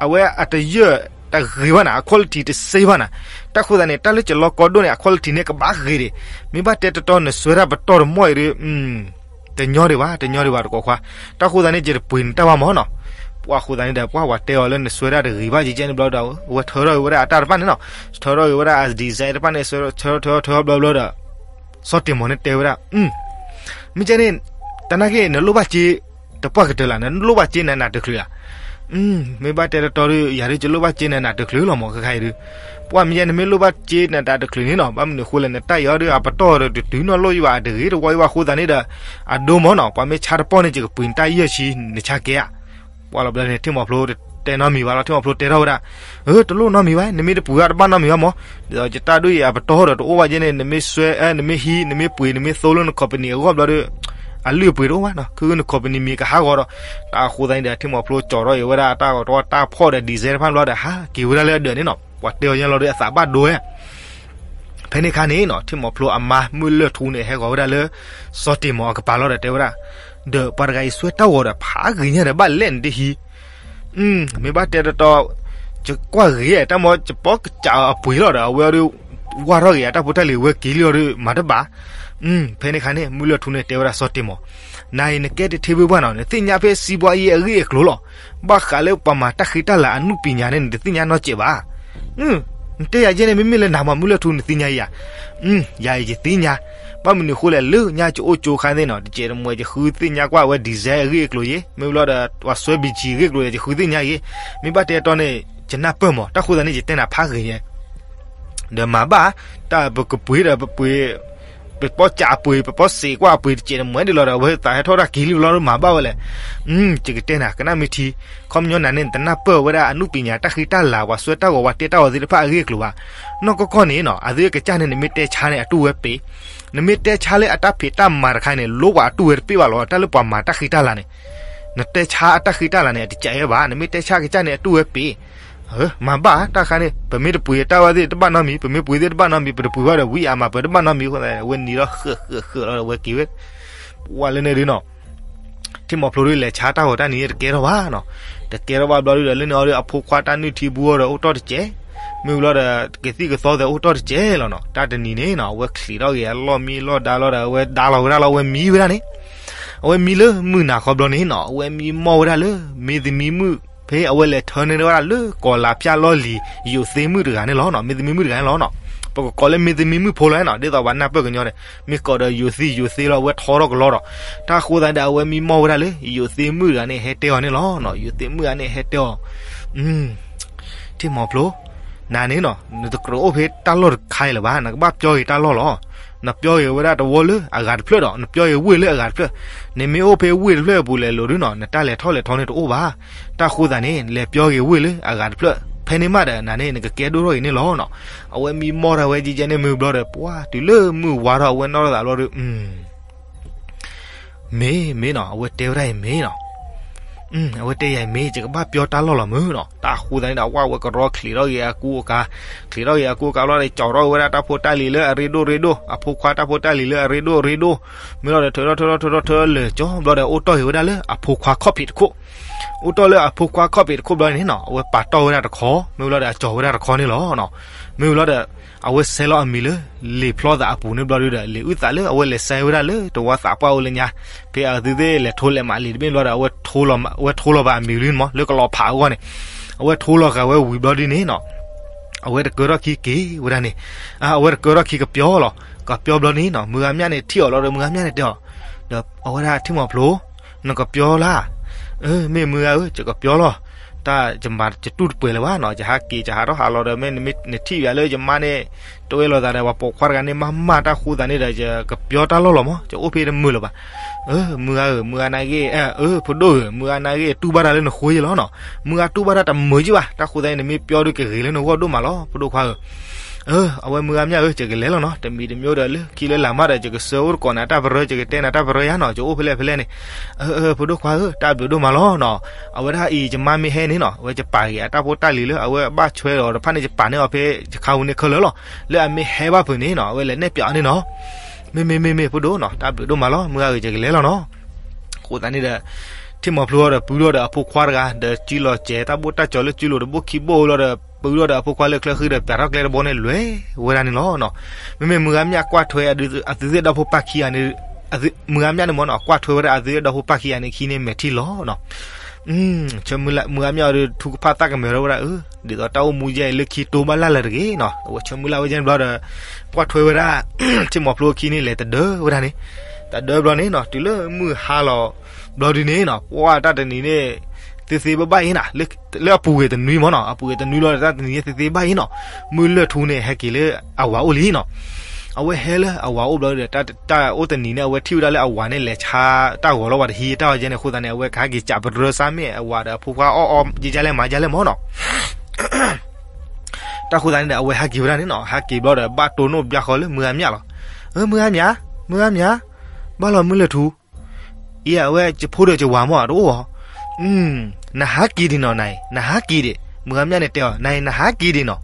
အဝဲအတယၢၢ်တဂ့ၤဘၣ်နၤ, အ quality တစ့ဘၣ်နၤ. တၢ်ဃိသတးန့ၣ် တၢ်လၢကလီကီဒိၣ်န့ၣ် အ quality န့ၣ်ကဘၣ်ဂ့ၤဒံး, မ့ၢ်ဘၣ်တဲတီတီနဆှၢတၢ်ပတီၢ်တမီၢ်အံၤဒီး တညီဒံးဘၣ်, တညီဒံးဘၣ်တကိးခွါ, တၢ်ဃိသတးန့ၣ် ယတပှ့ၤနတၢ်ဘၣ်မးနီၤ. ပှၤဃိသတးန့ၣ်ဒီး ပှၤဝဲတဲအီၤလၢနဆှၢတၢ်တဂ့ၤဘၣ် ယကဲန့ၣ်ဘျီဒီး အဝဲထၢထီၣ်က့ၤဝဲဒၣ်အတၢ်တဖၣ်န့ၣ်နီၤ, ထၢထီၣ်က့ၤဝဲဒၣ်အ design တဖၣ်န့ၣ် ထၢထီၣ်ထၢထီၣ်ဘျီဘျီဒီး စီၤတ့ၢ်မီၤန့ၣ်တဲဝဲဒၣ်, မ့ၢ်ကဲန့ၣ် တနာ်က့ နလိၣ်ဘၣ်စ့တပှၢ်ကတၢၢ်လၢ်, နလိၣ်ဘၣ်စ့နးနးတချုးဧါ. မ့ၢ်ဘၣ်တဲတတီဒီး ယၤဒုးယလိၣ်ဘၣ်စ့နးနးတချုးလီၤမး ခဲခါအံၤဒုး, ပှၤမ့ၢ်ယဲနမ့ၢ်လိၣ်ဘၣ်စ့နးနးတချုးန့ၣ်နီၤ, ဘၣ်မနုၤဃိလဲၣ် နတၢ်အံၤအီၤဒီး အပတီၢ်ဒီးတတုၤနီၢ်လိၣ်ယဘၣ် အတဂ့ၤတဝီယဘၣ်အဃိသတးန့ၣ်ဒီး အဒိမးနီၤ, ပှၤမ့ၢ်ဆါတပီၢ်န့ၣ် ယကပှ့ၤနတၢ်ယဲၢ်ဆံ နဆါကဲဧါ. ပှၤလီၤဘျီန့ၣ် ထံၣ်မီၤဖျိတဲနီတမံၤဘၣ်လီၤ, ထံၣ်မီၤဖျိတဲထီၣ်ဝဲဒၣ်, တလိၣ်နီတမံၤဘၣ်, နမ့ၢ်တပှ့ၤဘၣ်တဘၣ်နီတမံၤဘၣ်မး, ဒ်သိးယတၢ်ဒုးအံၤအပတီၢ်ဒီးတအိၣ်ဘၣ်ကဲန့ၣ် နမ့ၢ်ဆွဲ နမ့ၢ်ဟံး နမ့ၢ်ပှ့ၤ နမ့ၢ်သိလၢန company အဂီၢ်ဘျီဒီး အလုၢ်အပှ့ၤတအိၣ်ဘၣ်နီၤ, ခုန company မံၤကဟးဂီၤဒီး, တၢ်အဃိသတးန့ၣ်ဒီး ထံၣ်မီၤဖျိကၠီၤထီၣ်က့ၤဝဲဒၣ်တၢ်ဂီၤတဝီတၢ်ဖီၣ်ဒီး design တဖၣ်ဘျီဒီး ဟးက့ၤဝဲဒၣ်လၢအဒၢးန့ၣ်နီၤ, ပှၤတဲအီၤညါလီၤဒီးအသးဘၣ်ဒိဝဲ ဖဲန့ၣ်ခါန့ၣ်နီၤ ထံၣ်မီၤဖျိအမါမုၢ်လၢၢ်ထူန့ၣ် ဟဲဂီၤဝဲဒၣ်လၢ စီၤတ့ၢ်မီၤအကပၤလီၤဒီးတဲဝဲဒၣ်, ဒီးပှၤတဂၤအံၤဆွဲတၢ်ဂီၤဒီးဖးဂ့ၤညါဒီး ဘၣ်လဲၣ်နတဟံး, မ့ၢ်ဘၣ်တဲတတီ ယကွၢ်ဂ့ၤ တၢ်မီယပီၢ်ကစးအပှ့ၤလီၤဒီး အဝဲအီၤဒီး ဝါထီၣ်ဂ့ၤ အတၢ်ဖိတၢ်လံၤဝဲက့ၤလံအီၤဒီး မၤတဘၣ်. ဖဲန့ၣ်ခါန့ၣ် မုၢ်လၢၢ်ထူန့ၣ်တဲဝဲဒၣ်စီၤတ့ၢ်မီၤ, နၤအံၤနကဲတထံဘုၣ်ဘၣ်နီၤ နသ့ၣ်ညါဖဲစံးဘှါအံၤအဂ့ၢ်အကျိၤလီၤ. ဘၣ်ဃးလၢပှၤမၤတၢ်ဃံတၢ်လၤအနုပညာန့ၣ် နတသ့ၣ်ညါနီတစဲးဘၣ်. နတဲယၤယဲန့ၣ် မ့မ့ၢ်လၢနၤမး မုၢ်လၢၢ်ထူ နသ့ၣ်ညါယၤ, ယၤအံၤယသ့ၣ်ညါ, ဘၣ်မနုၤဃိလဲၣ် လၢညါယအိၣ်ကၠိခါသ့ၣ်နီၤ တစဲးတမှဲး ယဃုသ့ၣ်ညါကွၢ်ဝဲ design အဂ့ၢ်အကျိၤယ့ၤ မ့ၢ်ဘျီဒီး ပှၤဆွဲဘံကၠံအဂ့ၢ်အကျိၤဒီး ယဃုသ့ၣ်ညါဂ့ၤ, မ့ၢ်ဘၣ်တဲတီန့ၣ် ယနၢ်ပၢၢ်မး တၢ်ဃိသတးန့ၣ် ယတဲနၤဖးဂ့ၤညါ ဒီးမၤဘၣ်, တၢ်ပကပှ့ၤဒီးပပှ့ၤ, ပပီၢ်ကးအပှ့ၤ ပပီၢ်စံးကွၢ်အပှ့ၤ တစဲးတမှဲးဒ်လီၤဒီး အဝဲသးဟဲထီၣ်တၢ်က့ၤလံဘျီဒီး မၤဘၣ်ဝဲလဲၣ်. ယကတဲနၤ ကနၣ်မ့ၢ်ထံ, ခီပညီနၤန့ၣ် နတနၢ်ပၢၢ်ဝဲဒၣ်အနုပညာ တၢ်ဃံတၢ်လၤ ပှၤဆွဲတၢ်ဂီၤ ပှၤတဲတၢ်ဂီၤသ့ၣ်တဖၣ်အဂ့ၢ်အကျိၤဘၣ်. နီၢ်ကီၢ်ကီၢ်န့ၣ်နီၤ အသုကစၢ်န့ၣ် နမ့ၢ်တဲဆါန့ၣ် အတူၢ်ဝဲပ့ၤ, နမ့ၢ်တဲဆါလၢအတၢ်ဖံးတၢ်မၤတခါန့ၣ် လိပှၤအတူၢ်ဝဲတပ့ၤဘၣ်လီၤ. တၢ်လၢပှၤမၤတၢ်ဃံတၢ်လၤန့ၣ် နတဲဆါအတၢ်ဃံတၢ်လၤန့ၣ် အတစဲးဝဲဘၣ်, နမ့ၢ်တဲဆါကစၢ်န့ၣ် အတူၢ်ဝဲပ့ၤ မၤဘၣ်တၢ်ခါန့ၣ် ပမ့ၢ်တပှ့ၤတၢ်ဝဲသ့ၣ်တဘၣ်နီတမံၤ, ပမ့ၢ်ပှ့ၤသ့ၣ်တဘၣ်နီတမံၤ, ပတပှ့ၤဘၣ်ဒီးဝံအါမး ပတဘၣ်နီတမံၤအဃိသတး အဝဲနံၤထီၣ်ဃၢးဃၢးဃၢးလီၤဒီး အဝဲက့ၤဝဲ, ပှၤလၢန့ၣ်ဒုနီၤ ထံၣ်မီၤဖျိဒုလဲၤဆါတၢ်ဂီၤတၢ်နံၤတကဲထီၣ်ဘၣ်နီၤ, တကဲထီၣ်ဘၣ်ဘျီဒုဒီး လၢန့ၣ်အီၤဒီး အဖိခွါတၢ်နုၢ်ထံဘူအီၤဒီးအိၣ်တီၢ်တစဲး, မ့ၢ်ဘျီဒီး ကသံၣ်ကသီသဲးအိၣ်တီၢ်တစဲးလီၤနီၤ, တၢ်တနံၤန့ၣ်နီၤ အဝဲချံးထီၣ်က့ၤအလီၢ်မံလီၢ်ဒါလီၤဒီး အဝဲဒါလီၤဝဲဒၣ်လီၤ အဝဲမံဝဲဒၣ်န့ၣ် အဝဲမံလၢမုၢ်နၤခီဘျီန့ၣ်နီၤ အဝဲမံမီၢ်ဝဲဒၣ်လၢ မ့ၢ်သမံမုၣ် ဖဲအဝဲလဲၤထၢန့ၢ်ဝဲဒၣ်လၢကီၢ်လၤဖၠၣ်လီၢ်လံၤ ယိၤသ့မုၣ်တဂၤန့ၣ်လီၤနီၤ, မ့ၢ်သမံမုၣ်တဂၤန့ၣ်လီၤနီၤ, ပကကိးလၢမ့ၢ်သမံမုၣ်ဖိလီၤနီၤ, ဒ်သိးပှၤနၢ်ပၢၢ်ကညီန့ၣ် မ့ၢ်ကိးဒီးယိၤသံယိၤသ့လီၤ အဝဲထီထီၣ်ကလီဒီး, တၢ်ဃိသတးဒီး အဝဲမံမီၢ်ဝဲဒၣ်လၢ ယိၤသ့မုၣ်တဂၤန့ၣ် ဟဲတဲအီၤန့ၣ်လီၤနီၤ, ယိၤသ့မုၣ်တဂၤန့ၣ် ဟဲတဲအီၤ ထံၣ်မီၤဖျိ, နၤန့ၣ်နီၤ နတကြၢးအိၣ်ဖဲတၢ်လီၢ်တခါအံၤလၢၤဘၣ်, နကဘၣ်ပျီက့ၤတၢ်လီၢ်လီၤ. နပျီက့ၤဝဲဒၣ်တဝီလၢအဂၤတဖျၢၣ်ဒီး နပျီက့ၤဝ့ၢ်လၢအဂၤတဖျၢၣ်, နမ့ၢ်အိၣ်ဖဲဝ့ၢ်တဖျၢၣ်အပူၤလဲၤလိၤဒုနီၤ နတၢ်လဲၤထီၣ်လဲၤထီန့ၣ်တအိၣ်ဘၣ်. တၢ်ဃိသတးန့ၣ် လဲၤပျီက့ၤဝ့ၢ်လၢအဂၤတဖျၢၣ် ဖဲန့ၣ်မးဒီး နၤန့ၣ် နကကဲဒိၣ်ထီၣ်အံၤန့ၣ်လီၤနီၤ. အဝဲမံမီၢ်ထီၣ်ဝဲကဲကဲန့ၣ်မ့ၢ်ဘျီဒီး ပှၤတုၤလၢမုၢ်ဝါထီၣ်အဝဲနီၢ်ထီၣ်သးဘျီဒီး မ့ၢ် မ့ၢ်နီၤ အဝဲတဲဝဲဒၣ်အံၤမ့ၢ်နီၤ, အဝဲတဲယၤအံၤမ့ၢ် ယကဘၣ်ပျီတၢ်လီၢ်လီၤမ့ၢ်နီၤ. တၢ်ဃိသတးန့ၣ်ဒီး အဝဲကရီချံးထီၣ်က့ၤအကူအကၤ, ချံးထီၣ်က့ၤအကူအကၤဘျီဒီး ကၠီၤထီၣ်က့ၤဝဲဒၣ်တၢ်ဖိတၢ်လံၤလၢအရ့ဒိၣ်ရ့ဒိၣ်, အဖိခွါတၢ်ဖိတၢ်လံၤလၢအရ့ဒိၣ်ရ့ဒိၣ်, မ့ၢ်လီၤဒီး ထုးထီၣ်ထုးထီၣ်ထုးထီၣ်ထုးလၢာ်ကၠီဘျီဒီး အိၣ်တီၢ်က့ၤဝဲဒၣ်လၢအဖိခွါခီၣ်ဖံးတခိၣ်, အိၣ်တီၢ်လၢအဖိခွါခီၣ်ဖံးတခိၣ်ဘျီန့ၣ်နီၤ အဝဲပာ်တီၢ်ဝဲဒၣ်တခီ, မ့ၢ်လီၤဒီး အကၠီၤဝဲဒၣ်တခီန့ၣ်လီၤ. မ့ၢ်လီၤဒီး အဝဲဆဲးလီၤအမံၤလၢ လံာ်ဖျီသးအပူၤန့ၣ်ဘျီဒီး လံာ်အုၣ်သးလၢအဝဲလဲၤဆဲးဝဲဒၣ်လၢတဝီသးပှၢ်အိၣ်လၢညါ, ဖဲအသုသ့ၣ်လဲၤထိလဲၤမးလံာ်တဘ့ၣ်ဘျီဒီး အဝဲထိလီၤဘၣ်အမံၤလံမး လၢကလီၤဖးအဂီၢ်န့ၣ်, အဝဲထိလီၤဃာ်ဝဲဝံၤဘျီဒ်န့ၣ်နီၤ အဝဲတကၢထီၣ်ခံက့ၤဝဲဒၣ်န့ၣ်, အဝဲတကၢထီၣ်ခံကပျီလီၤ. ကပျီဘျီန့ၣ်နီၤ မုၢ်ဂၤမျၢ်န့ၣ်ထံၣ်အီၤလီၤဒီး မုၢ်ဂၤမျၢ်န့ၣ်တဲအီၤ, ဒီးအဝဲဒၣ် ထံၣ်မီၤဖျိ, နကပျီလၢ်, မ့ၢ်မုၢ်ဂၤဧၢ ယကပျီလီၤ. တၢ်ယမၤယတူၢ်တပှဲၤလၢၤဘၣ်နီၤ, ယဟးက့ၤယဟးထီၣ်ဟးလီၤဒီး မ့ၢ်နထံၣ်ယၤလၢယမါန့ၣ် တဝဲလိာ်သးဒီး ပှၤပိာ်ခွါတဂၤန့ၣ် မၤမၤတၢ်ဃိသးန့ၣ်ဒီး ယကပျီတၢ်လီၢ်လီၤမး, ယအိၣ်ဖဲတမုာ်လၢၤဘၣ်. မုၢ်ဂၤဧၢ မုၢ်ဂၤနာ်က့, အၢ ဖိဒိၣ်ဧၢ မုၢ်ဂၤနာ်က့ တူၢ်ဘၣ်တၢ်လၢနဃိယလီၤနီၤ. မုၢ်ဂၤတူၢ်ဘၣ်တၢ်တမုာ်က့ဘၣ်, တၢ်ဃိသးန့ၣ် နမ့ၢ်ပျီဒုးကဂ့ၤလၢနဂီၢ်ဒိၣ်မးလီၤ ဖိဒိၣ်ခွါဧၢ. အဝဲမုၢ်ဂၤမျၢ်ဧၢ ယကလဲၤလီၤနီၤ, တမံၤတမံၤဒီးလၢခံလၢလာ်မးဒီး ယကဆှၢအိၣ်တကိးနၤတၢ်ပရၢ ယကတဲနၤတၢ်ပရၢယါနီၤ, ယအိၣ်ဖဲလဲၣ်ဖဲလဲၣ်န့ၣ်. အၢ ဖိဒိၣ်ခွါဧၢ တၢ်ဘျုးဒိၣ်မးလီၤနီၤ. အဝဲဒၣ်အံၤ ယမါမ့ၢ်ဟဲန့ၣ်နီၤ အဝဲယပာ်က့ၤအတၢ်ဖိတၢ်လံၤလၢအဝဲဘၣ်ထွဲဒီးတဖၣ်န့ၣ် ယပာ်န့ၢ်အီၤဖဲယခါပူၤန့ၣ်ခဲလၢာ်လီၤ. လၢအမ့ၢ်ဟဲဘၣ်ဖုးန့ၣ်နီၤ အဝဲလဲၤနဲၣ်ပၠးအီၤန့ၣ်နီၤ. မ့မ့မ့မ့ၢ်ဖိဒိၣ်နီၤ တၢ်ဘျုးဒိၣ်မးလီၤ မုၢ်ဂၤဧၢ ယကလဲၤလီၤနီၤ. အဃိသတးန့ၣ်ဒီး ထံၣ်မီၤဖျိဒီး ပုၢ်ဒီၣ်ဒီးအဖိခွါတဂၤ ဒီးစုလီၤစဲးတၢ်ဘိၣ်တၢ်ကၠီၤလၢစုလိၤတဘိခံဘိၣ်လီၤဒီး ပုၢ်ဒီၣ်ဒီးအဖိခွါလၢချၢဃံဒီး ပၠးထီၣ်ကျဲတဘိန့ၣ် လဲၤဝဲဒၣ်န့ၣ်လီၤနီၤ. မ့မ့ၢ်မုၢ်ဂၤမျၢ်ကွၢ်ထွဲအသုးသ့ၣ်ဒီဖိပၢ်ခံဂၤန့ၣ်, မုၢ်ဂၤမျၢ်န့ၣ်မ့ၢ်နီၤ ကွၢ်ထွဲဝဲဒၣ်အသုးသ့ၣ်ဒီဖိပၢ်ခံဂၤန့ၣ် ခံန့ၣ်မဲာ်ထံလီၤနီၤ. မုၢ်ဂၤမျၢ်အီၤဒီး ထူကဖၣ်သၣ်ကမဲာ်ထီၣ်ဝဲဒၣ် အၢ ဒ်သိးတၢ်အိၣ်မူယဲအံၤလၢခံတိဘၣ်လၢ်လၢာ်တဂ့ၤနီၤ. အဝဲဆၢမုၢ်လၢ်ဝဲယဲန့ၣ်ဘျီဒီး ကွၢ်ထွဲဝဲဒၣ် ထံၣ်မီၤဖျိခံန့ၣ် လဲၤတဒၢဝဲဒၣ်န့ၣ်, တဒၢဘျီန့ၣ်နီၤ တုၤလၢမုၢ်ဟါလီၤဘျီဒုန့ၣ်နီၤ ပှၢ်တၢ်တနံၤန့ၣ် သ့သ့ဘၣ်ဘၣ်အံၤနီၤ, လၢအပူၤကွံာ်တနွံမ့ၢ်နီၤ အပူၤကွံာ်တနွံလီၤဒီး တၢ်တနံၤန့ၣ်သ့သ့ဘၣ်အံၤနီၤ, မုၢ်လၢၢ်ထူန့ၣ် ဟဲက့ၤလၢအဝၤအိၣ်လံနီၤ. အဝဲဟဲလၢအဝၤအိၣ်ဘျီဒီး တၢ်အိၣ်တနံၤန့ၣ် အဝဲထံၣ်ဝဲဒၣ်လၢအဝၤန့ၣ် လဲၤဆါတၢ်ဂီၤလီၤ ပှၤတဟံးတၢ်အီၤယဲန့ၣ် အဃိသတးန့ၣ် အဝဲကဟဲက့ၤစးပတြၢၤစါမ့ၢ်အဝၤဒီးအဖိခွါအီၣ်အီယဲလဲၣ်မၤယဲလဲၣ်မ့ၢ်နီၤ. တၢ်ဃိသတးန့ၣ်ဒီး အဝဲဟဲက့ၤဝဲဒၣ်န့ၣ်နီၤ, ဟဲက့ၤဘျီဒီး ဘၣ်တိၢ်နီၣ်ဘျါဃီလၢမုၢ်ဂၤမျၢ်လီၤ. အၢ မုၢ်ဂၤမျၢ်, မုၢ်ဂၤမျၢ်, ဘၣ်လီၤမုၢ်လၢၢ်ထူ, အံၤအဝဲယဖိဒီးယဝၤမ့ၢ်တအိၣ်ဘၣ်. နဟးက့ၤဒံးနီၤ နအံၤ နဟးက့ၤဒံး, မုၢ်ဂၤမျၢ်န့ၣ်တဲအီၤ နအံၤ နဟးက့ၤဒံးနီၤ.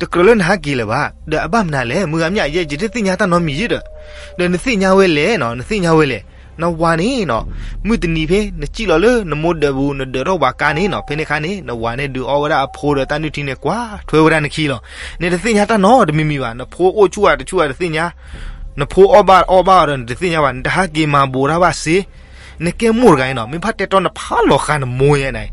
တကြၢးလၢနဟးက့ၤလၢၤဘၣ်, ဒီးအဘၣ်မနုၤလဲၣ် မုၢ်ဂၤမျၢ် ယဲယတသ့ၣ်ညါတၢ်နီတမံၤယဲဒီး, ဒီးနသ့ၣ်ညါဝဲလဲၣ်နီၤ နသ့ၣ်ညါဝဲလဲၣ်. နဝၤန့ၣ်နီၤ, မုၢ်တနံၤဖဲ နစံၣ်လီၤလၢနမိၢ်ဒၢးပူၤ နဒၢးထီၣ်ပှၤကါန့ၣ်နီၤ, ဖဲန့ၣ်အခါန့ၣ် နဝၤန့ၣ်ဒုးအီဝဲဒၣ်အဖိဒီးတၢ်နုၢ်ထံန့ၣ် ကွၢ်ထွဲဝဲဒၣ်နခံလီၤ. နတသ့ၣ်ညါတၢ်နီတမံၤမံၤဘၣ်, နဖိအိၣ်ဆူၣ်ဧါတဆူၣ်ဧါတသ့ၣ်ညါ, နဖိအီၣ်ဘၣ်အီဘၣ်အီၤဒီးနတသ့ၣ်ညါဘၣ်, နတဟးက့ၤမၤဘူးတၢ်ဘၣ်စ့, နကဲမိၢ်တဂၤအံၤနီၤ, မ့ၢ်ဘၣ်တဲတီနဖးလီၤဃာ်နမိၢ်ယဲန့ၣ်.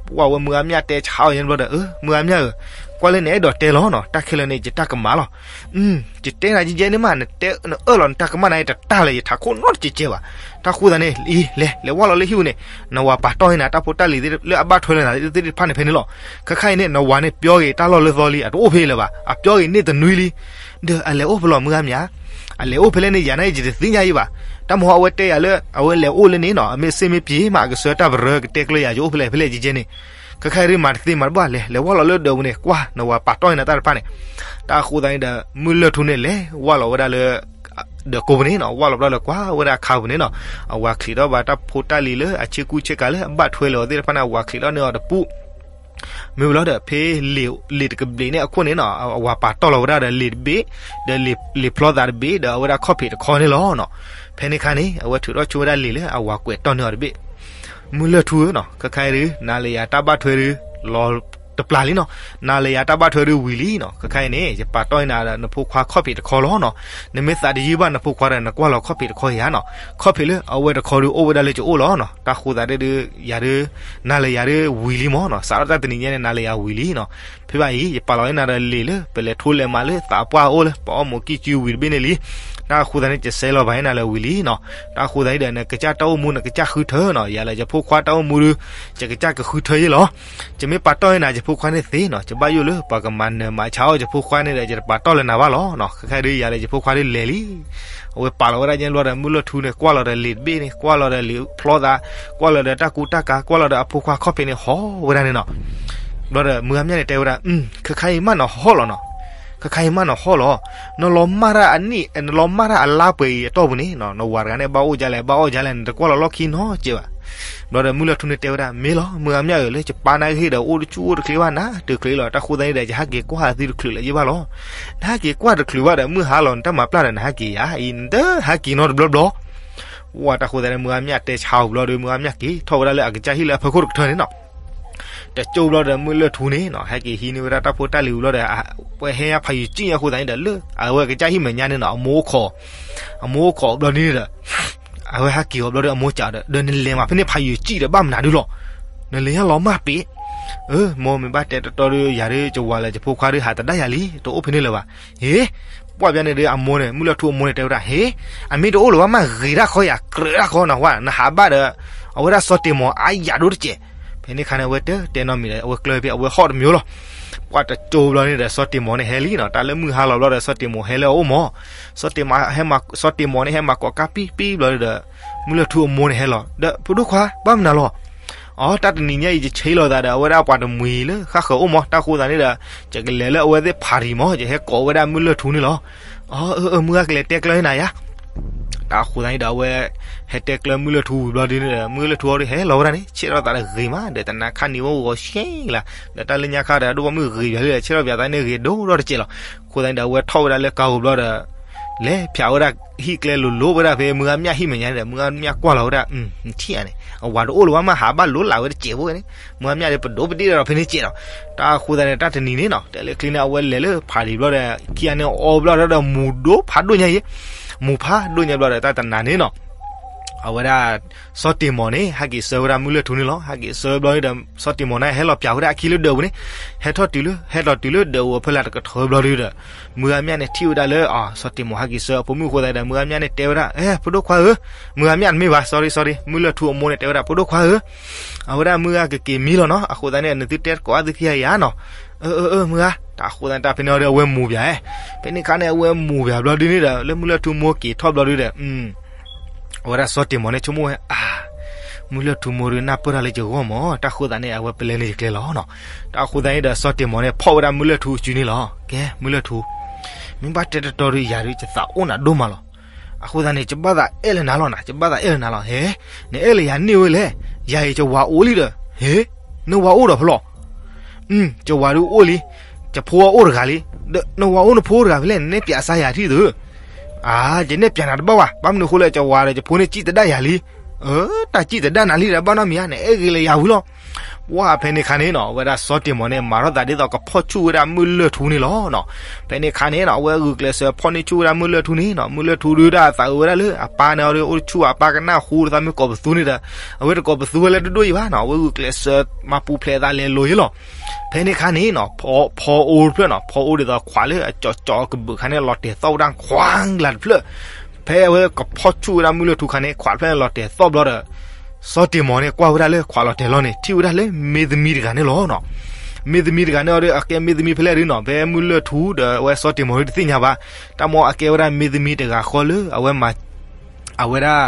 ပှၢ်ဝဲမုၢ်ဂၤမျၢ်တဲဆါအီၤယဲန့ၣ်ဘျီဒီး အၢ မုၢ်ဂၤမျၢ်ဧၢ, ကွၢ်လၢနအဲၣ်ဒိးတဲလီၤနီၤ, တၢ်ခဲလၢာ်န့ၣ် ယတၢ်ကမၣ်လီၤ. ယတဲနၤယဲယဲန့ၣ်မး နတဲနအၢၣ်လီၤနတၢ်ကမၣ်နၤ ယတတၢ်လၢၤ ယထးခိၣ်နီတကဲးကဲးဘၣ်. တၢ်ဃိသတးန့ၣ် အံၤ လဲၤ လဲၤဝၢ်လီၤလၢဟံၣ်ပူၤန့ၣ်, နဝၤပာ်တီၢ်န့ၢ်နၤ တၢ်ဖိတၢ်လံၤလၢအဘၣ်ထွဲလၢနၤသ့ၣ်တဖၣ်န့ၣ်ဖဲန့ၣ်လီၤ. ခဲခါအံၤန့ၣ် နဝၤန့ၣ် ပျီက့ၤတၢ်လီၢ်လၢသီလံ, အတအိၣ်ဖဲအံၤလၢၤဘၣ်, အပျီက့ၤန့ၢ်တနွံလံ. ဒီးအလဲၤအိၣ်ဖဲလဲၣ်မုၢ်ဂၤမျၢ်, အလဲၤအိၣ်ဖဲလဲၣ်န့ၣ် ယၤန့ၣ် ယတသ့ၣ်ညါအံၤဘၣ်. တၢ်မဟါအဝဲတဲယၤလၢ အဝဲလဲၤအိၣ်လၢန့ၣ်နီၤ, အမ့ၢ်စ့မ့ၢ်ပှ့ၤမး အကဆှၢတၢ်ပရၢ ကတဲကျၢၤယၤ ယအိၣ်ဖဲလဲၣ်ဖဲလဲၣ်ယဲယဲန့ၣ်. ခဲခါအံၤမၤတသ့မၤတဘၣ် လဲၤ လဲၤဝၢ်လီၤလၢဒၢးပူၤန့ၣ် ကွၢ် နဝၤပာ်တီၢ်န့ၢ်နၤတၢ်တဖၣ်န့ၣ်. တၢ်ဃိသတးန့ၣ်ဒီး မုၢ်လၢၢ်ထူန့ၣ် လဲၤဝၢ်လီၤဝဲဒၣ်လၢ ဒၢးကိးပူၤန့ၣ်နီၤ, ဝၢ်လီၤဘျီလၢကွၢ်ဝဲဒၣ်ခါပူၤန့ၣ်နီၤ, အဝၤချံးထီၣ်ဘၣ်တၢ်ဖိတၢ်လံၤလၢအဆ့ကူဆ့ကၤလၢအဘၣ်ထွဲလၢာ်အီၤသ့ၣ်တဖၣ်န့ၣ် အဝၤချံးထီၣ်န့ၢ်အီၤတပူၤ မ့ၢ်ဝံၤလီၤဒီး ဖဲလံာ်တကဘျံးန့ၣ်အခိၣ်န့ၣ်နီၤ, အဝၤပာ်တီၢ်လီၤဝဲဒၣ်ဒီးလံာ်တဘ့ၣ်, ဒီးလံာ်ဖျီသးတဘ့ၣ်, ဒီးအဝဲဒၣ်ခီၣ်ဖံးတခီန့ၣ်လီၤနီၤ. ဖဲန့ၣ်အခါန့ၣ် အဝဲထုးထီၣ်ဆိဝဲဒၣ်လံာ်လၢအဝၤကွဲးတီၢ်န့ၢ်အီၤတဘ့ၣ်. မုၢ်လၢၢ်ထူဧၢနီၤ, ခဲခါအံၤဒုး နၤလၢယၤတၢ်ဘၣ်ထွဲဒုး လီၤတပျၢ်လံနီၤ. နၤလၢယၤတၢ်ဘၣ်ထွဲဒုးဝံၤလံနီၤ. ခဲခါအံၤန့ၣ် ယပာ်တီၢ်န့ၢ်နၤဒီးနဖိခွါခီၣ်ဖံးတခီလီၤနီၤ. နမ့ၢ်သးတယုၢ်ဘၣ်နဖိခွါဒီး နကွၢ်လီၤခီၣ်ဖံးတခီယၤနီၤ. ခီၣ်ဖံးလၢအဝဲတခီဒုးအိၣ်ဝဲဒၣ်လၢယအိၣ်လီၤနီၤ. တၢ်ဃိသတးဒုး ယၤဒုး နၤလၢယၤဒုးဝံၤလံမ့ၢ်နီၤ. စးထီၣ်တၢ်တနံၤညါန့ၣ် နၤလၢယၤဝံၤလံနီၤ. ဖဲဘၣ်အံၤ ယပာ်လီၤန့ၢ်နၤဒီးလံာ်လၢ ပလဲၤထိလဲၤမးလၢသးပှၢ်အအိၣ်လၢ ပအီၣ်မူးကံၢ်စုဝံၤတဘ့ၣ်န့ၣ်လံ. တၢ်ဃိသတးန့ၣ် ယဆဲးလီၤဘၣ်န့ၢ်နၤလၢဝံၤလံနီၤ. တၢ်ဃိသတးန့ၣ်ဒီး နကစၢ်တၢ်အိၣ်မူ နကစၢ်ဃုထၢနီၤ. ယၤလၢယဖိခွါတၢ်အိၣ်မူဒုး ယကစၢ်ကဃုထၢယဲလီၤ. ယမ့ၢ်ပာ်တီၢ်န့ၢ်နၤ ယဖိခွါန့ၣ်သ့နီၤ, ယဘၣ်ယိၣ်လၢပှၤကမၤနၢၤမၤဆါအီၣ်ယဖိခွါန့ၣ်ဒီး ယတပာ်တီၢ်လၢနၤဘၣ်လီၤနီၤ. ခဲခါဒုးယၤလၢယဖိခွါဒုးလဲၤလံ. အဝဲပာ်လီၤဝဲဒၣ်ညါဘျီဒီး မုၢ်လၢၢ်ထူန့ၣ် ကွၢ်လီၤဒီးလံာ်တဘ့ၣ်န့ၣ် ကွၢ်လီၤဒီးလံာ်ဖျီသး, ကွၢ်လီၤဒီးတၢ်ကူတၢ်ကၤ, ကွၢ်လီၤဒီးအဖိခွါခီၣ်ဖံးန့ၣ်ဟီၣ်ဝဲဒၣ်န့ၣ်နီၤ. ဘျီဒီးမုၢ်ဂၤမျၢ်န့ၣ်တဲဝဲဒၣ်, ခဲခါအံၤမးနဟီၣ်လီၤနီၤ. ခဲခါအံၤမးနဟီၣ်လီၤ. နလီၤမၢ်တၢ်အနံၣ်, နလီၤမၢ်တၢ်အလါပှဲၤအံၤအတီၢ်ပူၤန့ၣ်နီၤ, နဝၤတဂၤန့ၣ် ဘၣ်အိၣ်ဒ်လဲၣ် ဘၣ်အီၣ်ဒ်လဲၣ် နတကွၢ်လီၤလီၢ်ခံနီတစဲးဘၣ်. ဘျီဒီးမုၢ်လၢၢ်ထူန့ၣ်တဲဝဲဒၣ်, မ့ၢ်လီၤ မုၢ်ဂၤမျၢ်ဧၢ, လၢယပၢ်နာ်က့ဒီး အိၣ်တဆူၣ်အိၣ်တချ့ဘၣ် နတချုးလီၤ. တၢ်ဃိသတးန့ၣ်ဒီး ယဟဲက့ၤကွၢ်သုတချုးလၢၤယဘၣ်လီၤ. နဟဲက့ၤကွၢ်တချုးဘၣ်ဒီး မုၢ်ဟါလီၤ နတၢ်မၤပျၢ်ဒီး နဟဲက့ၤယၤအံၤ နတဟဲက့ၤနီတဘျီဘျီ. ဝဲတၢ်ဃိသတးန့ၣ် မုၢ်ဂၤမျၢ်တဲဆါအီၤဘျီဒီး မုၢ်ဂၤမျၢ်က့ၤထီၣ်ဝဲဒၣ်လၢ အကစၢ်ဟံၣ်လၢအဖီခိၣ်တကထၢန့ၣ်နီၤ. တကၠိဘျီဒီး မုၢ်လၢၢ်ထူန့ၣ်နီၤ ဟဲက့ၤဟံးန့ၢ်ဝဲဒၣ်တၢ်ဖိတၢ်လံၤဝံၤဘျီဒီး ပှၤဟဲညါဖးယံာ်ကံၣ်ညါအဃိသတးန့ၣ်ဒီး လၢအဝဲကစၢ်ဟံၣ်မဲာ်ညါန့ၣ်နီၤ အမိၢ်အိၣ်ခိး, အမိၢ်အိၣ်ခိးဘျီန့ၣ်ဒီး အဝဲဟဲက့ၤအီၤဘျီဒီး အမိၢ်စံးဒီး ဒီးနလဲၤမးဖဲန့ၣ်ဖးယံာ်ကံၣ်ဒီး ဘၣ်မနုၤဒုလီၤ. နလဲၤညါလီၤမၢ်ပ့ၤ အၢ မိၢ် မ့ၢ်ဘၣ်တဲတတီဒီး ယၤဒုး ယဝၤလၢယဖိခွါဒုး ဟးတဒၣ်ယၤလံ, တအိၣ်ဖဲန့ၣ်လၢၤဘၣ်. ဟ့, ပှၢ်ပျၢန့ၣ်ဒီး အမိၢ်န့ၣ် မုၢ်လၢၢ်ထူအမိၢ်န့ၣ် တဲဝဲဒၣ်, ဟ့, အမ့ၢ်တအိၣ်လၢၤဘၣ် မ့ၢ်ဂ့ၤတၢ်ဃီယၤ ကြၢးတၢ်ဃီနဝၤ, နဟးဘၣ်ဒီး အဝဲဒၣ်စီၤတ့ၢ်မီၤအါယၤဒိၣ်တစဲး. ဖဲန့ၣ်ခါန့ၣ် အဝဲတတဲနီတမံၤဒီး အဝဲကျၢၤဖဲအဝဲဟီၣ်တမံၤလီၤ. ပှၢ်တကၠိဘျီန့ၣ်ဒီး စီၤတ့ၢ်မီၤန့ၣ်ဟဲလံနီၤ, တၢ်လၢမုၢ်ဟါလီၤဘျီဒီး စီၤတ့ၢ်မီၤဟဲလၢအအိၣ်မး, စီၤတ့ၢ်မီၤဟဲမၤ, စီၤတ့ၢ်မီၤန့ၣ် ဟဲမၤကိးကါပံပံဘျီဒီး မုၢ်လၢၢ်ထူအမိၢ်န့ၣ်ဟဲလီၤဒီး ဖိဒိၣ်ခွါ ဘၣ်မနုၤလီၤ. အီ တၢ်တနံၤညါအံၤ ယဆ့လီၤသးဒီး အဝဲဒၣ်ပှၤတမှံၤလၢဃၣ်ဃၢၤအိၣ်မး, တၢ်ဃိသးန့ၣ်ဒီး ယကလဲၤလၢအဝဲသ့ၣ်ဖးရံၤမး, ယဟဲကိးဝဲဒၣ်မုၢ်လၢၢ်ထူန့ၣ်လီၤ. အၢ အၢ အၢ မုၢ်ဂၤ ကလဲၤတဲကျၢၤန့ၣ်ယၤ. တၢ်ဃိသးန့ၣ်ဒီး အဝဲဟဲတဲကျၢၤမုၢ်လၢၢ်ထူဝံၤဘျီဒုန့ၣ်ဒီး မုၢ်လၢၢ်ထူအီၤဒုး ဟဲလီၤဝဲဒၣ်န့ၣ် ဆဲးထီၣ်သးဒီးဂ့ၤမး ဒီးတနၤခါနံၤဝဲဂီၤဆ့ကလါ, ဒီးတၢ်လၢညါခါဒီး ဒိၣ်ဘၣ်မုၢ်ဂ့ၤယၤလံဒီး ဆဲးထီၣ်ပၠးသးန့ၣ်ဂ့ၤဒိၣ်ထီၣ်တစဲးလီၤ. အဃိသတးန့ၣ်ဒီး အဝဲထီၣ်ဝဲဒၣ်လၢကါဂိၤဘျီဒီး လဲၤဖၠးဝဲဒၣ်ဟံၣ်ကျဲလိၤလိၤဝဲဒၣ်ဖဲမုၢ်ဂၤမျၢ်ဟံၣ်မဲာ်ညါန့ၣ်ဒီး မုၢ်ဂၤမျၢ်ကွၢ်လီၤဝဲဒၣ်, ထံၣ်ဧါန့ၣ် အဝၤတအိၣ်လၢၤဘၣ်မး ဟးဘၣ်လိၤလးဝဲတစဲးဖိန့ၣ်, မုၢ်ဂၤမျၢ်ဒီးပဒိးပဒ့ၣ်ဒီးဖဲန့ၣ်စဲးလီၤ. တၢ်ဃိသတးန့ၣ် တၢ်တနံၤန့ၣ်နီၤ တဲလၢချံန့ၣ် အဝဲလဲၤလၢဖးရံၤဘျီဒီး ခံဂၤန့ၣ်အီဘျီဒီး မူၤဒိၣ်ဖးဒိၣ်ညါအံၤ, မူၤဖးဒိၣ်ညါဘျီဒီး တၢ်တနၤန့ၣ်နီၤ အဝဲဒၣ် စီၤတ့ၢ်မီၤန့ၣ် ဟဲက့ၤဆှၢဝဲဒၣ်မုၢ်လၢၢ်ထူန့ၣ်လီၤ. ဟဲက့ၤဆှၢဘျီဒီး စီၤတ့ၢ်မီၤန့ၣ် ဟဲလီၤပၠးဝဲဒၣ်အခံလၢဒၢးပူၤန့ၣ်, ဟဲထီၣ်တုၤလၢ ဟဲလီၤတုၤလၢဒၢးပူၤအဖီလာ်တကထီဘျီဒီး မုၢ်ဂၤမျၢ်န့ၣ်ထံၣ်ဝဲဒၣ်လၢ စီၤတ့ၢ်မီၤဟဲက့ၤဆှၢအဖိမုၣ်အဃိသတးဒီး မုၢ်ဂၤမျၢ်န့ၣ်တဲဝဲဒၣ်, ဖိဒိၣ်ခွါဧၢ, မုၢ်ဂၤမျၢ်တမ့ၢ်ဘၣ် sorry sorry မုၢ်လၢၢ်ထူအမိၢ်န့ၣ်တဲဝဲဒၣ် ဖိဒိၣ်ခွါဧၢ, အဝဲဒၣ်မုၢ်ဂၤကက့ၤမံလီၤနီၤ, အဃိသတးန့ၣ် နသုတဲတကိးအသုခံဂၤယၤနီၤ, အၢ အၢ အၢ မုၢ်ဂၤ, တၢ်ဃိသတးန့ၣ် တၢ်ဖဲန့ၣ်အီၤဒီး အဝဲမူၤပၠး, ဖဲန့ၣ်ခါန့ၣ် အဝဲမူၤပၠးဘျီဒုန့ၣ်ဒီး လၢမုၢ်လၢၢ်ထူမိၢ်က့ၤထီၣ်ဘျီဒုဒီး အဝဲဒၣ်စီၤတ့ၢ်မီၤန့ၣ် ဆိကမိၣ်ဝဲ အါ, မုၢ်လၢၢ်ထူမိၢ်ဒုးနၢ်ပၢၢ်တၢ်လၢယဂီၢ်မး, တၢ်ဃိသတးန့ၣ် အဝဲပလဲၤန့ၢ်ယကျဲလီၤနီၤ. တၢ်ဃိသတးန့ၣ်ဒီး စီၤတ့ၢ်မီၤန့ၣ် ဖီၣ်ဝဲဒၣ်မုၢ်လၢၢ်ထူအစုန့ၣ်လီၤ. ကဲ မုၢ်လၢၢ်ထူ, မ့ၢ်ဘၣ်တဲတတီဒီးယၤဒုး ယသးအိၣ်နၤဒိၣ်မးလီၤ. အဃိသတးန့ၣ် ယဘၣ်သးအဲၣ်လၢနၤလီၤနၤ, ယဘၣ်သးအဲၣ်လၢနၤလီၤ. ဟဲ, နအဲၣ်လၢယၤန့ၢ်ဝဲလဲၣ်, ယၤအံၤယဝၤအိၣ်လံဒီး, ဟဲ, နဝၤအိၣ်ဒီးဖဲလဲၣ် ယဝၤဒုးအိၣ်လံ, ယဖိအိၣ်တဂၤလံ, ဒီးနဝၤအိၣ်နဖိအိၣ်တဂၤဖဲလဲၣ်, နနဲၣ်ပၠးစါယၤထံၣ်သုဧၢ. အါ, ယနဲၣ်ပၠးနၤတဘၣ်ဘၣ်, ဘၣ်မနုၤအဃိလဲၣ် ယဝၤဒီးယဖိန့ၣ်စံၣ်သဒၣ်ယၤလံ. အၢ, တၢ်စံၣ်သဒၣ်နၤလံဒီး ဘၣ်နီတမံၤဧါ, နအဲၣ်ဂ့ၤလၢယၤဝံၤလီၤ. ဝါ ဖဲန့ၣ်ခါန့ၣ်နီၤ အဝဲဒၣ်စီၤတ့ၢ်မီၤန့ၣ် မၤထီၣ်သးဒ်သိးကဖီၣ်ဆူၣ်ဝဲဒၣ်မုၢ်လၢၢ်ထူန့ၣ်လီၤ. ဖဲန့ၣ်ခါန့ၣ်နီၤ အဝဲဂုာ်ကျဲးစၢးဖီၣ်န့ၢ်ဆူၣ်ဝဲဒၣ်မုၢ်လၢၢ်ထူန့ၣ်နီၤ, မုၢ်လၢၢ်ထူဒုးတၢ်သးအုးဝဲဒၣ်လၢ အပၢ်န့ၣ်အီၤဒီး အိၣ်တဆူၣ်အပၢ်ကနၣ်ဟူတသးမ့ၢ်ကိးပသူန့ၣ်ဒီး အဝဲတကိးပသူဝဲလၢဒိၣ်ဒိၣ်အံၤဘၣ်နီၤ, အဝဲဂုာ်ကျဲးစၢးမၤပူၤဖျဲးအသးလဲၤလိၤအံၤလီၤ. ဖဲန့ၣ်ခါန့ၣ်နီၤ ဖီအိၣ်တဖျၢၣ်နီၤ, ဖီအိၣ်ဒ်သိးခွးလၢအကၠီကၠီကဘုးခါန့ၣ် လီၤတဲာ်သီၣ်ဝဲဒၣ်ခွါကလးတဖျၢၣ်. ဖဲအဝဲကဖီၣ်ဆူၣ်ဝဲဒၣ်မုၢ်လၢၢ်ထူခါန့ၣ် ခွးတဖျၢၣ်န့ၣ်လီၤတဲာ်သီၣ်ဘျီဒီး စီၤတ့ၢ်မီၤန့ၣ် ကွၢ်ဝဲဒၣ်လၢခွးလီၤတဲာ်လီၤန့ၣ် ထံၣ်ဝဲဒၣ်လၢမ့ၢ်သမံတဂၤန့ၣ်လီၤ. မ့ၢ်သမံတဂၤန့ၣ်အီၤဒီး အကဲမ့ၢ်သမံဖဲလဲၣ်ဒုးနီၤ, ဖဲမုၢ်လၢၢ်ထူဒီးအဝဲစီၤတ့ၢ်မီၤဒုးတသ့ၣ်ညါဘၣ်. တၢ်မ့ၢ်အကဲဝဲဒၣ်မ့ၢ်သမံတဂၤဃီလၢအဝဲမၤ အဝဲဒၣ်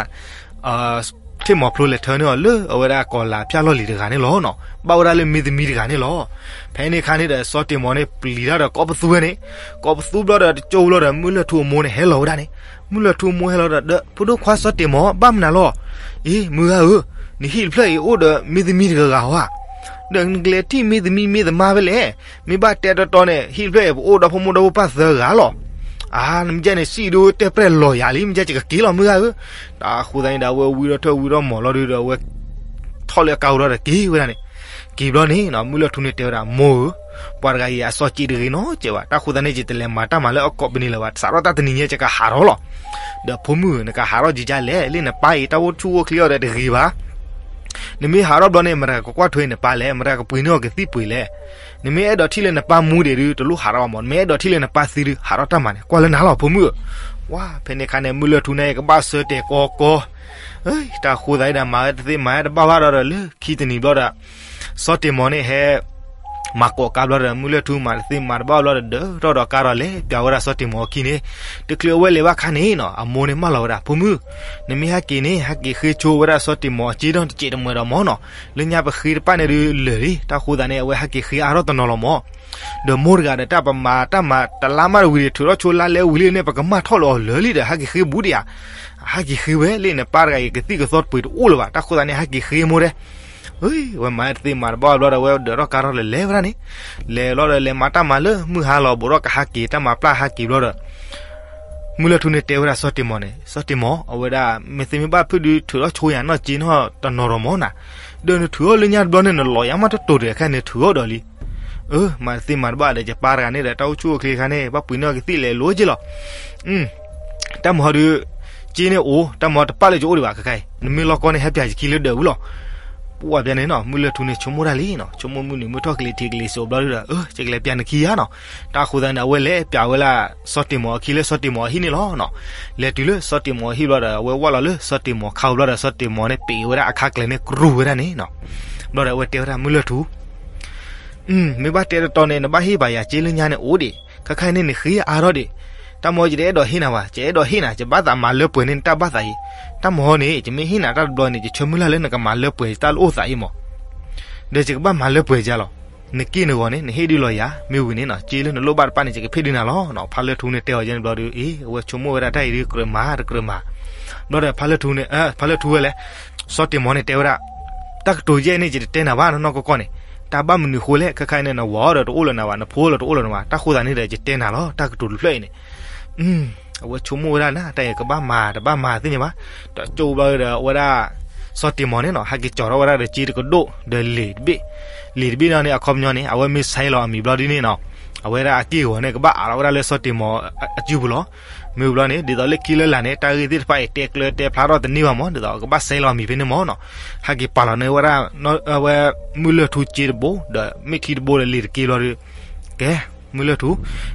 ထံၣ်မီၤဖျိလဲၤထၢန့ၢ်အီၤလၢအဝဲဒၣ်ကီၤလၤဖၠၣ်လီၢ်လံၤတဂၤန့ၣ်လီၤ. ဘၣ်ဝဲဒၣ်လၢမ့ၢ်သမံတဂၤန့ၣ်လီၤ. ဖဲန့ၣ်ခါန့ၣ်ဒီး စီၤတ့ၢ်မီၤန့ၣ် ပျံၤတၢ်ဒီးကိးပသူဝဲန့ၣ်, ကိးပသူဘျီဒီးတကၠိဘျီဒီး မုၢ်လၢၢ်ထူအမိၢ်န့ၣ် ဟဲလီၤဝဲဒၣ်န့ၣ်, မုၢ်လၢၢ်ထူအမိၢ်ဟဲလီၤဒီး ဒီးဖိဒိၣ်ခွါစီၤတ့ၢ်မီၤ ဘၣ်မနုၤလီၤ. အ့ မုၢ်ဂၤဧၢ, နဟံၣ်တဖျၢၣ်အံၤအိၣ်ဒီးမ့ၢ်သမံတဂၤဂၤဧါ, ဒီးနကလဲၤထံၣ်မ့ၢ်သမံမ့ၢ်သမါဖဲလဲၣ်. မ့ၢ်ဘၣ်တဲတီတီန့ၣ် ဟံၣ်တဖျၢၣ်အံၤ ပအိၣ်ဒီဖိမိၢ်ဒီဖိပၢ်သၢဂၤလီၤ. အါ နမ့ၢ်ကဲန့ၣ် စံၣ်ဒုးတဲပျဲၢ်လီၤယၤလံ, မ့ၢ်ကဲယကက့ၤလီၤ မုၢ်ဂၤဧၢ. တၢ်ဃိသတးန့ၣ်ဒီး အဝဲဝံထီၣ်ထၢဝံထီၣ်မီၤလီၤဒုးဒီး အဝဲထီၣ်လၢအကါဂီၤဒီးက့ၤဝဲဒၣ်န့ၣ်, က့ၤဘျီန့ၣ်နီၤ မုၢ်လၢၢ်ထူန့ၣ်တဲဝဲဒၣ် မိၢ်ဧၢ, ပှၤတဂၤအံၤအစီစ့တဂ့ၤနီတစဲးဘၣ်, တၢ်ဃိသတးန့ၣ် ယတလဲၤမၤတၢ်မၤလၢအကိးပနံၤလၢၤဘၣ်, စးထီၣ်တၢ်တနံၤညါ ယကဟးထီၣ်လီၤ. ဒီးဖိမုၣ်ဧၢ, နကဟးထီၣ်ကံကါလဲၣ်, လၢနပၢ်အံၤ တၢ်အိၣ်ဆူၣ်အိၣ်ချ့အီၤဒီးတဂ့ၤဘၣ်. နမ့ၢ်ဟးထီၣ်ဘျီန့ၣ် မတၤကကွၢ်ထွဲနပၢ်လဲၣ်, မတၤကပှ့ၤန့ၢ်အီၤကသံၣ်ပှ့ၤလဲၣ်. နမ့ၢ်အဲၣ်ဒိးထံၣ်လၢနပၢ်မူဒံးဒုး တလိၣ်ဟးထီၣ်ဘၣ်မး, နမ့ၢ်အဲၣ်ဒိးထံၣ်လၢနပၢ်သံဒုး ဟးထီၣ်တၢ်မၤန့ၣ် ကွၢ်လၢနၤလီၤ ဖိမုၣ်ဧၢ. ဝါ ဖဲန့ၣ်ခါန့ၣ် မုၢ်လၢၢ်ထူန့ၣ် ကဘၣ်ဆၢတဲာ်ကီကီ, တၢ်ဃိသတးဒီး မၤဝဲတသ့မၤဝဲတဘၣ်ဘၣ်ဒီး လၢခံတနံၤဘျီဒီး စီၤတ့ၢ်မီၤန့ၣ်ဟဲ မၤကိးကါဘျီဒီး မုၢ်လၢၢ်ထူမၤတသ့မၤတဘၣ်ဘျီဒီး ဒၢထီၣ်ဒီးကါဒီးလဲၤပၠးဝဲဒၣ်စီၤတ့ၢ်မီၤအခံန့ၣ်, တချုးအဝဲလဲၤဘၣ်ခါန့ၣ်နီၤ အမိၢ်န့ၣ်မၢလီၤဝဲဒၣ် ဖိမုၣ်, နမ့ၢ်ဟဲက့ၤန့ၣ် ဟဲက့ၤဃ့ဆိဝဲဒၣ်စီၤတ့ၢ်မီၤအစ့ဒီးတစဲးတမှဲဒီးမၢ်နီၤ, လၢညါပဃ့တပၣ်န့ၣ်ဒုးလၢာ်လံ, တၢ်ဃိသတးန့ၣ် အဝဲဟဲက့ၤဃ့အါထီၣ်တနီၤလီၤမၢ်. ဒီးမိၢ်တဂၤဒီး တၢ်ပမၤတၢ်မၤတလါမးတဝံၤဒီး ထုးထီၣ်ဆိလါလဲဝံၤလံန့ၣ် ပကမၣ်ထီၣ်လၢအီၤလၢာ်လံဒီး ဟဲက့ၤဃ့ဘူးဒံးဧါ. ဟဲက့ၤဃ့ဝဲလၢနပၢ်တဂၤအံၤ ကသံၣ်ကသီတပှ့ၤတအိၣ်လၢၤဘၣ်, တၢ်ဃိသတးန့ၣ် ဟဲက့ၤဃ့မိၢ်တဲ အဝဲမၤတသ့မၤတဘၣ်ဘျီဒီး အဝဲဒၢးထီၣ်ကါထီၣ်ဒီးလဲၤဝဲဒၣ်န့ၣ်, လဲၤဘျီဒီးလဲၤမၤတၢ်မၤလၢမုၢ်ဟါလီၤ ဘူးထီၣ်ကဟဲက့ၤ တၢ်မၤပျၢ်ဟဲက့ၤဘျီဒီး မုၢ်လၢၢ်ထူန့ၣ်တဲဝဲဒၣ်စီၤတ့ၢ်မီၤန့ၣ်, စီၤတ့ၢ်မီၤ အဝဲဒၣ် မ့ၢ်သ့မ့ၢ်ဘၣ်ဖုၣ်ဒုး ထုးထီၣ်ဆိယၤနီၢ်စ့နီၢ်တနီၤဒီးမၢ်နၤ, ဒီးနထုးထီၣ်လၢညါတဘျီန့ၣ် နလီၤယါမးတတိၤတဂၤခဲန့ၣ် ထုးထီၣ်ဒီးလံ. အၢ မၤတသ့မၤတဘၣ်ဒီး ယပၢ်တဂၤန့ၣ်ဒီး တၢ်အိၣ်ဆူၣ်အိၣ်ချ့ခါန့ၣ် ဘၣ်ပှ့ၤန့ၢ်အီၤကသံၣ်လဲၤလိၤက့လီၤ. တၢ်မၤဟီဒုး က့န့ၣ်အိၣ် တၢ်မၤတပၣ်လၢယအိၣ်ဒံးဘၣ်ခဲခါအံၤ, နမ့ၢ်လီၢ်ကီန့ၣ် ဟဲပၠးယခံလၢဒၢးဝံၤလီၤ. ပှၢ်ဖဲန့ၣ်နီၤ မုၢ်လၢၢ်ထူန့ၣ်ဆိကမိၣ်တၢ်လံနီၤ, ဆိကမိၣ်မုၢ်နုာ်မုၢ်ထီၣ်ကလံၤထံးကလံၤစိးဘျီဒုဒီး အၢ ယကလဲၤပျးနခံဧါနီၤ. တၢ်ဃိသတးန့ၣ် အဝဲလဲၤပျးဝဲဒၣ် စီၤတ့ၢ်မီၤအခံလၢစီၤတ့ၢ်မီၤအဟံၣ်န့ၣ်လီၤနီၤ. လဲၤတုၤလၢစီၤတ့ၢ်မီၤအဟံၣ်ဘျီဒီး အဝဲဝၢ်လီၤလၢစီၤတ့ၢ်မီၤခါအူဘျီဒီး စီၤတ့ၢ်မီၤန့ၣ် ပ့ၤဝဲဒၣ်အခါကျဲၤန့ၣ် ကရူၢ်ဝဲဒၣ်န့ၣ်နီၤ. ဘျီဒီးအဝဲတဲဝဲဒၣ်မုၢ်လၢၢ်ထူ မ့ၢ်ဘၣ်တဲတတီန့ၣ် နဘၣ်ဟ့ၣ်ဘၣ်ယၤစ့လၢညါန့ၣ်အိၣ်ဒံး, ခဲခါအံၤန့ၣ်နဃ့အါထီၣ်ဒံး. တၢ်မီယတအဲၣ်ဒိးဟ့ၣ်နၤဘၣ်, ယအဲၣ်ဒိးဟ့ၣ်နၤ ယဘၣ်သးမၤလၢပှဲၤန့ၢ်နတၢ်ဘၣ်သးအံၤ. တၢ်မီန့ၣ် ယမ့ၢ်ဟ့ၣ်နၤတၢ်တဘျီန့ၣ် ယဆၢမုၢ်လၢ်လၢနကမၤလၢပှဲၤယတၢ်အိၣ်သးအံၤမး ဒီးယကဘၣ်မၤလၢပှဲၤယၤလီၤ. နက့ၢ်နဂီၤန့ၣ် နဟ့ၣ်ဒုးလီၤယၤ, မ့ၢ်ဝံၤန့ၣ်နီၤ စ့လၢနလိၣ်ဘၣ်တဖၣ်န့ၣ် ယကဖ့ၣ်ဒုးနၤလီၤနီၤ. ဖါလၢၢ်ထူန့ၣ်တဲအီၤယဲန့ၣ်ဘျီဒီး အ့ အဝဲဆိကမိၣ်ဝဲဒၣ်တၢ်အံၤဒုး ကြၢးမၤတကြၢးမၤ. ဘျီဒီးဖါလၢၢ်ထူန့ၣ် ဖါလၢၢ်ထူဝဲလဲၣ်, စီၤတ့ၢ်မီၤန့ၣ်တဲဝဲဒၣ် တၢ်ကတိၤယဲၢ်န့ၣ် ယတတဲနၤဘၣ်နီၢ်နီၢ်ကီၢ်ကီၢ်န့ၣ်, တၢ်ဘၣ်မနုၤဃိလဲၣ်, ခဲခါအံၤန့ၣ် နဝၤအိၣ်ဒီးတအိၣ်လၢၤနၤဘၣ်, နဖိအိၣ်လၢၤတအိၣ်လၢၤနၤဘၣ်, တၢ်ဃိသတးန့ၣ်ဒီး ယတဲနၤလီၤ တၢ်ကတိၤတဖျၢၣ်အံၤန့ၣ်. အဝဲဆိကမိၣ်ဝဲဒၣ်နၤ တၢ်အံၤကဘၣ်မၤတဘၣ်မၤသ့ၣ်ညါဘၣ်, ဒီးကၠိဘျီဒီးအဝဲဒၣ် စီၤတ့ၢ်မီၤန့ၣ်နီၤ ဟဲက့ၤကၠီၤထီၣ်ဝဲဒၣ်ဒီးစ့တကဒိၣ်ဒီးလံာ်တဘ့ၣ်, လံာ်တဘ့ၣ်န့ၣ်န့ၣ် အခီပညီန့ၣ် အဝဲမ့ၢ်ဆဲးလီၤအမံၤဘျီဒ်န့ၣ်နီၤ, အဝဲဒၣ်အက့ၢ်အဂီၤန့ၣ် ကဘၣ်အးလီၤဝဲဒၣ်လၢစီၤတ့ၢ်မီၤအစုပူၤလီၤ. မ့ၢ်ဘျီန့ၣ် ဒ်သိးလၢခံလၢလာ်န့ၣ် တၢ်ဂ့ၢ်သ့ၣ်တဖၣ်အံၤ တဲကျၢတဲဖျါထီၣ်တန့ၢ်ဘၣ်မး, ဒ်သိးကဘၣ်ဆဲးလီၤအမံၤဖဲန့ၣ်မးနီၤ, ဟဲက့ၤပာ်လီၤန့ၢ်ဝဲဒၣ် အဝဲမုၢ်လၢၢ်ထူစ့တဘိ ဒီးမ့ၢ်ထံတဘိဒီးလံာ်တက့ၢ်ဘျီဒီး ကဲ မုၢ်လၢၢ်ထူ,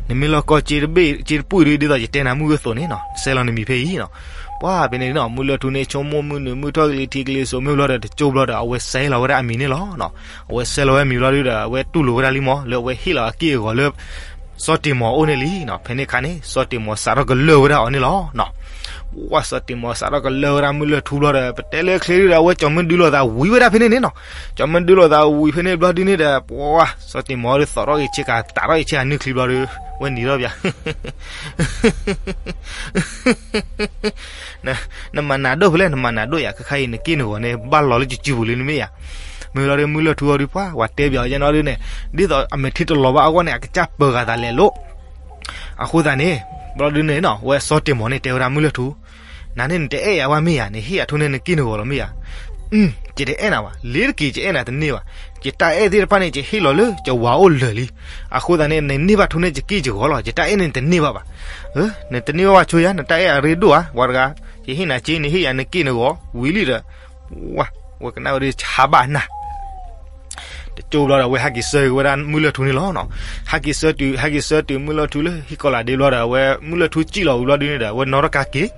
နမ့ၢ်လီၢ်ကီၢ်စ့တဘ့ၣ် စ့တပူၣ်အံၤဒုး ဒ်သိးယတဲနၤမုၢ်ဂ့ၢ်သိးန့ၣ်နီၤ ဆဲးလီၤနမံၤဖဲအံၤနီၤ. ပှၢ်ဖဲန့ၣ်နီၤ မုၢ်လၢၢ်ထူန့ၣ် ဆိကမိၣ်မုၢ်နုာ်မုၢ်ထီၣ်ကလံၤထံးကလံၤစိးမ့ၢ်ဘျီဒီး တကၠိဘျီဒီး အဝဲဆဲးလီၤဝဲဒၣ်အမံၤန့ၣ်လီၤနီၤ. အဝဲဆဲးလီၤဝဲမံၤဘျီဒုးဒီး အဝဲတူၢ်လိာ်ဝဲဒၣ်လံမး လၢအဝဲဟ့ၣ်လီၤအက့ၢ်အဂီၤလၢ စီၤတ့ၢ်မီၤအအိၣ်န့ၣ်လံနီၤ. ဖဲန့ၣ်အခါန့ၣ် စီၤတ့ၢ်မီၤစးထီၣ်ကလၢၢ်ဝဲဒၣ်အီၤန့ၣ်လီၤ. ပှၢ် စီၤတ့ၢ်မီၤစးထီၣ်ကလၢၢ်ဝဲဒၣ်မုၢ်လၢၢ်ထူဘျီဒီး ပတဲလၢချ့ဒုးဒီး အဝဲကၠီၤမ့ၢ်ဒုးလိာ်သးဝံၤဝဲဒၣ်ဖဲန့ၣ်န့ၣ်နီၤ. ကၠီၤမ့ၢ်ဒုးလိာ်သးဝံၤဖဲန့ၣ်ဘျီဒုးန့ၣ်ဒီး ပှၢ် စီၤတ့ၢ်မီၤဒုးသီၣ်ထီၣ်ဂ့ၤဆ့ကၤ တးထီၣ်ဂ့ၤဆ့ကၤနုၢ်ချံဘျီဒီး ဝဲနံၤထီၣ်ပၠး နမၤနးဒိၣ်ဖဲလဲၣ် နမၤနးဒိၣ်ယၤ ခဲခါအံၤ နက့ၢ်နဂီၤန့ၣ် ဘၣ်လီၤလၢယစုပူၤလံနမ့ၢ်ယၤ. မ့ၢ်လီၤဒီးမုၢ်လၢၢ်ထူအီၤဒုး ပှၢ် ဝဲတဲပၠးအီၤယဲန့ၣ်ဒုးန့ၣ် ဒ်သိးအမဲာ်ထံတလီၤဘၣ်အဂီၢ်န့ၣ် အကစၢ်ပၢၤဂၤသးလဲၤလိာ်. အဃိသတးန့ၣ် ဘျီဒုးန့ၣ်နီၤ ဝဲစီၤတ့ၢ်မီၤန့ၣ်တဲဝဲဒၣ်မုၢ်လၢၢ်ထူ နၤန့ၣ်နတအဲၣ်ယၤဘၣ်မ့ၢ်ဧါ, နဟ့ၣ်ယၤထူန့ၣ်နက့ၢ်နဂီၤလီၤမ့ၢ်ဧါ. ယတအဲၣ်နၤဘၣ်, လ့ၤတက့ၤ ယအဲၣ်နၤတန့ၢ်ဘၣ်. ယတၢ်အဲၣ်သ့ၣ်တဖၣ်န့ၣ် ယဟ့ၣ်လီၤလၢယဝၤအိၣ်လၢာ်လံ. အဃိသတးန့ၣ် နန့ၢ်ဘၣ်ထူန့ၣ် ယက့ၢ်ယဂီၤလီၤ, ယတၢ်အဲၣ်န့ၣ်နတန့ၢ်ဘၣ်ဘၣ်. နတန့ၢ်ဘၣ်ဘၣ်ဆိယၤ, နတၢ်အဲၣ်အရ့ဒိၣ်ဧါ, ပှၤတဂၤ ယဟ့ၣ်နၤစ့ နဟ့ၣ်ယၤနက့ၢ်နဂီၤ ဝံၤလံဒီး ဝဲကနၣ်ဝဲဒၣ် ဆါဘၣ်နၤ တကၠိဘျီဒီး အဝဲဟဲက့ၤဆၢက့ၤဝဲဒၣ်မုၢ်လၢၢ်ထူန့ၣ်လီၤနီၤ. ဟဲက့ၤဆၢတုၤ ဟဲက့ၤဆၢတုၤမုၢ်လၢၢ်ထူလၢဟံၣ်ကီၤလၤဒ့ဘျီဒီး အဝဲမုၢ်လၢၢ်ထူစံၣ်လီၤဝံၤဘျီဒုးန့ၣ်ဒီး အဝဲနီၣ်ထီၣ်ကါက့ၤ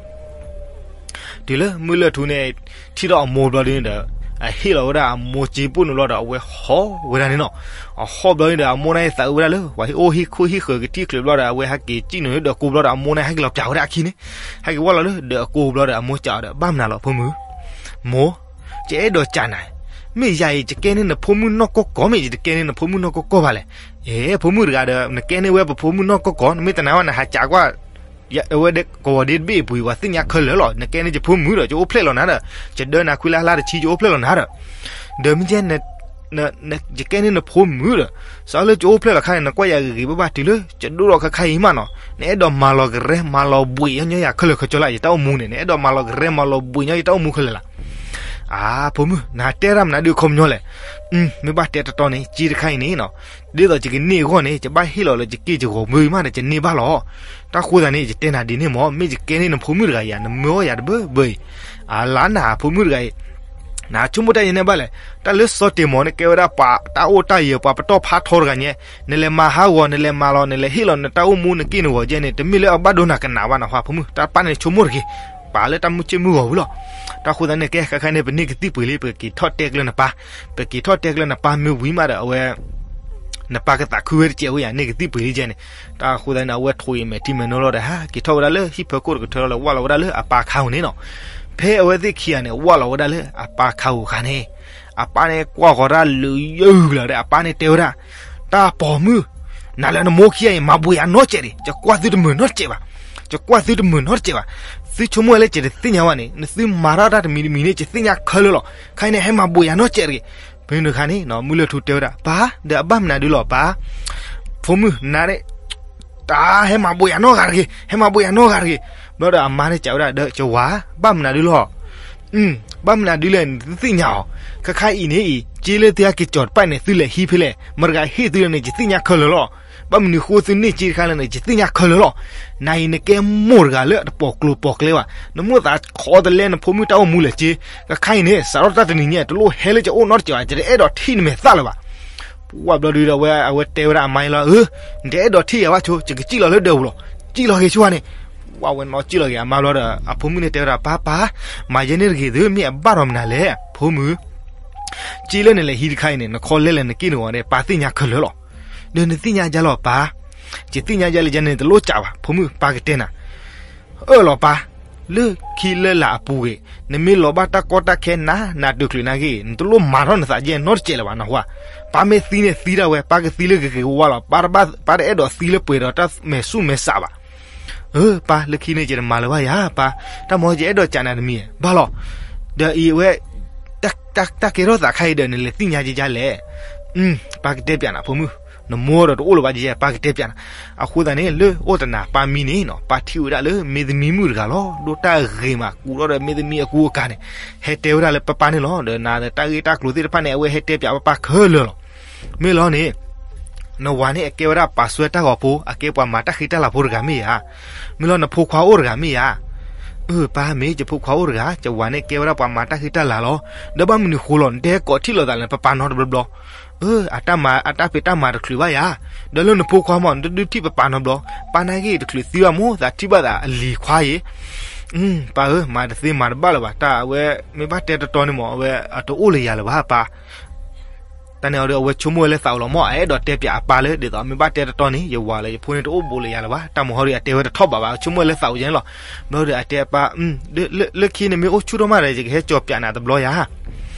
တုၤလၢမုၢ်လၢၢ်ထူန့ၣ် ထံၣ်ထီၣ်အမိၢ်ဘျီဒုးန့ၣ်ဒီး အဟ့ၣ်လီၤဝဲဒၣ်အမိၢ်စ့ပိၢ်န့ၣ်ဘျီဒီး အဝဲဟီၣ်ဝဲဒၣ်န့ၣ်နီၤ. အဟီၣ်ဘျီဒုးဒီး အမိၢ်န့ၣ်သးအုးဝဲဒၣ်လၢ ပှၤဟံၣ်အိၣ်ဟံၣ်ခိၣ်ဟံၣ်ဃၢၤကထံၣ်ချုးဘျီဒီး အဝဲဟဲက့ၤစံၣ်နီၤလၢဒၢးကိဘျီဒီး အမိၢ်န့ၣ်ဟဲက့ၤလီၤပၠးဝဲဒၣ်အခံန့ၣ် ဟဲက့ၤဝဲလီၤလၢဒၢးအကိဘျီဒီး အမိၢ်စံးအီၤဒီး ဘၣ်မနုၤလီၤဖိမုၣ် မိၢ်, ယအဲၣ်ဒိးစံးနၤ, မ့ၢ်ယၤအံၤ ယကဲန့ၢ်နဖိမုၣ်နီၢ်ကီၢ်ကီၢ် မ့ၢ်ယတကဲန့ၢ်နဖိမုၣ်နီၢ်ကီၢ်ကီၢ်ဘၣ်လဲၣ်. အဲ ဖိမုၣ်တဂၤဒီး နကဲန့ၢ်ဝဲပဖိမုၣ်နီၢ်ကီၢ်ကီၢ် နမ့ၢ်တနာ်ဝဲ နဟးစံးကွၢ် အဝဲကဝီၤဒ့တဘ့ၣ်အပူၤအံၤ ပှၤသ့ၣ်ညါခဲလၢာ်လီၤ. နကဲန့ၢ်ယဖိမုၣ်ဒီး ယအိၣ်ဖျဲၣ်လီၤနၤဒီး ယဒၢနၤခွံလါလါတဆံ ယအိၣ်ဖျဲၣ်လီၤနၤဒီး ဒီးမ့ၢ်ကဲ ယကဲန့ၢ်နဖိမုၣ်ဒီး စးလၢယအိၣ်ဖျဲၣ်လီၤခါန့ၣ် နကွၢ်ယၤဂ့ၤဂ့ၤဘၣ်ဘၣ်တုၤလၢ ယဒိၣ်ထီၣ်ခဲခါအံၤမးနီၤ နအဲၣ်ဒိးမၤလီၤကရဲမၤလီၤဘှံးညီညီယၤခဲလၢာ်ခဲဆ့လၢယတၢ်အိၣ်မူန့ၣ် နအဲၣ်ဒိးမၤလီၤကရဲမၤလီၤဘှံးညီယတၢ်အိၣ်မူခဲလၢာ်လီၤ. အၢ ဖိမုၣ် နတဲတၢ်မနုၤဒုးခီပညီလဲၣ်. မ့ၢ်ဘၣ်တဲတတီန့ၣ် စ့တခါအံၤန့ၣ်နီၤ ဒ်သိးယကန့ၢ်အဂီၢ်န့ၣ် ယဘၣ်ဟ့ၣ်လီၤလၢယက့ၢ်ယဂီၤမ့ၢ်မးဒီး ယန့ၢ်ဘၣ်လီၤ. တၢ်ဃိသတးန့ၣ် ယတဲနၤဒ်န့ၣ်မး မ့ၢ်ယကဲန့ၢ်နဖိမုၣ်တဂၤအံၤ နမၢအီၣ်ယၤတဘၢဘၢအံၤ အလါနၤဖိမုၣ်တဂၤအံၤ နဆိကမိၣ်တၢ်ယဲန့ၣ်ဘၣ်လဲၣ်. တၢ်လၢစီၤတ့ၢ်မီၤန့ၣ် ကဲဝဲဒၣ်ပှၤတၢ်အိၣ်တၢ်ယၢၤ ပှၤပတီၢ်ဖးထီတဂၤညါ နလဲၤမၤဟးဂီၤ နလဲၤမၤလီၤ နလဲၤဟ့ၣ်လီၤနတၢ်အိၣ်မူ နက့ၢ်နဂီၤကဲန့ၣ် တမ့ၢ်လၢအဘၣ်ဒိနၤကနၣ်ဘၣ်နီၤ ဖိမုၣ် တၢ်တဖၣ်န့ၣ်ဆိကမိၣ်တဂ့ၤ ပာ်လၢတၢ်မုၢ်ဆ့ၣ်မုၢ်ဂီၤဝံၤလီၤ. တၢ်ဃိသတးန့ၣ် ကဲ ခဲခါန့ၣ် ပန့ၢ်ကသံၣ်ပှ့ၤလံ ပက့ၤထီၣ်တဲကျၢၤနပၢ်, ပက့ၤထီၣ်တဲကျၢၤနပၢ်မ့ၢ်ဝံၤမးဒီး အဝဲ နပၢ်ကသးခုဝဲတစဲးဝဲယၤ န့ၢ်ကသံၣ်ပှ့ၤလံကဲန့ၣ်. တၢ်ဃိသတးန့ၣ် အဝဲထိးအံၤမဲာ်ထံမဲာ်နိလီၤဒီး ဟးက့ၤထီၣ်ဝဲဒၣ်လၢဟံၣ်ဖၢခိၣ်တကထၢလီၤဒီး ဝၢ်လီၤဝဲဒၣ်လၢအပၢ်ခါဧိၤန့ၣ်နီၤ. ဖဲအဝဲသ့ၣ်ခံဂၤန့ၣ် ဝၢ်လီၤဝဲဒၣ်လၢအပၢ်ခါဧိၤအခါန့ၣ် အပၢ်န့ၣ်ကွၢ်ဃီၤတၢ်လုာ်ယုၢ်လီၤဒီး အပၢ်န့ၣ်တဲဝဲဒၣ် တၢ်ပိာ်မုၣ်, နၤလၢနမိၢ်ခံဂၤအံၤ မၤဘှံးယၤနီတစဲးတဂ့ၤ, ယကွၢ်သုတမုာ်နီတစဲးဘၣ်, ယကွၢ်သုတမုာ်နီတစဲးဘၣ်. သုဆိကမိၣ်ဝဲလၢယတသ့ၣ်ညါဘၣ်န့ၣ် နသုမၤထီၣ်တၢ်တမံၤတမံၤန့ၣ် ယသ့ၣ်ညါခဲလၢာ်လီၤ. ခဲအံၤန့ၣ် ဟဲမၤဘှံးယၤနီတစဲးတဂ့ၤ. ဖဲန့ၣ်အခါန့ၣ် မုၢ်လၢၢ်ထူတဲဝဲဒၣ် ပၢ်, ဒီးအဘၣ်မနုၤဒုလီၤပၢ်, ဖိမုၣ်နၤန့ၣ် တၢ်ဟဲမၤဘှံးယၤနီတဂၤတဂ့ၤ, ဟဲမၤဘှံးယၤနီတဂၤတဂ့ၤ. ဘျီဒီးအမါန့ၣ်စံးဝဲဒၣ် ဒီးယဝၤ ဘၣ်မနုၤဒုလီၤ ဘၣ်မနုၤဒုလဲၣ် နတသ့ၣ်ညါအီၤ, ခဲခါအံၤန့ၣ်အံၤ က့လၢသုဟဲက့ၤကၠီၤတဖၣ်န့ၣ် သုလဲၤဟံးဖဲလဲၣ်, မတၤတဂၤဟ့ၣ်သုလၢန့ၣ် ယသ့ၣ်ညါခဲလၢာ်လီၤ. ဘၣ်မနုၤဃိသုန့ၢ်က့တခါလၢန့ၣ် ယသ့ၣ်ညါခဲလၢာ်လီၤ. နၤအံၤနကဲမိၢ်တဂၤလၢအတပိာ်ကျိၤပိာ်ကျဲဘၣ်, နမိၣ်သးခိးတလဲနဖိမုၣ်တၢ်အိၣ်မူလဲၣ်က့, ကခါအံၤန့ၣ် စးထီၣ်တၢ်တနံၤညါ တလိၣ်ဟဲလၢယအိၣ်နီတစဲးဘၣ်, ယတအဲၣ်ဒိးထံၣ်နမဲာ်သၣ်လၢၤဘၣ်. ပှၢ်ဘျီဒုဒီး အဝဲတဲဝဲဒၣ်အမါအံၤလီၤ, အၢ, နတအဲၣ်ဒိးထံၣ်ယၤဘၣ်ဆိ, ယကစံၣ်လီၤလၢဒၢးပူၤလီၤ. စံၣ်လီၤဂ့ၤဆိန့ၣ်, ပှၢ်ဝဲနီၢ်စံၣ်လီၤဂ့ၤအမါဘျီဒီး အဖိမုၣ်န့ၣ်တဲဝဲဒၣ် ပၢ်ပၢ်, မၤယဲန့ၣ်တဂ့ၤသု, မ့ၢ်အဘၣ်ဒီးမနုၤလဲၣ်, ဖိမုၣ် က့လၢနလဲၤဟံးတခါအံၤန့ၣ် နခီလဲလဲၣ်နက့ၢ်နဂီၤန့ၣ် ပၢ်သ့ၣ်ညါခဲလၢာ်လီၤ. ဒီးနသ့ၣ်ညါဒ်လဲၣ်ပၢ်, ယသ့ၣ်ညါဒ်လဲၣ်ယဲန့ၣ် တလိၣ်ကးဘၣ်, ဖိမုၣ်ပၢ်ကတဲနၤ, အၢၣ်လီၤပၢ်, လၢခံလၢလာ်အပူၤဂ့ၤ, နမ့ၢ်လီၤဘၣ်တၢ်ကီတၢ်ခဲနၤ နၤတုၤချုးနၤဂ့ၤ နတလိၣ်မၤထီၣ်နသးယဲနီတစဲးလၢၤဘၣ်နဟါ, ပၢ်မ့ၢ်သံန့ၣ်သံဒၣ်ဝဲ, ပၢ်ကသံလၢဂ့ၤဂ့ၤဝါဝါလီၤ, ပၢ်တအဲၣ်ဒိးသံလၢပှဲၤဒီးတၢ်မဲာ်ဆူၣ်မဲာ်ဆးဘၣ်. အၢ ပၢ်လၢခံန့ၣ်ယတမၤလၢၤဘၣ်ယၤပၢ်, တၢ်မၤဟီယအဲၣ်ဒိးကးနၤတမံၤဘၣ်လီၤ. ဒီးအံၤအဝဲ တၢ်ကဲထီၣ်သးခါအံၤဒီး နလဲၤသ့ၣ်ညါယဲလဲၣ်, ပၢ်ကတဲပျးနၤဖိမုၣ်, နမိၢ်ဒီးတအိၣ်လၢၤဘၣ်ယဲ ပၢ်ကတဲပျးနၤ. အဃိသတးန့ၣ် လၢအိၣ်တနၤပၢ်မံန့ၣ်နီၤ ပၢ်ထံၣ်ဝဲဒၣ်လၢမ့ၢ်သမံမုၣ်တဂၤလီၤ, ဒိၣ်တၢ်ဂ့ၤမး ကူးထီၣ်ဒီးမ့ၢ်သမံအကူအကၤန့ၣ်, ဟဲတဲဝဲဒၣ်လၢပၢ်ပၢ်န့ၣ်လီၤ. ဒီးနၤတၢ်ဂ့ၢ်တၢ်ကျိၤသ့ၣ်တဖၣ်န့ၣ် အဝဲဟဲတဲပျးပၢ်ပၢ်ခဲလၢာ်လီၤ. မ့ၢ်လီၤန့ၣ် နဝၤန့ၣ်အကဲဝဲဒၣ်ပာ်စွဲတၢ်ဂီၤဖိ အကဲပှၤမၤတၢ်ဃံတၢ်လၤဖိတဂၤမ့ၢ်ဧါ, မ့ၢ်လီၤနဖိခွါအိၣ်တဂၤမ့ၢ်ဧါ. အၢ ပၢ်မ့ၢ်ယဖိခွါအိၣ်တဂၤ, ယဝၤန့ၣ်ကဲဝဲဒၣ်ပှၤမၤတၢ်ဃံတၢ်လၤလီၤ. ဒီးဘၣ်မနုၤဃိလီၤ နတဟဲကိးထံၣ်လိာ်သးလၢပၢ်ပၢ်နီတဘျီဘျီ, အၢ အတၢ်မၤအတၢ်ဖံးတၢ်မၤတချုးဘၣ်ယၤ, ဒီးလၢနဖိခွါမး နတဒုးထံၣ်ပၢ်ပၢ်နီတဘျီ, ပၢ်နာ်က့တချုးသံဘၣ်မိၢ် သးထံၣ်ဘၣ်သးအလံၤခွါအံၤ ပၢ်ဧၢ မၤတသ့မၤတဘၣ်လၢၤဘၣ်, တၢ်အဝဲမ့ၢ်ဘၣ်တဲတတီန့ၣ်မး အဝဲအတအိၣ်လၢယၤလၢၤဘၣ်ပၢ်. တၢ်န့ၣ်အီၤဒီး အဝဲဆိကမိၣ်ဝဲလၢသးအိၣ်လီၤမး, အအဲၣ်ဒိးတဲပျးအပၢ်လၢ ဒ်သိးမ့ၢ်ဘၣ်တဲတတီန့ၣ် ယဝၤလၢယဖိန့ၣ်တအိၣ်ဘူးလၢယၤလၢၤဘၣ်. တၢ်မုၢ်ဟီဒီး အတဲဝဲတထီၣ်ဘးဘၣ်, ဆိကမိၣ်ဝဲလၢသးအိၣ်ယဲန့ၣ်လီၤ. ဘျီဒီးအတဲအပၢ်, လၢခံန့ၣ်မ့ၢ်အိၣ်ဆူၣ်ထီၣ်မးဒီး ယကဟဲကၠီၤပျးနၤတဘျီယၤ.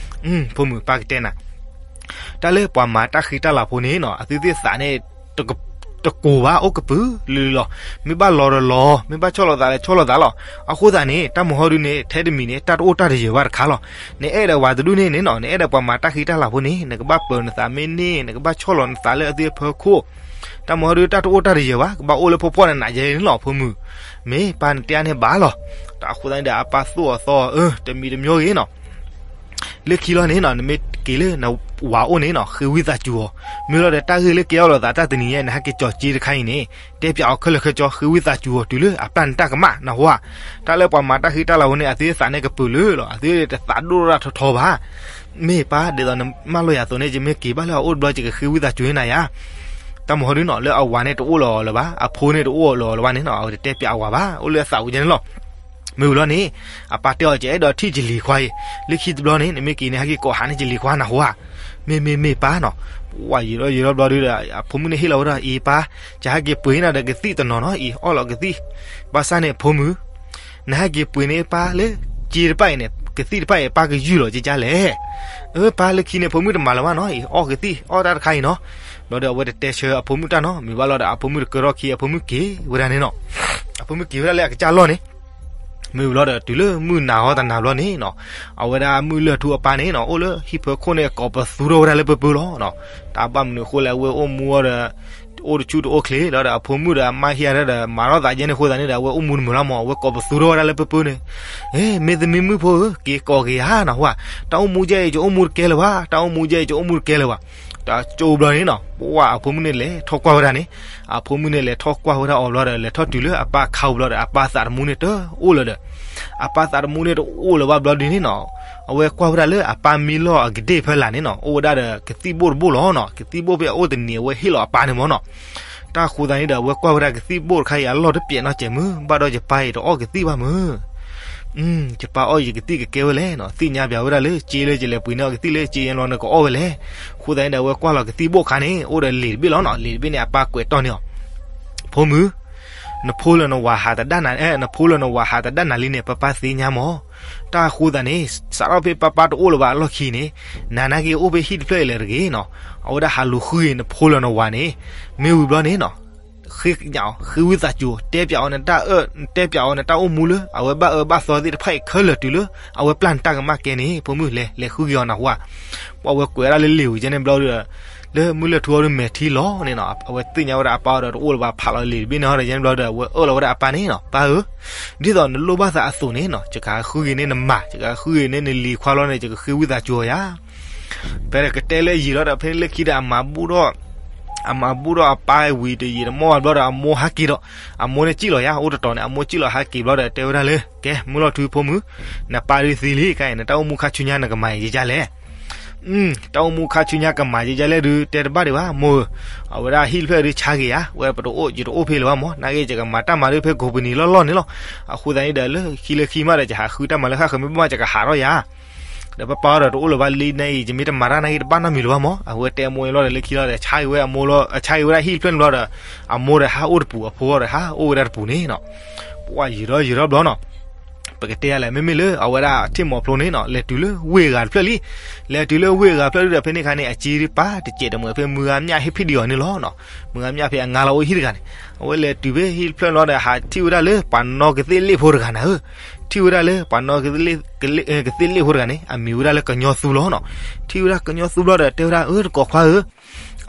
ဖိမုၣ်ပၢ်ကတဲနၤ တၢ်လၢပှၤမၤတၢ်ဃံတၢ်လၤဖိန့ၣ်နီၤ အသုသ့ၣ်သးန့ၣ် တကိၤဘၣ် အိၣ်ကပုာ်လုာ်လီၤ. မ့ၢ်ဘၣ်လီၤဒီးလီၤ, မ့ၢ်ဘၣ်ဆီၣ်လီၤသးလၢဆီၣ်လီၤသးလီၤ. အဃိသတးန့ၣ် တၢ်မုၢ်ဟီဒုန့ၣ် ထဲတမံၤန့ၣ် တၢ်တအိၣ်တၢ်တယၢၤဘၣ်တခါလီၤ. နအဲၣ်ဒိးဝၤတဒူၣ်န့ၣ်န့ၣ်နီၤ နအဲၣ်ဒိးပှၤမၤတၢ်ဃံတၢ်လၤဖိန့ၣ် နကဘၣ်ပၢၤနသးမ့ၢ်န့ၢ် နကဘၣ်ဆီၣ်လီၤနသးလၢအသုအဖီခိၣ်. တၢ်မုၢ်ဟီဒုတၢ်တအိၣ်တၢ်တယၢၤဘၣ် ကဘၣ်အိၣ်လၢဖှီၣ်ဖှီၣ်နးနးယဲန့ၣ်လီၤ ဖိမုၣ်. မ့ၢ်ပၢ်နတဲအါန့ၣ်ဘၣ်လီၤ. တၢ်အဃိသတးန့ၣ်ဒီး အပၢ်သိၣ်အီၤသီအီၤ အၢ တမံၤတမံၤဂ့ၤနီၤ လၢခံလီၤန့ၣ်နီၤ နမ့ၢ်က့ၤလၢနဝၤအိၣ်န့ၣ်နီၤ ဃ့ဝံသးစူၤအီၤ. မ့ၢ်လီၤဒီးတၢ်ဂ့ၢ်လၢကဲထီၣ်လိာ်သးတၢ်တနံၤညါ နဟဲက့ၤကၠီၤက့တခါအံၤန့ၣ် တဲပျးအီၤခဲလၢာ်ခဲဆ့ ဃ့ဝံသးစူၤအီၤတုၤလၢအပျၢ်နတၢ်ကမၣ်နဟါ. တၢ်လၢပှၤမၤတၢ်ဃံတၢ်လၤဖိန့ၣ် အသုသးန့ၣ်ကပုာ်လုာ်လီၤ အသုတသးဒိၣ်ထီၣ်ထီထီဘၣ်. မ့ၢ်ပၢ်ဒ်သိးနမၢလီၤယၤအသိးန့ၣ် ယမ့ၢ်က့ၤဘၣ်လၢအအိၣ်တဘျီ ယကဃ့ဝံသးစူၤန့ၢ်နၤယၤ. တၢ်မုၢ်ဟီဒုနီၤ လၢအဝၤန့ၣ်တအိၣ်လၢၤအီၤလၢၤဘၣ် အဖိန့ၣ်တအိၣ်လၢၤအီၤလၢၤဘၣ်န့ၣ်နီၤ အဝဲတတဲပျးအဝၤဘၣ် အိၣ်လၢအသးပူၤယဲန့ၣ်လီၤ. မ့ၢ်ဝံၤလီၤန့ၣ် အပၢ်တဲအီၤ ယအဲၣ်ဒိးထံၣ်ယလံၤခွါအံၤ လၢခံတဘျီန့ၣ် နမ့ၢ်က့ၤန့ၣ် ဟဲက့ၤကိးဟးန့ၢ်ယလံၤခွါနဟါဧါ. မ့ၢ်မ့ၢ်မ့ၢ်ပၢ်နီၤ. ပှၢ်ယံာ်ထီၣ်ယံာ်ထီၣ်ဘျီဒုဒီး အဖိမုၣ်န့ၣ်ဟ့ၣ်လီၤဝဲဒၣ် အံၤပၢ် ယဟဲက့ၤပှ့ၤနၤဒီးကသံၣ်တနီၤနီၤ အံၤအီၣ်လီၤကသံၣ်. ဘၣ်ဆၣ်န့ၣ်ဖိမုၣ် နဟဲက့ၤပှ့ၤန့ၢ်ပၢ်လၢ က့တဖၣ်အံၤန့ၣ် ကသံၣ်တဖၣ်အံၤ ပၢ်ကယူၢ်လီၤကကလဲၣ်. အၢ ပၢ်လၢခံန့ၣ် ဖိမုၣ်တမၤလၢၤဘၣ်နီၤ အံၤအီၣ်ကသံၣ် အီၣ်တၢ်တခါအံၤနီၤ. ဘျီဒီးအဝဲတတဲဆၢအဖိမုၣ်တၢ်နီၤ မ့ၢ်ဘၣ်လီၤဒီး အဖိမုၣ်တကၢထီၣ်ခံ အဖိမုၣ်က့ၤဝဲဒၣ်န့ၣ်နီၤ. အဖိမုၣ်က့ၤဝဲဒၣ်လၢအကစၢ်လီၢ်န့ၣ် မ့ၢ်ဝံၤလီၤဒီး တုၤလၢမုၢ်နၤဟီတနၤဘျီန့ၣ်နီၤ အဝဲဒၣ်မုၢ်လၢၢ်ထူအပၢ်န့ၣ်နီၤ အိၣ်လၢဟံၣ်ဖၢခိၣ်န့ၣ် ကိးပသူထီၣ်ဝဲဒၣ်လၢပၢပၢလီၤ. တၢ်ဘၣ်မနုၤအဃိလဲၣ် အဝဲအိၣ်မူအီၤဒီး အိၣ်တဆူၣ်တအိၣ်ချ့လီၤဒီး အဖိမုၣ်ဒီးအမါဟံၣ်အါဒီး မၤထီၣ်သးယဲန့ၣ်အဃိသတးန့ၣ်ဒီး အဝဲအိၣ်မူတမုာ်လီၤမး အဝဲကိးပသူထီၣ်ဝဲဒၣ်လၢပၢပၢန့ၣ်. မ့ၢ်သမံမုၣ်ဖိဧၢ က့ၤကိးက့ၤဧါနီၤ တၢ်အိၣ်မူယဲအံၤ ယအိၣ်မူတကဲလၢၤဘၣ် တၢ်အိၣ်မူယဲအံၤ ယအိၣ်မူတကဲလၢၤဘၣ်. တၢ်ကၠိဘျီန့ၣ်နီၤ ပှၢ်အဖိမုၣ်န့ၣ်လဲၤထီၣ်ကွၢ်ဝဲဒၣ်န့ၣ် အဖိမုၣ်န့ၣ်လဲၤထီၣ်ကွၢ်ဝဲဒၣ်အီၤဘျီဒီး လဲၤထီၣ်တုၤလၢအပၢ်ခါပူၤဘျီဒီး အပၢ်သးတမူန့ၣ်တအိၣ်လၢၤဒီး အပၢ်သးတမူန့ၣ်တအိၣ်လၢၤဘၣ်ဘျီဒုန့ၣ်နီၤ အဝဲကွၢ်ဝဲဒၣ်လၢအပၢ်မံလီၢ်အကဒ့ၣ်ဖဲလၢ်န့ၣ်နီၤ အိၣ်ဝဲဒၣ်ဒီးကသံၣ်ဘိၣ်တဘိၣ်လီၤနီၤ ကသံၣ်ဘိၣ်ဖဲအအိၣ်တနံၤအဝဲဟ့ၣ်လီၤအပၢ်န့ၣ်မ့ၢ်နီၤ. တၢ်ဃိသတးန့ၣ်ဒီး အဝဲကွၢ်ဝဲဒၣ်ကသံၣ်ဘိၣ်တခါအံၤ အလီၢ်တပျဲးနီတစဲးမုၢ် ဘၣ်ဒီးယပၢ်အံၤတအီၣ်ကသံၣ်ဘၣ်မုၢ် ယပၢ်အီၣ်ယကသံၣ်ကကဲဝဲလဲၣ်နီၤ သ့ၣ်ညါပျးဝဲဒၣ်လၢ က့လၢယလဲၤပှ့ၤန့ၢ်အီၤကသံၣ်လၢက့ယဲလီၤနကအီၣ်ဝဲလဲၣ်. အဃိသတးန့ၣ်ဒီး အဝဲကွၢ်လီၤကသံၣ်ဘိၣ်တခါန့ၣ် အိၣ်ဒီးလံာ်တဘ့ၣ်လီၤနီၤ လံာ်တဘ့ၣ်န့ၣ် အပၢ်ကွဲးတီၢ်န့ၢ်အီၤ ဖိမုၣ် နဖိလၢနဝၤဟးတဒၣ်နၤ နဖိလၢနဝၤဟးတဒၣ်နၤလံန့ၣ် ပၢ်ပၢ်သ့ၣ်ညါမး. တၢ်အဃိသတးန့ၣ် စးထီၣ်ဖဲပၢ်ပၢ်တအိၣ်လၢၤဘၣ်အလီၢ်ခံန့ၣ် နၤနာ်က့အိၣ်ဖဲဟံၣ်တဖျၢၣ်အံၤလၢၤတဂ့ၤနီၤ အဝဲဒၣ်ဟးလူၤဃုက့ၤနဖိလၢနဝၤန့ၣ် မ့ၢ်ဝံၤဘျီန့ၣ်နီၤ ဃ့ကညးအီၤ ဃ့ဝံသးစူၤ တဲပျးအီၤနတၢ်အၢ တဲပျးအီၤနတၢ်အိၣ်မူလၢ အဝဲဘၣ်အၢဘၣ်သီသ့ၣ်တဖၣ်အံၤခဲလၢာ်တုၤလၢ အဝဲပျၢ်နတၢ်ကမၣ်ကဲန့ၣ် ဖိမုၣ်လဲၤ လဲၤဃုက့ၤအီၤနဟါ. ပှၢ်ဝဲကွဲးဝဲဒၣ်လၢလံာ်ဝံၤကဲန့ၣ်ဘျီဒီး လၢမုၢ်လၢၢ်ထူအီၤဒုးမဲာ်ထံလီၤန့ၣ်နီၤ အဝဲသ့ၣ်ညါဝဲဒၣ်အပၢ်အီၤဒီးတအိၣ်လၢၤဘၣ်ဖးလီၤလံာ်တဘ့ၣ်န့ၣ်ဟီဒီး ယဲန့ၣ်ဘျီဒီး အဝဲအၢၣ်လီၤဝဲဒၣ်အပၢ်န့ၣ်နီၤ ပၢ်ဧၢ ဒ်သိးနလိၣ်ဘၣ်သးအသိးန့ၣ်နီၤ ယကဃုက့ၤန့ၢ်နမၤ ယကဃုက့ၤန့ၢ်နလံၤခွါလီၤန့ၣ် ယကဃ့ဝံသးစူၤအီၤယၤ. ဖဲဒီးကတဲလၢယံာ်လီၤဒီး ဖဲန့ၣ်လၢခံဒီး အမၤဘူၣ်ဒီး အမၤဘူၣ်ဒီးအပၢ်ဝံၤတယံာ်တမီၢ်ဘၣ်ဘျီဒီး အမိၢ်ဟးက့ၤဒီး အမိၢ်န့ၣ်စံၣ်လီၤယၤ အိၣ်တတီၤန့ၣ် အမိၢ်စံၣ်လီၤဟးက့ၤဘျီဒီး တဲဝဲဒၣ်လၢ ကဲ မုၢ်လီၤထူဖိမုၣ်, နပၢ်ဒုးသံလံ ကဲ နတၢ်အိၣ်မူခါဆူညါနကမၤယံာ်ယံာ်လဲၣ် တၢ်အိၣ်မူခါဆူညါကမၤယံာ်ယံာ်လဲၣ်ဒုး တဲတဘၣ်ဒံးဘၣ် မိၢ်ဧၢ, အဝဲဒၣ်ဟံၣ်တဖျၢၣ်ဒုးဆါက့ၤယၤ, ဝဲပတအိၣ် ယတအိၣ်ဖဲလၢၤဘၣ်မၢ်, နာ်က့ ယကမၤတၢ်မၤဒုးဖဲကိးပနံၤလီၢ်လီၢ်န့ၣ်လီၤ. အဃိသတးန့ၣ်ဒီး လၢခံလၢခံမးဒီး ယဟးဃုတၢ်မၤလၢဃၣ်ဃၢၤ မ့ၢ်ဘၣ်မး ယကဟးထီၣ်ယၤ ဒီးပၢ်ပၢ်ဒီးတအိၣ်လၢၤဘၣ်လံ နာ်က့ ယမ့ၢ်တမၤတၢ်နာ်က့ တဘၣ်နီတမံၤလၢၤဘၣ်မၢ်, အဝဲတဲအမိၢ်အံၤလီၤဒီး လၢခံလီၤဒီး ဆါက့ၤဝဲအမိၢ်လီၤ, ဆါက့ၤဝဲဒၣ်ဟံၣ်တဖျၢၣ်န့ၣ်ဘျီဒီး အမိၢ်ဒီးဟးအိၣ်တပူၤ အဖိဒီးဟးအိၣ်ဝဲဒၣ်တပူၤန့ၣ်နီၤ. ပှၤယံာ်ထီၣ်ယံာ်ထီၣ်ဘျီနီၤ ပကတဲယၤလဲၣ် မ့မ့ၢ်လၢအဝဲဒၣ်ထံၣ်မီၤဖျိန့ၣ်နီၤ လဲၤတုၤလၢဝ့ၢ်အဂၤတဖျၢၣ်လံ. လဲၤတုၤလၢဝ့ၢ်အဂၤတဖျၢၣ်ဒုးဒီး ဖဲန့ၣ်အခါန့ၣ် အစ့ဒုးပာ်တစဲးတမှဲးဖဲမုၢ်ဂၤမျၢ်ဟ့ၣ်ဖံးဒံးအီၤန့ၣ်လီၤ. မုၢ်ဂၤမျၢ်ဖဲအငါလီၤအိၣ်ဟံၣ်တဂၤန့ၣ် အဝဲလဲၤတုၤဖဲဟံၣ်တဖျၢၣ်လီၤဒီး ဟးထံၣ်ဝဲဒၣ်လၢပှၤနီၢ်ကသ့ၣ်လ့ၣ်ဖိတဂၤနၤဧၢ, ထံၣ်ဝဲဒၣ်လၢပှၤနီၢ်ကသ့ၣ်လ့ၣ်ဖိတဂၤန့ၣ် အမံၤဝဲဒၣ်လၢကညီသူလီၤနီၤ. ထံၣ်ဝဲဒၣ်ကညီသူဘျီဒီး တဲဝဲဒၣ် အၢ တကိးခွါဧၢ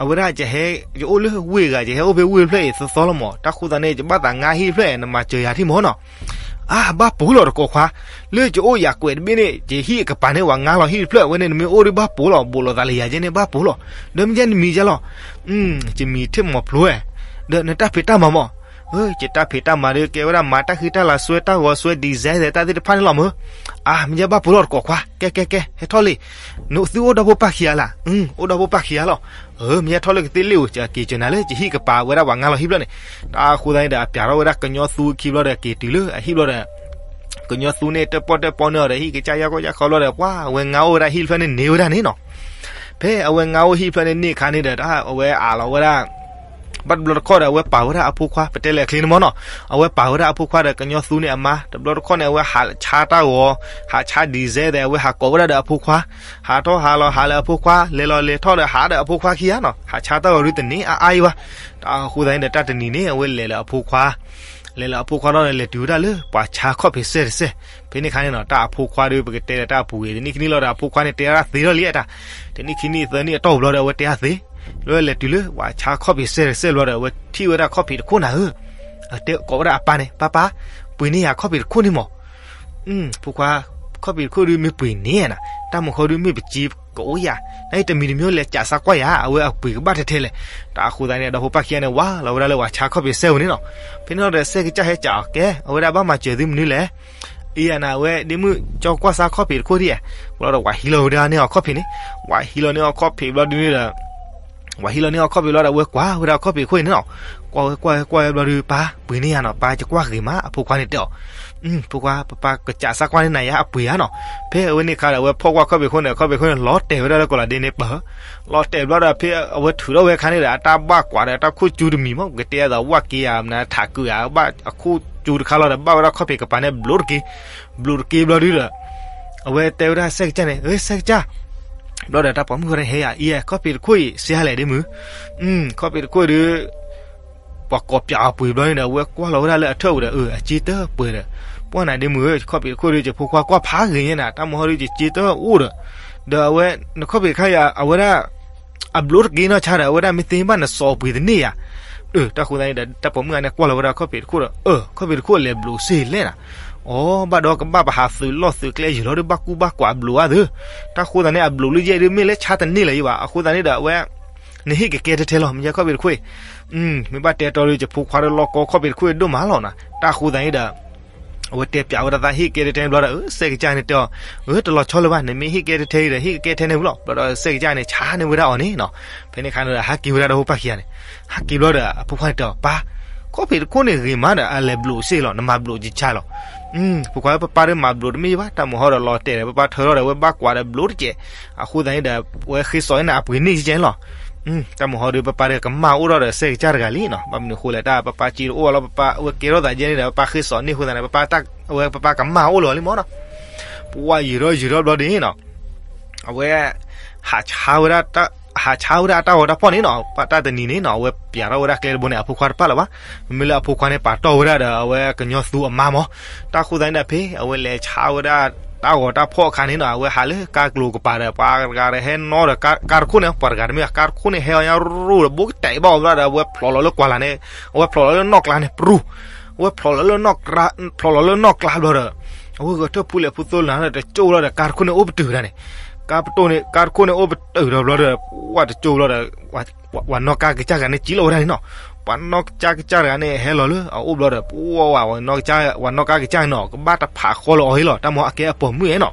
အဝဲဒၣ်ယဟဲ ယအိၣ်လၢဝ့ၢ်အဂၤ ယဟဲအိၣ်ဖဲဝ့ၢ်တဖျၢၣ်အံၤသီသီလီၤမၢ်, တၢ်ဃိသတးန့ၣ် ယဘၣ်သးငါဟံၣ်တဖျၢၣ် နမၤစၢၤယၤထံၣ်မၢ်နီၤ. အါ ဘၣ်ပိာ်လီၤတကိးခွါ, လၢယအိၣ်ယၤကွဲးတဘ့ၣ်န့ၣ် ယဟံၣ်အကပၤန့ၣ် ပှၤငါလီၤဟံၣ်တဖျၢၣ်ဝဲန့ၣ် နမ့ၢ်အိၣ်ဒုးဘၣ်ပိာ်လီၤ ဘူးလိာ်သးလၢယၤကဲန့ၣ် ဘၣ်ပိာ်လီၤ. ဒီးမ့ၢ်ယဲနမံၤယဲလီၤ. ယမံၤထံၣ်မီၤဖျိဝဲ, ဒီးနတၢ်ဖံးတၢ်မၤမၢ်, ယတၢ်ဖံးတၢ်မၤဒုးကဲဝဲဒၣ်မၤတၢ်ဃံတၢ်လၤ စွဲတၢ်ဂီၤ စွဲ design တၢ်သ့ၣ်တဖၣ်န့ၣ်လီၤမၢ်. အါ မ့ၢ်ယဲဘၣ်ပိာ်လီၤတကိးခွါ, ကဲကဲကဲ ဟဲထီၣ်လံ, နသုအိၣ်ဒီဖိပၢ်ခံဂၤလၢ်, အိၣ်ဒီဖိပၢ်ခံဂၤလီၤ. မ့ၢ်ယဲထီၣ်လၢကသ့ၣ်လ့ၣ်ဧိၤ ကက့ၤစၢၤနၤလၢယဟံၣ်ကပၤဝဲဒၣ်ပှၤငါလီၤဟံၣ်တဖျၢၣ်န့ၣ်. တၢ်ဃိသတးန့ၣ်ဒီး အပျးထီၣ်ဝဲဒၣ်ကညီသူခံဘျီဒီး က့ၤတုၤလၢအဟံၣ်ဘျီဒီး ကညီသူန့ၣ် တပီၢ်တပီၢ်န့ၢ်အီၤဒီး ဟံၣ်ကစၢ်ယၢ်ကီၢ်ယၢ်ခီဘျီဒီး ပှၤအဝဲငါအိၣ်ဝဲဒၣ်ဟံၣ်တဖျၢၣ်န့ၣ်န့ၢ်ဝဲဒၣ်န့ၣ်နီၤ. ဖဲအဝဲငါအိၣ်ဟံၣ်တဖျၢၣ်န့ၣ်န့ၢ်အခါန့ၣ်ဒီး တၢ်အဝဲအးလီၤဝဲဒၣ် ဘၣ်တဘျီတခီၣ်ဒီး အဝဲပာ်ဝဲဒၣ်အဖိခွါ ပတဲလဲၤချ့န့ၣ်မၢ်နီၤ. အဝဲပာ်ဝဲဒၣ်အဖိခွါဒီးကညီသူန့ၣ်အမါ တဘျီတခီၣ်န့ၣ် အဝဲဟးဆါတၢ်ဂီၤ ဟးဆါ design ဒီး အဝဲဟးကိးဝဲဒၣ်ဒီးအဖိခွါ ဟးထီၣ်ဟးလီၤဟးလၢအဖိခွါ လဲၤလီၤလဲၤထီၣ်ဒီးဟးဒီးအဖိခွါခံဂၤနီၤ. ဟးဆါတၢ်ဂီၤဒုးတန့ၢ်အါအါအံၤဘၣ်. တၢ်အဃိသတးန့ၣ်ဒီး တၢ်တနံၤန့ၣ် အဝဲလဲၤလၢအဖိခွါ လဲၤလၢအဖိခွါဒီး လဲၤတုၤဝဲဒၣ်လၢပှၤဆါခီၣ်ဖံးစဲတစဲး. ဖဲန့ၣ်အခါန့ၣ်နီၤ တၢ်အဖိခွါဒီး ပကတဲလၢတၢ်အပူၤဂ့ၤ တနံၣ်ခံနံၣ်လီၤဒီး အဖိခွါန့ၣ် တဲဒၣ်သ့ထီၣ်လံအတၢ်, တနံၣ်ခံနံၣ်သၢနံၣ်အတီၢ်ပူၤဘျီဒီး အဝဲတဲဒၣ်သ့ လၢလဲၤတုၤလၢပှၤဆါခီၣ်ဖံးစဲတစဲးဘျီဒီး အဝဲထံၣ်ဝဲဒၣ်ခီၣ်ဖံးတခိၣ်နၤဧၢ, တဲကိးဝဲဒၣ်အပၢ်န့ၣ် ပၢ်ပၢ် ပှ့ၤန့ၢ်ယၤခီၣ်ဖံးတခိၣ်န့ၣ်မၢ်. ဖိခွါ ခီၣ်ဖံးတခိၣ်ဒုးမ့ၢ်ပှ့ၤန့ၢ်နၤ တၢ်မုၢ်ဃီဒုးမ့ၢ်ပစ့ကအိၣ်ယၤ, နတမံၤတမံၤအိၣ်လဲၤကးစါကွၢ်ယၤ အဝဲအပှ့ၤကဘၣ်ထဲထဲလဲၣ်. တၢ်အဃိသတးန့ၣ် ဒီဖိပၢ်ခံဂၤန့ၣ် ဝါလီၤဝဲဒၣ်လၢပှၤဆါခီၣ်ဖံးစဲဝဲန့ၣ်နီၤ. ဖဲန့ၣ်ဒီးစဲကစၢ်ဟဲကးအီၤ ကဲ အဝဲဒၣ်ဘၣ်မၤစၢၤသုမနုၤလဲၣ်. အံၤယၤနၤ အဝဲဒ့မုၣ်ကၠီကွၢ်စါခီၣ်ဖံးတခိၣ်ဒံးဧါ. ဘျီဒီးပှၤဟံးလီၤဝဲဒၣ်န့ၢ်အီၤခီၣ်ဖံးန့ၣ်, ပှၤဟံးလီၤန့ၢ်အီၤခီၣ်ဖံးဘျီဒုးန့ၣ်ဒီး ပှၤဟံးလီၤန့ၢ်အီၤခီၣ်ဖံးဘျီဒီး အဝဲကွၢ်ဝဲဒၣ်ခီၣ်ဖံးတခိၣ်အံၤန့ၣ်နီၤ. ကွၢ်ဝဲကွၢ်ဝဲကွၢ်ဝဲဘျီဒုး ပၢ်ပှ့ၤန့ၢ်ယၤနီၤ ပၢ်ယကွၢ်ဂ့ၤမး အဖိခွါန့ၣ်တဲအီၤ. ဖိခွါ ပၢ်ပၢ်ကစးစါကွၢ်န့ၢ်နၤယါ အပှ့ၤဧါနီၤ. ဖဲအဝဲန့ၣ်အခါဒီး အဝဲဖီၣ်ကွၢ်ခီၣ်ဖံးတခိၣ်န့ၣ် ခီၣ်ဖံးတခိၣ်န့ၣ်လီၤတဲာ်ဝဲဒၣ်လၢကီးလးဒ့န့ၣ်ပၢၢ်, လီၤတဲာ်ဘျီဒီး ဖဲအဝဲထုးထီၣ်ဝဲအခါန့ၣ်ဒီး အတၢ်ဘၣ်ကွၢ်ဒီးတၢ်ခိၣ်ကၠူတမံၤမၢ် ကတဲအသးဝၣ်က့ၤယၤ မနုၤထးကုာ်ယၤ ဘၣ်အခိၣ်ကၠူတခါလီၤဒီး ဘၣ်ဝဲဒၣ်ခီၣ်ဖံးကပၤန့ၣ် ဘျိးတက့ၢ်, ဘျိးတက့ၢ်ဘျီဒုးဒီး အဝဲတဲဝဲဒၣ်စဲကစၢ်န့ၣ် အၢ စဲကစၢ် ဘျီဒီးတၢ်ပိာ်မုၣ်ဃီန့ၣ်ဟဲယၤ အံၤ ခီၣ်ဖံးတခိၣ်အံၤ စ့ဟါလဲၣ်ဒ့မုၣ်. ခီၣ်ဖံးတခိၣ်ဒုး ပှၤကိးပၠးအပှ့ၤဘျီန့ၣ်ဒီး အဝဲကွၢ်လီၤဝဲဒၣ်လၢအထၢၣ်ပူၤဒီး အၢ အစ့တပှဲၤဒီး ပှၢ်နၤဒ့မုၣ်ဧၢ ခီၣ်ဖံးတခိၣ်ဒုး ယဖိခွါကွၢ်ဖးဂ့ၤညါနၤ တၢ်မုၢ်ဟီဒုး ယစ့တအိၣ်ဒီး ဒီးအဝဲ နခီၣ်ဖံးတခါအံၤ အဝဲဒၣ် အဘျိးတက့ၢ်နီၢ်ဆါဒီး အဝဲဒၣ်မ့ၢ်သ့ဘၣ်နစီၤပှ့ၤတန့ၢ်ယၤ. တၢ်ဃိသတးန့ၣ်ဒီး တၢ်ပိာ်မုၣ်ဂၤန့ၣ် ကွၢ်လီၤဝဲဒၣ်ခီၣ်ဖံးတခိၣ်ဒီး အၢ ခီၣ်ဖံးတခိၣ်လဲၤဘျိးစ့လဲၣ်နၤ. အိ ဘၣ်ဒီးကဘၣ်ပဟးသုးလီၢ်သုးကျဲယုာ်လီၤဒီး ဘၣ်ကူဘၣ်ကွၢ်အဘျိးဧါသ့. တၢ်ဃိသတးန့ၣ် အဘျိးလၢယဲၢ်ဒုး မ့ၢ်လၢဆါတန့ၢ်လၢၤယဘၣ် အဃိသတးန့ၣ်ဒီး အဝဲ နဟ့ၣ်ကကဲထဲထဲလီၤ မ့ၢ်ယဲၢ်ခီၣ်ဖံးတခိၣ်အံၤ. မ့ၢ်ဘၣ်တဲတီဒီး ယဖိခွါဒီးလီၢ်ကီခီၣ်ဖံးတခိၣ်အံၤဒိၣ်မးလီၤနၤ. တၢ်ဃိသတးန့ၣ်ဒီး အဝဲတဲပၠးဝဲဒၣ်သးဟ့ၣ်ကဲထဲထဲဘျီဒီး အၢ စဲကစၢ်န့ၣ်တဲအီၤ, အၢ တလီၤဆီလၢၤဘၣ် နမ့ၢ်ဟ့ၣ်ကဲထဲထဲအံၤဒီး ဟ့ၣ်ကကဲထဲန့ၣ်ဝံၤလီၤ. ဘျီဒီးစဲကစၢ်န့ၣ် ဆါန့ၢ်ဝဲဒၣ်အီၤန့ၣ်နီၤ. ဖဲန့ၣ်အခါန့ၣ်ဒီး ဟးက့ၤဝဲဒၣ်ဒီးဖိပၢ်ခံဂၤန့ၣ်, ဟးက့ၤဘျီဒီး အဖိခွါန့ၣ်တဲအီၤ ပၢ်, ခီၣ်ဖံးတခိၣ်န့ၣ်ဂ့ၤမးဒီး အလဲၤဘျိးစ့လီၤ နမၤဘျိးကဆါလီၤ. ဖိခွါ ပၢ်ပၢ်ဒီးမၤဘျိးတမ့ၢ်ဘၣ် တၢ်မုၢ်ဟီဒီးလီၤတဲာ်ဒီး ပၢ်ပၢ်ထၢထီၣ်ဒီး အဝဲဘၣ်ကွၢ်ဒီးဘျိးတကဲး. အဃိသတးန့ၣ်ဒီး အဝဲဃ့စိာ်န့ၢ်အပှ့ၤန့ၣ်ကဲလီၤ. တၢ်မုၢ်ဟီဒီး ပၢ်ပၢ်ဒီးကမၢ်အိၣ်ထီၣ်ဒီးစဲကစၢ်တဂၤလံနီၤ. ဘၣ်မနုၤဃိလဲၣ် တၢ်ပၢ်ပၢ်စ့တအိၣ်လီၤ ပၢ်ပၢ်အဝဲကဲထီၣ်သးယဲန့ၣ်ဒီး ပၢ်ပၢ်ဃ့စိာ်န့ၢ်အဃိသတးန့ၣ် ပၢ်ပၢ်တၢ် အဝဲပၢ်ပၢ်ကမၢ်အိၣ်လၢၤလံမၢ်နီၤ. ပှၤယံာ်ထီၣ်ယံာ်ထီၣ်ဘျီဒ်နီၤ အဝဲ ဟးဆါဝဲဒၣ် ဟးဆါဝဲဒၣ်အတၢ်ဂီၤတၢ်ဖီၣ်န့ၣ်နီၤ, ပှၤတၢ်တနံၤန့ၣ်နီၤ အဝဲပၠးထီၣ်ဝဲဒၣ်ကျဲတဘိန့ၣ် အဖိခွါတပၣ်လၢၤဘၣ်. မ့မ့ၢ်လၢအဖိခွါန့ၣ် ပာ်တီၢ်ဝဲဒၣ်ဒီး အဝဲကညီသူအမါမၢ်. တၢ်ဃိသတးန့ၣ်ဒီး ဖဲအဝဲလဲၤဆါဝဲဒၣ်တၢ်ဂီၤတၢ်ဖီၣ်အခါန့ၣ်နီၤ အဝဲဟးလၢကါကျိၤကပၤဒီး ပှၤတဂၤဒီးဟဲနီၣ်ဒီးကါတခိၣ်န့ၣ် ပှၤတဂၤတမ့ၢ် ကါတခိၣ်န့ၣ် ဟဲအီၤညါရိၣ်ဒီး ဘိကတဲာ်ဘၣ်အီၤဘျီဒီး အဝဲဖျိးလီၤလၢကွၢ်လၢ်န့ၣ် အဝဲဖျိးလီၤလၢနီၣ်ကျါန့ၣ် ပြူၤ အဝဲဖျိးလီၤလၢနီၣ်ကျါ ဖျိးလီၤလၢနီၣ်ကျါဘျီဒီး အဝဲဂဲၤထၢၣ်ဖူလဲၤဖူသိလၢ်ဒီး တကၠိၣ်လီၤဒီး ကါတခိၣ်န့ၣ်အိၣ်ပတုာ်ဝဲဒၣ်န့ၣ် ကါပတိၢ်န့ၣ် ကါတခိၣ်န့ၣ်အိၣ်ပတုာ်ဒီးဘျီဒီး ပှၤတကၠိဘျီဒီး ပှၤနီၣ်ကါကစၢ်တဂၤန့ၣ် ကံလီၤဝဲဒၣ်န့ၣ်နီၤ. ပှၤနီၣ်ကါကစၢ်တဂၤန့ၣ် ဟဲလီၤလၢအအိၣ်ဘျီဒီး ပှၤဝဲ ပှၤနီၣ်ကါကစၢ်နီၤ ကဘၣ်တဖးဃီလၢအီၤဟ့လီၤ တၢ်မ့ၢ်အကဲအပိာ်မုၣ်အဲၣ်နီၤ.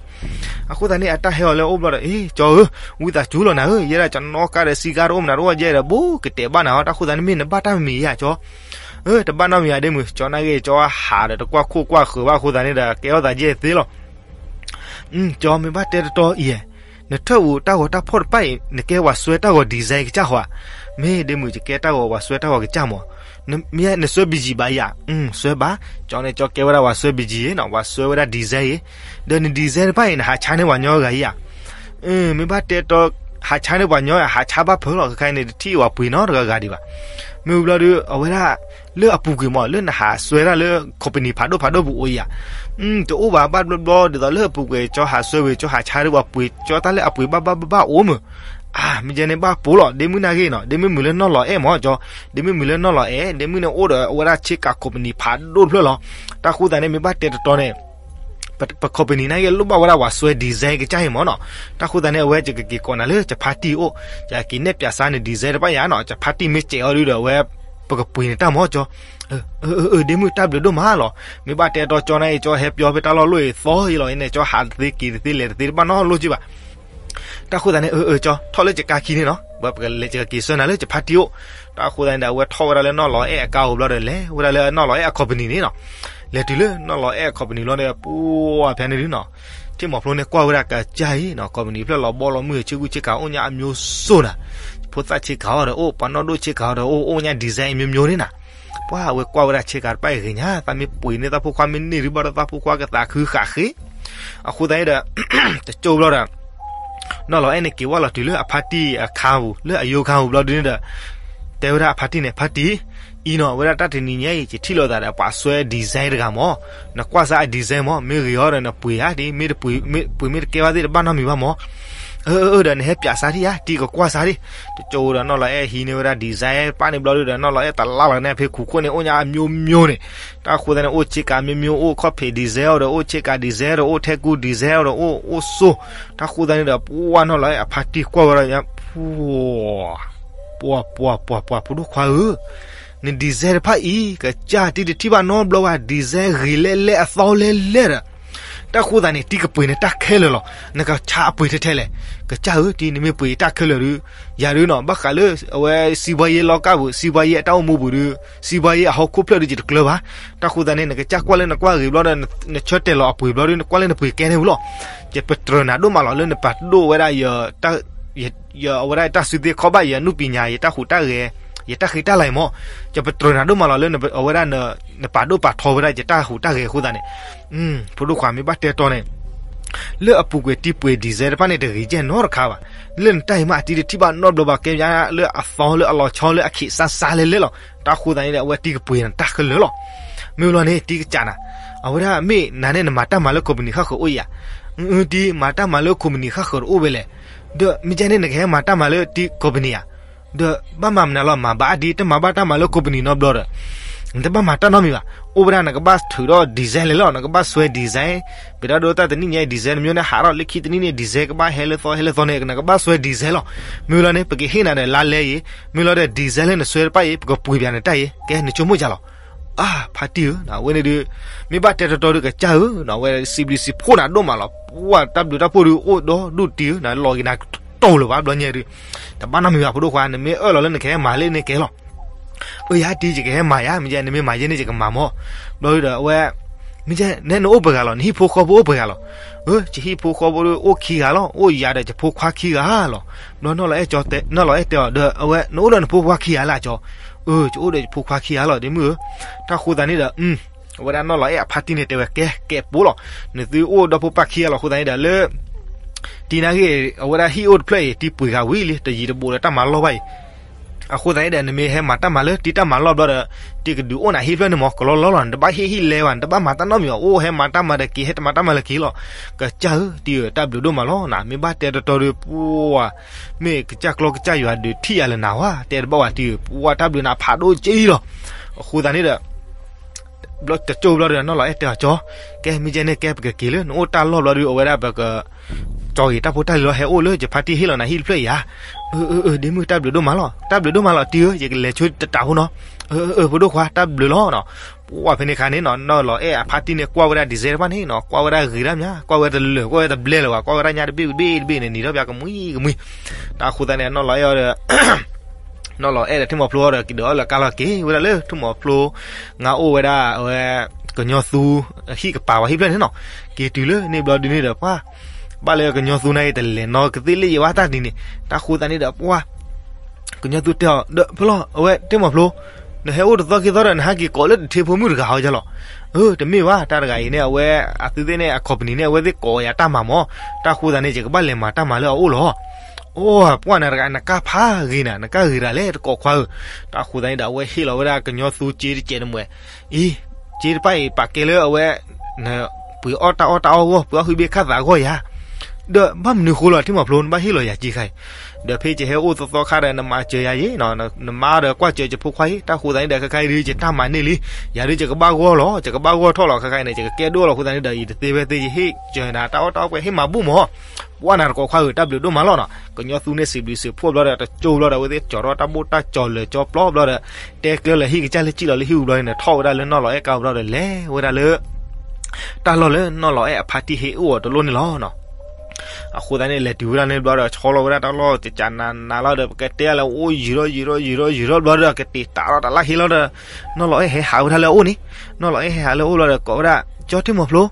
အဃိသတးန့ၣ် အတၢ်ဟဲအီၤလၢအအိၣ်ဘျီဒီး အ့ ကၠီဧၢ, ဝံသးစူၤလီၤနၤဧၢ, ယဲဒၣ်ကၠီနီၣ်ကါဒီးစံကါတအိၣ်မနုၤတအိၣ်ယဲဒီး ဘူးကတဲာ်ဘၣ်နၤအီၤ တၢ်ဃိသတးန့ၣ် မ့ၢ်နဘၣ်တၢ်မမံၤယၤကၠီ. တဘၣ်နီတမံၤယၤဒ့မုၣ်, ကၠီနာ်က့ ကၠီဟးဒီးတကွၢ်ခိၣ်ကွၢ်ဃၢၤဘၣ်အဃိသတးန့ၣ်ဒီး ကဲထီၣ်သးယဲၢ်သ့လီၤ. ကၠီမ့ၢ်ဘၣ်တဲတတီအံၤ, နထၢၣ်ပူၤတၢ်ဂီၤတၢ်ဖီၣ်တဖၣ်အံၤ နကဲဝဲစွဲတၢ်ဂီၤ design ကစၢ်ဃီဧါ. မ့ၢ်ဒ့မုၣ် ယကဲတၢ်ဂီၤ ဝဲစွဲတၢ်ဂီၤကစၢ်မး. မ့ၢ်နစွဲ ဘံယံၤ ဘၣ်ယၤ. စွဲဘၣ်. ကၠီန့ၣ်ကၠီကဲဝဲဒၣ်ဝဲစွဲ ဘံယံၤ နီၤ, ဝဲစွဲဝဲဒၣ် design အံၤ, ဒီးန design တဖၣ်အံၤ နဟးဆါန့ၢ်ပှၤညီဂၤအံၤဧါ. မ့ၢ်ဘၣ်တဲတီ ဟးဆါန့ၢ်ပှၤညီဧါ, ဟးဆါဘၣ်ဖုးလီၤ, ခဲခါအံၤန့ၣ် တထံၣ်ဝဲပှ့ၤနီတဂၤဂၤဒံးဘၣ်. မ့ၢ်ဝံၤဘျီဒီး အဝဲဒၣ် လၢအပူၤကွံာ်မး လၢနဟးစွဲဒၣ်လၢ company ဖးဒိၣ်ဖးဒိၣ်ပူၤအိၣ်ဧါ. တအိၣ်ဘၣ် ဘၣ်တဘျီဘျီ ဒ်သိးလၢအပူၤကွံာ် ကၠီဟးစွဲဝံၤ ကၠီဟးဆါဒၣ်ပှၤပှ့ၤ ကၠီတၢ်လၢအပှ့ၤဘၣ်ဘၣ်ဘၣ်ဘၣ်အိၣ်မး. အါ မ့ၢ်ကဲန့ၣ်ဘၣ်ပိာ်လီၤ, ဒ့မုၣ်နာ်က့နီၤ, ဒ့မုၣ်မုၢ်လၢနီၢ်လီၤအဲၣ်မးကၠီ, ဒ့မုၣ်မုၢ်လၢနီၢ်လီၤအဲၣ်, ဒ့မုၣ်န့ၣ်အိၣ်ဒီးအဝဲဒၣ်ဆ့ကၤ company ဖးဒိၣ်တဖျၢၣ်လီၤ. တၢ်ဃိသတးန့ၣ် မ့ၢ်ဘၣ်တဲတတီန့ၣ် ပ company နာ်က့လိၣ်ဘၣ်ဝဲဒၣ်ဝဲစွဲ design ကစၢ်အံၤမးနီၤ. တၢ်ဃိသတးန့ၣ် အဝဲယကက့ၤကိးနၤလၢယဖါတံၢ်အိၣ်, ယကက့ၤနဲၣ်ပၠးစါန design တဖၣ်ယၤနီၤ, ယဖါတံၢ်မ့ၢ်စဲးအီၤဒုဒီး အဝဲ ပကပှ့ၤန့ၢ်တၢ်မးကၠီ. အၢ အၢ ဒ့မုၣ် တၢ်ဘျုးဒိၣ်မးလီၤ. မ့ၢ်ဘၣ်တဲတီကၠီနာ်က့ ကၠီဟဲပၠီဖဲတၢ်လီၢ်လိၣ်အံၤသီအံၤလီၤအံၤန့ၣ် ကၠီဟးတသ့က့ၤတသ့ လဲၤတသ့ တဘၣ်နီတလိၣ်က့ဘၣ်. တၢ်ဃိသတးန့ၣ် အၢ အၢ ကၠီ ထီၣ်လၢယကါခံန့ၣ်နီၤ, ပကလဲၤ ယကက့ၤဆှၢနၤလၢယဖါတံၢ်အိၣ်. တၢ်ဃိသတးန့ၣ်ဒီး အဝဲထီၣ်ဝဲဒၣ်လၢနီၢ်လီၤအဲၣ်အကါအိၣ်ဘျီဒီး လဲၤဝဲဒၣ်လၢနီၢ်လီၤအဲၣ်အ company န့ၣ်နီၤ. လဲၤတုၤလၢနီၢ်လီၤအဲၣ်အ company လီၤန့ၣ် ပှၤဖဲန့ၣ်ဒုနီၤ, ထံၣ်မီၤဖျိန့ၣ်ကွၢ်ဝဲဒၣ်ကစၢ်အံၤနီၤ, company ဖျၢၣ်လီၤဘီလီၤမုၢ် ဆ့ကူဆ့ကၤအိၣ်ညါအမျိုးစုနီၤ. ဖိသၣ်ဆ့ကၤအီၤဒီးအိၣ်, ပှၤနီၢ်ဒိၣ်ဆ့ကၤအီၤဒီးအိၣ်, အိၣ်ညါ design အမျိုးမျိုးန့ၣ်နီၤ. ပှၤအဝဲကွၢ်ဝဲဒၣ်ဆ့ကၤတဖၣ်အံၤဂ့ၤညါ, သးမ့ၢ်ပှ့ၤန့ၢ်သးဖိခွါ မ့ၢ်န့ၢ်ဒုးဘၣ်ဒီး သးဖိခွါကသးခုဃာ်ဃ့. အဃိသတးန့ၣ်ဒီး တကၠိဘျီဒီး နီၢ်လီၤအဲၣ်န့ၣ်က့ၤဝဲလီၤတုၤလၢအဖါတံၢ်အခါပူၤ, လၢအယိၤခါပူၤဘျီဒုန့ၣ်ဒီး တဲဝဲဒၣ်အဖါတံၢ်န့ၣ်, ဖါတံၢ်, အံၤနီၤ, အဝဲဒၣ်တၢ်တနံၤညါအံၤ ယထံၣ်လိာ်သးဒီးပှၤစွဲ design တဂၤမး, နကွၢ်စါအ design မး, မ့ၢ်ဂ့ၤအီၤဒီးနပှ့ၤဧါ, ဒ်မ့ၢ်တပှ့ၤ, မ့ၢ်ပှ့ၤမ့ၢ်တကဲဘၣ်သ့ၣ် တဘၣ်နီတမံၤဘၣ်မး. အၢ အၢ ဒီးနဟဲပၠးစါဒံးဧါ, တံၢ်ကကွၢ်စါဒံး. တကၠိဒီးနီၢ်လီၤအဲၣ်ဟံးန့ၢ်ဝဲဒၣ် design ပၣ်န့ၣ်ဘျီဒုဒီး နီၢ်လီၤအဲၣ်တလါလီၤန့ၣ် ဖဲခူၣ်ခိၣ်န့ၣ် အိၣ်ညါအမျိုးမျိုးန့ၣ်. တၢ်ဃိသတးန့ၣ် အိၣ်ဆ့ကၤ မျိုးမျိုး, အိၣ်ခီၣ်ဖံး design အီၤဒီး အိၣ်ဆ့ကၤ design အီၤဒီး အိၣ်ထဲကူ design အီၤဒီး အိၣ်, အိၣ်စိ. တၢ်ဃိသတးန့ၣ်ဒီး ပှၤနီၢ်လီၤအဲၣ်အဖါတံၢ်ကွၢ်ဝဲဒၣ်ညါ, ပှၤ, ပှၤ, ပှၤ, ပှၤ, ပှၤဖိဒိၣ်ခွါဧၢ, န design တဖၣ်အံၤ ကစၢ်တံၢ်တထံၣ်ဘၣ်နီတဘျီဘၣ်, design ဂ့ၤလဲၣ်လဲၣ် အသီလဲၣ်လဲၣ်ဒီး တၢ်ဃိသတးန့ၣ် တံၢ်ကပှ့ၤနတၢ်ခဲလၢာ်လီၤ. နကဆါအပှ့ၤထဲထဲလဲၣ်. ကစၢ်ဧၢ, တံၢ်နမ့ၢ်ပှ့ၤတၢ်ခဲလၢာ်ဒီး ယၤဒုနီၤ ဘၣ်ဃးလၢ အဝဲ စံးဘှါယဲလီၤကၢ်ပူၤ, စံးဘှါယဲအတၢ်အိၣ်မူပူၤဒီး စံးဘှါယဲအဟီၣ်ခိၣ်ဖျၢၣ်ဒီး ယတကျၢၤဘၣ်. တၢ်ဃိသတးန့ၣ် နကစၢ်ကွၢ်လၢနကွၢ်ဂ့ၤဘျီဒီး နဆၢတဲာ်လီၤအပှ့ၤဘျီဒီး နကွၢ်လၢနပှ့ၤကဲန့ၣ်ဝံၤလီၤ. ယပတြၢၤနၤဒိၣ်မးလီၤ လၢနပာ်ဒိၣ်ဝဲဒၣ် ယ အဝဲဒၣ်တၢ်စုသ့ခီဘၣ် ယအနုပညာ ယတၢ်ဟူးတၢ်ဂဲၤ ယတၢ်ဃ့တၢ်လၤအံၤမး. ယပတြၢၤနၤဒိၣ်မးလီၤ လၢအဝဲဒၣ် နပာ်ဒိၣ်ပာ်ထီဝဲဒၣ်ယတၢ်ဟူးတၢ်ဂဲၤအဃိသတးန့ၣ် ဖိဒိၣ်ခွါမ့ၢ်ဘၣ်တဲတီန့ၣ် လၢအပူၤကွံာ်တံၢ်ပှ့ၤ design တဖၣ်န့ၣ် တဂ့ၤကဲနီတခါဘၣ်. လၢနတၢ်အံၤမး အတံၢ်တထံၣ်ဘၣ်နီတဘျီဘၣ် ကဲမးလၢအသီလၢအလီၤဆီ လၢအခ့းစါစါလဲၣ်လဲၣ်လီၤ. တၢ်ဃိသတးန့ၣ်ဒီး အဝဲတံၢ်ကပှ့ၤနၤတၢ်ခဲလၢာ်လီၤ. မ့ၢ်ဝံၤလီၤန့ၣ် တံၢ်ကစၢ်နၤ အဝဲဒၣ်မ့ၢ်နၤန့ၣ် နမၤတၢ်မၤလၢ company ဃၣ်ဃၢၤအိၣ်ဧါ. တံၢ်မၤတၢ်မၤလၢ company ဃၣ်ဃၢၤတအိၣ်ဝဲလဲၣ်. ဒီးမ့ၢ်ကဲန့ၣ် နကဟဲမၤတၢ်မၤလၢတံၢ် company ဧါ. ဒီးဘၣ်မၤမနုၤလီၤ မၤဘၣ်အါဒံ တမၤဘၣ်တၢ်မၤလၢ company နီတဘျီဒီး နတဘၣ်မၤတၢ်နီတမံၤဘၣ်. အိၣ်ဝဲဒၣ်နကဘၣ်ထုးဒီး design လဲၣ်လီၤ နကဘၣ်စွဲ design ပဒၣ်ဒိတၢ်တနံၣ်ညါအံၤ design တမျိုးန့ၣ် ဟးထီၣ်လၢခံတနံၣ်န့ၣ် design ကဘၣ်ဟဲလၢသီဟဲလၢသီန့ၣ် နကဘၣ်စွဲ design လီၤ. မ့ၢ်လီၤန့ၣ် ပကဟ့ၣ်နၤဒီးလါလဲအံၤ မ့ၢ်လီၤဒီး design လၢနစွဲတဖၣ်အံၤ ပကပှ့ၤပၠးနတၢ်အံၤ ကဲနဆိကမိၣ်ယါလီၤ. အါ ဖါတံၢ်ဧၢ အဝဲန့ၣ်ဒုး မ့ၢ်ဘၣ်တဲတီတီဒုးကစၢ်ဧၢ အဝဲစံးဘျုးစံးဖှိၣ်နၤဒိၣ်မးလီၤ. ပှၤတၢ်ဘျုးတၢ်ဖှိၣ်ဒုးအိၣ်ဒီဒူၣ်တံၢ်ဧၢ နလီၤက့ၤနၤတတီၢ်လၢၤဘၣ်ဘျီညါဒုး တဘၣ်နီတမံၤဘၣ် ဖိဒိၣ်ခွါ နမ့ၢ်အၢၣ်လီၤလၢနကဟဲမၤလၢန့ၣ်ကဲလီၤ. အၢ ယၤတံၢ် ယကဟဲမၤယၤ မ့ၢ်ယဲန့ၣ်မ့ၢ်မၤယဲန့ၣ် ယကမၤမး. ဘျီဒုးဒီးအဝဲ မ့ၢ်ယဲန့ၣ် နအိၣ်ပှဲၤဂၤလီၤ နဟံၣ်ဖိဃီဖိအိၣ်ပှဲၤဂၤလီၤ. အၢ ယဟံၣ်ဖိဃီဖိဒုးအိၣ်ခံဂၤလီၤ အိၣ်ယၤဒီးယဖိခွါခံဂၤလီၤ. ဘျီနီၢ်လီၤအဲၣ်တဲအီၤဒီး အဝဲ နအိၣ်ဒီးနဖိခွါခံဂၤလၢကၠီ. အၢ ယအိၣ်ဒီးယဖိခွါခံဂၤလီၤ ဒ့မုၣ်ဧၢ. တၢ်ဃိသတးန့ၣ်ဒီး အဝဲဒၣ်နီၢ်လီၤအဲၣ်အဖါတံၢ်န့ၣ်တဲဝဲ ကဲ ကဲပိာ်လီၤ. နသုအိၣ်ဒီဖိပၢ်ခံဂၤလီၤ အဃိသတးန့ၣ်ဒီးလၢ တံၢ်နာ်ဂ့ၢ် အဝဲဒၣ်ဟံၣ်အိၣ်တဖျၢၣ်အံၤ တံၢ်ပှ့ၤဂၤဝံၤလံ တယံၤတဘူးဒီးတၢ်မၤလီၢ်ဘၣ်အံၤ အဃိသတးန့ၣ်ဒီး နမ့ၢ်ဟဲမၤတၢ်မၤလၢတံၢ်တၢ်မၤလီၢ်ဘျီဒီး တံၢ်ကဒုးအိၣ်နၤဟံၣ်ဖျၢၣ်န့ၣ်မး ကလီလီလီၤ နတဘၣ်ဟ့ၣ်ဟံၣ်လဲဘၣ် နတဘၣ်မၤတၢ်နီတမံၤ အိၣ်ဟဲမၤတၢ်မၤဒီးက့ၤ ဟဲတမၤတၢ်မၤလၢက့ၤလီၤ. ကစၢ်ဧၢ တံၢ်ဧၢ တၢ်ဘျုးဒိၣ်မးလီၤ နမ့ၢ်ဘၣ်တဲတီတီဒီး ပှၤ မ့ၢ်ကစၢ်ကျီကစၢ်ယွၤဒုးထံၣ်ယၤလၢနၤဝဲ တဲတဘၣ်ဝဲတံၢ်ဧၢ ပှၤတၢ်ဘျုးနၤဖးဒိၣ်က့လီၤ. အဃိသတးန့ၣ်ဒီး တကၠိဘျီဒီး နီၢ်လီၤအဲၣ်တဲအီၤကၠီ, ကဲမ့ၢ်ယဲန့ၣ် ကဲပကက့ၤလၢ နအိၣ်တၢ်လီၢ်ဘျီဒီး အဝဲဒၣ်ပက ကၠီဂ့ၤတၢ်ဖိတၢ်လံၤလီၤ ဟဲအိၣ်လၢယဖါတံၢ်ဟ့ၣ်လီၤနၤဟံၣ်တဖျၢၣ်အံၤဧါ. အၢ အၢ အၢ ဒ့မုၣ် တၢ်ဘျုးဒိၣ်မးလီၤ တၢ်ဘျုးဒိၣ်မးလီၤ တံၢ်ဧၢ ယကလဲၤဆိတတးဖိနီၤ. အၢ အၢ အၢ ဖိဒိၣ်ခွါ တၢ်ဘျုးလီၤနီၤ. ပှၢ်ဖဲန့ၣ်ခါန့ၣ်နီၤ နီၢ်လီၤအဲၣ်အဖါတံၢ်န့ၣ် ကွၢ်ဝဲဒၣ် design တဖၣ်န့ၣ်နီၤ ကွၢ်ဝဲဒၣ်ဂ့ၤဒၣ်မး ကွၢ်ဝဲတလၢာ် ကွၢ်ဝဲတဘျဲလၢၤဘၣ် ကွၢ်ဝဲဒၣ်ညါတဘ့ၣ်တဘ့ၣ်တဘ့ၣ်န့ၣ် နံၤထီၣ်ပၠးကမှံကမှံ. တၢ်ဃိသတးန့ၣ် နီၢ်လီၤအဲၣ်အီၤဒီး နီၢ်လီၤအဲၣ်ဒီးထံၣ်မီၤဖျိအီၤဒီး က့ၤဒီးအီၣ်လၢကါလီၤက့ၤဝဲဒၣ်လၢ ထံၣ်မီၤဖျိ ငါအိၣ်ဝဲဒၣ်အဝဲ ကညီသူ ဟံၣ်ကပၤဝဲဟံၣ်ဖျၢၣ်န့ၣ်နီၤ. က့ၤတုၤလၢန့ၣ်ဘျီဒုန့ၣ်ဒီး ပှၢ် ဘၣ်လၢကညီသူန့ၣ် တလဲၤနီကသ့ၣ်လၢယဝဲတၢ်ဒ်န့ၣ် တၢ်ဃိသတးန့ၣ်ဒီး ပှၢ် ကညီသူတဲအီၤဒီး ဖဲလီၤ အဝဲထံၣ်မီၤဖျိ နဟဲအိၣ်တသီခံသီဒီး နဟဲက့ၤကိးလၢတထ့ဖိမုၣ်တဂၤဟီယလီၤ. အၢ တမ့ၢ်ဘၣ် တၢ်တဂၤအံၤန့ၣ် အဝဲအသုသ့ၣ်န့ၣ် အ company န့ၣ် အဝဲသ့ၣ်ကိးယၤတၢ်မၤမၢ်. တၢ်ဃိသတးန့ၣ် ယကဘၣ်လဲၤမၤတၢ်မၤလၢအအိၣ်လီၤ. အိၣ် ပှၢ်နၤတဂၤ နကၢ်ဖးဂ့ၤနၤ နကၢ်ဂ့ၤတၢ်လဲၣ် တကိးခွါဧၢ. တၢ်ဃိသတးန့ၣ်ဒီး အဝဲဟ့ၣ်လီၤဝဲဒၣ်ကညီသူစ့တစဲးတမှဲၤ အံၤ စ့တဖၣ်အံၤ ပာ်ကဲလၢအဝဲ ပှ့ၤအီၣ်တၢ်အီၣ်တၢ်အီၣ်အဂီၢ် ပှ့ၤအီၣ်ဟုဘ့ခၣ်သးအဂီၢ်ယၤ ဒီးဘၣ်မနုၤဃိလီၤ ထံၣ်မီၤဖျိ နဘၣ်ဟ့ၣ်လီၤယၤစ့ခါအံၤ. ဒီးဖဲယဟဲအိၣ်သီသီခါဒီး နမၤစၢၤယၤယ့ၣ် နမါဒီးကွၢ်စၢၤယဖိခွါအံၤ တၢ်ဃိသတးန့ၣ်ဒီး ခဲခါအံၤဒုး ယတၢ်မၤန့ၢ်လံ. ယၤဒုးယကဘၣ်ဂီၢ်လီၤ ယကဘၣ်ဂီၢ်ထီၣ်လီၤ ခဲခါအံၤန့ၣ် ယကကဲဒိၣ်လီၤ အဃိသတးန့ၣ်ဒီး ယတသ့ဝဲသ့ ယဟ့ၣ်စၢၤနၤတၢ်အီၣ်တၢ်အီၣ်ပှဲၤဟ့ၣ်မၤဘူၣ်မၢ်. ပှၢ်နၤတကိးခွါဧၢ တၢ်ဘျုးဒိၣ်မးလီၤနီၤ. ကညီသူန့ၣ်စံးဘျုးစံးဖှိၣ်ဘျီဒီး တကၠိဘျီဒီး အဝဲသ့ၣ်ကၠီၤထီၣ်တၢ်ဘိၣ်တၢ်ကၠီၤလၢာ်ကၠီပျီဘျီဒီး တဲကျၢၤလၢဟံၣ်ကစၢ်လၢစံၣ်လီၤလၢဟံၣ်ပူၤဘျီန့ၣ် ထီၣ်ဝဲဒၣ်လၢနီၢ်လီၤအဲၣ်ကါဘျီဒီး လဲၤဝဲဒၣ်လၢ တၢ်လီၢ်လၢနီၢ်လီၤအဲၣ်အဖါတံၢ်ဟ့ၣ်အိၣ်အီၤတလိၣ်န့ၣ်လီၤနီၤ. အဃိသတးန့ၣ် လဲၤတုၤဝဲဒၣ်န့ၣ်ဘျီဒီး ဆီလီၤဝဲဒၣ်တၢ်လီၢ်ကကးနးနးလီၤဒီး ပကတဲလၢအိၣ်ယံာ်ထီၣ်ယံာ်ထီၣ်ယံာ်ထီၣ်ယံာ်ထီၣ်ဘျီဒီး ကတ့ၢ်တၢ်လီၤတၢ်လၢဟ့လီၤဒီး နီၢ်လီၤအဲၣ်ဟဲဟးဝဲဒၣ်လၢအအိၣ်န့ၣ် နီၢ်လီၤအဲၣ်ဟဲဟးလၢအအိၣ်ဘျီဒီး ကိးဝဲဒၣ် ကၠီထံၣ်မီၤဖျိ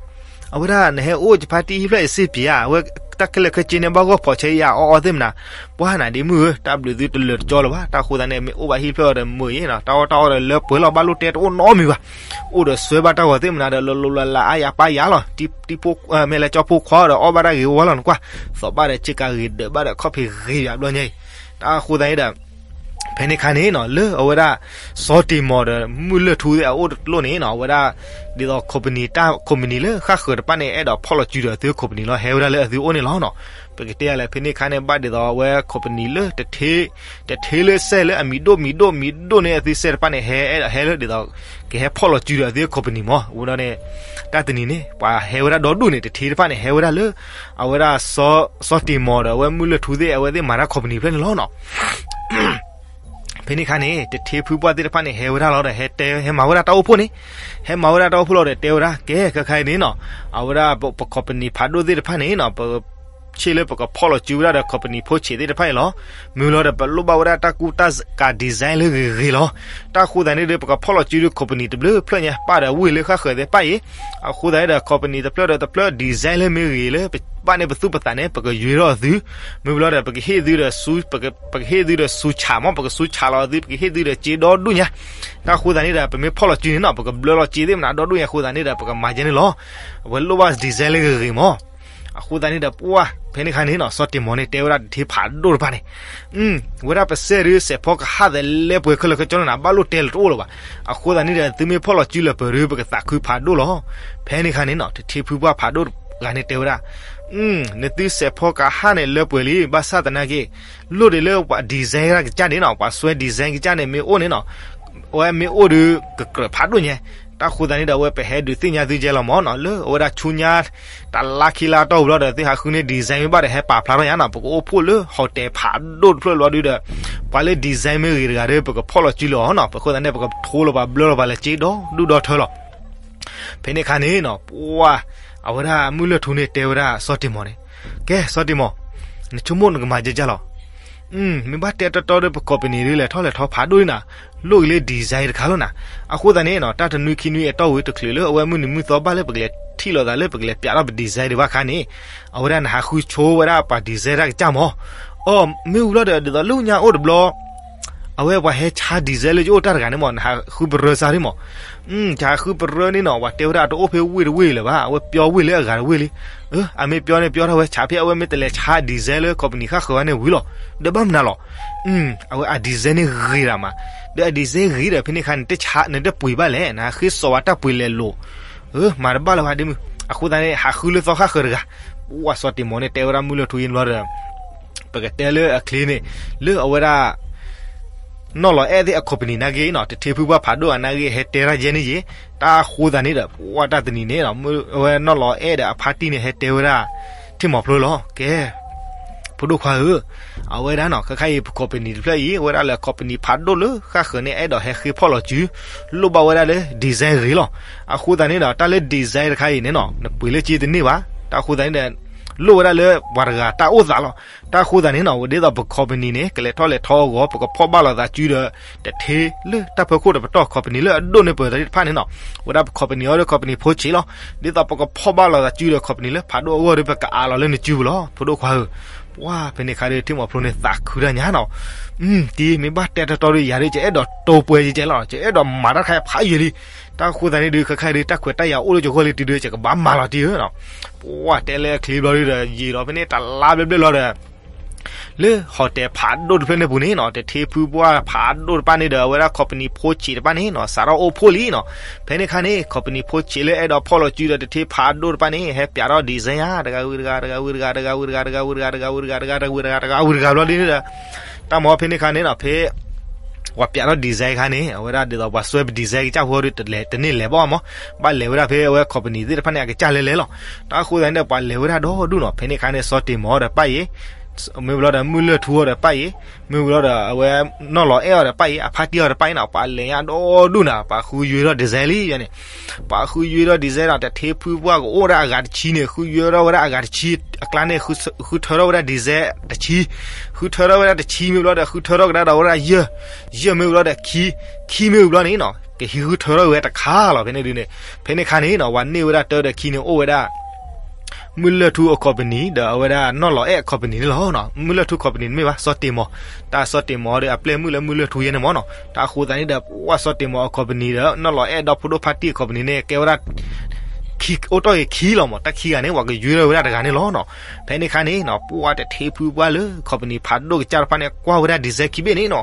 အဝဲဒၣ်နဟဲအိၣ်ယဖါတံၢ်ဟံၣ်ဖျၢၣ်အံၤစ့ပျံၤဧါ အဝဲတၢ်ခဲလၢာ်ခဲဆ့န့ၣ် ဘၣ်ဂီၢ်ဖီးဆဲးယၤအီၣ်အီသ့ၣ်မနၤ. ပှၢ်နၤဒ့မုၣ်ဧၢ တၢ်ဘျုးသုတလၢာ်တကၠီလၢၤဘၣ် တၢ်ဃိသတးန့ၣ် မ့ၢ်အိၣ်ဘၣ်ဟံၣ်ဖျၢၣ်အီၤဒီးမုာ်အံၤနီၤ တၢ်အီၣ်တၢ်အီဒီးလၢပှဲၤလီၤ ဘၣ်လိၣ်တဲတအိၣ်နီတမံၤဘၣ်. အိၣ်ဒီးစွဲဘၣ်တၢ်ဂီၤသ့ၣ်မနၤဒီး လီၤလီၤလးလးအါယၤပၢ်ယၤလီၤ. တံၤဖိ မ့ၢ်လၢကၠီဖိခွါဒီး အီၣ်ဘၣ်တၢ်ဂ့ၤဝါလီၤနကွၢ်. သီးဘၣ်ဒီးဆ့ကၤဂ့ၤဒၢးဘၣ်ဒီးခီၣ်ဖံးဂ့ၤယၤဘျီညါအံၤ တၢ်ဃိသတးန့ၣ်ဒီး ဖဲန့ၣ်ခါန့ၣ်နီၤ လၢအဝဲဒၣ် စီၤတ့ၢ်မီၤဒီး မုၢ်လၢၢ်ထူသ့ၣ်အအိၣ်တလိၣ်န့ၣ်နီၤ အဝဲဒၣ် ဒ်သိး company တၢ် company လၢဃၣ်ဃၢၤတဖၣ်န့ၣ် အဲၣ်ဒိးဖီၣ်လီၤစုဒီးအသု company လီၤ ဟဲဝဲဒၣ်လၢအသုအိၣ်န့ၣ်လီၤနီၤ. ပကတဲလဲၣ် ဖဲန့ၣ်ခါန့ၣ် ဘၣ်ဒ်သိးအဝဲ company လၢ တထ့လၢစဲးလၢအမံၤဒိၣ်မံၤဒိၣ်မံၤဒိၣ်န့ၣ် အသုစဲးတဖၣ်န့ၣ် ဟဲအဲၣ်ဒိးဟဲလၢဒ်သိး ကဟဲဖီၣ်လီၤစုဒီးအသု company မၢ်. အဃိဒီးန့ၣ် တၢ်တနံၤန့ၣ် ပှၤဟဲဝဲဒၣ်ဒီဒူၣ်န့ၣ် တထ့တဖၣ်န့ၣ် ဟဲဝဲဒၣ်လၢ အဝဲဒၣ် စီၤတ့ၢ်မီၤဒီး အဝဲမုၢ်လၢၢ်ထူသ့ၣ် အဝဲသ့ၣ်မၤတၢ် company ဖျၢၣ်န့ၣ်လီၤနီၤ. ဖဲန့ၣ်ခါန့ၣ် တထ့ဖုပှၢ်သ့ၣ်တဖၣ်န့ၣ် ဟဲဝဲဒၣ်လီၤဒီး ဟဲတဲ ဟဲမၤဝဲဒၣ်တၢ်အိၣ်ဖှိၣ်န့ၣ်, ဟဲမၤဝဲဒၣ်တၢ်အိၣ်ဖှိၣ်လီၤဒီး တဲဝဲဒၣ် ကဲ ခဲခါအံၤန့ၣ်နီၤ, အဝဲဒၣ်ပ company ဖးဒိၣ်သ့ၣ်တဖၣ်န့ၣ်နီၤ, ပ ဆ့ၣ်လၢပကဖီၣ်လီၤစုဝဲဒၣ်ဒီး company ဖိဆံးသ့ၣ်တဖၣ်အံၤလီၤ. မ့ၢ်လီၤဒီး ပလိၣ်ဘၣ်ဝဲဒၣ်တၢ်ကူတၢ်ကၤ design လၢဂ့ၤဂ့ၤလီၤ. တၢ်ဃိသတးန့ၣ်ဒီး ပကဖီၣ်လီၤစုဒီး company တဘျုးဖျၢၣ်ညါ ပၣ်ဒီးဝ့ၢ်လၢဃၣ်ဃၢၤသ့ၣ်တဖၣ်အံၤ, အဃိသတးန့ၣ်ဒီး company တဖျၢၣ်ဒီးတဖျၢၣ် design လၢမ့ၢ်ဂ့ၤလၢ ပဘၣ်န့ၢ်ပသူၣ်ပသးန့ၣ် ပကယွ့ထီၣ်အသု, မ့ၢ်လီၤဒီး ပကဟ့ၣ်သုဒီး ပကဟ့ၣ်သုဒီးစူၤဆးမး, ပကစူၤဆးလီၤအသု, ပကဟ့ၣ်သုဒီးစ့ဒီဒူၣ်ညါ. တၢ်ဃိသတးန့ၣ်ဒီး ပမ့ၢ်ဖီၣ်လီၤစုန့ၣ်နီၤ, ပကဘျၢလီၤစ့သ့ၣ်မနုၤဒီဒူၣ်ညါအဃိသတးန့ၣ်ဒီး ပကမၤကဲန့ၣ်လီၤ. အဝဲလိၣ်ဘၣ် design လၢဂ့ၤဂ့ၤမး. အဃိသတးန့ၣ်ဒီး ပှၢ် ဖဲန့ၣ်ခါန့ၣ်နီၤ, စီၤတ့ၢ်မီၤန့ၣ် တဲဝဲဒၣ်တထ့ဖးဒိၣ်တဖၣ်န့ၣ်, ဝဲဒၣ်ပစဲၢ်ဒုး စဲးဖီကဟၣ်သဲးလဲပှဲၤခဲလၢာ်ခဲဆ့န့ၣ်နီၤ, ဘၣ်လိၣ်တဲလၢတအိၣ်လၢၤဘၣ်. အဃိသတးန့ၣ်ဒီး သုမ့ၢ်ဖီၣ်လီၤစုလၢပှဲၤဒုး ပကသးခုဖးဒိၣ်လီၤ. ဖဲန့ၣ်ခါန့ၣ်နီၤ, တထ့ဖုပှၢ်ဖးဒိၣ်တဂၤန့ၣ်တဲဝဲဒၣ်, နသုစဲးဖီကဟၣ်န့ၣ်လၢပှဲၤလံ, ဘၣ်ဆၣ်သနာ်က့ လိၣ်ဒံးလၢပှၤ design တၢ်ကစၢ်န့ၣ်နီၤ, ပှၤစွဲ design ကစၢ်န့ၣ် မ့ၢ်အိၣ်န့ၣ်နီၤ, အဝဲမ့ၢ်အိၣ်ဒီး ကကြၢးဖးဒိၣ်ညါ. တၢ်ဃိသတးန့ၣ်ဒီး အဝဲပဟဲဒုးသ့ၣ်ညါသုကဲလီၤမးနီၤ, လၢအဝဲဒၣ်ဆူညါ တလါခံလါတီၢ်ပူၤလီၤဒီး သုဟးဃုန့ၢ် design မ့ၢ်ဘၣ်ဒီး ဟဲပာ်ဖျါထီၣ်ညါနီၤ, ပကအိၣ်ဖှိၣ်လၢ hotel ဖးဒိၣ်တဖျၢၣ်လီၤဒုးဒီး ပှၤလၢ design မ့ၢ်ဂ့ၤတဂၤဒီး ပကဖီၣ်လီၤစုလီၤနီၤ, ပဃိသတးန့ၣ် ပကထိလီၤပှၤဘျၢလီၤပှၤလၢစ့ဒီဒူၣ်ဒီထၢလီၤ. ဖဲန့ၣ်ခါန့ၣ်နီၤ, ပှၢ် အဝဲဒၣ်မုၢ်လၢၢ်ထူန့ၣ်တဲဝဲဒၣ်စီၤတ့ၢ်မီၤန့ၣ်, ကဲ စီၤတ့ၢ်မီၤ, နဆိကမိၣ်နကမၤကဲကၢ်လီၤ. မ့ၢ်ဘၣ်တဲတီတီဒီး ပ company ဒုး လဲၤထီၣ်လဲၤထီဖးဒိၣ်လံနၤ, လိၣ်ဂ့ၤလၢ design တခါလီၤနၤ. အဃိသတးန့ၣ်နီၤ, တၢ်တနွံခံနွံအတီၢ်ဝံၤတချုးလၢ အဝဲမုၢ်နံၤမုၢ်သီဘၣ်လၢပကလဲၤထံၣ်လိာ်သးလၢပကလဲၤပျးထီၣ်ပ design ဒံးဘၣ်ခါန့ၣ်, အဝဲဒၣ်နဟးဃုဆိဝဲဒၣ်ပှၤ design တၢ်ကစၢ်မး. အီ မ့ၢ်ဝံၤလီၤဒီး ဒ်သိးလၢညါအိၣ်တဘျီ အဝဲပှၤဟဲဆါ design လၢယအိၣ်တၢ်တဂၤန့ၣ်မး, နဟးဃုပရၢစၢ်ရံၣ်မး. ဟးဃုပရၢန့ၣ်နီၤ, ပှၤတဲဝဲဒၣ်တအိၣ်ဖဲဝ့ၢ်တဝ့ၢ်လၢၤဘၣ်, အဝဲပျီဝ့ၢ်လၢအဂၤတဝ့ၢ်လံ. အမ့ၢ်ပျီန့ၣ် ပျီထီၣ်ဝဲ ဆးဖဲအဝဲမ့ၢ်တလဲၤဆါ design လၢ company ဃၣ်ဃၢၤဘၣ်န့ၣ်ဝံၤလီၤ. ဒီးဘၣ်မနုၤလီၤ. အဝဲအ design န့ၣ်ဂ့ၤဒၣ်မး, ဒီးအ design ဂ့ၤဒီး ဖဲန့ၣ်ခါန့ၣ် တဆါ နတပှ့ၤဘၣ်လဲၣ်, နဟးဃ့စိာ်ဝဲတၢ်ပှ့ၤလဲၤလိာ် မၤတဘၣ်လၢၤဘၣ်ဒ်မုၢ်. အဃိသတးန့ၣ် ဟးဃုလၢသီဃၣ်ဃၢၤတဂၤ. ပှၢ် စီၤတ့ၢ်မီၤန့ၣ် တဲဝဲဒၣ်မုၢ်လၢၢ်ထူယံၤဘျီဒီး ပကတဲလၢအချ့န့ၣ်, လၢအဝဲဒၣ် နီၢ်လီၤအဲၣ်သ့ၣ်အ company နာ်က့နီၤ, တထ့ဖုပှၢ်ဖးဒိၣ်အနာ်က့ ဟဲတဲတၢ်ယဲန့ၣ်ယ့ၣ်. တၢ်ဃိသတးန့ၣ်ဒီး ပှၢ် တၢ်တနံၤန့ၣ် အဝဲနီၢ်လီၤအဲၣ်ဒီးအဖါတံၢ်န့ၣ် ဟဲတဲဝဲဒၣ် ထံၣ်မီၤဖျိလီၤ. ကဲ ဖိဒိၣ်ခွါဧၢ, အဝဲဒၣ်နီၤ ခဲခါအံၤ ပ company တဖျၢၣ်အံၤ အဝဲဒၣ်လၢ company ဖးဒိၣ်လၢဃၣ်ဃၢၤန့ၣ် အဲၣ်ဒိးဟဲဃ့ဖီၣ်လီၤစု လိၣ်ဘၣ်ဝဲဒၣ်လၢ design ဂ့ၤလီၤ. အဃိသတးန့ၣ်ဒီး တၢ်လၢ design တခါအံၤန့ၣ်နီၤ နပှ့ၤလၢက့တန့ၢ်ဘၣ်. တၢ်အဃိသတးန့ၣ်ဒီး လိၣ်ဝဲဒၣ်လၢပှၤတဂၤတၢ်အိၣ်သးလီၤ. တၢ်အဃိသတးန့ၣ်နီၤ ဝဲဒ်သိးပ company န့ၣ် ကလဲၤထီၣ်လဲၤထီအဂီၢ် ပကဖီၣ်ဘၣ်လိာ်သးစုဒီး တထ့လၢတၢ်ဖၢခိၣ်တပတီၢ် company လၢအဒိၣ်န့ၢ်ပၢၤသးသ့ၣ်တဖၣ်န့ၣ်နီၤ, ဝဲဒၣ်ပ company အီၤဒီး company ဖိဆံးလီၤ. ဒ်သိးပကဖီၣ်ဘၣ်လိာ်သးစုဒီး company လၢဖးဒိၣ်အဂီၢ်ဒီး ပကအးလီၤလၢနစုပူၤလီၤ ဖိဒိၣ်ခွါဧၢ. ပှၤဖဲန့ၣ်ခါဒီး ထံၣ်မီၤဖျိန့ၣ်သးခုတၢ်ညါနီၤ. တံၤ မ့ၢ်ဘၣ်တဲတီတီဒီး ယၤဒီး ယအဲၣ်ဒိးတိာ်ပှဲၤယကဲလီၤ, ယအဲၣ်ဒိးမၤတၢ်တခါဖးယံာ်လံ. တၢ်အဃိသတးန့ၣ်ဒီး ခဲခါဒီး တၢ်ခွဲးတၢ်ယာ်အိၣ်လၢယဂီၢ်လံတံၤဒီး ယကဘၣ်မၤလီၤတံၤဧၢနီၤ. ပှၤတဲလၢအချံဘျီဒီး ယံာ်ဒီးဖဲန့ၣ်တလါဘျဲၣ်ဘျဲၣ်လီၤဒီး လၢ hotel ဖးဒိၣ်တဖျၢၣ်န့ၣ်ပူၤန့ၣ်နီၤ တထ့ဖုပှၢ်ဖးဒိၣ်တဖၣ်န့ၣ်ဒီး အဝဲဒၣ် company ဖိဆံးတဖၣ်န့ၣ်နီၤ စးထီၣ်အိၣ်ဖှိၣ်လံနီၤ. ဖဲန့ၣ်ခါန့ၣ် company ဖိဆံးလၢအဲၣ်ဒိးဖီၣ်လီၤစုဒီး တထ့ဖးဒိၣ်တဖၣ်န့ၣ် ဟဲပျးထီၣ် design ဧါ တဂၤဝံၤတဂၤ တဂၤဝံၤတဂၤ တဂၤဝံၤတဂၤ တဂၤဝံၤတဂၤ တဂၤဝံၤတဂၤ တဂၤဝံၤတဂၤ တဂၤဝံၤတဂၤဘျီဒ်န့ၣ်ဒီး တၢ်မၤဖဲန့ၣ်ခါန့ၣ်နီၤ ဖဲ ပှၤပျးထီၣ် design ခါန့ၣ် အဝဲဒၣ်ဒ်သိးပှၤစွဲပ design ကစၢ်ဖိဒီး တလဲၤတန့ၢ်လဲၤဘၣ်မး, ဘၣ်လဲၤဝဲဒၣ်ဖဲအဝဲ company သ့ၣ်တဖၣ်န့ၣ် အကစၢ်လဲၤလဲၤလီၤ. တၢ်အဃိသတးန့ၣ်ဒီး ပှၤလဲၤဝဲဒၣ်ဒီဒူၣ်နီၤ. ဖဲန့ၣ်ခါန့ၣ် စီၤတ့ၢ်မီၤဒီးပၢ်ယ့ၣ်, မ့ၢ်ဘျီဒီး မုၢ်လၢၢ်ထူဒီးပၢ်ယ့ၣ်, မ့ၢ်ဘျီဒီး အဝဲ နီၢ်လီၤအဲၣ်အီၤဒီးပၢ်ယ့ၣ်, အဖါတံၢ်အီၤဒီးပၢ်ယ့ၣ်နီၤ. ပှၤလဲၤညါဒီဒူၣ်နီၤ, ပှၤဃုယွဲထီၣ် design လံန့ၣ်, ပှၤဃုယွဲထီၣ် design ဒီး တထ့ဖုပှၢ်ကအိၣ်ဝဲဒၣ်အဂၤတဆံန့ၣ် ဃုယွဲထီၣ်ဝဲဒၣ်အဂၤတဆံ, အကျါန့ၣ် ဃုထၢထီၣ်ဝဲဒၣ် design တဆံ, ဃုထၢထီၣ်ဝဲဒၣ်တဆံမ့ၢ်ဘျီဒီး ဃုထၢထီၣ်ကဒါဒီးဝဲဒၣ်ယဲၢ်, ယဲၢ်မ့ၢ်ဘျီဒီးခံ, ခံမ့ၢ်ဘျီန့ၣ်နီၤ ကဟံးဃုထၢထီၣ်ဝဲတခါလီၤ. ဖဲန့ၣ်ဒုန့ၣ်, ဖဲန့ၣ်ခါန့ၣ်နီၤ ပှၤန့ၢ်ဝဲဒၣ်တၢဒီးခံန့ၣ် အိၣ်ဝဲဒၣ် မုၢ်လၢၢ်ထူအ company ဒီးအဝဲဒၣ်နီၢ်လီၤအဲၣ်အ company န့ၣ်လီၤ. မုၢ်လၢၢ်ထူ company တမ့ၢ်ဘၣ် စီၤတ့ၢ်မီၤ, တၢ်စီၤတ့ၢ်မီၤဒီးအပျဲၢ်မုၣ်လၢမုၢ်လၢၢ်ထူယဲန့ၣ်မးနီၤ. တၢ်အဃိသတးန့ၣ်ဒီး ပှၤစီၤတ့ၢ်မီၤအ company ဒီး နီၢ်လီၤအဲၣ်ဒီဖိဒိၣ်ဖါတံၢ်အ company န့ၣ် ကဲဝဲဒၣ် အိၣ်တ့ၢ်ဂ့ၤခံလီၤမး, တၢ်ခံဂၤန့ၣ် ပှၤကယွဲထီၣ်ဝဲဒၣ်တဂၤန့ၣ်လီၤနီၤ. ဖဲန့ၣ်ခါန့ၣ်နီၤ ပှၤတထ့ဖုပှၢ်လၢ company ဖးဒိၣ်ကစၢ်တဖၣ်န့ၣ် ကွၢ်ဝဲဒၣ် design ခံဘ့ၣ်န့ၣ်နီၤ,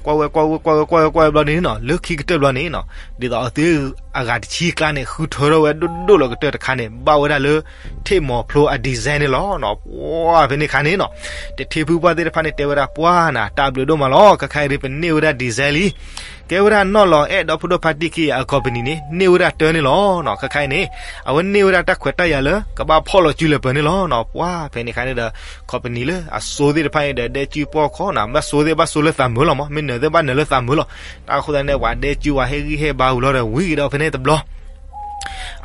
ကွၢ်ဝဲကွၢ်ဝဲကွၢ်ဝဲကွၢ်ဝဲကွၢ်ဝဲဘျီန့ၣ်နီၤ လၢခံကတၢၢ်ဘျီန့ၣ်နီၤ ဒ်သိးအသုအဂၤတဆံအကျါန့ၣ် ဃုထၢထီၣ်ဝဲဒိၣ်ဒိၣ်လီၤကတၢၢ်တခါန့ၣ် ဘၣ်ဝဲဒၣ်လၢ ထံၣ်မီၤဖျိအ design န့ၣ်လီၤနီၤ. ပှၤဖဲန့ၣ်ခါန့ၣ်နီၤ တထ့ဖုပှၢ်သ့ၣ်တဖၣ်န့ၣ် တဲဝဲဒၣ်ပှၤနၤ တၢ်ဘျုးဒိၣ်မးလီၤ, ခဲခါအံၤဒုး ပန့ၢ်ဝဲဒၣ် design လံ. ကဲဝဲဒၣ်နီၢ်လီၤအဲၣ်ဒီဖိဒိၣ်ဖါတံၢ်ခံဂၤအ company န့ၣ် န့ၢ်ဝဲဒၣ်တၢန့ၣ်လီၤနီၤ. ခဲခါအံၤန့ၣ် အဝဲန့ၢ်ဝဲဒၣ်တၢ်ခွဲးတၢ်ယာ်လၢ ကဘၣ်ဖီၣ်လီၤစုလၢပၢၤန့ၣ်လီၤနီၤ. ပှၤဖဲန့ၣ်ခါန့ၣ်ဒီး company လၢအစိသ့ၣ်တဖၣ်န့ၣ်ဒီး ဒဲကၠူပီၢ်ခီနီၤ ဘၣ်စိသ့ၣ်ဘၣ်စိလၢသးမုာ်လီၤမး, မ့ၢ်နၢၤသ့ၣ်ဘၣ်နၢၤလၢသးမုာ်လီၤ. တၢ်အဃိသတးန့ၣ် ပှၤဒဲကၠူပှၤဟ့ၣ်ဂံၢ်ဟ့ၣ်ဘါဝံၤလီၤဒီး ဝံၤကဒီးဖဲန့ၣ်တဘျီ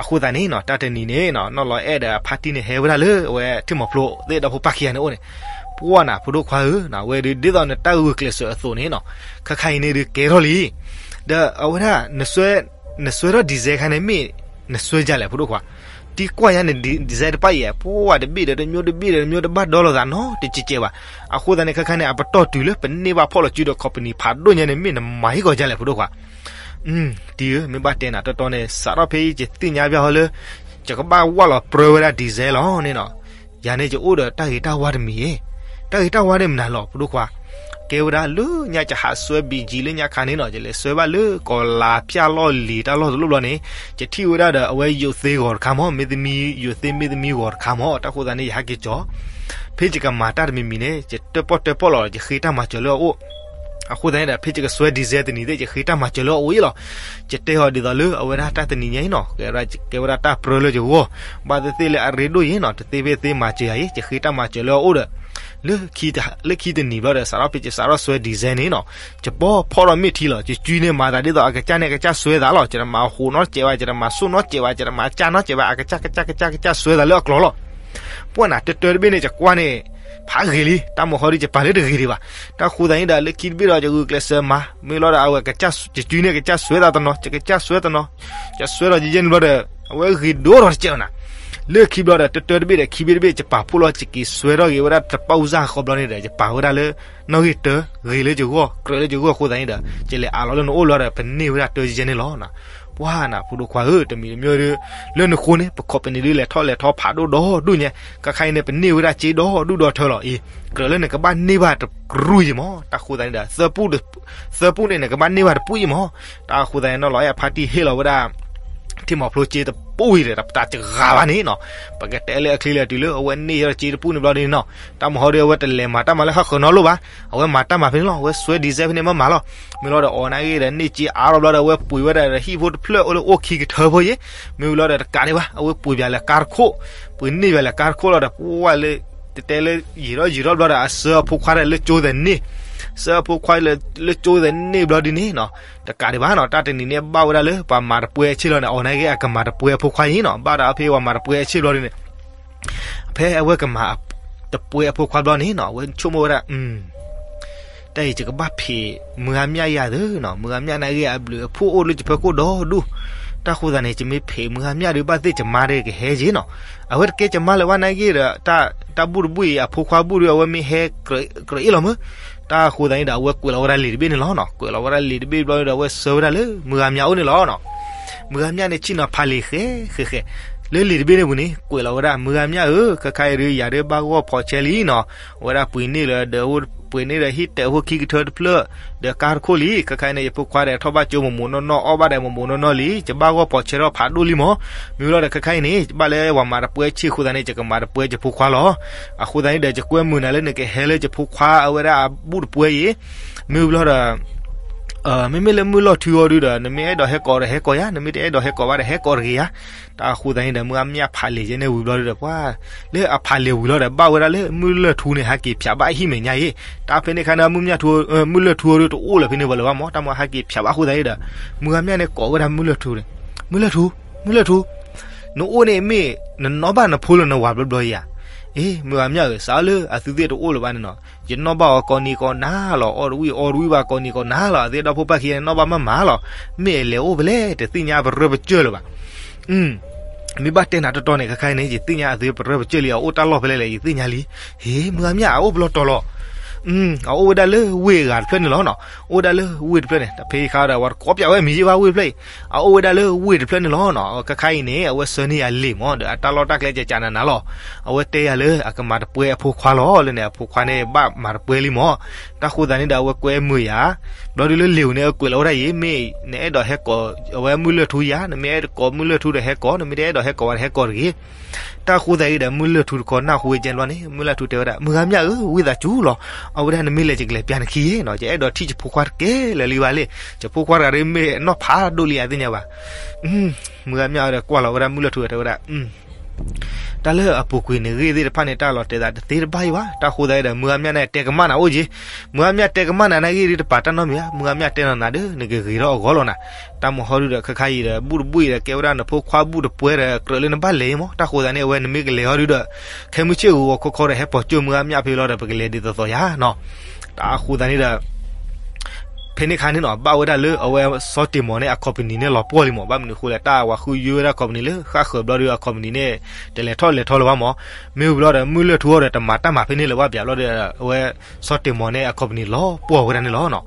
အဃိသတးန့ၣ်နီၤ တၢ်တနံၤန့ၣ်နီၤ နီၢ်လီၤအဲၣ်ဒီးအဖါတံၢ်န့ၣ် ဟဲဝဲဒၣ်လၢအဝဲထံၣ်မီၤဖျိသ့ၣ်ဒီဖိပၢ်ခံဂၤန့ၣ်အိၣ်န့ၣ်, ပှၤနၤ ဖိဒိၣ်ခွါဧၢ, အဝဲဒုးဒ်သိးနတၢ်ဂုာ်ကျဲးစၢးအသိးန့ၣ်နီၤ ခဲခါအံၤန့ၣ်ဒုးကဲထီၣ်လံ. ဒီးအဝဲဒၣ် နစွဲထီၣ် design ခါန့ၣ် မ့ၢ်နစွဲဒ်လဲၣ် ဖိဒိၣ်ခွါ, တံၤကွၢ်ယါန့ၣ် design တဖၣ်အံၤ ပှၤတဘ့ၣ်ဒီးတမံၤ တဘ့ၣ်ဒီးတမံၤ တဘၣ်ဒီလိာ်သးနီတစဲးကဲးဘၣ်. အဃိသတးန့ၣ် ခဲခါန့ၣ် အပတီၢ်တုၤလၢပန့ၢ်ဘၣ်ဖီၣ်လီၤစုဒီး company ဖးဒိၣ်ညါန့ၣ် မ့ၢ်နမၤဟ့ၣ်ကီးဒ်လဲၣ် ဖိဒိၣ်ခွါ. တံၤဧၢ, မ့ၢ်ဘၣ်တဲနၤတီတီန့ၣ် စးထီၣ်ဖဲယသ့ၣ်ညါဘၣ်ဟီလၢ ယကဘၣ်ဝၢ်လီၤပြၢဝဲဒၣ် design လီၤန့ၣ်နီၤ, ယၤန့ၣ်ယအိၣ်ဒီးတၢ်ဂ့ၤတၢ်ဝါတမံၤ, တၢ်ဂ့ၤတၢ်ဝါန့ၣ်မနုၤလီၤ ဖိဒိၣ်ခွါ. ကဲဝဲဒၣ်လၢညါယဟးစွဲ ဘံၣ်ကၠံ လၢညါခါန့ၣ်နီၤ ယလဲၤစွဲဘၣ်လၢကီၢ်လၤဖၠၣ်လီၢ်လံၤတၢ်လီၢ်တလီၢ်ဘျီန့ၣ်, ယထံၣ်ဝဲဒၣ်ဒီးအဝဲယိာ်သ့ဂီၤတခါမး, မ့ၢ်သမံ ယိာ်သ့မ့ၢ်သမံဂီၤတခါမး, တၢ်အဃိသတးန့ၣ် ယဟဲက့ၤကၠီၤ ဖဲယကမၤတၢ်တမံၤမံၤန့ၣ် ယတၢၣ်ပီၣ်တၢၣ်ပီၣ်လီၤ ယဃ့တၢ်မၤစၢၤလၢအအိၣ်. အဃိသတးန့ၣ်ဒီး ဖဲယကစွဲ design တနံၤသ့ၣ် ယဃ့တၢ်မၤစၢၤလၢအအိၣ်အံၤလီၤ. ယတဲအီၤဒ်သိးလၢအဝဲဒၣ်တၢ်တနံၤညါအံၤနီၤ ကဲဝဲဒၣ်တၢ်ပြၢလၢယဂီၢ်, ဘၣ်သ့ၣ်သ့ၣ်လၢအရ့ဒိၣ်အံၤနီၤ တသ့ဖဲသ့မၤစၢၤယၤအံၤ ယဃ့တၢ်မၤစၢၤလၢအအိၣ်ဒီး လၢခံတနံၤဘျီဒီး စးထီၣ်ဖဲယစးထီၣ်စွဲ design န့ၣ်နီၤ, ယပီၢ်ဖီၣ်ထီၣ်မ့ၢ်ထံလီၤ, ယစုန့ၢ်မၤသးဒ်သိးအကစၢ်န့ၣ် အကစၢ်စွဲသးလီၤ, ယတမၤဟိးနီတစဲးဘၣ်, ယတမၤစိၣ်နီတစဲးဘၣ်, ယတမၤကၢ်နီတစဲးဘၣ်, အကစၢ်ကစၢ်ကစၢ်ကစၢ်စွဲသးလၢအကျိၤလီၤ. ပှၤနၤ တၢတၢတဘ့ၣ်န့ၣ် ယကွၢ်န့ၣ် ဖးဂ့ၤလံ, တၢ်မၤဃီဒီး ယပာ်လၢတဂ့ၤဒံးဘၣ်. တၢ်ဃိသတးန့ၣ်ဒီး လၢခံတဘ့ၣ်ဒီး ယဂုာ်ကျဲးစၢးမၤ, မ့ၢ်လီၤဒီး အဝဲကစၢ် ယစုန့ၢ်ကစၢ်စွဲသးတနီၤ, ယကစၢ်စွဲတနီၤ, ယစွဲဒီးယယဲၢ်န့ၣ်ဘျီဒီး အဝဲဂ့ၤဒိၣ်ထီၣ်တကဲးနီၤ. လၢခံဘျီဒီး တၢတၢတဘ့ၣ်ဒီး ခံဘ့ၣ်တဘ့ၣ် ယပာ်ဖှိၣ်လီၤ ယက့ၤစွဲထီၣ်ဂ့ၤဝဲဒၣ်တပာ်အူစၢ်ဃီဘျီန့ၣ်ဒီး ယပာ်ဝဲဒၣ်လၢ နီၣ်ဂံၢ်တၢ ဂ့ၤလၢယဂီၢ် ကြၢးလၢယဂီၢ်အဃိသတးန့ၣ်ဒီး ယလဲၤအးလီၤလၢနအိၣ်လီၤဒီး ပန့ၢ်ဝဲဒၣ်တၢယဲၢ်န့ၣ်လီၤ. ပှၤနၤ ဖိဒိၣ်ခွါဧၢ, တမံၤတမံၤဒီး လၢနဃိန့ၣ် ပ company ဒုးလဲၤထီၣ်လဲၤထီဖးဒိၣ်ဒီဒူၣ်ညါ, ခဲခါအံၤန့ၣ် ပန့ၢ်ဝဲဒၣ်စ့ဒီဒူၣ်ဒီထၢလီၤအံၤ, ကြၢးလၢနကဘၣ်န့ၢ်ဘၣ်တကရူၢ်အံၤမး, တၢ်ဃိသတးန့ၣ်ဒီး သၢပူၣ်န့ၣ် နကဘၣ်န့ၢ်ဘၣ်တပူၣ်အံၤမး. တၢ်ဃိသတးန့ၣ် နီၢ်လီၤအဲၣ်အဖါတံၢ်ဟ့ၣ်လီၤဝဲဒၣ် ထံၣ်မီၤဖျိစ့တပူအံၤဒီး တၢ်ပတၢ်တဂၤဘၣ်န့ၣ်နီၤ, ပကတဲလၢအချံလၢတုၤလၢအဝဲန့ၢ်ဒီးစ့တပူန့ၣ်ဘျီဒ်န့ၣ်နီၤ, တၢ်မၤဟီဒီးအဝဲတလဲၤမၤတၢ်မၤလၢဟီၣ်ဃၢၤနီတဘျီဘၣ်, အဝဲမၤတၢ်မၤဖဲန့ၣ်လီၤ, အဝဲစွဲဒံစဲဖဲန့ၣ်မ့ၢ်မၤလီၤ, မ့ၢ်လီၤဒီးအီၤနာ်ဂ့ၤဒီးန့ၢ်စ့အါထီၣ်ဘျီဒီး အဝဲပှ့ၤဝဲဒၣ်ဒီးဟံၣ်ဖိတဖျၢၣ်အိၣ်လၢအိၣ်ခံကထၢဖိယ့ၣ်, မ့ၢ်ဝံၤလီၤဒီးတကးဒံးဘၣ် အဝဲပှ့ၤပၠးလၢကါတခိၣ်, ပှ့ၤန့ၢ်ပၠးလၢကါတခိၣ်လီၤဒီး ပှၤလၢ တဲတဲလၢယံာ်ထီၣ်ယံာ်ထီၣ်ဘျီဒီး အဆှၢအဖိခွါဒီးလၢကၠိသန့ၢ်, ဆှၢအဖိခွါလၢကၠိသန့ၢ်ဘျီဒ်န့ၣ်နီၤ, တကးဒံးဘၣ်နီၤ, တၢ်တနံၤန့ၣ်ဘၣ်ဝဲဒၣ်လၢ ပှၤမၤတပှဲအဆ့ၣ်လီၤန့ၣ် အီၤနာ်ဂ့ၤ အကမၤတပှဲအဖိခွါအံၤနီၤ, ဘၣ်ဒီးဖဲပှၤမၤတပှဲအဆ့ၣ်ဘျီဒ်န့ၣ် ဖဲအဝဲကမၤတပှဲအဖိခွါဘျီန့ၣ်နီၤ, အဝဲဆိကမိၣ်ဝဲဒၣ် တၢ်အံၤယကဘၣ်ဖံးမုၢ်ဂၤမျၢ်ယၤသ့နီၤ, မုၢ်ဂၤမျၢ်နာ်ဂ့ၤ အဘျုးအဖှိၣ်အိၣ်လၢယဖီခိၣ်ဒီဒူၣ်, တၢ်ဃိသတးန့ၣ် ယမ့ၢ်ဖံးမုၢ်ဂၤမျၢ်ဒီး ဘၣ်သ့ၣ်ယမါဒီးကဟဲက့ၤနီၤ, အဝဲတကဲယမါလၢၤဘၣ်နာ်ဂ့ၤဒီး တၢ်ဘူၣ်တဘူၣ်အံၤ အဖိခွါဘူၣ်ဒီး အဝဲမ့ၢ်ဟဲကြၢးအ့ၣ်လီၤမုၢ်, တၢ်ဃိသတးန့ၣ်ဒီး အဝဲကွဲးလီၤဝဲဒၣ်လံာ်တဘ့ၣ်န့ၣ်လီၤနီၤ, ကွဲးလီၤဝဲဒၣ်လံာ်တဘ့ၣ်ဘျီဒီး အဝဲဆှၢဝဲဒၣ်လၢမုၢ်ဂၤမျၢ်အိၣ်န့ၣ်လီၤနီၤ, မုၢ်ဂၤမျၢ်န့ၣ် ဆ့ၣ်နီၤဖးလံာ်ဃဲဃဲဃဲ, လၢလံာ်တဘ့ၣ်န့ၣ်ပူၤန့ၣ် ကွဲးလီၤဝဲဒၣ် မုၢ်ဂၤမျၢ်ဧၢ, ခဲခါအံၤဒီး ယၤဒုးဘၣ်ဂီၢ်ဖီးဆဲလံနီၤ, အဝဲဒၣ်ပှ့ၤန့ၢ်လၢဒီး ပှ့ၤန့ၢ်ဒီးဟံၣ်တဲာ်ဖိခံကထၢတဖျၢၣ် ဒီးကါတခိၣ်လံ, ခဲခါအံၤန့ၣ် ယဖိခွါဒီးထီၣ်ဘၣ်ကၠိမိၢ်မိၢ်နီၢ်နီၢ် အီၣ်ဘၣ်ဒီးမိၢ်မိၢ်နီၢ်နီၢ်လံ, ယဘၣ်ဂီၢ်ဖီးဆဲထီၣ်ဖးဒိၣ်လံမး, မ့ၢ်ဝံၤလီၤဒီးခဲခါအံၤန့ၣ် ယဘၣ်လၢပှၤမၤတပှဲဆ့ၣ်ဃိသတးန့ၣ် ယကမၤတပှဲယဖိခွါလီၤ, အဃိသတးန့ၣ်ဒီး ယကွဲမုာ်နၤလၢနကဟဲလၢယဖိခွါအဝဲဒၣ်အဘူၣ်တပှဲအံၤ, မ့ၢ်ဝံၤလီၤဒီး မ့မ့ၢ်လၢမုၢ်လီၢ်ထူအီၤဒုဒီး နမ့ၢ်အဲၣ်ဒိးဟဲကိးဒီးဟဲကိးယၤ, နမ့ၢ်တအဲၣ်ဒိးဟဲကိးဘၣ်ဒီးဟဲကိးတဂ့ၤယၤ, တၢ်အဃိသတးန့ၣ်ဒီး မုၢ်ဂၤမျၢ်ဖးလံာ်ကဲန့ၣ်ဝံၤဘျီဒီး ပှၤ လၢအဖးလံာ်ဝံၤလီၤဒီး ဘၣ်ဝဲဒၣ်လၢမုၢ်လၢၢ်ထူန့ၣ် ဟဲက့ၤဖၠးဘၣ်အဟံၣ်မဲာ်ညါအံၤ, တၢ်ဖဲန့ၣ်ခါန့ၣ် မုၢ်လၢၢ်ထူအီၤဒုတအိၣ်လၢၤဖဲန့ၣ်ဝဲလၢၤဘၣ်မး, တၢ်မ့ၢ်ဟဲက့ၤဖၠးဘၣ်အဃိသတးန့ၣ်ဒီး မုၢ်ဂၤမျၢ်န့ၣ်ကိးဝဲဒၣ်မုၢ်လၢၢ်ထူန့ၣ်, မုၢ်လၢၢ်ထူ, မုၢ်လၢၢ်ထူ နအိၣ်န့ၣ်မ့ၢ် နနီၣ်ဘၣ်နဖိလၢနဝၤဘျီဘျီဧါ, အ့ မုၢ်ဂၤမျၢ်ဧၢ, စးလၢအသုသ့ၣ်တအိၣ်လၢၤဘၣ်န့ၣ်နီၤ, ယနီၣ်ဘၣ်အီၤကိးနံၤကိးနၤလီၤ, အီၣ်တဝံၣ်အီတဝံၣ်ဘၣ်ကိးနံၤကိးနၤလီၤ, အသ့ၣ်ဒီဖိပၢ်ခံဂၤန့ၣ် နီၣ်ဘၣ်မးမးလီၤ, မ့ၢ်အလဲၤအိၣ်ဖဲလဲၣ် တသ့ၣ်ညါပရၢပစၢၢ်လၢၤဘၣ် မ့ၢ်ဘၣ်တဲနၤတီတီန့ၣ် ခဲခါအံၤန့ၣ် ယသ့ၣ်ညါအသုပရၢပစၢၢ်လံ, အအိၣ်တၢ်လီၢ်ဖဲလဲၣ်လဲၣ် ယသ့ၣ်ညါလံ. ဟ့ မုၢ်ဂၤမျၢ် အအိၣ်ပလီၢ်တီၤလီၤ. အအိၣ်ဝဲဒၣ်လၢဝ့ၢ်အဂၤတဖျၢၣ်န့ၣ်လီၤနီၤ. အိၣ်ဝဲဒၣ်လၢဝ့ၢ်တဖျၢၣ်န့ၣ် တဖဲခါဒီး ပှၤတကိးပၠးဝဲမံၤယ့ၢ်ဘၣ်ဝ့ၢ်တဖျၢၣ်အံၤ, အအိၣ်ဝဲဒၣ်လၢဝ့ၢ်တဖျၢၣ်န့ၣ်လီၤနီၤ. ခဲခါအံၤန့ၣ် အဝဲဆှၢန့ၢ်ယၤလံာ်မး ဒီးအတၢ်လီၢ်တၢ်ကျဲကကးနးနးလီၤ. အဝဲတဲယၤလၢအကမၤတပှဲအဖိခွါလီၤ. လၢန့ၣ် အဖိခွါန့ၣ် ဘၣ်မၤတပှဲလံမး. တၢ်ဃိသတးန့ၣ်ဒီး အဝဲကွဲမုာ်ယၤ ဘျီဒုလၢလံာ်ဧိၤန့ၣ် အကွဲးလီၤဝဲဒၣ်အံၤ, မ့ၢ်နအဲၣ်ဒိးဟဲကိးအဝဲမုၢ်လၢၢ်ထူယၤ, နမ့ၢ်အဲၣ်ဒိးကိးမုၢ်လၢၢ်ထူဒီးဟဲကိး, နမ့ၢ်တအဲၣ်ဒိးဟဲကိးဝဲဒီးဟဲကိးတဂ့ၤ. တၢ်ဃိသတးအံၤဒီး မုၢ်လၢၢ်ထူတခီနၢ်ဟူဝဲကဲန့ၣ်ဘျီန့ၣ် မုၢ်လၢၢ်ထူတဲဝဲဒၣ်, မုၢ်ဂၤမျၢ်ဧၢ, ဝံသးစူၤလီၤ. အဝဲဒၣ်နမ့ၢ်လဲၤ ယကလဲၤပျးနခံယ့ၣ်နီၤ, ယအဲၣ်ဒိးထံၣ်ယဖိခွါတကဲလၢာ်လံဘၣ်လံ. ယဖိခွါတဂၤဒ်မ့ၢ်နီၢ်ဖးဒိၣ်လံယသ့ၣ်ညါဘၣ်. မုၢ်ဂၤမျၢ်ဒီးကွၢ်လီၤဝဲဒၣ်မုၢ်လၢၢ်ထူဒီးတဲဝဲဒၣ် တၢ်လၢအပူၤကွံာ်နဂ့ၢ်သ့ၣ်တဖၣ်န့ၣ် တၢ်လီၤတဲာ်သးတသ့တဘၣ်အံၤဘၣ်. တၢ်ဃိသတးအံၤဒီး မုၢ်ဂၤမျၢ်န့ၣ် တဲကမၣ်နၤအိၣ်က့ၤ. မုၢ်ဂၤမျၢ်တဲကမၣ်နၤနာ်ဂ့ၢ်ဒ်တပာ်တၢ်နီတမံၤဘၣ်. မုၢ်ဂၤမျၢ်တဲနီၤနၤဒီး နကဂ့ၤထီၣ်အဂီၢ်လီၤနၤ. တၢ်မဟီဒုဒီး ခဲခါအံၤဒီး ဘူၣ်တဘူၣ်အံၤဒီး ကဲဝဲဒၣ်နဖိခွါဘူၣ်တပှဲၤဒီး ကြၢးလၢနဘၣ်လဲၤအံၤမး. တၢ်ဃိသတးန့ၣ် အဝဲနမ့ၢ်ကလဲၤဟီဒုဒီး ခဲမုၢ်ဆ့ၣ်ဂီၤဂီၤခီခီဒီး ဟဲပိာ်ကၠိမုၢ်ဂၤမျၢ်ဖဲလီၤဒီး ပကလဲၤဒ်သိးသိးယၤနီၤ. တၢ်ဃိသတးန့ၣ်ဒီး ဖဲန့ၣ်ခါန့ၣ်နီၤ ဘၣ်ဝဲဒၣ်လၢအဝဲစီၤတ့ၢ်မီၤန့ၣ် အ company န့ၣ် လီၤပှီၢ်လံမး. ဘၣ်မနုၤအဃိလဲၣ်, တၢ်ဝၤဃုယွဲဝဲဒၣ် company လၢဃၣ်ဃၢၤဘျီဒီး အ company န့ၣ် တလဲၤထီၣ်လဲၤထီလၢၤဘၣ်မး. မ့ၢ်ဝံၤဘျီဒီး မုၢ်လၢၢ်ထူအီၤဒီး တမၤတၢ်မၤဖဲန့ၣ်လၢၤဘၣ်ဘၣ်ဘျီဒီး အဝဲစီၤတ့ၢ်မီၤန့ၣ် အ company လီၤပှီၢ်ဝဲဒၣ်န့ၣ်လီၤနီၤ.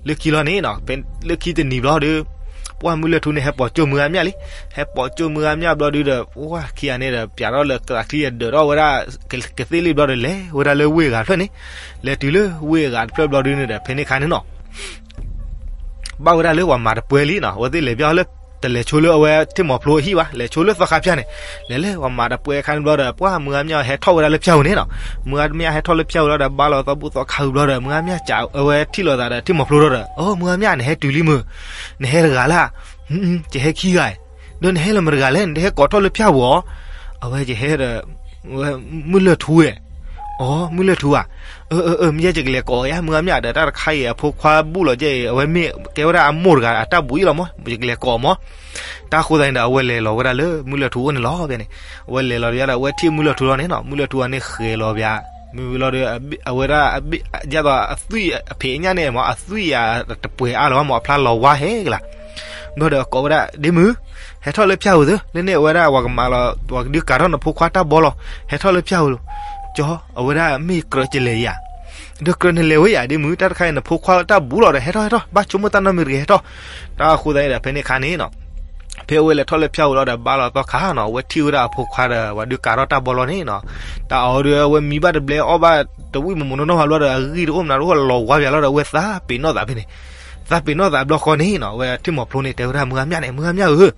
လၢခံလီၤန့ၣ် လၢခံတနံၤဘျီဒီး ပှၢ်မုၢ်လၢၢ်ထူန့ၣ် ဟဲပိာ်ကၠိမုၢ်ဂၤမျၢ်လံ. ဟဲပိာ်ကၠိမုၢ်ဂၤမျၢ်ဘျီဒုဒီး ပှၢ်ခံဂၤန့ၣ်ဒီး ပၠးထီၣ်လၢသးချံဒီး ဒၢးထီၣ်ဝဲဒၣ် ကသ့ၣ်လံဘျီဒီး လဲၤဝဲဒၣ်လၢဝ့ၢ်အဂၤတဖျၢၣ်န့ၣ်, လဲၤတုၤလၢဝ့ၢ်အဂၤတဖျၢၣ်ဘျီဒုန့ၣ်ဒီး ဖဲန့ၣ်ခါန့ၣ်နီၤ ဘၣ်ဝဲဒၣ်လၢပှၤမၤတပှဲလံနီၤ. အဝဲသ့ၣ်လဲၤပျီလၢ တလဲၤဆိလၢအဝဲထံၣ်မီၤဖျိအဟံၣ်ဘၣ်, လဲၤဆိလၢသီခါဖၠၣ်န့ၣ်, လဲၤလၢပှၤမၤတပှဲအခါန့ၣ်ဘျီဒီး ပှၢ်မုၢ်ဂၤမျၢ်ဟဲထီၣ်ဝဲဒၣ်လၢဖၠၣ်ဧိၤန့ၣ်နီၤ. မုၢ်ဂၤမျၢ်ဟဲထီၣ်လၢဖၠၣ်ဧိၤလီၤဒီး ဘါလီၤသီဘူၣ်သီခါဧိၤဘျီဒီး မုၢ်ဂၤမျၢ်စံး အဝဲထံၣ်လိာ်သးဒီးထံၣ်မီၤဖျိဒီး အိ မုၢ်ဂၤမျၢ် နဟဲတုၤလံမုၢ်, နဟဲတဂၤလၢ်, ကဟဲခံဂၤ, ဒီးနဟဲလၢမတဂၤလဲၣ်, နတဟဲကိးထီၣ်လၢဖၠၣ်ဧိၤဧါ. အဝဲယဟဲဒီး မုၢ်လၢၢ်ထူဧါ. အိ မုၢ်လၢၢ်ထူဧါ. အၢ အၢ မ့ၢ်ယဲယကလဲၤကိးယၤ မုၢ်ဂၤမျၢ်ဒီး တၢ်တခါအံၤ အဖိခွါဘူၣ်လီၤကဲအံၤ အဝဲမ့ၢ်ကဲဝဲဒၣ်အမိၢ်တဂၤ အတၢ်ဘူၣ်အံၤလီၤမး ယကလဲၤကိးမး. တၢ်ဃိသတးန့ၣ်ဒီး အဝဲလဲၤလီၤဝဲဒၣ်လၢမုၢ်လၢၢ်ထူအိၣ်န့ၣ်လီၤ. ဖဲန့ၣ် အဝဲလဲၤလီၤဒီး အဝဲထံၣ်မုၢ်လၢၢ်ထူလီၤန့ၣ်နီၤ, မုၢ်လၢၢ်ထူအန့ၣ်ဃဲၤလီၤပၠး, မ့ၢ်ဝံၤလီၤဒီး အဝဲဒၣ် ဒ်သိးအသွံၣ်အဖံးအညၣ်န့ၣ်မး အသွံၣ်အတပှဲၤအါလၢၤဘၣ်မး အဖျါလီၤဝါဟဲကလၤ ဘျီဒီးကိးဝဲဒၣ် ဒ့မုၣ်, ဟဲထီၣ်လၢဖၠၣ်ဧိၤသ့, လၢန့ၣ်အဝဲဒၣ်ပှၤကမၤလီၤ ပှၤကဒုးကၤထီၣ်နဖိခွါတၢ်ဘီလီၤ, ဟဲထီၣ်လၢဖၠၣ်ဧိၤလီၤ. ကၠီ အဝဲဒၣ်မ့ၢ်ကြၢးကလဲၤယၤ, ဒီးကြၢးနလဲၤဝဲယၤ ဒ့မုၣ်, တၢ်တခါအံၤ နဖိခွါတၢ်ဘူၣ်လီၤဒီး ဟဲထီၣ်ဟဲထီၣ် ဘၣ်ဆိကမိၣ်တၢ်နီတမံၤတဂ့ၤ ဟဲထီၣ်. တၢ်အဃိသတးန့ၣ်ဒီး ဖဲန့ၣ်အခါန့ၣ်နီၤ ဖဲအဝဲလဲၤထီၣ်လၢဖၠၣ်ဧိၤလီၤဒီး ဘါလီၤသီခါနီၤ အဝဲထံၣ်ဝဲဒၣ်အဖိခွါဒီး ပှၤဒုးကၤထီၣ်တၢ်ဘီလီၤန့ၣ်နီၤ, တၢ်အီၤဒီး အဝဲမံဘၣ်တဘျဲ အီၣ်ဘၣ်တဝံၣ်မုၢ်မုၢ်နီၢ်နီၢ်ဟးဘျီဒီး အဂံၢ်တအိၣ်မနုၤတအိၣ် လီၤဝါပၠးလီၤဒီး အဝဲသးပ့ၤနီၣ်သးဖဲန့ၣ် သးပ့ၤနီၣ်သးဘျီဃီန့ၣ်နီၤ, အဝဲထံၣ်မီၤဖျိန့ၣ် တဲဝဲဒၣ် မုၢ်ဂၤမျၢ်န့ၣ်, မုၢ်ဂၤမျၢ်ဧၢ,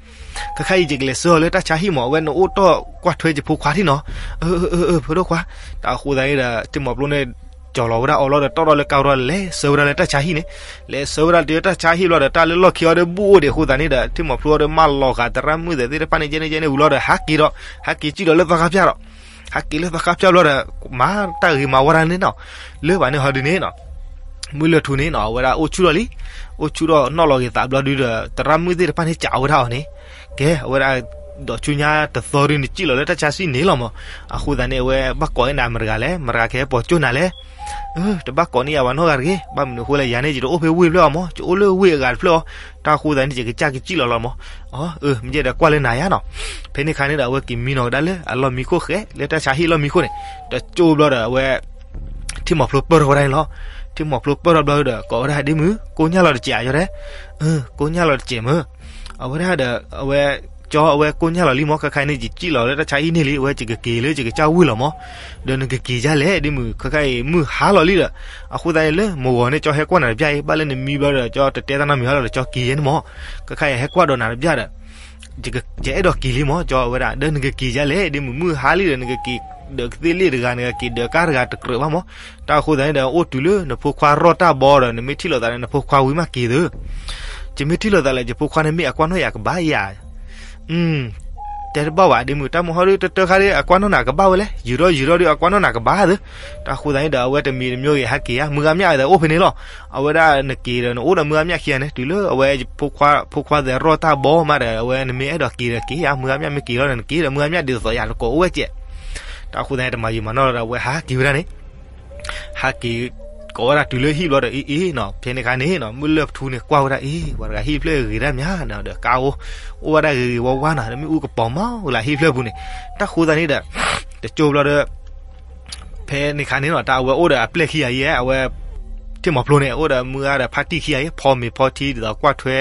ခဲခါအံၤ ယကလဲၤဆှၢအီၤလၢတၢ်ဆါဟံၣ်မး, အဝဲနအိၣ်တီၢ်ကွၢ်ထွဲယဖိခွါထံၣ်နီၤ. အၢ အၢ အၢ အၢ ဖိဒိၣ်ခွါ. တၢ်အဃိသတးန့ၣ်ဒီး ထံၣ်မီၤဖျိန့ၣ် ကၠီၤလီၤဝဲဒၣ်အီၤလီၤဒီး တီၢ်ထီၣ်လၢကါထီၣ်ဒီး လဲၤဆှၢဝဲဒၣ်လၢတၢ်ဆါဟံၣ်န့ၣ်, လဲၤဆှၢဝဲဒၣ်တုၤလၢတၢ်ဆါဟံၣ်ဘျီဒီး တၢ်လၢလီၢ်ခံအီၤဒီး ဘူၣ်အိၣ်ဒံးအဃိသတးန့ၣ်ဒီး ထံၣ်မီၤဖျိအီၤဒီး မၢလီၤဃာ်သရၣ်မုၣ်သဲးသ့ၣ်တဖၣ်န့ၣ် ကဲန့ၣ်ကဲန့ၣ်ဝံၤလီၤဒီး ဟးက့ၤဒီး ဟးက့ၤစံၣ်ဒီးလၢသီခါဖၠၣ်ဒီး ဟးက့ၤလၢသီခါဖၠၣ်ဘျီဒီး မၤတၢ်ဂ့ၤမၤဝါတၢ်န့ၣ်နီၤ, လၢဘၣ်န့ၣ်ဟီဒုန့ၣ်နီၤ, မုၢ်လၢၢ်ထူန့ၣ်နီၤ အဝဲဒၣ်အိၣ်ဆူၣ်ထီၣ်လံ, အိၣ်ဆူၣ်ထီၣ်နီၣ်လီၤက့ၤသးဘျီဒုဒီး သရၣ်မုၣ်သ့ၣ်တဖၣ်န့ၣ် ကးဝဲဒၣ်အီၤန့ၣ်, ကဲ အဝဲဒၣ် ဒီးဆူညါတသီဒုန့ၣ် စံၣ်လီၤလၢတၢ်ဆါဟံၣ်န့ၣ်လီၤမး, အဃိသတးန့ၣ် အဝဲဘၣ်ကိးန့ၢ်နၤမတၤတဂၤလဲၣ်, မတၤတဂၤကဟဲပိာ်ကၠိၢ်နၤလဲၣ်. အၢ တဘၣ်ကိးန့ၢ်ယၤဘၣ်နီတဂၤတဂ့ၤ, ဘၣ်မနုၤအဃိလဲၣ် ယၤန့ၣ် ယတအိၣ်ဖဲဝ့ၢ်တဖျၢၣ်အီၤမး, ယအိၣ်လၢဝ့ၢ်အဂၤတဖျၢၣ်အီၤ, တၢ်အဃိသတးန့ၣ် ယကစၢ်ကစံၣ်လီၤလီၤမး. အၢ အၢ မ့ၢ်ကဲဒီးကွၢ်လၢနၤယါနီၤ. ဖဲန့ၣ်ခါန့ၣ်ဒီး အဝဲက့ၤမံနီၤကဒါလၢအလီၢ်မံခိၣ်ဃဲ လၢတၢ်ဆါဟံၣ်လီၢ်မံခိၣ်န့ၣ်, တကၠိဘျီဒီး အဝဲ ထံၣ်မီၤဖျိပၢၢ်ထီၣ်ဝဲဒၣ်န့ၣ်လီၤ. ထံၣ်မီၤဖျိပၢၢ်ထီၣ်ဘျီဒီး ကိးဝဲဒၣ်ဒ့မုၣ် ကိညၢ်လီၤတစဲးဧါ ကၠီတဲ, အၢ ကိညၢ်လီၤတစဲးမၢ်. အဝဲဒၣ်ဒီး အဝဲ ကၠီ အဝဲကိညၢ်လီၤလံမး, ခဲခါန့ၣ် ယစံၣ်လီၤလၢတၢ်ဆါဟံၣ်န့ၣ်လံ, အဝဲယကက့ၤလၢယကစၢ်ဝ့ၢ်လီၤမး, ဒီးနကက့ၤယါလဲၣ် ဒ့မုၣ်, ခဲခါအံၤ မုၢ်ဟါလီၤလံဒီး, အဃိသတးန့ၣ် လၢမုၢ်ဂီၤန့ၣ် ကၠီဟဲကွၢ်နၤတဘျီအံၤ, ဘၣ်လၢနမံဘျီဒီး ကၠီတတဲတၢ်နီတမံၤဟီလီၤဒီး ကၠီက့ၤယဲန့ၣ်မး, ခဲခါအံၤ ဟဲကွၢ်ဒီးနၤတဘျီဒီး ယအဲၣ်ဒိးက့ၤလံမး, ကၠီဝဲဒၣ် ဒီးနကက့ၤယါလဲၣ် ဒ့မုၣ်, မုၢ်ဟါလံဒီး နကက့ၤဒီးကသ့ၣ်လ့ၣ်တဂၤ, နကက့ၤဒီးကါတဂၤတကြၢးဘၣ်မး, တၢ်အဃိသတးန့ၣ်ဒီး အိၣ်တုၤလၢနဖိခွါရီၢ်တၢ်ဘီဒီး နမ့ၢ်ထံၣ်လိာ်သးဒီး နဖိခွါဝံၤမးက့ၤသု, ယမ့ၢ်ထံၣ်လိာ်သးလၢယဖိခွါန့ၣ် မ့ၢ်အကွၢ်နီၣ်ယၤကဘၣ်ယၤ တဲတဘၣ်ဘၣ် ဒ့မုၣ်, တၢ်မုၢ်ဟီဒု တတၢ်ခါဒီး အကွၢ်နီၣ်နၤကဘၣ်ဝဲလဲၣ်, ယူၤထီၣ်ယူၤထီၣ်ဒီး အကွၢ်နီၣ်နၤကဘၣ်သု, တၢ်အဃိသတးန့ၣ်ဒီး အဝဲတမံၤတမံၤဂ့ၤ ဟဲက့ၤဧါ, မုၢ်ဂၤမျၢ်အဝဲအိၣ်ဖဲန့ၣ်လီၤ, အဝဲဒၣ်နက့ၤဒီး နအိၣ်ဒီးမုၢ်ဂၤမျၢ်ခံဂၤန့ၣ်, တုၤလၢအဝဲ ဖိခွါသဲးရီၢ်တၢ်ဘီမးဒီး အဝဲနမ့ၢ်အဲၣ်ဒိးက့ၤဒီးက့ၤဧါ, မုၢ်ဂၤမျၢ်မ့ၢ်က့ၤလီၤဒီး နက့ၤဒီး မုၢ်ဂၤမျၢ်ဒ်သိးသိးယၤ နကိးအိၣ်ဝဲကဲး, တၢ်အဃိသတးန့ၣ် တမၤယံာ်မၤနီၢ်လီၤဒီး အဝဲဟးက့ၤဝဲဒၣ်န့ၣ် ဟးက့ၤ ကိးဝဲဒၣ်တုၤလၢဟံၣ်ဘျီဒီး အ့ၣ်အ့ၣ်နီၤ, ဖဲန့ၣ်ခါန့ၣ်နီၤ မုၢ်လၢၢ်ထူန့ၣ် ကွၢ်ဝဲဒၣ် အ့ၣ် ပှၤတဂၤဟံၣ်ဖျၢၣ်ဂ့ၤဒၣ်မးနီၤ, ဒီးကါအိၣ် အိၣ်ဝဲဒၣ်ဂ့ၤဂ့ၤဝါဝါနီၤ, မ့ၣ်အူကပီၤမးဝဲလၢဟံၣ်ဖျၢၣ်ပူၤန့ၣ်, တၢ်ဃိသတးန့ၣ်ဒီး တကၠိဘျီဒီး ဖဲန့ၣ်ခါန့ၣ်နီၤ တၢ်အဝဲအိၣ်ဒီးအပျဲၢ်ခံဂၤအံၤ, အဝဲ ထံၣ်မီၤဖျိန့ၣ် အိၣ်ဒီးမုၢ်ဂၤဒီးဖါတံၢ်ခံဂၤအံၤ, ဖီမ့ၤဖီထံ ဒ်သိးကွၢ်ထွဲ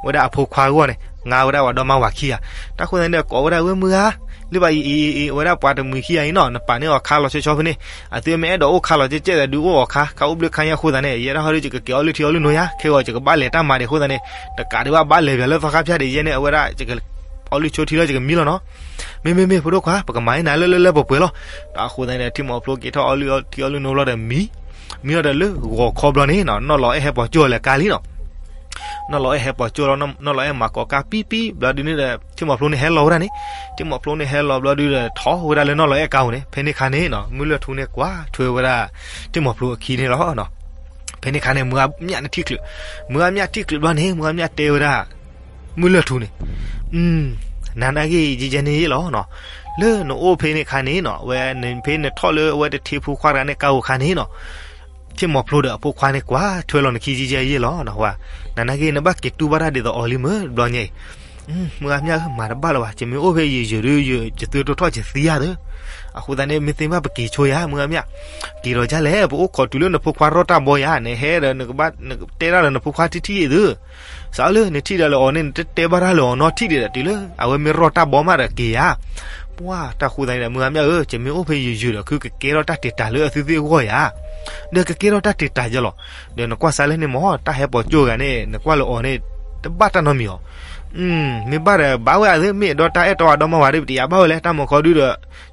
ဝဲဒၣ်အဖိခွါအဂီၢ်န့ၣ်, ငါဝဲဒၣ်ပှၤဒီမါဝၤခံဂၤ, တၢ်ဃိသတးန့ၣ်ဒီး ကိးဝဲဒၣ်ဝဲမုၢ်ဂၤ, လၢဘၣ်အံၤအံၤအံၤ အဝဲဒၣ်ပှၤတမှံၤခံဂၤအံၤနီၤ, နပာ်န့ၢ်အီၤခါလီၤဆီဆီဖဲန့ၣ်, အသုမ့ၢ်အဲၣ်ဒိးအိၣ်ခါလီၤကဲးကဲးဒီး ဒုးအိၣ်အီၤခါ, ခါအိၣ်ဘျုးခါညါအဃိသတးန့ၣ်, ယဲဒၣ်ဟီဒုး ယကက့ၤအီလုၢ်ထံအီလုၢ်နိယါ, ခဲဂီၤယကဘၣ်လဲၤတၢ်မၤဒံးအဃိသတးန့ၣ်, တကးဒံးဘၣ်ဘၣ်လဲၤပၠးလၢသီခါဖၠၣ်ဒံးယဲန့ၣ်, အဝဲဒၣ် ယကအီလုၢ်ဆိထံလီၤ ယကမံလီၤနီၤ, မ့မ့မ့ၢ်ဖိဒိၣ်ခွါ ပကမၤအံၤနၤလၢလၢလၢပှဲၤပှဲၤလီၤ, တၢ်အဃိသတးန့ၣ်ဒီး ထံၣ်မီၤဖျိက့ၤထီၣ်အီလုၢ်ထံအီလုၢ်နိဘျီဒီးမံ, မံလီၤဒီးလၢဂီၤခီဘျီန့ၣ်နီၤ, နီၢ်လီၤအဲၣ်ဟဲပိာ်ကၠိၣ်လဲၤကါလံနီၤ နီၢ်လီၤအဲၣ်ဟဲပိာ်ကၠိၣ်လီၤ, နီၢ်လီၤအဲၣ်မၤကိးကါပံပံ ဘျီဒုန့ၣ်ဒီး ထံၣ်မီၤဖျိန့ၣ်ဟဲလီၤဝဲဒၣ်န့ၣ်, ထံၣ်မီၤဖျိန့ၣ်ဟဲလီၤဘျီဒုဒီး ထီၣ်ဝဲဒၣ်လၢနီၢ်လီၤအဲၣ်ကါပူၤန့ၣ်, ဖဲန့ၣ်ခါန့ၣ်နီၤ မုၢ်လၢၢ်ထူန့ၣ်ကွၢ်ထွဲဝဲဒၣ် ထံၣ်မီၤဖျိအခံန့ၣ်လီၤ. ဖဲန့ၣ်ခါန့ၣ် မုၢ်ဂၤမျၢ်န့ၣ်ထံၣ်ချုး, မုၢ်ဂၤမျၢ်ထံၣ်ချုးဘျီန့ၣ် မုၢ်ဂၤမျၢ်တဲဝဲဒၣ် မုၢ်လၢၢ်ထူန့ၣ်, နၤနာ်က့ ယဲယဲန့ၣ်ယ့ၣ်လီၤနီၤ, လၢနအိၣ်ဖဲန့ၣ်ခါန့ၣ်နီၤ ဝဲနဖဲနထီၣ်လၢအဝဲတထံဖိခွါတဂၤန့ၣ်ကါအိၣ်ခါန့ၣ်နီၤ, ထံၣ်မီၤဖျိဒီးအဖိခွါန့ၣ်ကွၢ်ထွဲလီၤနခံယဲယဲယ့ၣ်လီၤနီၤ, ဝဲ နၤနာ်က့ နဘၣ်က့ၤတူၢ်ဘၣ်တၢ်ဒ်သိးအီၤလံမ့ၢ်တဘျီညါအံၤ, မုၢ်ဂၤမျၢ်ဧၢ မၤတဘၣ်လၢၤဘၣ်, ယမ့ၢ်အိၣ်ဖဲယံာ်ယံာ်ဒီး ယသုတိာ်ထီၣ်ယသံယၤသၢ, အဃိသတးန့ၣ် မ့ၢ်သ့မ့ၢ်ဘၣ်ပက့ၤဆိယၤ မုၢ်ဂၤမျၢ်, က့ၤလီၤဒ်လဲၣ် ပအိၣ်ခိးတုၤလၢနဖိခွါရီၢ်တၢ်ဘီယၤ, နဟဲဒီး နကဘၣ်တဲတၢ်လၢနဖိခွါထံၣ်ထံၣ်အံၤသၢ စးလၢနထံၣ်ဒီးလၢအီၤန့ၣ် နတတဲဘၣ်တၢ်လၢအီၤနီတထံၣ်ဒံးဒီး တုၤလၢအဝဲမ့ၢ်ရီၢ်တၢ်ဘီမးဒီးက့ၤဧါ. ပှၢ်တၢ်ဃိသတးန့ၣ်ဒီး မုၢ်ဂၤမျၢ်ဧၢ, ယမ့ၢ်အိၣ်ဖဲယုၢ်ယုၢ်ဒီး ခုကကဲထီၣ်တၢ်တ့ၢ်တၢ်လၢအသုသ့ၣ်အဂီၢ်ဧါ. ဒီးကကဲထီၣ်တၢ်တ့ၢ်တၢ်ယဲလီၤ. ဒီးနကွၢ်စးလၢန့ၣ်မ့ၢ် တၢ်ဟဲပိာ်ကၠိၣ်ဂၤန့ၣ် နကွၢ်လၢအီၤန့ၣ် တဘၣ်တၢ်နီတမံၤအီၤ. မ့ၢ်ဘၣ်ဒီး ဘၣ်ဝဲအသု မ့ၢ်အဲၣ်ဒိးတၢ်အဲၣ်တီအဒီမါဝၤဒီး ပတယာ်ဘၣ်ဝဲလဲၣ် တၢ်မၤခီဒုဒီး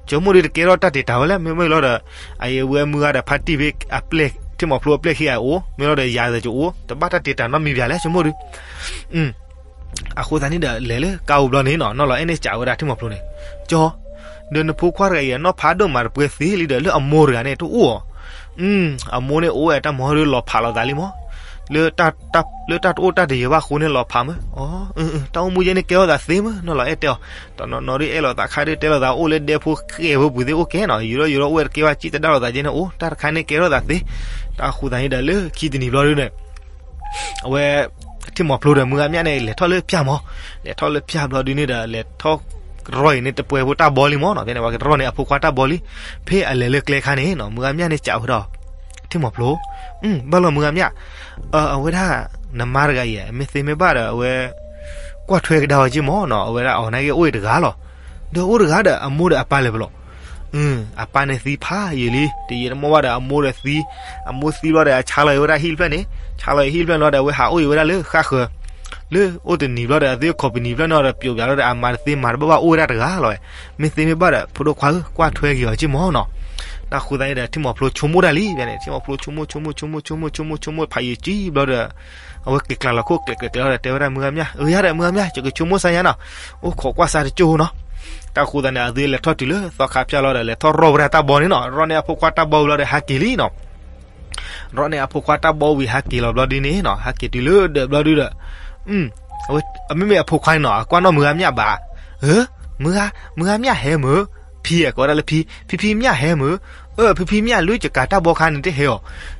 ဆိကမိၣ်ဒုတကဲထီၣ်တၢ်တ့ၢ်တၢ်ဝဲလဲၣ် မ့မ့ၢ်လီၤဒီး အဝဲမုၢ်ဂၤဒီးဖါတံၢ်ဖဲအပျဲၢ် ထံၣ်မီၤဖျိအပျဲၢ်ခံဂၤအိၣ် မ့ၢ်လီၤဒီးယၤဒီးကအိၣ် တဘၣ်တၢ်တ့ၢ်တၢ်နီတမံၤဘၣ်လဲၣ် ဆိကမိၣ်ဒု အဃိသတးန့ၣ်ဒီး လဲၤလၢကါအိၣ်ဘျီန့ၣ်နီၤ နီၢ်လီၤအဲၣ်န့ၣ်စံးဝဲဒၣ်ထံၣ်မီၤဖျိန့ၣ်, ကၠီ, ဒီးနဖိခွါတဂၤအံၤ နီၢ်ဖးဒိၣ်မးတပှဲၤသ့လံဒီး လၢအမိၢ်တဂၤန့ၣ်တအိၣ်ဧါ. အမိၢ်န့ၣ်အိၣ်ဝဲတၢ်မၤဟီဒုလီၤဖးလိာ်သးလံမး, လၢတၢ်အိၣ်တၢ်တယၢၤဘၣ်အဃိန့ၣ်လီၤဖးမး. တၢ်အိၣ်မူယဲန့ၣ်ကဲထီၣ်သးသ့မး နီၢ်လီၤအဲၣ်တဲအီၤ, တနီၤနီၤဒုအဲၣ်လိာ်သးခါဒုတဲလိာ်သးအိၣ်လၢဒဲဖိဃဲၢ်ဖိပူၤသ့ၣ်အိၣ်ကဲနီၤ ယူၤထီၣ်ယူၤထီၣ်အိၣ်ဝဲတကဲဘၣ်စံၣ်တဒါလိာ်သးကဲန့ၣ်အိၣ် တၢ်တခါန့ၣ်ကဲထီၣ်သးသ့. တၢ်ဃိသတးန့ၣ်ဒီးလၢခံတနံၤဘျီဒုန့ၣ် အဝဲ ထံၣ်မီၤဖျိဒီးမုၢ်ဂၤမျၢ်န့ၣ် လဲၤထီၣ်လၢဖၠၣ်မး, လဲၤထီၣ်လၢဖၠၣ်ဘျီဒုန့ၣ်ဒီး လဲၤထီၣ်ရီၢ်အံၤန့ၣ် တပှဲၤဖိတၢ်ဘီလံမးနီၤ ဖဲန့ၣ် ပှၤကရီၢ်န့ၣ် အဖိခွါတၢ်ဘီလံ. ဖဲအလဲၤလၢကျဲခါန့ၣ်နီၤ မုၢ်ဂၤမျၢ်န့ၣ်စံးဝဲဒီး ထံၣ်မီၤဖျိ, ဘၣ်လီၤမုၢ်ဂၤမျၢ်, အဝဲဒၣ် နမါတဂၤအံၤ မ့ၢ်သ့မ့ၢ်ဘၣ်ဒီး အဝဲ ကွၢ်ထွဲကဒါအီၤက့မးနီၤ အဝဲဒၣ်အီၤနာ်က့အိၣ်အံၤတဂၤလီၤ. ဒီးအိၣ်တဂၤဒီး အမိၢ်ဒီးအပၢ်လဲၤဖဲလဲၣ်. အပၢ်န့ၣ်သံဖးယံာ်လံ, တယံာ်တမီၢ်ဘၣ်ဒီး အမိၢ်ဒီးသံ, အမိၢ်သံဘျီဒီး အဆါလီၤအံၤဝဲဒၣ်ဟံၣ်တဖျၢၣ်န့ၣ်, ဆါလီၤအံၤဟံၣ်တဖျၢၣ်န့ၣ်လီၤဒီး အဝဲဟးအိၣ်အံၤဝဲဒၣ်လၢဃၣ်ဃၢၤ, လၢအိၣ်တနံၤဘျီဒီး အသု company ဖျၢၣ်န့ၣ်ဒီး ပျိးပၠးလီၤဒီး အမၤတသ့မၤတဘၣ်ဘၣ်အိၣ်ဝဲဒၣ်တဂၤလီၤဝဲ, မ့ၢ်သ့မ့ၢ်ဘၣ်ဒီး ဖိဒိၣ်ခွါဧၢ ကွၢ်ထွဲက့ၤအီၤက့ၢ်မၢ်နီၤ. တၢ်ဃိသတးန့ၣ်ဒီး ထံၣ်မီၤဖျိဆိကမိၣ်ဒၣ်လံ, ဖဲန့ၣ် ထံၣ်မီၤဖျိဆိကမိၣ် ဆိကမိၣ်ဆိကမိၣ်ဆိကမိၣ်ဆိကမိၣ်ဖးယံာ်ကံဘျီဒီး အဝဲက့ၤကျါလီၤခိၣ်ကျဲးကျဲးကျဲးလီၤဒီး တဲဝဲဒၣ် မုၢ်ဂၤမျၢ်, အၢ ယၤဒီး မုၢ်ဂၤမျၢ် ယကဆိကမိၣ်စါညါနီၤ, အိၣ်ခိးကွၢ်စါတကၠိၢ်နီၤ. တၢ်ဃိသတးန့ၣ် အသုလဲၤထီၣ်တုၤလၢသီခါဖၠၣ်လီၤဒီး လဲၤထီၣ်ရီၣ်ဝဲဒၣ်တၢ်ဘီန့ၣ်နီၤ, ရီၣ်န့ၢ်အဖိခွါတၢ်ဘီဝံၤလီၤဒီး ဟးက့ၤလံနီၤ. ရီၣ်န့ၢ်အဖိခွါတၢ်ဘီဝံၤဟးက့ၤလီၤဘျီဒ်န့ၣ်နီၤ, ဟးက့ၤတုၤလၢဒၢးဘျီဒ်ဒီး အမ့မ့ၢ်အဖိခွါန့ၣ်နီၤ အကွၢ်နီၣ်မုၢ်ဂၤမျၢ်ဘၣ်, ဧၢ, မုၢ်ဂၤ, မုၢ်ဂၤမျၢ်ဟဲမုၢ်, ဖံဧၢ ကိးဝဲဒၣ်လၢဖံ, ဖံဖံမျၢ်ဟဲမုၢ်, အၢ ဖံဖံမျၢ်လၢယကၤတၢ်ဘီခါန့ၣ်တဟဲအီၤ,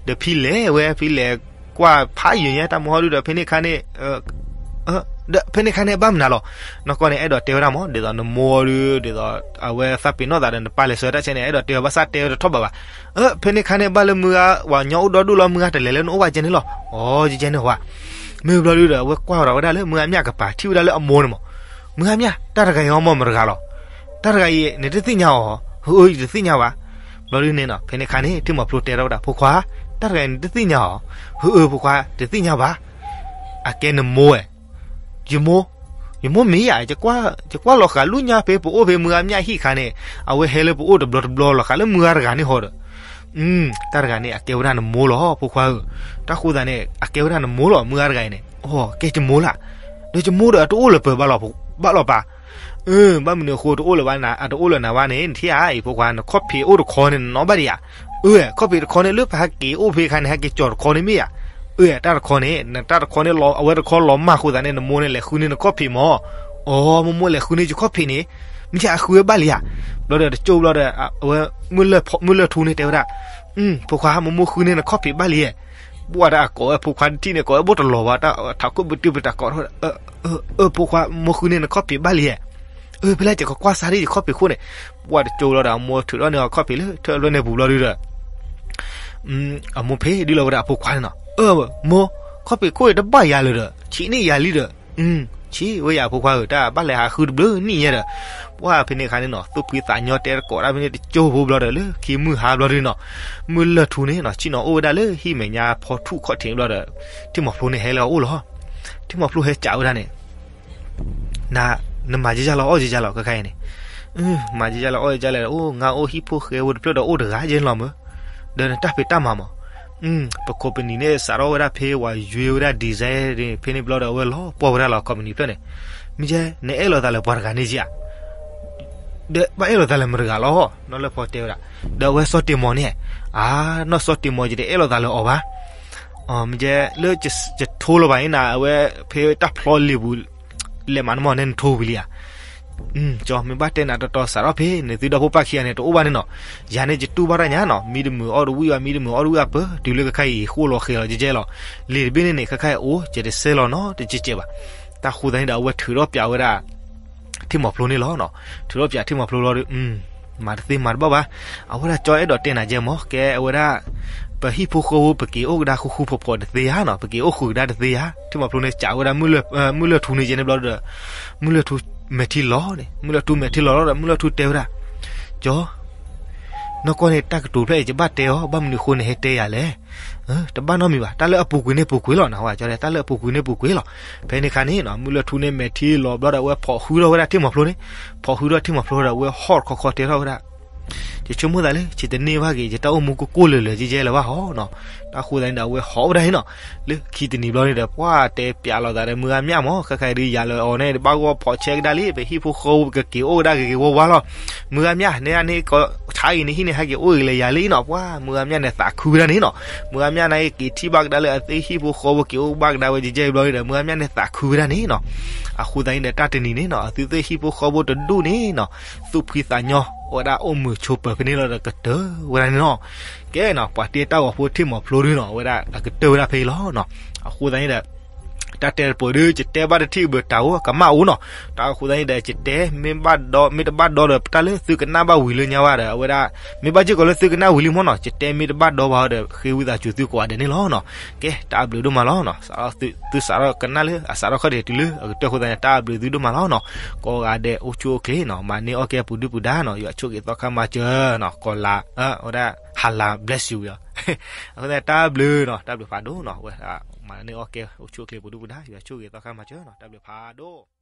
ဒီးဖံလဲၤဝဲ ဖံလဲၤကွၢ်ဖးယံာ်ညါတၢ်မူဟီဒုဒီး ဖဲန့ၣ်ခါန့ၣ် ဒီးဖဲန့ၣ်ခါန့ၣ်ဘၣ်မနုၤလီၤ, နီၢ်ကီၢ်န့ၣ် အဲၣ်ဒိးတဲဝဲဒၣ်မး ဒ်သိးနမိၢ်ဒု ဒ်သိး အဝဲသးပ့ၤနီၣ်သးဒီးနပၢ်လဲၤဆှၢတၢ်ဆဲန့ၣ် အဲၣ်ဒိးတဲဝဲဘၣ်ဆၣ်တဲဝဲတထီၣ်ဘးဘၣ်, အၢ ဖဲန့ၣ်ခါန့ၣ်ဘၣ်လၢမုၢ်ဂၤ ပှၤညီအိၣ်ဒီဒူၣ်လီၤ မုၢ်ဂၤတလဲၤလၢနအိၣ်ဘၣ်ကဲန့ၣ်လီၤ, အိ ကဲကဲန့ၣ်ဝဲ, မ့ၢ်ဘျီဒုဒီး အဝဲကွၢ်ဒီးဝဲဒၣ်လၢမုၢ်ဂၤမျၢ်ကပၤ ထံၣ်ဝဲဒၣ်လၢအမိၢ်န့ၣ်မး, မုၢ်ဂၤမျၢ် တၢ်တဂၤအံၤအီမီၢ်မတဂၤလီၤ, တၢ်တဂၤအံၤ နတသ့ၣ်ညါအီၤ, ဟၢအၢ ယတသ့ၣ်ညါဘၣ်, ဘျီဒုန့ၣ်နီၤ ဖဲန့ၣ်ခါန့ၣ် ထံၣ်မီၤဖျိတဲထီၣ်ဝဲဒၣ် ဖိခွါ, တၢ်တဂၤအံၤ နတသ့ၣ်ညါအီၤ, ဟၢအၢ ဖိခွါ တသ့ၣ်ညါဘၣ်, အကဲနမိၢ်ဝဲ ယမိၢ်, ယမိၢ်မ့ၢ်ယၤ, ယကွၢ်လီၤဃာ်လူညါဖဲပအိၣ်ဖဲမုၢ်ဂၤမျၢ်ဟံၣ်ခါန့ၣ်, အဝဲဟဲလၢပအိၣ်တဘျီတဘျီလီၤဃာ်လၢမုၢ်ဂၤတဂၤန့ၣ်ဟီဒီး, တၢ်တဂၤန့ၣ် အကဲဝဲဒၣ်နမိၢ်လီၤ ဖိခွါဧၢ, တၢ်ဃိသတးန့ၣ် အကဲဝဲဒၣ်နမိၢ်လီၤ မုၢ်ဂၤတဂၤအံၤန့ၣ်, အိ ကဲယမိၢ်လၢ, ဒီးယမိၢ်ဒီးအတအိၣ်လၢၤပၢၢ်ဘၣ်လီၤ, ဘၣ်လီၤပၢ် အၢ ဘၣ်မနုၤအဃိတအိၣ်လၢၤဘၣ်, အတအိၣ်လၢၤနၤဘၣ်န့ၣ် နထံၣ်ဧါအံၤ ဖိခွါ နခီၣ်ဖံးအိၣ်တခီန့ၣ် နနီၣ်ဘၣ်ဒံးဧါ, အၢ ခီၣ်ဖံးတခီန့ၣ် လၢပဟဲက့ၤအိၣ်ဖဲခါန့ၣ် ဟဲက့ၤကၠီၤတခီန့ၣ်မ့ၢ်ဧါ, အၢ တၢ်တခီန့ၣ် နတၢ်တခီန့ၣ် အဝဲတခီလီၤမၢ်အဃိသတးန့ၣ် နမိၢ်န့ၣ် လဲၤဃုန့ၢ်နခီၣ်ဖံးမး, အိ မိၢ်မိၢ်လဲၤဃုန့ၢ်ယခီၣ်ဖံးန့ၣ်, မ့ၢ်အဃုဝဲဘၣ်လံဧါ, ဘျီဒီးတကၠိၢ်ဘျီဒီး အဝဲ မုၢ်လၢၢ်ထူန့ၣ်တဲဝဲဒၣ်, ဖိခွါ မိၢ်မိၢ်ဃုန့ၢ်နခီၣ်ဖံးဘၣ်လံဧါ, ပှၢ်တၢ်အကိးဝဲဖိခွါတထံၣ်န့ၣ် ကိးဝဲဘိၣ်တလီၤဘၣ်, တၢ်ထးခိၣ်ပတုာ်ပတၢ်ကိးထီၣ်, အၢ ဖိခွါ မိၢ်ဃုန့ၢ်နခီၣ်ဖံးဘၣ်လံဧါ, အၢ ဖဲလဲၣ် ယကကွၢ်စါဒ်ယခီၣ်ဖံးခိၣ်န့ၣ်, ပှၢ်တကၠိၢ်လီၤဒီး အမိၢ်ထုးထီၣ်န့ၢ်အီၤခီၣ်ဖံးလၢထၢၣ်လွဲၢ်န့ၣ်ပူၤဘျီဒုဒီး အမိၢ်ဖဲဒ်လီၤဝဲဒၣ်အဖိခွါန့ၣ်နီၤ, အၢ မိၢ်, ခီၣ်ဖံးခိၣ်အံၤတဘၣ်ယၤလၢၤဒီး ဆံးန့ၢ်ယၤလံဒီး, ဆံးဝဲယၤဖိခွါဧၢ, တၢ်ဘၣ်လဲၤဟးဃုတဘျုးနံၣ်ညါဒီး, ပှၢ်ဖဲန့ၣ်ခါန့ၣ်နီၤ သူၣ်ဖှံသးညီတဲတကိးတၢ်ဖဲန့ၣ်တကၠိၢ်ဖိဘျီဒီး လၢခံမုၢ်ဟါဘျီဒုနီၤ, မုၢ်လၢၢ်ထူန့ၣ်နီၤ ဆ့ၣ်နီၤအိၣ်ဝဲဒၣ်လၢဟံၣ်မဲာ်ညါဖီထူၣ်ခီၣ်ထံးဘျီဒီး ထံၣ်မီၤဖျိန့ၣ်ဟဲလၢအအိၣ်လီၤ, ထံၣ်မီၤဖျိဟဲစံးဝဲဒၣ်န့ၣ် နမၤယယၢ်လီၤအီၣ်ယယၢ်လီၤ ခဲခါအံၤန့ၣ်, မၤယယၢ်လီၤအီၣ်ယယၢ်လီၤ အိၣ် ငါအိၣ်ဟံၣ်ဖိဃဲဖိတဖျၢၣ်ဒီးအိၣ်တဂၤယဲန့ၣ်လီၤမၢ်, ဒီးနတၢ်ဖံးတၢ်မၤမး, ပ company န့ၣ် စးထီၣ်ဝဲဒၣ်ဖဲဝဲယွ့ဝဲဒၣ် design ဖဲန့ၣ်ဘျီဒီးအဝဲလီၤပှီၢ်ဝဲဒၣ်လီၤ company ဖျၢၣ်န့ၣ်, မ့ၢ်ယဲ နအဲၣ်လိာ်သးလၢပှၤတဂၤန့ၣ်ဧါ, ဒီးဘၣ်အဲၣ်လိာ်သးလၢမတဂၤလီၤ, နီၢ်လၢၢ်ဖီတဲဝဲဒၣ်, ဒီးအဝဲစီၤတ့ၢ်မီၤန့ၣ်, အါ နီၢ်စီၤတ့ၢ်မီၤ ယတအဲၣ်လိာ်သးလၢအီၤဘၣ် မ့ၢ်ယဲလၢယထိလီၤဘၣ်န့ၣ် အဝဲဖဲတၢ်ဖျီလံာ်ပူၤ လဲၤမးန့ၣ်မးန့ၣ် နထိဝံၤလံဧါ, ကၠီ မ့ၢ်ဘၣ်တဲနၤတီတီ စးထီၣ်ဖဲန့ၣ် သုဒီဖိပၢ်ခံဂၤန့ၣ် တအိၣ်ဘၣ်န့ၣ်နီၤ, ယၤန့ၣ် ယတူၢ်ဘၣ်တၢ်ညါနီၤ မံတမုာ်အီၣ်တဝံၣ်ဘၣ် မံတမုာ်အီၣ်တဝံၣ်ဘၣ် ပၢၢ်တုၤလၢခဲခါအံၤ ဃိလီၤဃဲၤလီၤကဲကဲလီၤ, လံာ်တဘ့ၣ်န့ၣ်န့ၣ် ခဲခါအံၤအိၣ် ယတစဲလီၤနီတကဲကဲဘၣ်, တၢ်ဃိသတးန့ၣ်ဒီး အဝဲထုးထီၣ်ပၠးဝဲဒၣ် ထံၣ်မီၤဖျိန့ၣ်လီၤ, ထုးထီၣ်ပၠးထံၣ်မီၤဖျိလီၤဒီး မၤတသ့မၤတဘၣ်ဘၣ်, အဝဲဒၣ်ကၠီအဲၣ်ဒိးတဲနၤကဲမး ကဲအဝဲဒၣ် ပဟံၣ်ဖိဃီဖိ ပက့ၤအိၣ်ကဒါဃူဃူဖိးဖိးတသ့ဧါနီၤ ပက့ၤအိၣ်ဃုာ်ကဒါတသ့ဧါ, ထံၣ်မီၤဖျိန့ၣ် စံးဝဲဒၣ် မုၢ်လၢၢ်ထူန့ၣ်ကဲန့ၣ်ဘျီဒီး မုၢ်လၢၢ်ထူမဲာ်ထံလီၤန့ၣ် မုၢ်လၢၢ်ထူမဲာ်ထံလီၤလီၤဒီး မုၢ်လၢၢ်ထူတဲဝဲဒၣ်, ကၠီ နီၢ်ကီၢ်န့ၣ် တၢ်ကတိၤဖျၢၣ်အံၤ ယဘၣ်တဲအီၤ ဘၣ်မနုၤအဃိန့ၣ် ဟဲတဲယၤလဲၣ်, တဘၣ်နီတမံၤဘၣ် တၢ်လၢအပူၤကွံာ်န့ၣ်ပူၤကွံာ်လီၤနီၤ ဝဲကၠီ တၢ်လၢအပူၤကွံာ်န့ၣ်ပူၤကွံာ်လီၤ, ဖဲန့ၣ်ခါန့ၣ်နီၤ မုၢ်လၢၢ်ထူန့ၣ်မဲာ်ထံလီၤဘျီဒီး အဝဲဖီၣ်ဃုထီၣ်ဝဲဒၣ်ထံၣ်မီၤဖျိန့ၣ်, ဖီၣ်ဃုထီၣ်ထံၣ်မီၤဖျိဒီး အဝဲဟီၣ်တခီခီတဲထီၣ်ဝဲဒၣ် ယဆိကမိၣ်သးလၢ ယတန့ၢ်ဘၣ်က့ၤ ယတၢ်အိၣ်မူကိၢ်ကိၢ်လၢာ်လၢာ်ယဲယဲလၢၤဘၣ်ဟီနီၤ, တၢ်ဃိသတးန့ၣ်ဒီး အဝဲဟီၣ်ဝဲဒၣ်န့ၣ်နီၤ, လၢခံတနံၤဘျီန့ၣ်ဒီး ပှၢ်တဲပၠးလိာ်သးဒီး မုၢ်ဂၤမျၢ်မး ခဲခါအံၤဒုးယၤလၢအီၤန့ၣ် တဘၣ်ဂီၢ်ဖီၣ်ဆဲကဒါလံ ပဟံၣ်ဖိဃီဖိ ပကက့ၤအိၣ်ကဒါက့ၤက့ၤဝါဝါလီၤ, မုၢ်ဂၤမျၢ် နဲဒၣ်န့ၣ် ဆါအံၤန့ၣ်ဟံၣ်န့ၣ် ဟဲက့ၤအိၣ်က့ၤလၢယၤလံနီၤ, ပှၢ်မုၢ်ဂၤမျၢ်န့ၣ်သးခုဝဲဒၣ်န့ၣ်နီၤ, မုၢ်ဂၤမျၢ်န့ၣ် က့ၤထံၣ်ဘၣ်ကဒါလၢအသ့ၣ်ဟံၣ်ဖိဃီဖိ က့ၤအိၣ်ဘၣ်ကဒါဝဲယဲယဲဘျီန့ၣ်ဒီး မုၢ်ဂၤမျၢ်န့ၣ်သးခုဝဲဒၣ်န့ၣ်နီၤ, အဃိသတးန့ၣ်ဒီး တၢ်တနံၤန့ၣ်နီၤ အသုသ့ၣ်ဟံၣ်ဖိဃီဖိတဒူၣ်န့ၣ်နီၤ သူၣ်ဖှံသးညီ အဝဲဒၣ်အိၣ်မုာ်ဆိးပၢၤဖဲန့ၣ်လီၤဒီးကတၢၢ်ဝဲဒၣ်န့ၣ်လီၤ, ကဲနီၤ ပှၤတ့တၢ်ဂီၤဖိထံၣ်မီၤဖျိဒုနီၤ အဝဲဒၣ်အကတၢၢ်ဝဲဒၣ်ဖဲအံၤလီၤနီၤ, အဃိသတးန့ၣ်ဒီး တၢ်တဲတပှဲၤဒုး ယတဲဘၣ်တထံၣ်ဘၣ် တၢ်အိၣ်ကမၣ်အိၣ်နီၤ. တၢ်အဃိသတးန့ၣ်ဒီး ယတဲမ့ၢ်ဘၣ်ဒီ မ့ၢ်တဘၣ်ဒီဒီး တၢ်လၢသုကနၣ်ဘၣ်ဝံၤလၢညါဘၣ်ဒီး အဝဲဒၣ် မ့ၢ်ဘၣ်စ့ၢ်ကီးလၢသုကနၣ်ဝံၤလံမ့ၢ်နီၤ, ယတဲမ့ၢ်တဘၣ်ဒီဘၣ်ဒီး ဃ့ဝံသးစူၤသုကိးဂၤဒဲးန့ၣ်လီၤနီၤ. ကဲ တၢ်ဘျုးဒိၣ်မးလီၤနီၤ. သုစးထီၣ်ကနၣ်လၢအစးထီၣ်ခီၣ်ထံးတုၤလၢအကတၢၢ်အဃိသတးန့ၣ် တၢ်ဘျုးသုဒိၣ်မးလီၤနီၤ. ကိးဂၤဒဲးအိၣ်ဆူၣ်အိၣ်ချ့နီၤ, မၤန့ၢ်အီၣ်ကဲပူၤဒုၣ်ပူၤဒါနီၤ, ယွၤဆိၣ်ဂ့ၤသီခါမၤစၢၤနီၤ, ကီၤလၤ အဝဲဒၣ် ဟါလၤ bless you ဝံၤအီၤ. အဃိသတး တၢ်ဘျုးနီၤ, တၢ်ဘျုးဖးဒိၣ်နီၤ, အဝဲ မၤန့ၢ်အီၣ်ကဲအိၣ်ဆူၣ်အိၣ်ချ့ပူၤဒုၣ်ပူၤဒါ, ယွၤဆိၣ်ဂ့ၤသီခါမၤစၢၤနီၤ, တၢ်ဘျုးဖးဒိၣ်.